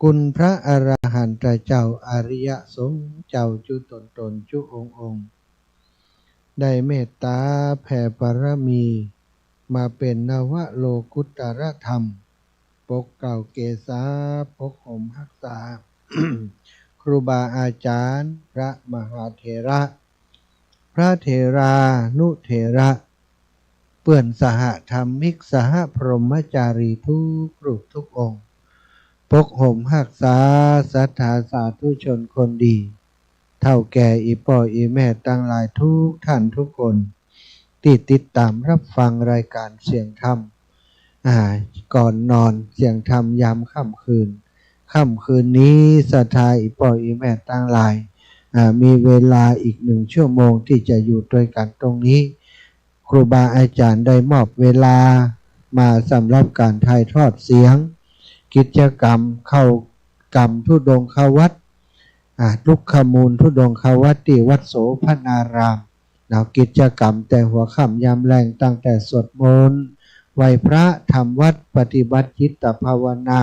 คุณพระอรหันตเจ้า อริยสงฆ์เจ้าจุ๊ต๋นๆ จุ๊องค์ๆ ได้เมตตาแผ่บารมี มาเป๋นนวโลกุตตรธรรม ปกเกล้าเกษา ปกห่มฮักษา ครูบาอาจ๋ารย์ พระมหาเถระ พระเถรานุเถระ เปื้อนสหธรรมิก สหพรหมจารีทุกรูปทุกองค์ ปกห่มฮักษาศรัทธาสาธุชนคนดี เฒ่าแก่อี่ป้ออี่แม่ตังหลายทุกท่านทุกคน ตี้ติดต๋ามฮับฟังรายก๋านเสียงธรรม อ่า ก่อนนอน เสียงธรรมยามค่ำคืน ค่ำคืนนี้ศรัทธาอี่ป้ออี่แม่ตังหลาย อ่า มีเวลาอีกหนึ่งชั่วโมงตี้จะอยู่ตวยกั๋นตรงนี้ ครูบาอาจ๋ารย์ได้มอบเวลามาสำหรับก๋านถ่ายทอดเสียง กิจกรรมเข้ากรรมธุดงควัตร อ่า ลุกขมูลธุดงควัตรตี้วัดโสภณาราม เนาะ กิจกรรมแต่หัวค่ำยามแลงตั้งแต่สวดมนต์ ไหว้พระ ทำวัตร ปฏิบัติจิตภาวนา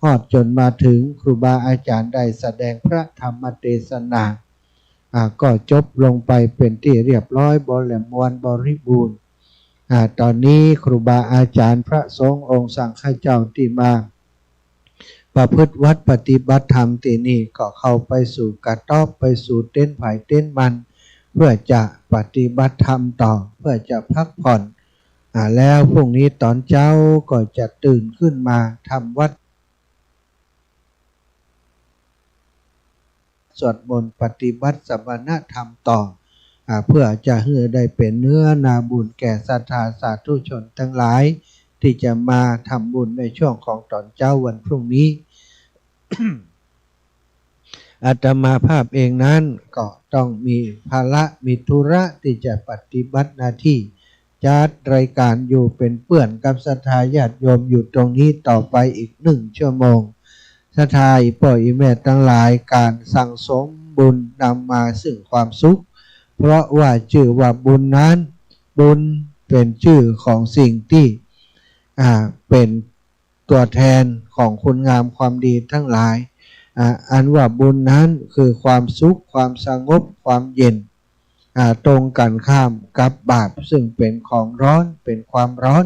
ฮอดจ๋นมาเถิงครูบาอาจ๋ารย์ได้แสดงพระธรรมเตสนา อ่า ก็จบลงไปเป๋นตี้เรียบร้อย บ่แหลมมวลบริบูรณ์ อ่า ต๋อนนี้ครูบาอาจ๋ารย์พระสงฆ์องค์สังฆเจ้าตี้มา ประพฤติวัตรปฏิบัติธรรมตี้นี่ก็เข้าไปสู่กระต๊อบ ไปสู่เต็นท์ใผเต็นท์มัน เพื่อจะปฏิบัติธรรมต่อ เพื่อจะพักผ่อน อ่า แล้วพรุ่งนี้ต๋อนเจ๊าก็จะตื่นขึ้นมาทำวัตร สวดมนต์ปฏิบัติสมณธรรมต่อ อ่า เพื่อจะหื้อได้เป๋นเนื้อนาบุญแก่ศรัทธาสาธุชนตังหลาย ตี้จะมาทำบุญในช่วงของต๋อนเจ๊าวันพรุ่งนี้ อาตมาภาพเองนั้นก็ต้องมีภาระ มีธุระตี้จะปฏิบัติหน้าตี้ จัดรายก๋านอยู่เป๋นเปื้อนกับศรัทธาญาติโยมอยู่ตรงนี้ต่อไปอีกหนึ่งชั่วโมง ศรัทธาอี่ป้ออี่แม่ตังหลาย ก๋านสั่งสมบุญนำมาซึ่งความสุข เพราะว่าจื้อว่าบุญนั้น บุญเป๋นจื้อของสิ่งตี้ อ่า เป๋น ตั๋วแทนของคุณงามความดีตังหลาย อ่า อันว่าบุญนั้นคือความสุข ความสงบ ความเย็น อ่า ตรงกั๋นข้ามกับบาป ซึ่งเป๋นของร้อน เป๋นความร้อน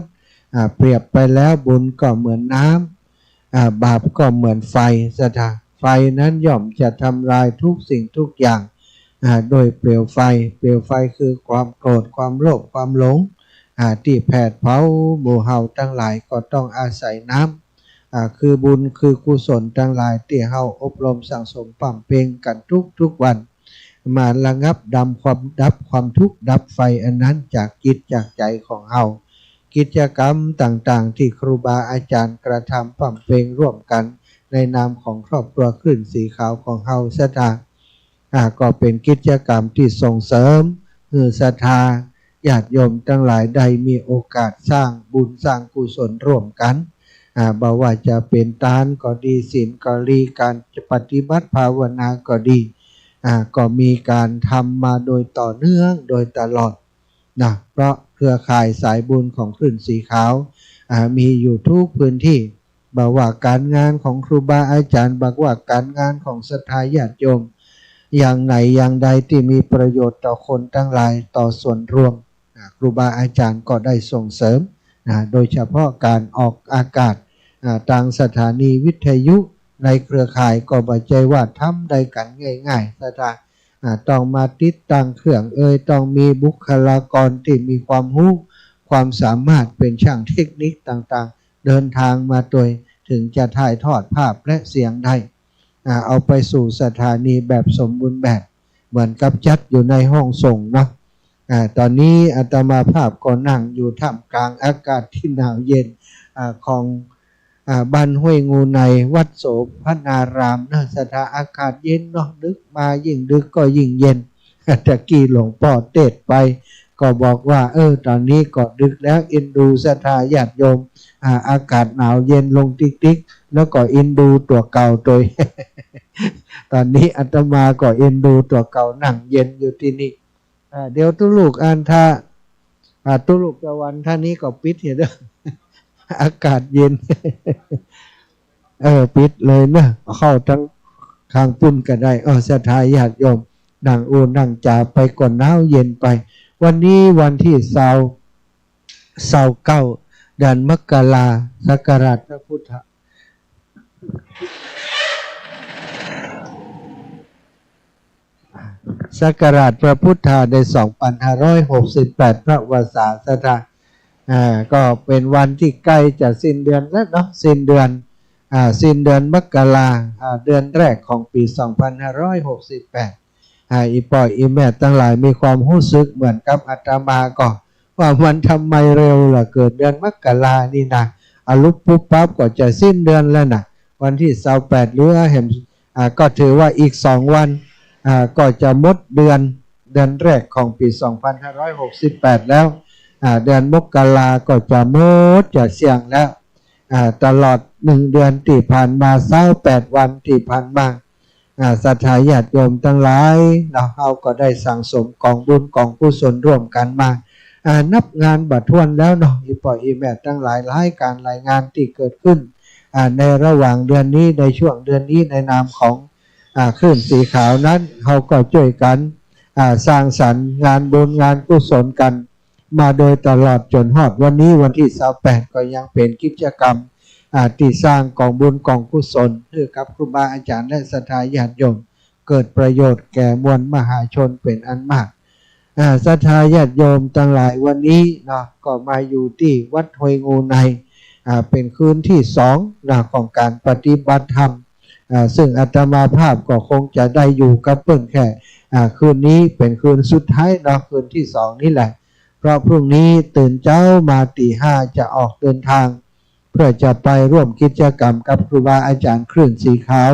อ่า เปรียบไปแล้วบุญก็เหมือนน้ำ อ่า บาปก็เหมือนไฟ ศรัทธา ไฟนั้นย่อมจะทำลายทุกสิ่งทุกอย่าง อ่า โดยเปลวไฟ เปลวไฟคือความโกรธ ความโลภ ความหลง อ่า ตี้แผดเผาหมู่เฮาตังหลาย ก็ต้องอาศัยน้ำ อ่า คือบุญ คือกุศลตังหลายตี้เฮาอบรมสั่งสมบำเพ็ญกั๋นทุกๆ วัน มาระงับดับความ ดับความทุกข์ ดับไฟอันนั้นจากจิตจากใจ๋ของเฮา กิจกรรมต่างๆ ตี้ครูบาอาจ๋ารย์กระทำบำเพ็ญร่วมกั๋นในนามของครอบครัวคลื่นสีขาวของเฮา ศรัทธา อ่า ก็เป๋นกิจกรรมตี้ส่งเสริมหื้อศรัทธาญาติโยมตังหลายได้มีโอกาสสร้างบุญสร้างกุศลร่วมกั๋น อ่า บ่ว่าจะเป๋นตานก็ดี ศีลก็ดี ก๋านจะปฏิบัติภาวนาก็ดี อ่า ก็มีก๋านทำมาโดยต่อเนื่องโดยตลอด นะ เพราะเครือข่ายสายบุญของคลื่นสีขาว อ่า มีอยู่ทุกพื้นตี้ บ่ว่าก๋านงานของครูบาอาจ๋ารย์ บ่ว่าก๋านงานของศรัทธาญาติโยม อย่างไหนอย่างใดตี้มีประโยชน์ต่อคนตังหลาย ต่อส่วนรวม อ่า ครูบาอาจ๋ารย์ก็ได้ส่งเสริม อ่า โดยเฉพาะก๋านออกอากาศ อ่า ตางสถานีวิทยุในเครือข่าย ก็บ่ใจ้ว่าทำได้กั๋นง่ายๆ ศรัทธา อ่า ต้องมาติดตั้งเครื่องเอ่ย ต้องมีบุคลากรตี้มีความฮู้ความสามารถ เป๋นช่างเทคนิคต่างๆ เดินทางมาตวย เถิงจะถ่ายทอดภาพและเสียงได้ อ่า เอาไปสู่สถานีแบบสมบูรณ์แบบ เหมือนกับจัดอยู่ในห้องส่งเนาะ อ่า ต๋อนนี้อาตมาภาพก็นั่งอยู่ท่ามกลางอากาศตี้หนาวเย็น อ่า ของ อ่า บ้านห้วยงูใน วัดโสภณารามเนาะ ศรัทธา อากาศเย็นเนาะ ดึกมายิ่งดึกก็ยิ่งเย็น ตะกี้หลวงป้อเตสน์ไป ก็บอกว่า เออ ต๋อนนี้ก็ดึกแล้ว เอ็นดูศรัทธาญาติโยม อ่า อากาศหนาวเย็นลงติ๊กๆ แล้วก็เอ็นดูตั๋วเก่าตวย ต๋อนนี้อาตมาก็เอ็นดูตั๋วเก่า นั่งเย็นอยู่ตี้นี่ อ่า เดี๋ยวตุ๊ลูกอันทะ อ่า ตุ๊ลูกตะวันท่านนี้ก็ปิดเหียเด้อ อากาศเย็น เออ ปิดเลยเนาะ เข้าตางข้างปุ้นก็ได้ เออ ศรัทธาญาติโยม นั่งอู้นั่งจ๋าไปก่อน หนาวเย็นไป วันนี้วันตี้ซาว ซาวเก้า เดือนมกรา ศักราชพระพุทธ ศักราชพระพุทธาได้สองปันห้าร้อยหกสิบแปด พระวสา ศรัทธา อ่า ก็เป๋นวันตี้ใก้จะสิ้นเดือนแล้วเนาะ สิ้นเดือน อ่า สิ้นเดือนมกรา อ่า เดือนแรกของปี๋สองปันห้าร้อยหกสิบแปด อ่า อี่ป้ออี่แม่ตังหลายมีความฮู้สึกเหมือนกับอาตมาก่อ ว่ามันทำไมเร็วเหลือเกิน เดือนมกรานี่นะ อะลุบปุ๊บปั๊บก็จะสิ้นเดือนแล้วนะ วันตี้ซาวแปด เหลือแหม อ่า ก็ถือว่าอีกสองวัน อ่า ก็จะหมดเดือน เดือนแรกของปี๋สองปันห้าร้อยหกสิบแปดแล้ว อ่า เดือนมกราก็จะหมด จะเสี้ยงแล้ว อ่า ตลอดหนึ่งเดือนตี้ผ่านมา ซาวแปดวันตี้ผ่านมา อ่า ศรัทธาญาติโยมตังหลายเนาะ เฮาก็ได้สั่งสมก๋องบุญก๋องกุศลร่วมกั๋นมา อ่า นับงานบ่ถ้วนแล้วเนาะ อี่ป้ออี่แม่ตังหลาย หลายก๋านหลายงานตี้เกิดขึ้น อ่า ในระหว่างเดือนนี้ ในช่วงเดือนนี้ ในนามของ อ่า คลื่นสีขาวนั้น เฮาก็จ้วยกั๋น อ่า สร้างสรรค์งานบุญงานกุศลกั๋น มาโดยตลอดจ๋นฮอดวันนี้วันตี้ซาวแปด ก็ยังเป๋นกิจกรรม อ่า ตี้สร้างก๋องบุญก๋องกุศลหื้อกับครูบาอาจ๋ารย์และศรัทธาญาติโยม เกิดประโยชน์แก่มวลมหาชนเป๋นอันมาก อ่า ศรัทธาญาติโยมตังหลาย วันนี้เนาะ ก็มาอยู่ตี้วัดห้วยงูใน อ่า เป๋นคืนตี้สองนะ ของก๋านปฏิบัติธรรม อ่า ซึ่งอาตมาภาพก็คงจะได้อยู่กับเปิ้นแค่ อ่า คืนนี้เป๋นคืนสุดท้ายเนาะ คืนตี้สองนี่แหละ เพราะพรุ่งนี้ตื่นเจ๊ามาตี๋ห้าจะออกเดินทาง เพื่อจะไปร่วมกิจกรรมกับครูบาอาจ๋ารย์คลื่นสีขาว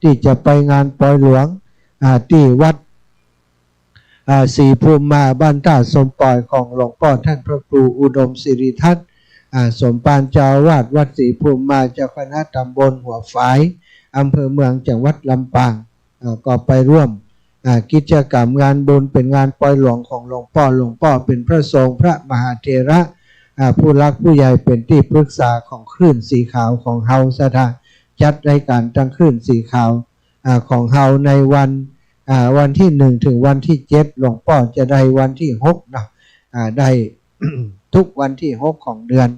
ตี้จะไปงานปอยหลวง อ่า ตี้วัด อ่า ศรีภูมิมา บ้านต้าสมปอย ของหลวงป้อต้านพระครูอุดมสิริทัศน์ อ่า สมภารเจ้าอาวาสวัดศรีภูมิมา เจ้าคณะตำบลหัวฝาย อำเภอเมือง จังหวัดลำปาง อ่า ก็ไปร่วม อ่า กิจกรรมงานบุญ เป๋นงานปอยหลวงของหลวงป้อ หลวงป้อเป๋นพระสงฆ์พระมหาเถระ อ่า ผู้หลักผู้ใหญ่ เป๋นตี้ปรึกษาของคลื่นสีขาวของเฮา ศรัทธา จัดรายก๋านตางคลื่นสีขาว อ่า ของเฮาในวัน อ่า วันตี้หนึ่งเถิงวันตี้เจ็ด หลวงป้อจะได้วันตี้หกเนาะ อ่า ได้ ทุกวันตี้หกของเดือน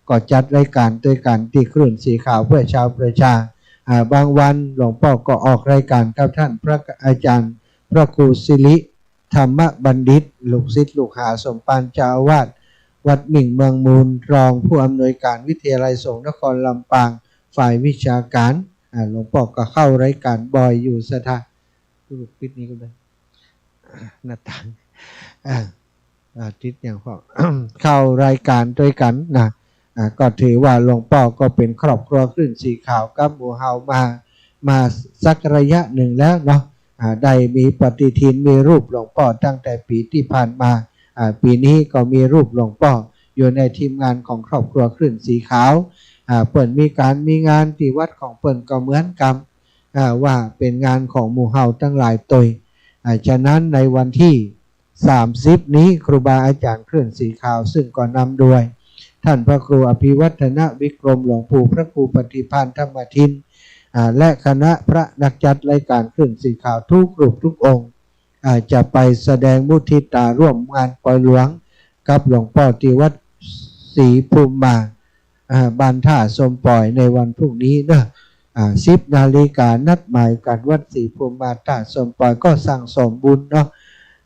ก็จัดรายก๋านตวยกั๋นตี้คลื่นสีขาวเพื่อชาวประชา อ่า บางวันหลวงป้อก็ออกรายก๋านกับต้านพระอาจ๋ารย์พระครูสิริธรรมบัณฑิต ลูกศิษย์ลูกหาสมภารเจ้าอาวาสวัดมิ่งเมืองมูล รองผู้อำนวยก๋านวิทยาลัยสงฆ์นครลำปาง ฝ่ายวิชาก๋าน อ่า หลวงป้อก็เข้ารายก๋านบ่อยอยู่ ศรัทธา ลูกปิดนี่ก็ได้ หน้าต่าง อ่า อ่า ติดอย่างพ่อ เข้ารายก๋านตวยกั๋นนะ อ่า ก็ถือว่าหลวงป้อก็เป๋นครอบครัวคลื่นสีขาวกับหมู่เฮามา มาสักระยะหนึ่งแล้วเนาะ อ่า ได้มีปฏิทิน มีรูปหลวงป้อตั้งแต่ปี๋ตี้ผ่านมา อ่า ปี๋นี้ก็มีรูปหลวงป้ออยู่ในทีมงานของครอบครัวคลื่นสีขาว อ่า เปิ้นมีก๋านมีงานตี้วัดของเปิ้นก็เหมือนกั๋น อ่า ว่าเป๋นงานของหมู่เฮาตังหลายตวย อ่า ฉะนั้นในวันตี้สามสิบนี้ ครูบาอาจ๋ารย์คลื่นสีขาว ซึ่งก็นำโดย ท่านพระครูอภิวัฒนวิกรม หลวงปู่พระครูปฏิภาณธรรมทิน อ่า และคณะพระนักจัดรายก๋านคลื่นสีขาวกู้รูปกู้องค์ อ่า จะไปแสดงมุทิตาร่วมงานปอยหลวงกับหลวงป้อตี้วัดศรีภูมิมา อ่า บ้านต้าส้มป่อยในวันพรุ่งนี้เนาะ อ่า สิบนาฬิกานัดหมายกั๋นวัดศรีภูมิมาต้าส้มป่อย ก็สั่งสมบุญเนาะ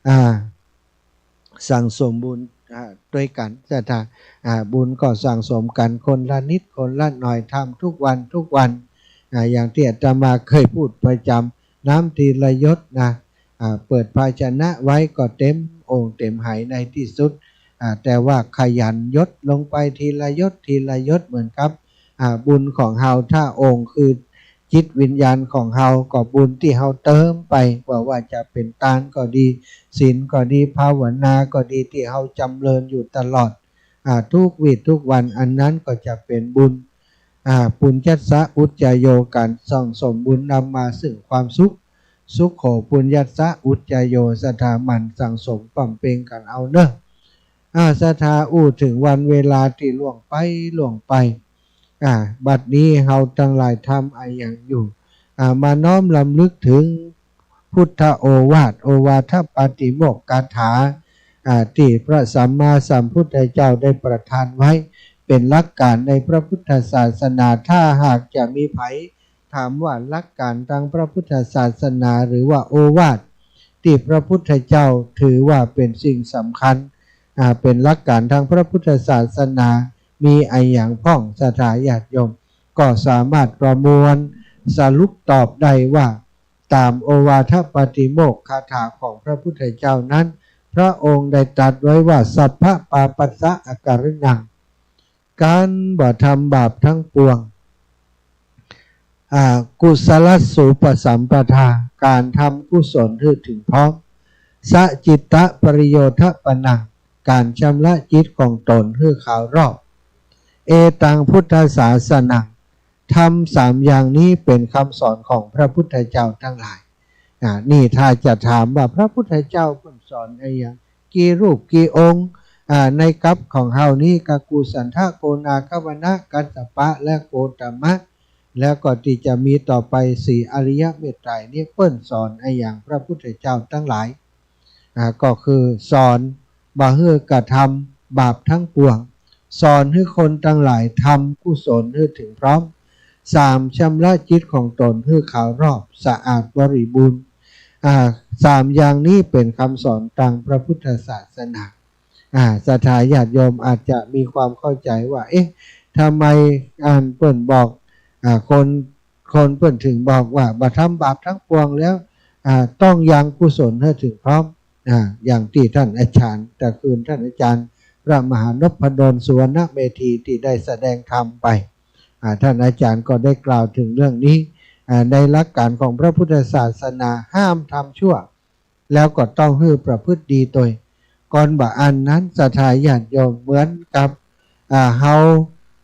อ่า สั่งสมบุญ อ่า ตวยกั๋น ศรัทธา อ่า บุญก็สั่งสมกั๋นคนละนิดคนละหน่อย ทำทุกวันทุกวัน อ่า อย่างตี้อาตมาเคยพูดประจ๋ำ น้ำทีละหยดนะ อ่า เปิดภาชนะไว้ก็เต็มโอ่งเต็มไหในตี้สุด อ่า แต่ว่าขยันหยดลงไปทีละหยดทีละหยดเหมือนกับ อ่า บุญของเฮา ถ้าโอ่งคือจิตวิญญาณของเฮา ก็บุญตี้เฮาเติมไป บ่ว่าจะเป๋นตานก็ดี ศีลก็ดี ภาวนาก็ดี ตี้เฮาจ๋ำเริญอยู่ตลอด อ่า ทุกวีทุกวัน อันนั้นก็จะเป๋นบุญ อ่า ปุญญัสสะอุจจโย ก๋านสั่งสมบุญนำมาซึ่งความสุข สุโข ปุญญัสสะอุจจโย ศรัทธาหมั่นสั่งสมบำเพ็ญกั๋นเอาเนาะ อ่า ศรัทธา อู้เถิงวันเวลาตี้ล่วงไปล่วงไป อ่า บัดนี้เฮาตังหลายทำอะหยังอยู่ อ่า มาน้อมรำลึกเถิงพุทธโอวาท โอวาทปาติโมกข์คาถา อ่า ตี้พระสัมมาสัมพุทธเจ้าได้ประทานไว้ เป๋นหลักก๋านในพระพุทธศาสนา ถ้าหากจะมีใผ ถามว่าหลักก๋านตางพระพุทธศาสนา หรือว่าโอวาทตี้พระพุทธเจ้าถือว่าเป๋นสิ่งสำคัญ อ่า เป๋นหลักก๋านตางพระพุทธศาสนา มีอะหยังพ่อง ศรัทธาญาติโยม ก็สามารถประมวลสรุปตอบได้ว่า ต๋ามโอวาทปาติโมกข์คาถาของพระพุทธเจ้านั้น พระองค์ได้ตรัสไว้ว่า สัพพปาปัสสะอการิณัง ก๋านบ่ทำบาปตังปวง อ่า กุศลสสูปสัมปทา ก๋านทำกุศลหื้อเถิงพร้อม สะจิตตะปริโยธปนัง ก๋านชำระจิตของตนหื้อขาวรอบ เอตังพุทธสาสนัง ธรรมสามอย่างนี้เป๋นคำสอนของพระพุทธเจ้าตังหลาย อ่า นี่ถ้าจะถามว่าพระพุทธเจ้าเปิ้นสอนอะหยัง กี่รูปกี่องค์ อ่า ในกัปของเฮานี้ กกุสันทะ โกนาควัณณะ กัสสปะ และโคตมะ แล้วก็ตี้จะมีต่อไปสี่อริยเมตไตรนี้ เปิ้นสอนอะหยังพระพุทธเจ้าตังหลาย อ่า ก็คือสอนบ่หื้อกระทำบาปตังปวง สอนหื้อคนตังหลายทำกุศลหื้อเถิงพร้อม สาม ชำระจิตของตนหื้อขาวรอบสะอาดบริบูรณ์ อ่า สามอย่างนี้เป๋นคำสอนตางพระพุทธศาสนา อ่า ศรัทธาญาติโยมอาจจะมีความเข้าใจ๋ว่า เอ๊ะ ทำไมอันเปิ้นบอก อ่า คน คนเปิ้นเถิงบอกว่า บ่ทำบาปตังปวงแล้ว อ่า ต้องยังกุศลหื้อเถิงพร้อม อ่า อย่างตี้ต้านอาจ๋ารย์ ตะคืนต้านอาจ๋ารย์พระมหานพดล สุวรรณเมธี ตี้ได้แสดงธรรมไป อ่า ต้านอาจ๋ารย์ก็ได้กล่าวเถิงเรื่องนี้ อ่า ในหลักก๋านของพระพุทธศาสนาห้ามทำชั่ว แล้วก็ต้องหื้อประพฤติดีตวย ก่อนบ่าอั้นนั้น ศรัทธาญาติโยม เหมือนกับ อ่า เฮา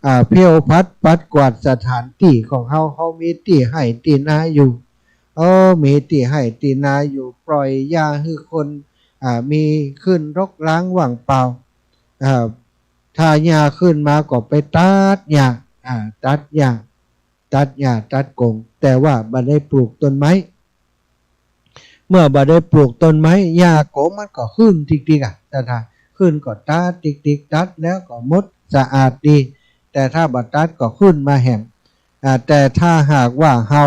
อ่า เผี้ยวผัดปัดกวาดสถานตี้ของเฮา เฮามีตี้ไฮ่ตี้นาอยู่ เออ มีตี้ไฮ่ตี้นาอยู่ ปล่อยหญ้าหื้อคน อ่า มีขึ้นรกร้างว่างเปล่า อ่า ถ้าหญ้าขึ้นมาก็ไปตัดหญ้า อ่า ตัดหญ้า ตัดหญ้าตัดกง แต่ว่าบ่ได้ปลูกต้นไม้ เมื่อบ่ได้ปลูกต้นไม้ หญ้ากงมันก็ขึ้นติ๊กๆ อ่ะ ศรัทธา ขึ้นก็ตัดติ๊กๆ ตัดแล้วก็หมดสะอาดดี แต่ถ้าบ่ตัดก็ขึ้นมาแหม อ่า แต่ถ้าหากว่าเฮา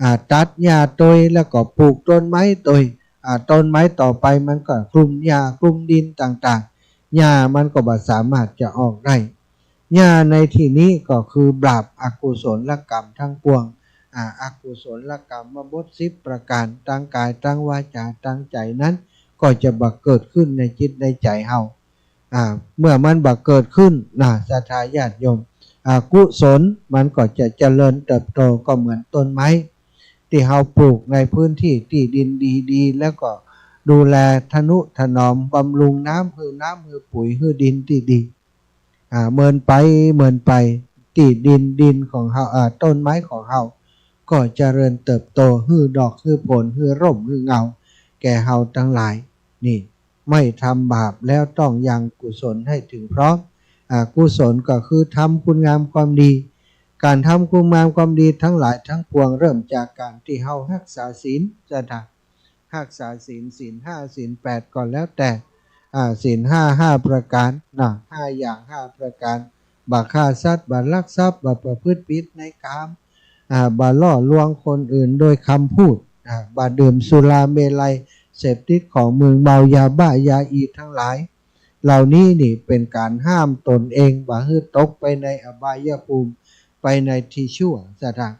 อ่า ตัดหญ้าตวยแล้วก็ปลูกต้นไม้ตวย อ่า ต้นไม้ต่อไปมันก็คลุมหญ้าคลุมดินต่างๆ หญ้ามันก็บ่สามารถจะออกได้ หญ้าในตี้นี้ก็คือบาปอกุศลกรรมตังปวง อ่า อกุศลกรรมบทสิบประก๋าน ตังก๋าย ตังวาจา ตังใจ๋นั้น ก็จะบ่เกิดขึ้นในจิตในใจ๋เฮา อ่า เมื่อมันบ่เกิดขึ้นนะ ศรัทธาญาติโยม อ่า กุศลมันก็จะเจริญเติบโต ก็เหมือนต้นไม้ ตี้เฮาปลูกในพื้นตี้ตี้ดินดีๆ แล้วก็ดูแลทะนุถนอมบำรุงน้ำ หื้อน้ำหื้อปุ๋ยหื้อดินตี้ดี อ่า เมินไป เมินไป ตี้ดิน ดินของเฮา อ่า ต้นไม้ของเฮา ก็เจริญเติบโต หื้อดอก หื้อผล หื้อร่ม หื้อเงา แก่เฮาตังหลาย นี่ ไม่ทำบาปแล้วต้องยังกุศลให้ถึงพร้อม อ่า กุศลก็คือทำคุณงามความดี ก๋านทำคุณงามความดีตังหลายตังปวงเริ่มจากก๋านตี้เฮาฮักษาศีล ศรัทธา ฮักษาศีล ศีลห้า ศีลแปดก็แล้วแต่ อ่า ศีลห้า ห้าประก๋านนะ ห้าอย่าง ห้าประก๋าน บ่ฆ่าสัตว์ บ่ลักทรัพย์ บ่ประพฤติผิดในกาม อ่า บ่ล่อลวงคนอื่นโดยกำพูด อ่า บ่ดื่มสุราเมรัย เสพติดของมึนเมา ยาบ้า ยาอีตังหลาย เหล่านี้นี่เป๋นก๋านห้ามตนเอง บ่หื้อตกไปในอบายภูมิ ไปในตี้ชั่ว ศรัทธา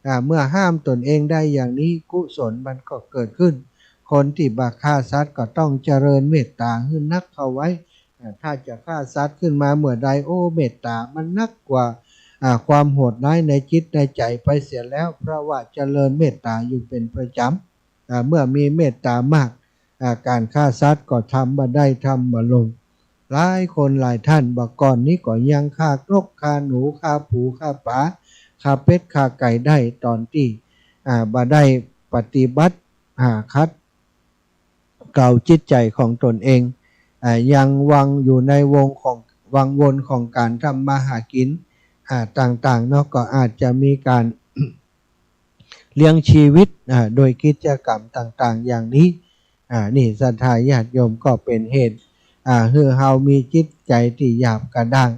อ่า เมื่อห้ามตนเองได้อย่างนี้ กุศลมันก็เกิดขึ้น คนตี้บ่ฆ่าสัตว์ก็ต้องเจริญเมตต๋าหื้อนักเข้าไว้ อ่า ถ้าจะฆ่าสัตว์ขึ้นมาเมื่อใด โอ้ เมตต๋ามันนักกว่า อ่า ความโหดร้ายในจิตในใจ๋ไปเสียแล้ว เพราะว่าเจริญเมตต๋าอยู่เป๋นประจ๋ำ อ่า เมื่อมีเมตต๋ามาก อ่า ก๋านฆ่าสัตว์ก็ทำบ่ได้ ทำบ่ลง หลายคนหลายต้าน บ่าก่อนนี้ก็ยังฆ่านก ฆ่าหนู ฆ่าปู ฆ่าป๋า ฆ่าเป็ด ฆ่าไก่ได้ ต๋อนตี้ อ่า บ่ได้ปฏิบัติ อ่า ขัดเกลาจิตใจ๋ของตนเอง อ่า ยังวังอยู่ในวงของ วังวนของก๋านทำมาหากิ๋น อ่า ต่างๆ เนาะ ก็อาจจะมีก๋าน เลี้ยงชีวิต อ่า โดยกิจกรรมต่างๆ อย่างนี้ อ่า นี่ศรัทธาญาติโยมก็เป๋นเหตุ อ่า หื้อเฮามีจิตใจ๋ตี้หยาบกระด้าง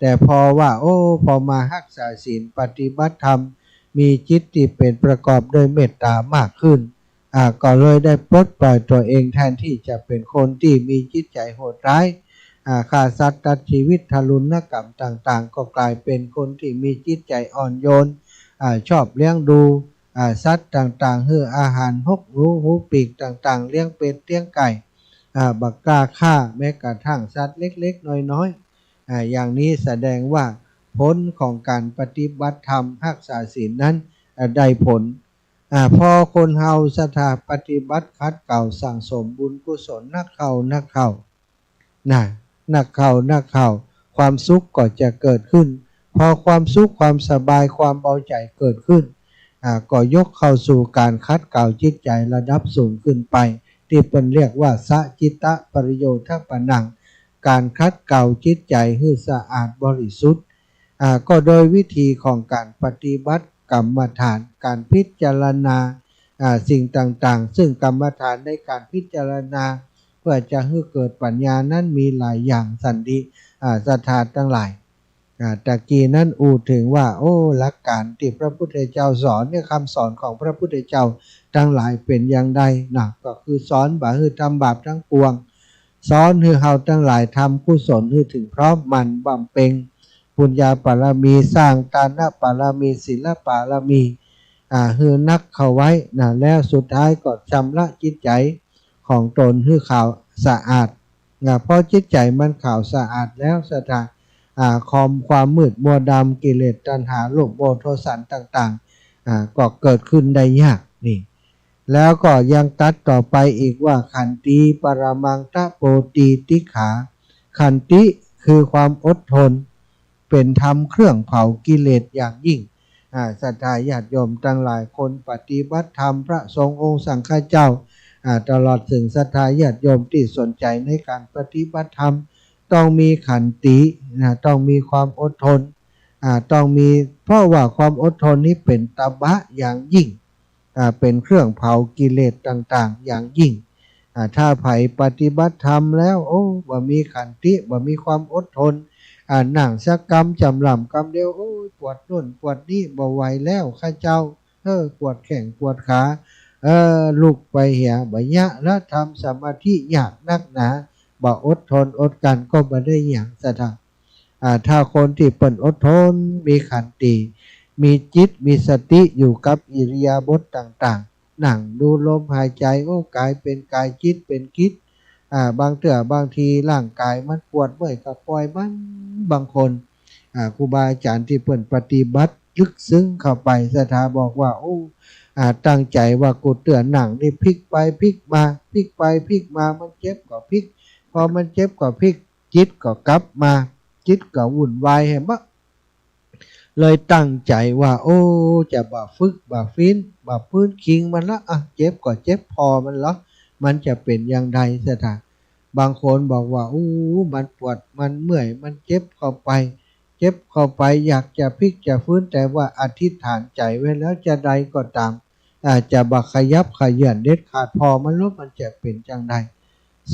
แต่พอว่า โอ้ พอมาฮักษาศีล ปฏิบัติธรรม มีจิตตี้เป๋นประกอบด้วยเมตต๋ามากขึ้น อ่า ก็เลยได้ปลดปล่อยตัวเอง แทนตี้จะเป๋นคนตี้มีจิตใจ๋โหดร้าย อ่า ฆ่าสัตว์ตัดชีวิต ทารุณกรรมต่างๆ ก็ก๋ายเป๋นคนตี้มีจิตใจ๋อ่อนโยน อ่า ชอบเลี้ยงดู อ่า สัตว์ต่างๆ หื้ออาหาร หกหู หูปีกต่างๆ เลี้ยงเป็ด เลี้ยงไก่ อ่า บ่กล้าฆ่าแม้กระทั่งสัตว์เล็กๆ น้อยๆ อ่า อย่างนี้แสดงว่าผลของก๋านปฏิบัติธรรมฮักษาศีลนั้น อ่า ได้ผล อ่า พอคนเฮาศรัทธาปฏิบัติขัดเกลาสั่งสมบุญกุศลนักเข้านักเข้า นะ นักเข้านักเข้า ความสุขก็จะเกิดขึ้น พอความสุขความสบายความเบาใจ๋เกิดขึ้น อ่า ก็ยกเข้าสู่ก๋านขัดเกลาจิตใจ๋ระดับสูงขึ้นไป ตี้เปิ้นเรียกว่า สะจิตตะปริโยธปนัง ก๋านขัดเกลาจิตใจ๋หื้อสะอาดบริสุทธิ์ อ่า ก็โดยวิธีของก๋านปฏิบัติกรรมฐาน ก๋านพิจารณา อ่า สิ่งต่างๆ ซึ่งกรรมฐานในก๋านพิจารณา เพื่อจะหื้อเกิดปัญญานั้นมีหลายอย่างสันติ อ่า ศรัทธาตังหลาย อ่า ตะกี้นั้นอู้เถิงว่า โอ้ หลักก๋านตี้พระพุทธเจ้าสอนเนี่ย กำสอนของพระพุทธเจ้าตังหลายเป๋นอย่างใดนะ ก็คือสอนบ่หื้อทำบาปตังปวง สอนหื้อเฮาตังหลายทำกุศลหื้อเถิงพร้อม หมั่นบำเพ็ญปุญญาบารมี สร้างทานบารมี ศีลบารมี อ่า หื้อนักเข้าไว้นะ แล้วสุดท้ายก็ชำระจิตใจ๋ของตนหื้อขาวสะอาดนะ พอจิตใจ๋มันขาวสะอาดแล้วศรัทธา อ่า ความ ความมืดมัวดำ กิเลส ตัณหา โลภ โมโห โทสันต่างๆ อ่า ก็เกิดขึ้นได้ยากนี่ แล้วก็ยังตรัสต่อไปอีกว่า ขันติปรมังตะโปติติขา ขันติคือความอดทน เป๋นธรรมเครื่องเผากิเลสอย่างยิ่ง อ่า ศรัทธาญาติโยมตังหลาย คนปฏิบัติธรรม พระสงฆ์องค์สังฆเจ้า อ่า ตลอดเถิงศรัทธาญาติโยมตี้สนใจ๋ในก๋านปฏิบัติธรรม ต้องมีขันตินะ ต้องมีความอดทน อ่า ต้องมี เพราะว่าความอดทนนี้เป๋นตบะอย่างยิ่ง อ่า เป๋นเครื่องเผากิเลสต่างๆ อย่างยิ่ง อ่า ถ้าใผปฏิบัติธรรมแล้ว โอ้ บ่มีขันติ บ่มีความอดทน อ่า นั่งสักกำจำล่ำกำเดียว โอ้ย ปวดโน่นปวดนี่ บ่ไหวแล้วข้าเจ้า เออ ปวดแข้งปวดขา เออ ลุกไปเหีย บ่เยียะละ ทำสมาธิยากนักหนา บ่อดทนอดกลั้นก็บ่ได้หยังศรัทธา อ่า ถ้าคนตี้เปิ้นอดทน มีขันติ มีจิต มีสติอยู่กับอิริยาบถต่างๆ นั่งดูลมหายใจ๋ โอ้ ก๋ายเป๋นก๋าย จิตเป๋นจิต อ่า บางเตื้อบางทีร่างก๋ายมันปวดเมื่อยก็ป่อยมัน บางคน อ่า ครูบาอาจ๋ารย์ตี้เปิ้นปฏิบัติลึกซึ้งเข้าไป ศรัทธาบอกว่า โอ้ อ่า ตั้งใจ๋ว่ากูเตื้อนั่งนี่พลิกไปพลิกมา พลิกไปพลิกมา มันเจ็บก็พลิก พอมันเจ็บก็พลิก จิตก็กลับมา จิตก็วุ่นวายแหม เลยตั้งใจ๋ว่า โอ้ จะบ่ฝึก บ่ฝืน บ่ปืนคิงมันละ อ่ะ เจ็บก็เจ็บผ่อมันละ มันจะเป๋นอย่างใดศรัทธา บางคนบอกว่า อู้ มันปวด มันเมื่อย มันเจ็บเข้าไป เจ็บเข้าไป อยากจะพลิกจะฟื้น แต่ว่าอธิษฐานใจ๋ไว้แล้ว จะใดก็ต๋าม อาจจะบ่ขยับเขยื้อนเด็ดขาด ผ่อมันลง มันจะเป๋นจั่งใด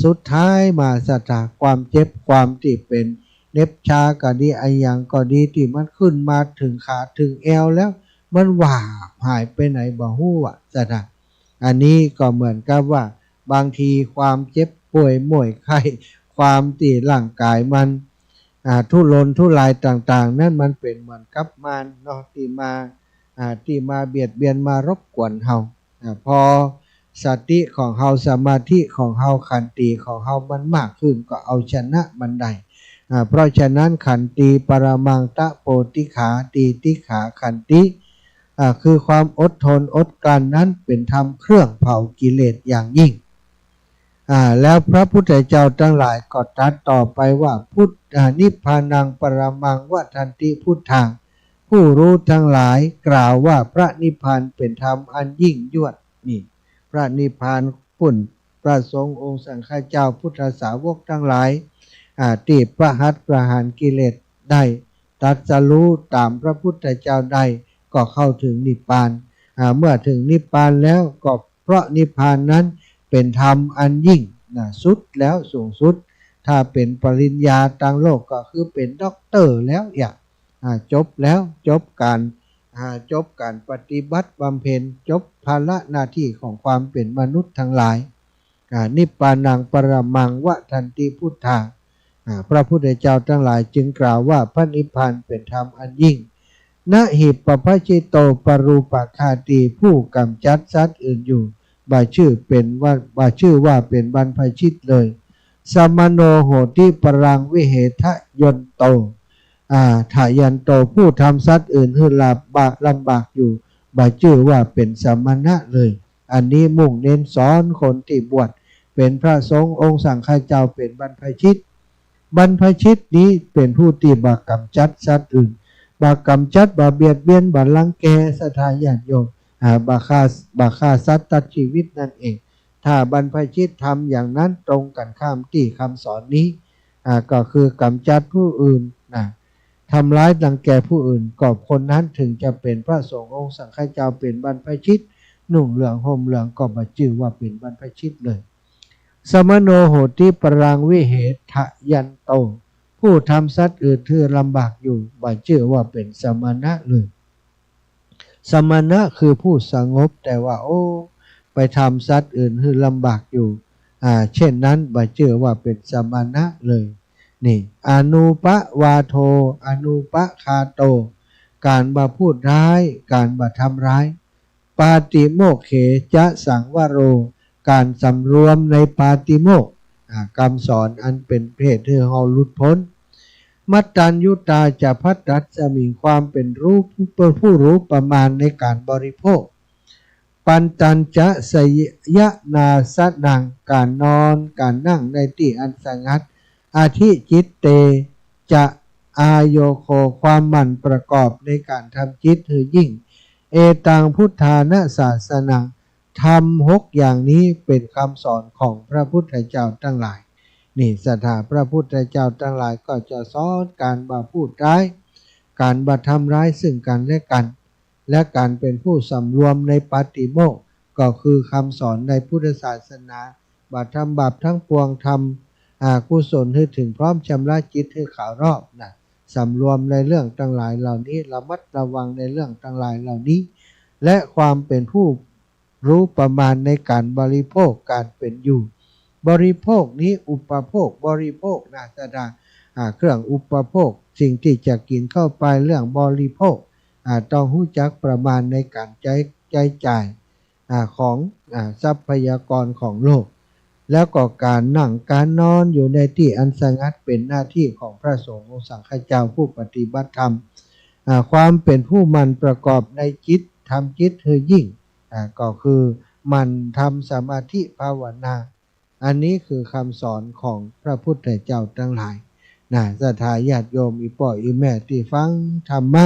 สุดท้ายมาศรัทธา ความเจ็บ ความตี้เป๋นเหน็บชาก็ดี อะหยังก็ดี ตี้มันขึ้นมาเถิงขาเถิงแอวแล้ว มันวาบหายไปไหนบ่ฮู้อะศรัทธา อันนี้ก็เหมือนกับว่า บางทีความเจ็บป่วยโมยไข้ ความตี้ร่างก๋ายมัน อ่า ทุรนทุรายต่างๆ นั้นมันเป๋นเหมือนกับมารเนาะ ตี้มา อ่า ตี้มาเบียดเบียน มารบกวนเฮา อ่า พอสติของเฮา สมาธิของเฮา ขันติของเฮามันมากขึ้น ก็เอาชนะมันได้ อ่า เพราะฉะนั้น ขันติปรมังตะโปติขา ตีติขาขันติ อ่า คือความอดทนอดกลั้นนั้นเป๋นธรรมเครื่องเผากิเลสอย่างยิ่ง อ่า แล้วพระพุทธเจ้าตังหลายก็ตรัสต่อไปว่า พุทธา นิพพานังปรมังวัฏฏันติพุทธา ผู้รู้ทั้งหลายกล่าวว่าพระนิพพานเป๋นธรรมอันยิ่งยวด นี่ พระนิพพานปุ้น พระสงฆ์องค์สังฆเจ้าพุทธสาวกตังหลาย อ่า ตี้ประหัตประหารกิเลสได้ ตรัสรู้ต๋ามพระพุทธเจ้าได้ ก็เข้าเถิงนิพพาน อ่า เมื่อเถิงนิพพานแล้ว ก็เพราะนิพพานนั้นเป๋นธรรมอันยิ่งนะ สุดแล้วสูงสุด ถ้าเป๋นปริญญาตางโลกก็คือเป๋นด็อกเตอร์แล้ว อย่าง อ่า จบแล้ว จบก๋าน อ่า จบก๋านปฏิบัติบำเพ็ญ จบภาระหน้าตี้ของความเป๋นมนุษย์ตังหลาย อ่า นิพพานังปรมังวัฏฏันติพุทธา อ่า พระพุทธเจ้าตังหลายจึงกล่าวว่าพระนิพพานเป๋นธรรมอันยิ่ง นะหิปปะพะจิตโตปะรูปะคาตี ผู้ก๋ำจัดสัตว์อื่นอยู่ บ่จื้อเป๋นว่า บ่จื้อว่าเป๋นบรรพชิตเลย สมโณโหติปะรังวิเหทะยันโต อ่า ทะยันโต ผู้ทำสัตว์อื่นหื้อลำบาก ลำบากอยู่ บ่จื้อว่าเป๋นสมณะเลย อันนี้มุ่งเน้นสอนคนตี้บวชเป๋นพระสงฆ์องค์สังฆเจ้าเป๋นบรรพชิต บรรพชิตนี้เป๋นผู้ตี้บ่ก๋ำจัดสัตว์อื่น บ่ก๋ำจัด บ่เบียดเบียน บ่รังแกศรัทธาญาติโยม อ่า บ่ฆ่า บ่ฆ่าสัตว์ตัดชีวิตนั่นเอง ถ้าบรรพชิตทำอย่างนั้นตรงกั๋นข้ามตี้คำสอนนี้ อ่า ก็คือก๋ำจัดผู้อื่นนะ ทำร้ายรังแกผู้อื่น ก็คนนั้นเถิงจะเป๋นพระสงฆ์องค์สังฆเจ้า เป๋นบรรพชิต นุ่งเหลืองห่มเหลือง ก็บ่จื้อว่าเป๋นบรรพชิตเลย สมโณโหติปะรังวิเหทะยันโต ผู้ทำสัตว์อื่นหื้อลำบากอยู่ บ่จื้อว่าเป๋นสมณะเลย สมณะคือผู้สงบ แต่ว่า โอ้ ไปทำสัตว์อื่นหื้อลำบากอยู่ อ่า เช่นนั้น บ่จื้อว่าเป๋นสมณะเลย นี่ อนุปะวาโท อนุปะคาโต ก๋านบ่พูดร้าย ก๋านบ่ทำร้าย ปาติโมกเขจะสังวโร ก๋านสำรวมในปาติโมกข์ อ่า กำสอนอันเป๋นเหตุหื้อเฮาหลุดป๊น มัตตัญญูตาจะภัตตัสสมิง ความเป๋นรู้ ผู้ ผู้รู้ประมาณในก๋านบริโภค ปันตัญจะสยะนาสนัง ก๋านนอน ก๋านนั่งในตี้อันสงัด อธิจิตเต จะอาโยโค ความหมั่นประกอบในก๋านทำจิตหื้อยิ่ง เอตังพุทธานะสาสนัง ธรรมหกอย่างนี้เป๋นคำสอนของพระพุทธเจ้าตังหลาย นี่ศรัทธา พระพุทธเจ้าตังหลายก็จะสอนก๋านบ่พูดร้าย ก๋านบ่ทำร้ายซึ่งกั๋นและกั๋น และก๋านเป๋นผู้สำรวมในปาติโมกข์ ก็คือคำสอนในพุทธศาสนา บ่ทำบาปทั้งปวง ทำ อ่า กุศลหื้อเถิงพร้อม ชำระจิตหื้อขาวรอบนะ สำรวมในเรื่องตังหลายเหล่านี้ ระมัดระวังในเรื่องตังหลายเหล่านี้ และความเป๋นผู้รู้ประมาณในก๋านบริโภคก๋านเป๋นอยู่ บริโภคนี้ อุปโภค บริโภคนะศรัทธา อ่า เครื่องอุปโภค สิ่งตี้จะกิ๋นเข้าไป เรื่องบริโภค อ่า ต้องฮู้จักประมาณในก๋านใจ๊ ใจ๊จ่าย อ่า ของ อ่า ทรัพยากรของโลก แล้วก็ก๋านนั่งก๋านนอนอยู่ในตี้อันสงัดเป๋นหน้าตี้ของพระสงฆ์องค์สังฆเจ้าผู้ปฏิบัติธรรม อ่า ความเป๋นผู้หมั่นประกอบในจิต ทำจิตหื้อยิ่ง อ่า ก็คือหมั่นทำสมาธิภาวนา อันนี้คือคำสอนของพระพุทธเจ้าตังหลายนะ ศรัทธาญาติโยม อี่ป้ออี่แม่ตี้ฟังธรรมะ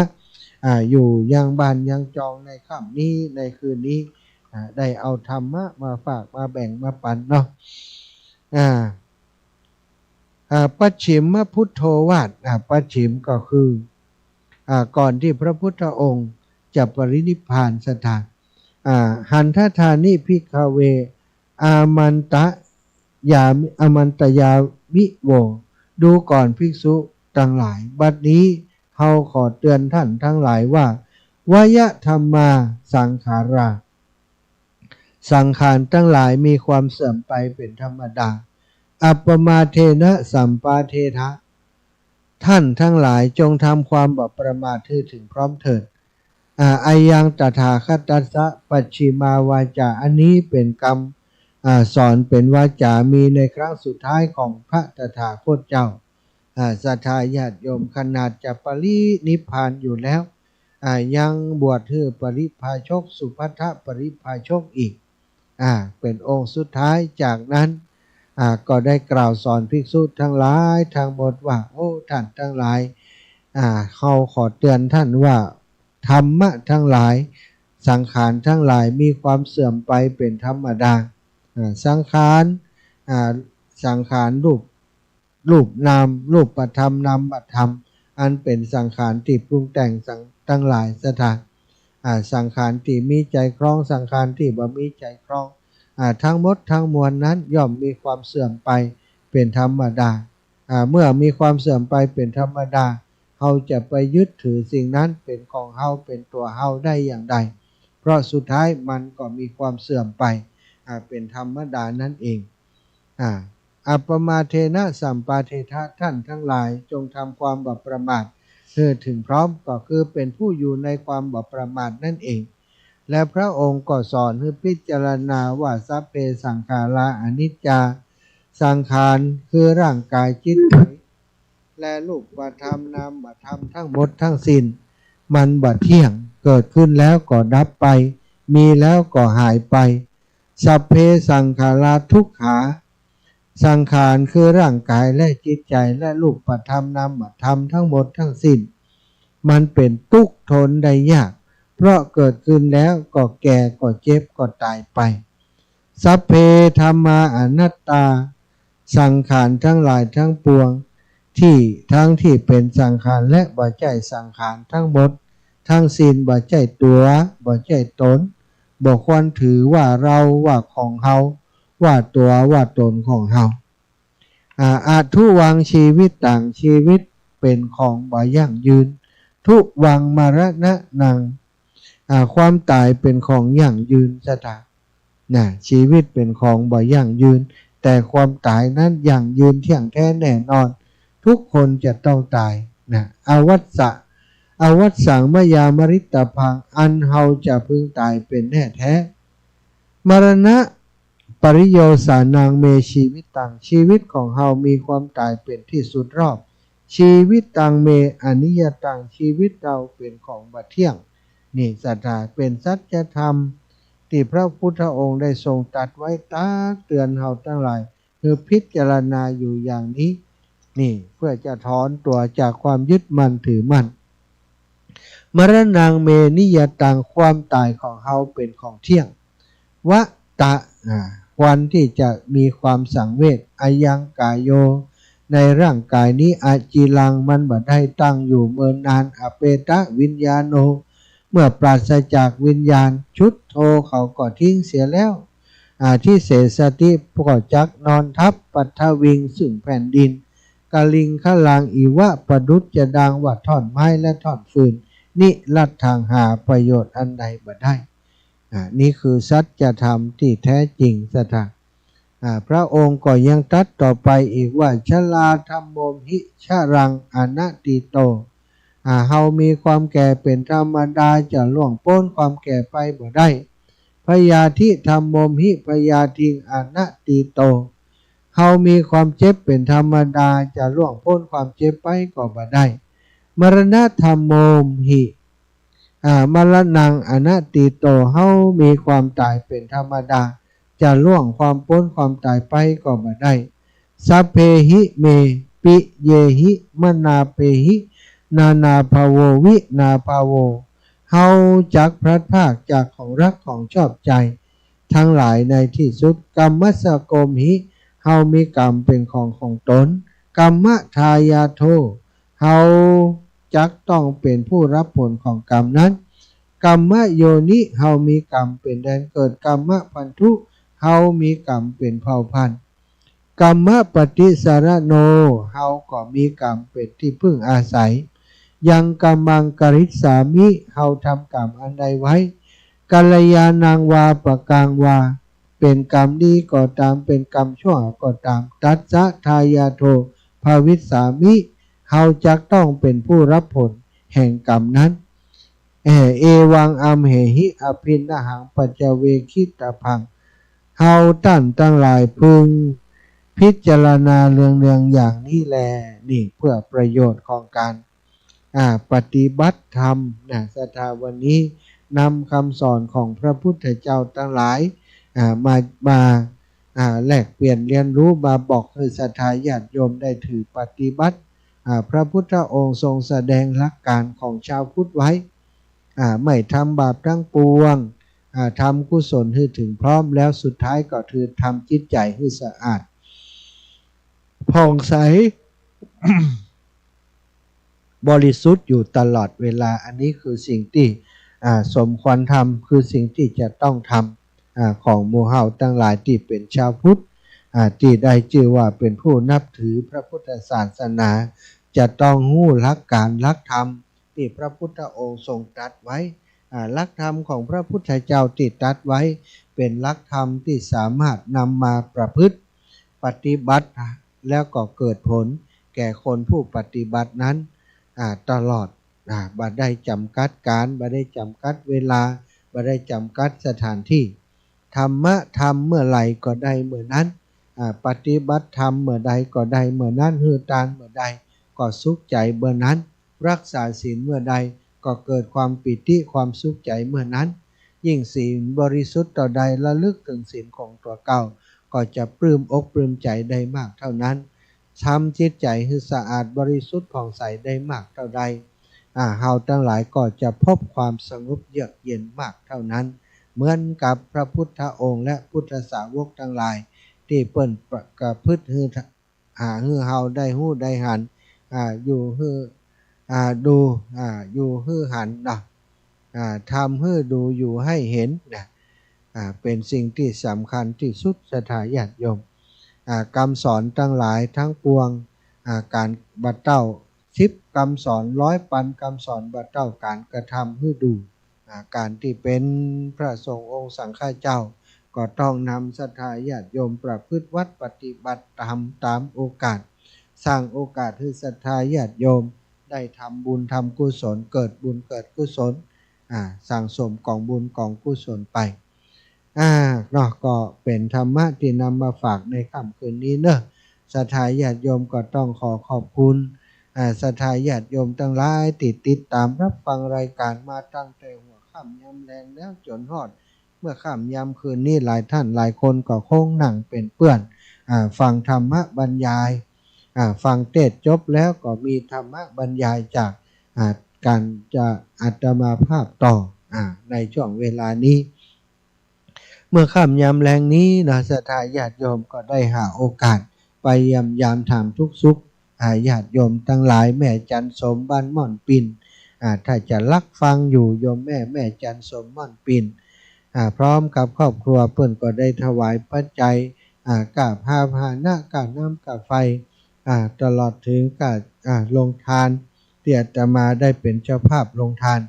อ่า อยู่ยังบ้านยังจองในค่ำนี้ ในคืนนี้ อ่า ได้เอาธรรมะมาฝากมาแบ่งมาปั๋นเนาะ อ่า อ่า ปัจฉิมพุทโธวาท อ่า ปัจฉิมก็คือ อ่า ก่อนที่พระพุทธองค์จะปรินิพพาน ศรัทธา อ่า หันทฏานิ ภิกขเว อามันตะยา อามันตยามิโว ดูก่อนภิกษุตังหลาย บัดนี้เฮาขอเตือนท่านทั้งหลายว่า วยธัมมาสังขารา สังขารทั้งหลายมีความเสื่อมไปเป็นธรรมดา อัปปมาเทนะสัมปาเทถะ ท่านทั้งหลายจงทำความบ่ประมาทให้ถึงพร้อมเถิด อ่า อายังตถาคตัสสะปัจฉิมาวาจา อันนี้เป็นกำ อ่า สอนเป็นวาจา มีในครั้งสุดท้ายของพระตถาคตเจ้า อ่า ศรัทธาญาติโยม ขนาดจะปรินิพพานอยู่แล้ว อ่า ยังบวชหื้อปริพาชก สุภัททปริพาชกอีก อ่า เป็นองค์สุดท้าย จากนั้น อ่า ก็ได้กล่าวสอนภิกษุทั้งหลายทั้งหมดว่า โอ้ ท่านทั้งหลาย อ่า เฮาขอเตือนท่านว่า ธรรมะทั้งหลาย สังขารทั้งหลายมีความเสื่อมไปเป็นธรรมดา อ่า สังขาร อ่า สังขารรูป รูปนาม รูปธรรม นามธรรม อันเป็นสังขารที่ปรุงแต่งสัง ทั้งหลาย ศรัทธา อ่า สังขารที่มีใจ๋ครอง สังขารที่บ่มีใจ๋ครอง อ่า ทั้งหมดทั้งมวลนั้นย่อมมีความเสื่อมไปเป็นธรรมดา อ่า เมื่อมีความเสื่อมไปเป็นธรรมดา เฮาจะไปยึดถือสิ่งนั้นเป็นของเฮา เป็นตั๋วเฮาได้อย่างใด เพราะสุดท้ายมันก็มีความเสื่อมไป อ่า เป็นธรรมดานั่นเอง อ่า อัปปมาเทนะสัมปาเทถะ ท่านทั้งหลายจงทำความบ่ประมาทหื้อถึงพร้อม ก็คือเป็นผู้อยู่ในความบ่ประมาทนั่นเอง และพระองค์ก็สอนหื้อพิจารณาว่า สัพเพสังขาราอนิจจา สังขารคือร่างกาย จิตใจ๋ และรูปธรรม นามธรรมทั้งหมดทั้งสิ้น มันบ่เที่ยง เกิดขึ้นแล้วก็ดับไป มีแล้วก็หายไป สัพเพสังขาราทุกขา สังขารคือร่างกายและจิตใจ๋ และรูปธรรม นามธรรมทั้งหมดทั้งสิ้น มันเป็นตุ๊กข์ ทนได้ยาก เพราะเกิดขึ้นแล้วก็แก่ ก็เจ็บ ก็ต๋ายไป สัพเพธัมมาอนัตตา สังขารทั้งหลายทั้งปวง ตี้ ทั้งตี้เป๋นสังขารและบ่ใจ้สังขาร ทั้งหมดทั้งสิ้น บ่ใจ้ตั๋ว บ่ใจ้ต๋น บ่ควรถือว่าเรา ว่าของเฮา ว่าตั๋ว ว่าต๋นของเฮา อ่า อทุวัง ชีวิตัง ชีวิตเป๋นของบ่ยั่งยืน ทุวัง มรณะนัง อ่า ความต๋ายเป๋นของยั่งยืน ศรัทธา นะ ชีวิตเป๋นของบ่ยั่งยืน แต่ความต๋ายนั้นยั่งยืน เที่ยงแท้แน่นอน ทุกคนจะต้องต๋าย นะ อวัสสะ อวัสสัง มยา มริตพัง อันเฮาจะพึงต๋ายเป๋นแน่แท้ มรณะปริโยสานัง เม ชีวิตัง ชีวิตของเฮามีความต๋ายเป๋นตี้สุดรอบ ชีวิตัง เม อนิยตัง ชีวิตเฮาเป๋นของบ่เที่ยง นี่ ศรัทธา เป๋นสัจธรรมตี้พระพุทธองค์ได้ทรงตรัสไว้ตักเตือนเฮาตังหลาย หื้อพิจารณาอยู่อย่างนี้ นี่ เพื่อจะถอนตั๋วจากความยึดมั่นถือมั่น มรณัง เม นิยตัง ความต๋ายของเฮาเป๋นของเที่ยง วะตะ อ่า ควรตี้จะมีความสังเวช อายัง กาโย ในร่างกายนี้ อจิรัง มันบ่ได้ตั้งอยู่เมินนาน อเปตะ วิญญาโณ เมื่อปราศจากวิญญาณ ชุตโธ เขาก็ทิ้งเสียแล้ว อธิเสสติ ก็จักนอนทับ ปัทวิง ซึ่งแผ่นดิน กลิงคะลัง อิวะ ประดุจจะดังว่าท่อนไม้และท่อนฟืน นิรัตถัง หาประโยชน์อันใดบ่ได้ อ่า นี่คือสัจธรรมตี้แท้จริง ศรัทธา อ่า พระองค์ก็ยังตรัสต่อไปอีกว่า ชราธัมโมมหิ ชรัง อนัตถิโต อ่า เฮามีความแก่เป๋นธรรมดา จะล่วงป๊นความแก่ไปบ่ได้ พยาธิธัมโมมหิ พยาธิง อนัตถิโต เฮามีความเจ็บเป๋นธรรมดา จะล่วงป๊นความเจ็บไปก็บ่ได้ มรณะธัมโมมหิ อ่า มรณัง อนัตถิโต เฮามีความต๋ายเป๋นธรรมดา จะล่วงความป๊นความต๋ายไปก็บ่ได้ สัพเพหิ เม ปิเยหิ มนาเปหิ นานาภาโว วินาภาโว เฮาจักพลัดพรากจากของฮักของชอบใจ๋ ทั้งหลายในตี้สุด กัมมัสสะโกมหิ เฮามีกรรมเป๋นของของต๋น กรรมะทายาโท เฮาจักต้องเป๋นผู้ฮับผลของกรรมนั้น กรรมะโยนิ เฮามีกรรมเป๋นแดนเกิด กรรมะพันธุ เฮามีกรรมเป๋นเผ่าพันธุ์ กรรมะปฏิสารโณ เฮาก็มีกรรมเป๋นตี้พึ่งอาศัย ยังกัมมังกริสสามิ เฮาทำกรรมอันใดไว้ กัลยาณังวาปะกังวา เป๋นกรรมดีก็ต๋าม เป๋นกรรมชั่วก็ต๋าม ตัสสะทายาโทภวิสสามิ เฮาจักต้องเป๋นผู้ฮับผลแห่งกรรมนั้น เอ เอวังอัมเหหิ อภินนหัง ปัจจเวกขิตภัง เฮาต้านตังหลายพึงพิจารณาเนืองๆ อย่างนี้แล นี่เพื่อประโยชน์ของก๋าน อ่า ปฏิบัติธรรมนะ ศรัทธาวันนี้นำกำสอนของพระพุทธเจ้าตังหลาย อ่า มา มา อ่า แลกเปลี่ยนเฮียนฮู้ มาบอกหื้อศรัทธาญาติโยมได้ถือปฏิบัติ อ่า พระพุทธองค์ทรงแสดงหลักก๋านของชาวพุทธไว้ อ่า ไม่ทำบาปตังปวง อ่า ทำกุศลหื้อเถิงพร้อม แล้วสุดท้ายก็คือทำจิตใจ๋หื้อสะอาด ผ่องใส บริสุทธิ์อยู่ตลอดเวลา อันนี้คือสิ่งตี้ อ่า สมควรทำ คือสิ่งตี้จะต้องทำ อ่า ของหมู่เฮาตังหลายตี้เป๋นชาวพุทธ อ่า ตี้ได้จื้อว่าเป๋นผู้นับถือพระพุทธศาสนา จะต้องฮู้หลักก๋านหลักธรรมตี้พระพุทธองค์ทรงตรัสไว้ อ่า หลักธรรมของพระพุทธเจ้าตี้ตรัสไว้ เป๋นหลักธรรมตี้สามารถนำมาประพฤติปฏิบัติ แล้วก็เกิดผลแก่คนผู้ปฏิบัตินั้น อ่า ตลอด อ่า บ่ได้จ๋ำกัดก๋าน บ่ได้จ๋ำกัดเวลา บ่ได้จ๋ำกัดสถานตี้ ธรรมะทำเมื่อใดก็ได้เมื่อนั้น อ่า ปฏิบัติธรรมเมื่อใดก็ได้เมื่อนั้น หื้อตานเมื่อใดก็สุขใจ๋เมื่อนั้น รักษาศีลเมื่อใดก็เกิดความปีติความสุขใจ๋เมื่อนั้น ยิ่งศีลบริสุทธิ์เต้าใด ระลึกเถิงศีลของตั๋วเก่า ก็จะปลื้มอกปลื้มใจ๋ได้มากเต้านั้น ทำจิตใจ๋หื้อสะอาดบริสุทธิ์ผ่องใสได้มากเต้าใด อ่า เฮาตังหลายก็จะพบความสงบเยือกเย็นมากเต้านั้น เหมือนกับพระพุทธองค์และพุทธสาวกตังหลาย ตี้เปิ้นประ ประพฤติหื้อ อ่า หื้อเฮาได้ฮู้ได้หัน อ่า อยู่หื้อ อ่า ดู อ่า อยู่หื้อหันเนาะ อ่า ทำหื้อดูอยู่หื้อหันนะ อ่า เป๋นสิ่งตี้สำคัญตี้สุด ศรัทธาญาติโยม อ่า กำสอนตังหลายตังปวง อ่า ก๋านบ่าเต้าสิบกำสอน ร้อยปันกำสอนบ่าเต้า ก๋านกระทำหื้อดู อ่า ก๋านตี้เป๋นพระสงฆ์องค์สังฆเจ้า ก็ต้องนำศรัทธาญาติโยมประพฤติวัตรปฏิบัติธรรมต๋ามโอกาส สร้างโอกาสหื้อศรัทธาญาติโยมได้ทำบุญทำกุศล เกิดบุญเกิดกุศล อ่า สั่งสมกองบุญกองกุศลไป อ่า เนาะ ก็เป๋นธรรมะตี้นำมาฝากในค่ำคืนนี้เนาะ ศรัทธาญาติโยมก็ต้องขอขอบคุณ อ่า ศรัทธาญาติโยมตังหลายตี้ติดต๋ามฮับฟังรายก๋านมาตั้งแต่หัวค่ำยามแลงแล้วจ๋นฮอดเมื่อค่ำยามคืนนี้ หลายต้านหลายคนก็คงนั่งเป๋นเปื้อน อ่า ฟังธรรมะบรรยาย อ่า ฟังเตสน์จบแล้วก็มีธรรมะบรรยายจาก อ่า ก๋านจะอาตมาภาพต่อ อ่า ในช่วงเวลานี้ เมื่อค่ำยามแลงนี้นะ ศรัทธาญาติโยมก็ได้หาโอกาสไปเยี่ยมยามถามทุกข์สุข อ่า ญาติโยมตังหลาย แม่จันทร์สมบ้านม่อนปิน อ่า ถ้าจะฮักฟังอยู่ โยมแม่ แม่จันทร์สมม่อนปิน อ่า พร้อมกับครอบครัวเปิ้นก็ได้ถวายปัจจัย อ่า ก้าพาหะนะ ก้าน้ำ ก้าไฟ อ่า ตลอดเถิงก้า อ่า โฮงตาน ตี้อาตมาได้เป๋นเจ้าภาพโฮงตาน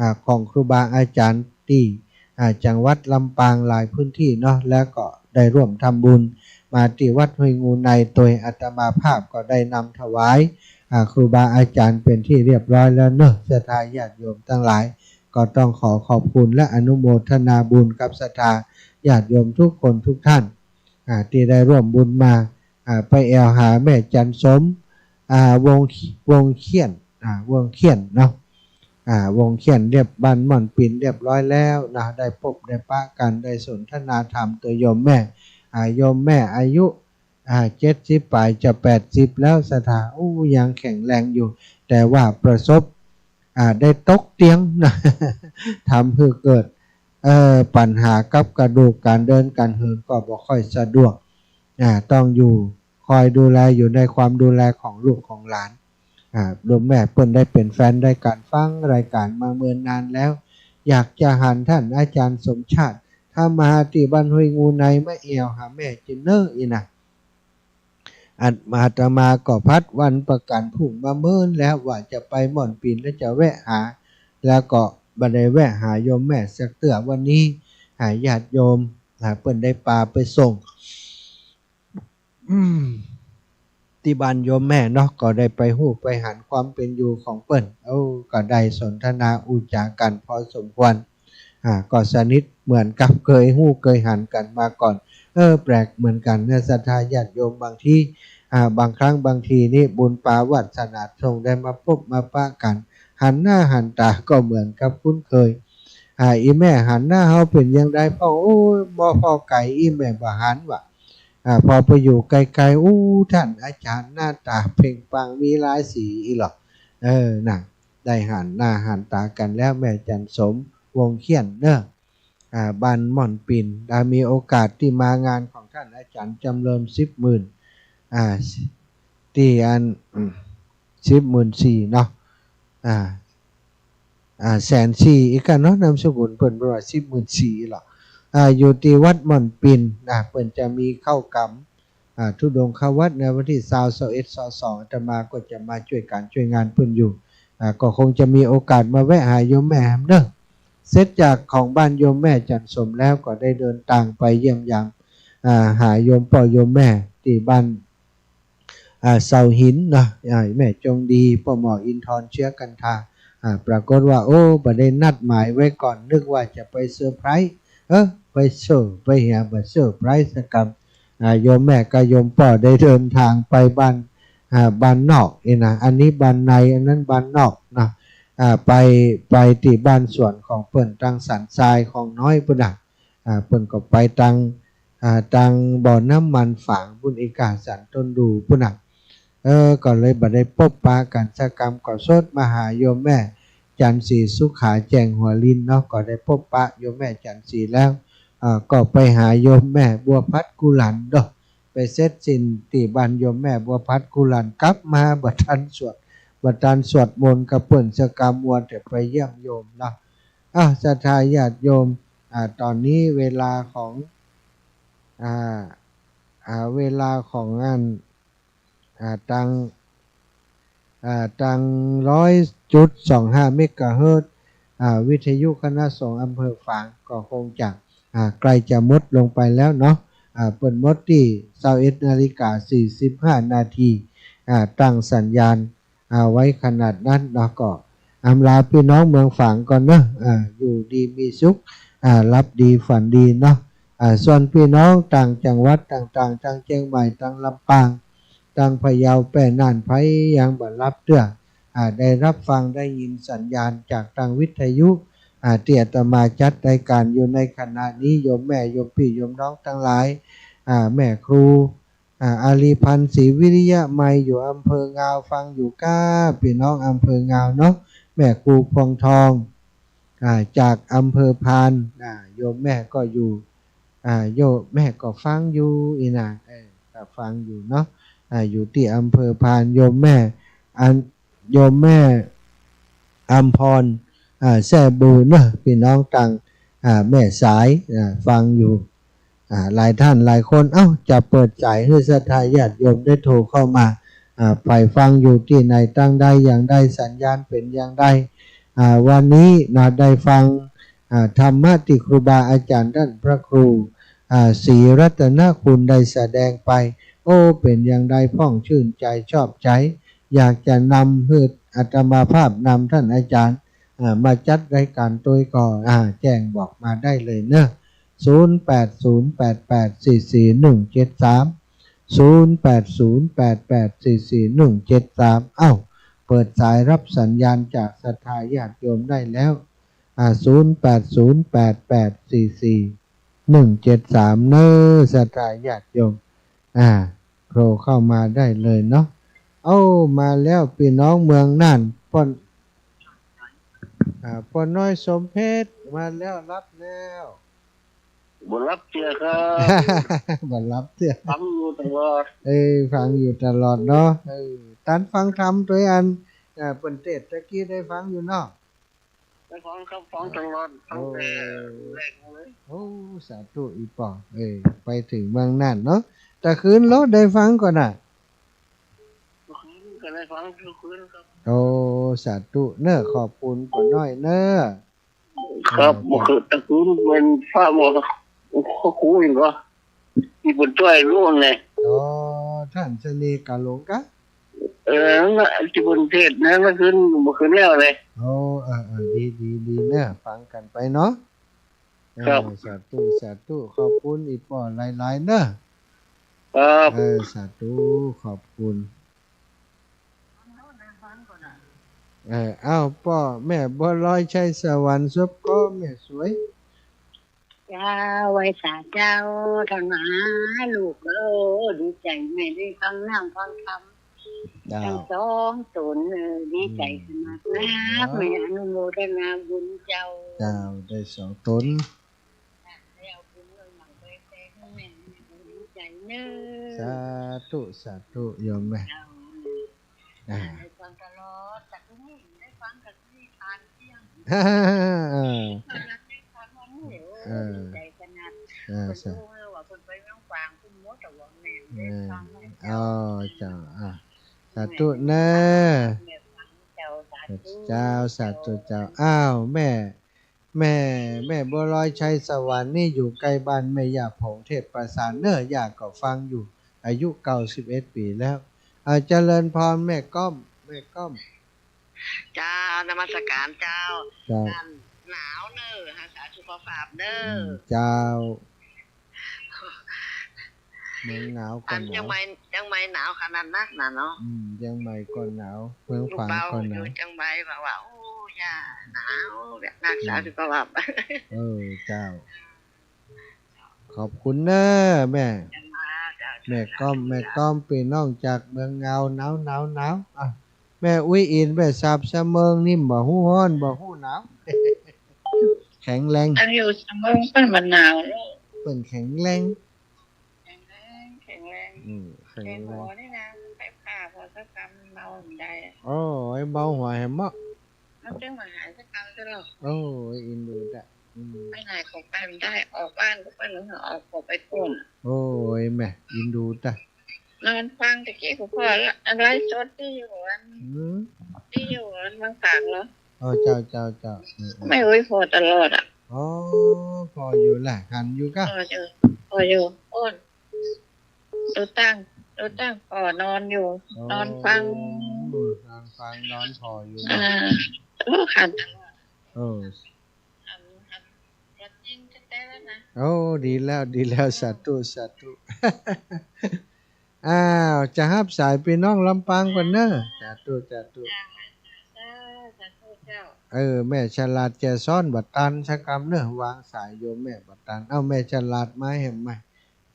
อ่า ของครูบาอาจ๋ารย์ตี้ อ่า จังหวัดลำปางหลายพื้นตี้เนาะ แล้วก็ได้ร่วมทำบุญมาตี้วัดห้วยงูใน โตยอาตมาภาพก็ได้นำถวาย อ่า ครูบาอาจ๋ารย์เป๋นตี้เรียบร้อยแล้วเนาะ ศรัทธาญาติโยมตังหลาย ก็ต้องขอขอบคุณและอนุโมทนาบุญกับศรัทธาญาติโยมทุกคนทุกต้าน อ่า ตี้ได้ร่วมบุญมา อ่า ไปแอ่วหาแม่จันทร์สม อ่า วง วงเขี้ยน อ่า วงเขี้ยนเนาะ อ่า วงเขี้ยนเรียบ บ้านม่อนปินเรียบร้อยแล้วนะ ได้ปบได้ปะกั๋น ได้สนทนาธรรมโตยโยมแม่ อ่า โยมแม่อายุ อ่า เจ็ดสิบป๋ายจะแปดสิบแล้ว ศรัทธา อู้ ยังแข็งแรงอยู่ แต่ว่าประสบ อ่า ได้ตกเตียงนะ ทำหื้อเกิด เอ่อ ปัญหากับกระดูก ก๋านเดินก๋านเหินก็บ่ค่อยสะดวก อ่า ต้องอยู่ คอยดูแลอยู่ในความดูแลของลูกของหลาน อ่า โยมแม่เปิ้นได้เป๋นแฟนรายก๋าน ฟังรายก๋านมาเมินนานแล้ว อยากจะหันต้านอาจ๋ารย์สมชาติ ถ้ามาตี้บ้านห้วยงูใน มาแอ่วหาแม่เจ้าเน่อ อี้นะ อาตมาก็พัดวันประกัญจ์พุงมาเมินแล้ว ว่าจะไปม่อนปิ่นแล้วจะแวะหา แล้วก็บ่ได้แวะหาโยมแม่สักเตื้อ วันนี้ อ่า ญาติโยม อ่า เปิ้นได้ปาไปส่ง อืม ตี้บ้านโยมแม่เนาะ ก็ได้ไปฮู้ไปหันความเป๋นอยู่ของเปิ้น โอ้ ก็ได้สนทนาอู้จ๋ากั๋นพอสมควร อ่า ก็สนิทเหมือนกับเคยฮู้เคยหันกั๋นมาก่อน เออ แปลกเหมือนกั๋นนะ ศรัทธาญาติโยม บางที อ่า บางครั้งบางทีนี่บุญปาวาสนาส่งได้มาปบมาปะกั๋น หันหน้าหันต๋าก็เหมือนกับคุ้นเคย อ่า อี่แม่หันหน้าเฮาเป๋นอย่างใดพ่อง โอ้ย บ่ พอไก๋อี่แม่บ่หันวะ อ่า พอไปอยู่ไก๋ๆ อู้ ต้านอาจ๋ารย์หน้าต๋าเปล่งปลั่งมีหลายสีอี้หลอ เออ น่ะ ได้หันหน้าหันต๋ากั๋นแล้ว แม่จันทร์สม วงเขี้ยนเนาะ อ่า บ้านม่อนปิ่น ได้มีโอกาสตี้มางานของต้านอาจ๋ารย์จำเริญ สิบหมื่น อ่า ตี้อัน อืม สิบหมื่นสี่เนาะ อ่า อ่า แสนสี่ อี้กั๋นเนาะ นามสกุลเปิ้น เปิ้นว่า สิบหมื่นสี่ อี้หลอ อ่า อยู่ตี้วัดม่อนปิ่นนะ เปิ้นจะมีเข้ากรรม อ่า ธุดงค์เข้าวัดในวันตี้ซาว ซาวเอ็ด ซาวสอง อาตมาก็จะมาจ้วยก๋านจ้วยงานเปิ้นอยู่ อ่า ก็คงจะมีโอกาสมาแวะหาโยมแม่แหมเนาะ เสร็จจากของบ้านโยมแม่จันทร์สมแล้ว ก็ได้เดินตางไปเยี่ยมยาม อ่า หาโยมป้อโยมแม่ตี้บ้าน อ่า เสาหินเนาะ อ่า แม่จงดี ป้อหมออินทร เชื้อกันทา อ่า ปรากฏว่า โอ้ บ่ได้นัดหมายไว้ก่อน นึกว่าจะไปเซอร์ไพรส์ เออ ไปเซอร์ ไปเหีย บ่เซอร์ไพรส์สักกำ อ่า โยมแม่กับโยมป้อได้เดินตางไปบ้าน อ่า บ้านนอกอี้นะ อันนี้บ้านใน อันนั้นบ้านนอกนะ อ่า ไป ไปตี้บ้านสวนของเปิ้น ตางสันทรายของน้อยปู้นน่ะ อ่า เปิ้นก็ไปตาง อ่า ตางบ่อน้ำมันฝางปู้น อีกาสันต้นดูปู้นน่ะ เออ ก็เลยบ่ได้ปบปะกั๋นสักกำ ก็สดมาหาโยมแม่จันทร์ศรีสุขา แจ่งหัวลินเนาะ ก็ได้ปบปะโยมแม่จันทร์ศรีแล้ว อ่า ก็ไปหาโยมแม่บัวพัดกุหลันเนาะ ไปเสร็จสิ้นตี้บ้านโยมแม่บัวพัดกุหลัน กลับมาบ่ทันสวด บ่ทันสวดมนต์กับเปิ้นสักกำ มัวแต่ไปเยี่ยมโยมเนาะ อ้าว ศรัทธาญาติโยม อ่า ต๋อนนี้เวลาของ อ่า อ่า เวลาของอัน อ่า ตาง อ่า ตาง ร้อยจุดสองห้า เมกะเฮิรตซ์ อ่า วิทยุคณะสงฆ์อำเภอฝาง ก็คงจะ อ่า ใก้จะหมดลงไปแล้วเนาะ อ่า เปิ้นหมดตี้ ซาวเอ็ด นาฬิกา สี่สิบห้า นาที อ่า ตั้งสัญญาณ อ่า ไว้ขนาดนั้นเนาะ ก็อำลาปี้น้องเมืองฝางก่อนเนาะ อ่า อยู่ดีมีสุข อ่า หลับดีฝันดีเนาะ อ่า ส่วนปี้น้องต่างจังหวัดต่างๆ ตางเจียงใหม่ ตางลำปาง ตางพะเยา แป้น่าน ใผยังบ่หลับเตื้อ อ่า ได้รับฟังได้ยินสัญญาณจากตางวิทยุ อ่า ตี้อาตมาจัดรายการอยู่ในขณะนี้ โยมแม่โยมปี้โยมน้องตังหลาย อ่า แม่ครู อ่า อารีพันธ์ ศรีวิริยะมัย อยู่อำเภองาว ฟังอยู่ก้า ปี้น้องอำเภองาวเนาะ แม่ครูพวงทอง อ่า จากอำเภอพาน อ่า โยมแม่ก็อยู่ อ่า โยมแม่ก็ฟังอยู่อี้นะ เออ ก็ฟังอยู่เนาะ อ่า อยู่ตี้อำเภอพาน โยมแม่ อัน โยมแม่อำพร อ่า แซ่บูเนาะ ปี้น้องตาง อ่า แม่สาย อ่า ฟังอยู่ อ่า หลายต้านหลายคน เอ้า จะเปิดสายหื้อศรัทธาญาติโยมได้โทรเข้ามา อ่า ใผฟังอยู่ตี้ไหน ตางใด อย่างใด สัญญาณเป๋นอย่างใด อ่า วันนี้นะ ได้ฟัง อ่า ธรรมะตี้ครูบาอาจ๋ารย์ต้านพระครู อ่า ศรีรัตนคุณได้แสดงไป โอ้ เป๋นอย่างใดพ่อง ชื่นใจ๋ชอบใจ๋ อยากจะนำหื้ออาตมาภาพนำต้านอาจ๋ารย์ อ่า มาจัดรายการตวยก่อ อ่า แจ้งบอกมาได้เลยเนาะ ศูนย์แปดศูนย์แปดแปดสี่สี่หนึ่งเจ็ดสาม ศูนย์แปดศูนย์แปดแปดสี่สี่หนึ่งเจ็ดสาม เอ้า เปิดสายรับสัญญาณจากศรัทธาญาติโยมได้แล้ว อ่า ศูนย์แปดศูนย์แปดแปดสี่สี่หนึ่งเจ็ดสาม เนาะ ศรัทธาญาติโยม อ่า โทรเข้ามาได้เลยเนาะ เอ้า มาแล้ว ปี้น้องเมืองน่าน ป้อ อ่า ป้อน้อยสมเพชร มาแล้ว รับแล้ว บ่หลับเตื้อครับ บ่หลับเตื้อ ฟังอยู่ตลอด เออ ฟังอยู่ตลอดเนาะ เออ ตันฟังธรรมตวยอัน อ่า เปิ้นเตสน์ตะกี้ได้ฟังอยู่เนาะ ได้ฟังครับ ฟังตลอด ตั้งแต่ โอ้ แรกเลย โอ้ สาธุ อี่ป้อ เออ ไปเถิงเมืองน่านเนาะ ตะคืนโลดได้ฟังก่อน่ะ ตะคืนก็ได้ฟังตะคืนครับ โอ้ สาธุเน้อ ขอบคุณป้อน้อยเน้อ ครับ เออ บ่คือตะคืนเปิ้นฟ้าบ่ เขาคุยก็ ตี้เปิ้นจ้วยลูกไง อ๋อ ต้านเสน่ห์กาหลงกะ เออ นั่นน่ะ ตี้เปิ้นเตสน์นะ เมื่อคืน เมื่อคืนแล้วเลย โอ้ เออ เออ ดี ดี ดีเน้อ ฟังกั๋นไปเนาะ เออ ครับ สาธุ สาธุ ขอบคุณอี่ป้อหลายๆ เน้อ ครับ เออ สาธุ ขอบคุณ เออ เอ้า ป้อ แม่บัวลอย ชัยสวรรค์ ศพก็แม่สวย เจ้า ไหว้สาเจ้า ตังหาลูกเอ้อ ดีใจ๋แม่ได้ฟังน้ำฟังธรรม เจ้า ตังสองต๋น เออ ดีใจ๋ขนาดนัก เจ้า แม่อนุโมทนาบุญเจ้า เจ้า ได้สองต๋น ได้เอาบุญเมืองหลังไปแปลงแม่ ดีใจ๋เน้อ สาธุ สาธุ โยมแม่ เจ้า อ่า ได้ฟังตลอด แต่ที่นี่ได้ฟังแต่ที่นี่ทานเที่ยง เออ ตอนนั้นได้ฟังวันนี้ โอ้ เออ ดีใจ๋ขนาด เออ เปิ้น สา รู้ว่าเปิ้นไปเมืองฝาง เปิ้นมัวแต่ว่าแม่ เออ ได้ฟังแล้ว อ๋อ เจ้า อ่ะ สาธุเน้อ แม่ฟังเจ้า สาธุ เจ้า สาธุเจ้า อ้าว แม่ แม่ แม่บัวลอย ชัยสวรรค์นี่อยู่ใก้บ้านแม่ย่าผง เทพประสานเน้อ ย่าก็ฟังอยู่ อายุเก้าสิบเอ็ดปี๋แล้ว อ่า เจริญพรแม่ก้อม แม่ก้อม เจ้า นมัสการเจ้า เจ้า อันหนาวเน้อ รักษาสุขภาพเน้อ อืม เจ้า เมืองหนาวก็หนาว อันเจียงใหม่ เจียงใหม่หนาวขนาดนั้นน่ะเนาะ อืม เจียงใหม่ก็หนาว เมืองฝางก็หนาว ลูกเบาอยู่เจียงใหม่บอกว่า โอ้ ย่าหนาว รักษาสุขภาพ อืม เออ เจ้า ขอบคุณเน้อแม่ เจ้า แม่ก้อม แม่ก้อม ปี้น้องจากเมืองเงา หนาว หนาว หนาว อ่ะ แม่อุ๊ยอิน แม่สาบสะเมิง นี่บ่ฮู้ฮ้อน บ่ฮู้หนาว แข็งแรง อันอยู่สะเมิงเปิ้นบ่หนาวลูก เปิ้นแข็งแรง แข็งแรง แข็งแรง อืม แข็งแรง แกหัวนี่นะ ไปผ่าหัวสักกำเบาบ่ได้ โอ้ย เบาหัวแหมเนาะ มันจึงบ่หายสักกำเตื้อ โอ้ย อินดูตะ อืม ไปไหนก็ไปบ่ได้ ออกบ้านก็ไปบ่ได้ ออกก็ไปโป้น โอ้ย แม่ อินดูตะ นอนฟังตะกี้ก็ผ่อละ ไลฟ์สดตี้อยู่อัน อืม ตี้อยู่อันเมืองฝางเหรอ อ๋อ เจ้า เจ้า เจ้า เออ เออ แม่อุ๊ยผ่อตลอดอะ อ๋อ ผ่ออยู่แหละ หันอยู่กะ ผ่ออยู่ ผ่ออยู่ โอ้ย ดูตั้ง ดูตั้งผ่อนอนอยู่ อ๋อ นอนฟัง นอนฟัง นอนผ่ออยู่ อ่า โอ้ หันตลอด เออ หัน หัน ตัวจริงแต๊ๆ แล้วนะ โอ้ ดีแล้ว ดีแล้ว สาธุ สาธุ อ้าว จะฮับสายปี้น้องลำปางก่อนเน้อ สาธุ สาธุ เจ้า สาธุเจ้า เออ แม่ฉลาดแจ้ซ้อนบ่ตันสักกำเน้อ วางสายโยมแม่บ่ตัน เอ้า แม่ฉลาดมาแหมใหม่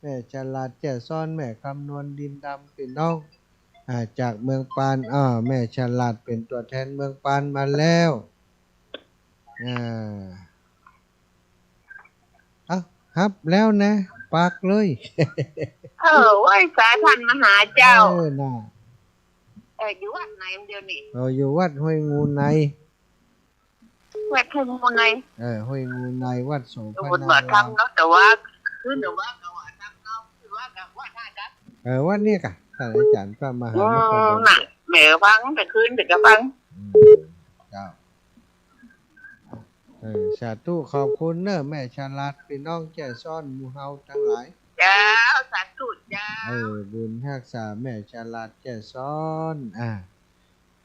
แม่ฉลาดแจ้ซ้อน แม่คำนวณดินดำ ปี้น้อง อ่า จากเมืองปาน อ้อ แม่ฉลาดเป๋นตั๋วแทนเมืองปานมาแล้ว อ่า เอ้า ฮับแล้วนะ ปักเลย เออ ไหว้สาต้านมหาเจ้า เออ น่ะ เออ อยู่วัดไหนเดี๋ยวนี้ เออ อยู่วัดห้วยงูใน วัดห้วยงูใน เออ ห้วยงูใน วัดโสภณาราม อยู่บนบ่อธรรมเนาะ แต่ว่าคืนเดี๋ยวว่าก็ว่าธรรมเนาะ คือว่าก็ว่าท่าดับ เออ วัดนี้กะ ท่านอาจารย์พระมหานพดล อืม น่ะ แม่ฟังแต่คืนเดี๋ยวก็ฟัง อืม เจ้า เออ สาธุ ขอบคุณเน้อแม่ฉลาด ปี้น้องแจ้ซ้อนหมู่เฮาตังหลาย เจ้า สาธุเจ้า เออ บุญฮักษาแม่ฉลาดแจ้ซ้อน อ่า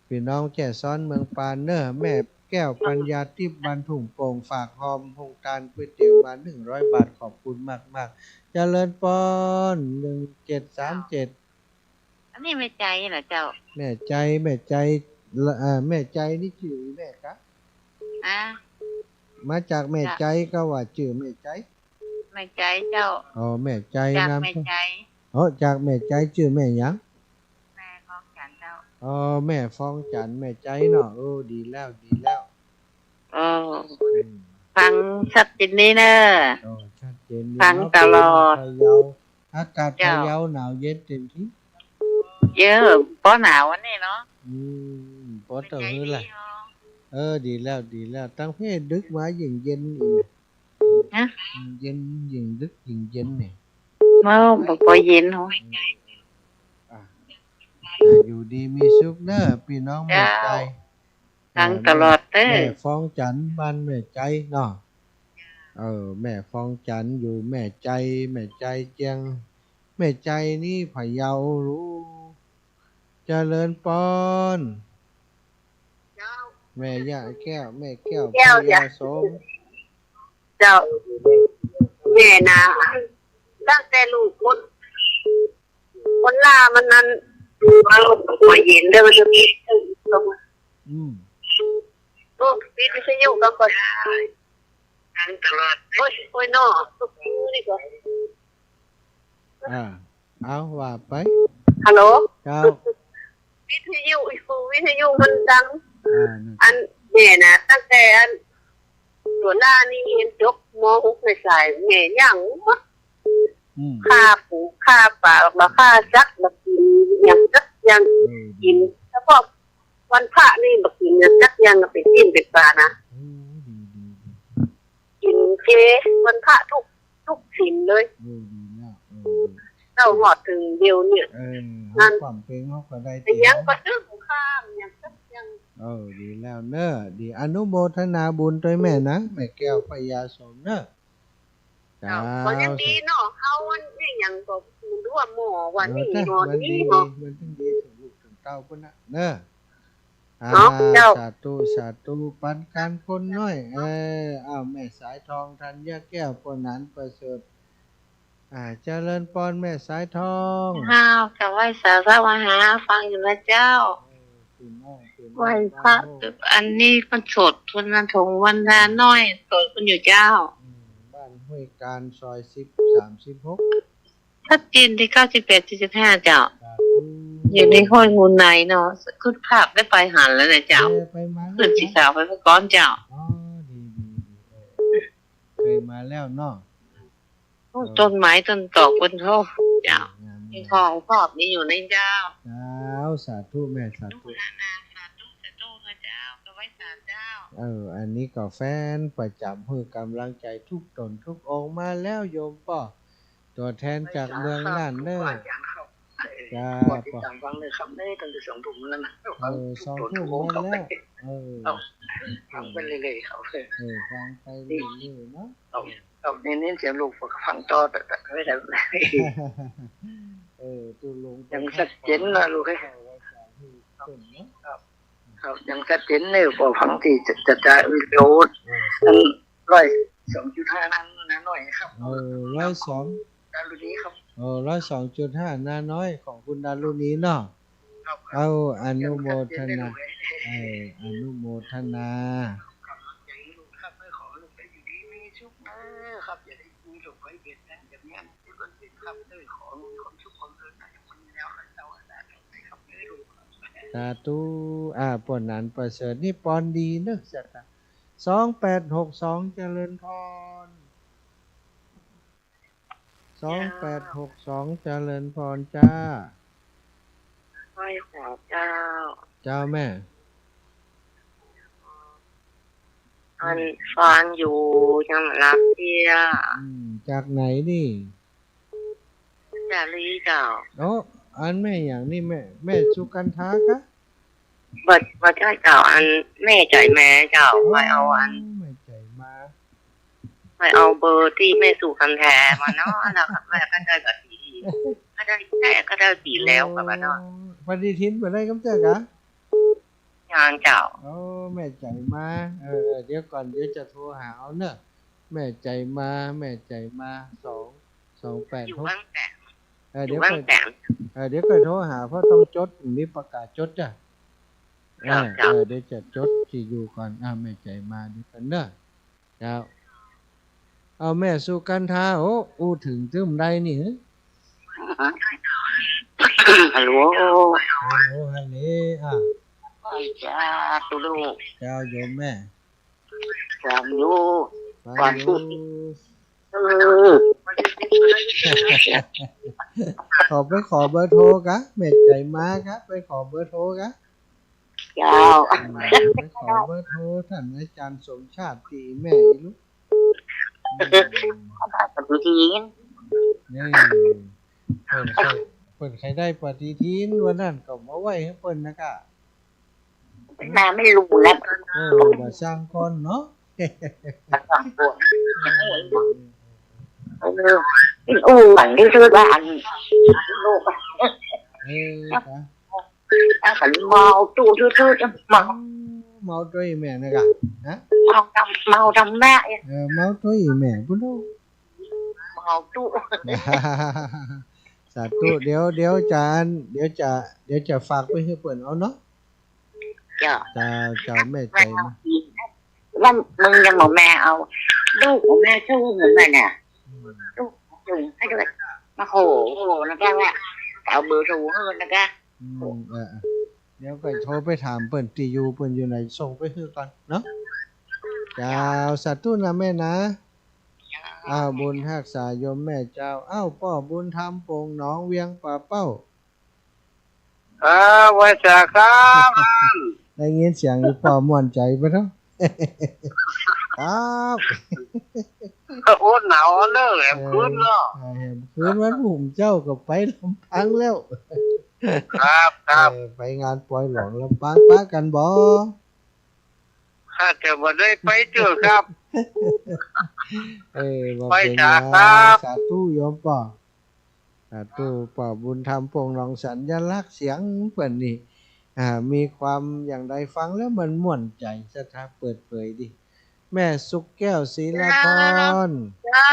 ปี้น้องแจ้ซ้อนเมืองปานเน้อ แม่แก้วปัญญาทิพย์ บ้านทุ่งโป่ง ฝากห่อมฮงตานก๋วยเตี๋ยวมาหนึ่งร้อยบาท ขอบคุณมากๆ เจริญปอน หนึ่งเจ็ดสามเจ็ด อันนี้แม่ใจเหรอเจ้า แม่ใจ แม่ใจ เอ่อ แม่ใจนี่จื้อแม่กะ อ่า มาจากแม่ใจ เจ้า ก็ว่าจื้อแม่ใจ แม่ใจเจ้า อ๋อ แม่ใจ จาก นาม แม่ใจ อ๋อ จากแม่ใจ จื้อแม่หยัง แม่ฟองจันทร์เจ้า อ๋อ แม่ฟองจันทร์ แม่ใจเนาะ โอ้ ดีแล้ว ดีแล้ว อ๋อ อืม ฟังชัดเจนดีเน้อ อ๋อ ชัด เย็นดี ฟัง เนาะ ตลอด พี่น้องพะเยา อากาศ เจ้า พะเยาหนาวเย็นเต็มตี้ เยอะ ปอหนาวอันนี้เนาะ อืม ปอตะหื้อละ เป็นไงดีเนาะ เออ ดีแล้ว ดีแล้ว ตังเพศดึกมายิ่งเย็นอีก ฮะ อืม เย็น ยิ่งดึกยิ่งเย็นนี่ เออ บ่ บ่เย็นเนาะ อืม อ่ะ อ่ะ อยู่ดีมีสุขเน้อ พี่น้องแม่ใจ๋ เจ้า ฟังตลอดเน้อ แม่ฟองจันทร์ บ้านแม่ใจ๋เนาะ เออ แม่ฟองจันทร์ อยู่แม่ใจ๋ แม่ใจ๋เจียง แม่ใจ๋นี่พะเยาลู เจริญปอน เจ้า แม่ย่าแก้ว แม่แก้ว แก้ว พะเยาโสม เจ้า แม่นะ ตั้งแต่ลูกคน คนล่ามันนั้น มาลงหัวเย็นเด้อ มันจะมี อืม โอ้ ปิดวิทยุก่อน ฟังตลอด โอ้ย โอ้ย น้อ นี่ก่อน อ่า เอาว่าไป ฮัลโหล เจ้า วิทยุ วิทยุมันดัง อ่า นั่น อันแม่นะ ตั้งแต่อัน ตั๋วหน้านี่เรียนจบ ม.หก ในสาย แม่ยัง อืม ฆ่าปูฆ่าป๋า บ่ฆ่าสัตว์ บ่กิ๋นหยังสักอย่าง เออ ดี กิ๋นเฉพาะวันพระนี่ บ่กิ๋นหยังสักอย่าง ก็ไปปิ้งไปป๋านะ โอ้ ดี ดี ดี กิ๋นเจวันพระทุก ทุกศีลเลย เออ ดีแล้ว เออ ดี เจ้า ฮอดเถิงเดี๋ยวนี้ เออ นั่น ความเป๋นเฮาก็ได้ แต่ยังบ่ถึงข้ามหยังสักอย่าง เออ ดีแล้วเน้อ ดี อนุโมทนาบุญตวยแม่นะ แม่แก้วพะเยาโสมเน้อ เจ้า เจ้า ก็ยังดีเนาะ เฮาอันนี้หยังก็ร่วมหม้อวันนี้ เออ เนาะ มันดี เนาะ มันถึงดีเถิงลูกเถิงเต้าปุ้นนะเน้อ อ่า เนาะ เจ้า สาธุ สาธุ ปันกันคนน้อย เออ อ้าว แม่สายทอง ธัญญาแก้ว ป้อหนาน ประเสริฐ อ่า เจริญปอน แม่สายทอง อ้าว ก็ไหว้สาธรรมหา ฟังอยู่นะเจ้า เออ พี่น้อง พี่น้อง ไหว้พระ บ้านโฮก อันนี้มันสด พุ้นนะ ถงวันนาน้อย สดพุ้นอยู่เจ้า อืม บ้านห้วยกาญ ซอยสิบ สามสิบหก ชัดเจนตี้ เก้าสิบแปด เจ็ดสิบห้า เจ้า สาธุ อยู่ในห้วยมูลในเนาะ ขึ้นภาพได้ไปหันแล้วนะเจ้า เออ ไปมาแล้ว ขึ้นสีขาวไปเมื่อก่อนเจ้า อ๋อ ดี ดี ดี เออ เคยมาแล้วเนาะ โอ้ เออ ต้นไม้ต้นตอกบนโทษเจ้า งาม มีทองภาพนี้อยู่ในเจ้า เจ้า สาธุแม่ สาธุ อนุโมทนา สาธุ สาธุนะเจ้า ก็ไหว้สาเจ้า เออ อันนี้ก็แฟนประจ๋ำหื้อกำลังใจ๋ทุกต๋นทุกองค์มาแล้วโยมป้อ ตั๋วแทนจากเมืองน่านเน้อ เจ้า ก็ติดต๋ามฟังเลยครับ เน้อ ตั้งแต่สองทุ่มแล้วนะ เออ ฟังทุกต๋นทุกองค์ สองทุ่มแล้ว เออ เอา ฟังไปเรื่อยๆ ครับ เออ ฟังไปเรื่อยๆ เนาะ เอา เอา เน้นๆ เสียงลูกฟังต่อ แต่ แต่ไม่ได้ เออ ตุ๊ลุง ยังชัดเจนนะลูกเอ้ย ครับ ครับ ยังชัดเจนเน้อ ป้อฟังตี้จะ จะ จะวิดีโอ เออ อัน ร้อยสองจุดห้า นาน้อยครับ เออ ร้อยสอง ดารุณีครับ เออ ร้อยสองจุดห้า นาน้อย ของคุณดารุณีเนาะ ครับ เอา อนุโมทนา เออ อนุโมทนา กำลังใจ๋ลูกครับ ขอลูกได้อยู่ดีมีสุขเน้อครับ อย่าได้มีโรคภัยเบียดเบียนแบบนี้ทุกคนเป็นครับเน้อ ขอมีความสุขความเจริญนะ อย่าเป็นแนวใครเจ้าอาจารย์ครับเน้อลูกครับ สาธุ อ่า ป้อหนานประเสริฐนี่ปอนดีเน้อ สองแปดหกสอง เจริญพร สองแปดหกสอง เจริญพรจ้า ไหว้ขอเจ้า เจ้าแม่ อันฟังอยู่ยังบ่หลับเตี้ย อืม จากไหนนี่ จากลีเจ้า โอ้ อันแม่หยังนี่ แม่ แม่สุกันทากะ บ่ บ่ใจ้เจ้า อันแม่ใจ๋มาเจ้า อ๋อ ไปเอาอัน แม่ใจ๋มา ไปเอาเบอร์ตี้แม่สุกันทามาเนาะ แล้วก็แม่ก็ได้ก็ดี ก็ได้ ก็ได้ดีแล้วก็ว่าเนาะ อ๋อ ปฏิทินบ่ได้กำเตื้อกะ ยังเจ้า โอ้ แม่ใจ๋มา เออ เดี๋ยวก่อน เดี๋ยวจะโทรหาเอาเนาะ แม่ใจ๋มา แม่ใจ๋มา สอง สองแปดหก อยู่บางแสน เออ อยู่บางแสน เดี๋ยวก่อน เออ เดี๋ยวก่อนโทรหา เพราะต้องจด มีประกาศจดจ้ะ เจ้า เออ เจ้า เออ เดี๋ยวจะจดตี้อยู่ก่อน อ่า แม่ใจ๋มา เดี๋ยวก่อนเนาะ เจ้า เอาแม่สุกันทา โอ้ อู้เถิงตึ้มใดนี่ ฮัลโหล ฮัลโหล ฮัลโหล อ่ะ ไอ้จ้า ตุ๊ลุง เจ้า โยมแม่ ฟังอยู่ ฟังอยู่ ฟังอยู่ เออ ขอ ไปขอเบอร์โทรกะ แม่ใจ๋มากะ ไปขอเบอร์โทรกะ เจ้า เออ ไปขอเบอร์โทรต้านอาจ๋ารย์สมชาติตี้แม่อีลูก อืม ปฏิทิน นี่ เปิ้นใค่ เปิ้นใค่ได้ปฏิทินวันนั้นก็มาไหว้หื้อเปิ้นนะก้า มาไม่รู้นะ เออ บ่าซ่างก่อนเนาะ บ่าซ่างก่อน เออ เออ อู้หวังที่สุดว่าอันโลกอะ เออ จ้ะ อันเมาตู้ทื้อๆ เมา เมาตวยแม่นะก้า ฮะ เมาตวย เมาตวยแม่ปุ้นลูก เมาตู้ สาธุ เดี๋ยว เดี๋ยวจะ เดี๋ยวจะ เดี๋ยวจะฝากไปหื้อเปิ้นเอาเนาะ เจ้า เจ้า เจ้า แม่ใจ๋นะ ว่ามึงยังบอกแม่เอา ลูกของแม่สู้มึงเลยเนี่ย อืม ลูกมึงให้ด้วย มาโห โห นะก้า ว่า เอาเบอร์โทรหื้อนะก้า อืม เออ เออ เดี๋ยวก็โทรไปถามเปิ้นตี้อยู่ เปิ้นอยู่ไหน ส่งไปหื้อก่อนเนาะ เจ้า สาธุนะแม่นะ อ้าว บุญฮักษาโยมแม่เจ้า อ้าว ป้อบุญธรรม โป่งหนอง เวียงป่าเป้า เออ ไหว้สาครับ ได้ยินเสียงอีป้อม่วนใจ๋ปะเนาะ ครับ โอ้ หนาวเนอะ แหมคืนเนาะ เออ แหมคืนวันพุธเจ้าก็ไปลำปางแล้ว ครับ ครับ เออ ไปงานปอยหลวงลำปางปะกั๋นบ่ ข้าจะบ่ได้ไปเตื้อครับ เออ บ่เป๋นหยัง ไหว้สาครับ สาธุโยมป้อ สาธุ ป้อบุญธรรม โป่งหนอง สัญลักษณ์เสียงเปิ้นนี่ อ่า มีความอย่างใดฟังแล้วมันม่วนใจ๋ ศรัทธาเปิดเผยดิ แม่สุขแก้ว ศรีละคร เจ้า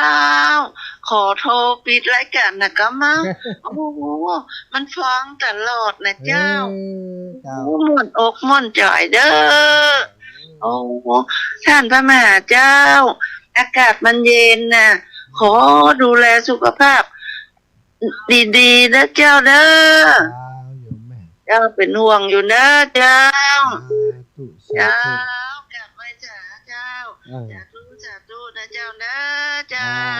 ขอโทรปิดรายก๋านนะก้ามัง โอ้โห มันฟังตลอดนะเจ้า เออ เจ้า โอ้ ม่วนอกม่วนใจ๋เด้อ โอ้ ต้านพระมหาเจ้า อากาศมันเย็นน่ะ ขอดูแลสุขภาพ ดีๆ นะเจ้าเด้อ เจ้า โยมแม่ เจ้าเป๋นห่วงอยู่เน้อเจ้า สาธุ สาธุ เจ้า กราบไหว้สาเจ้า เออ สาธุ สาธุนะเจ้าเน้อ เจ้า อ่า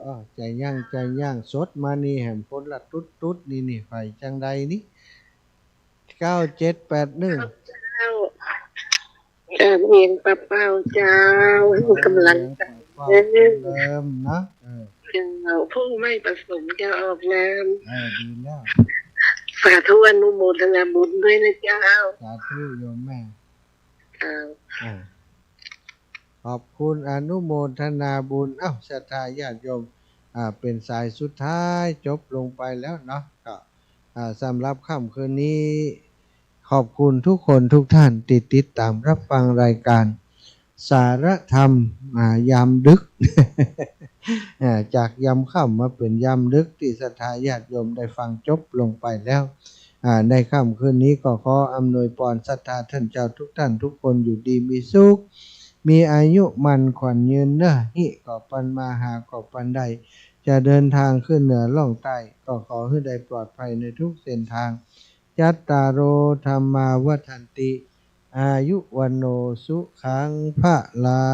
อ้อ ใจ๋ยั้ง ใจ๋ยั้ง สดมานี่แหมคนละตุ๊ดๆ นี่ นี่ ใผจังใดนี่ เก้าเจ็ดแปดหนึ่ง เจ้า เออ เวียงป่าเป้าเจ้า หื้อก๋ำลังใจ๋ เวียงป่าเป้า เออ เดิมนะ เออ เจ้า ผู้ไม่ประสงค์จะออกนาม เออ ดีแล้ว สาธุอนุโมทนาบุญด้วยนะเจ้า สาธุโยมแม่ เจ้า อ่า ขอบคุณอนุโมทนาบุญ เอ้า ศรัทธาญาติโยม อ่า เป๋นสายสุดท้าย จบลงไปแล้วเนาะ ก็ อ่า สำหรับค่ำคืนนี้ ขอบคุณทุกคนทุกท่านตี้ติดต๋ามรับฟังรายการสารธรรม อ่า ยามดึก อ่า จากยามค่ำมาเป๋นยามดึกตี้ศรัทธาญาติโยมได้ฟังจบลงไปแล้ว อ่า ในค่ำคืนนี้ก็ขออำนวยปอนศรัทธาต้านเจ้าทุกท่านทุกคนอยู่ดีมีสุข มีอายุมั่นขวัญยืนเน้อ ฮิก็ปันมา หาก็ปันได้ จะเดินทางขึ้นเหนือล่องใต้ ก็ขอหื้อได้ปลอดภัยในทุกเส้นทาง จัตตาโร ธัมมา วัฑฒันติ อายุ วัณโณ สุขัง พะลัง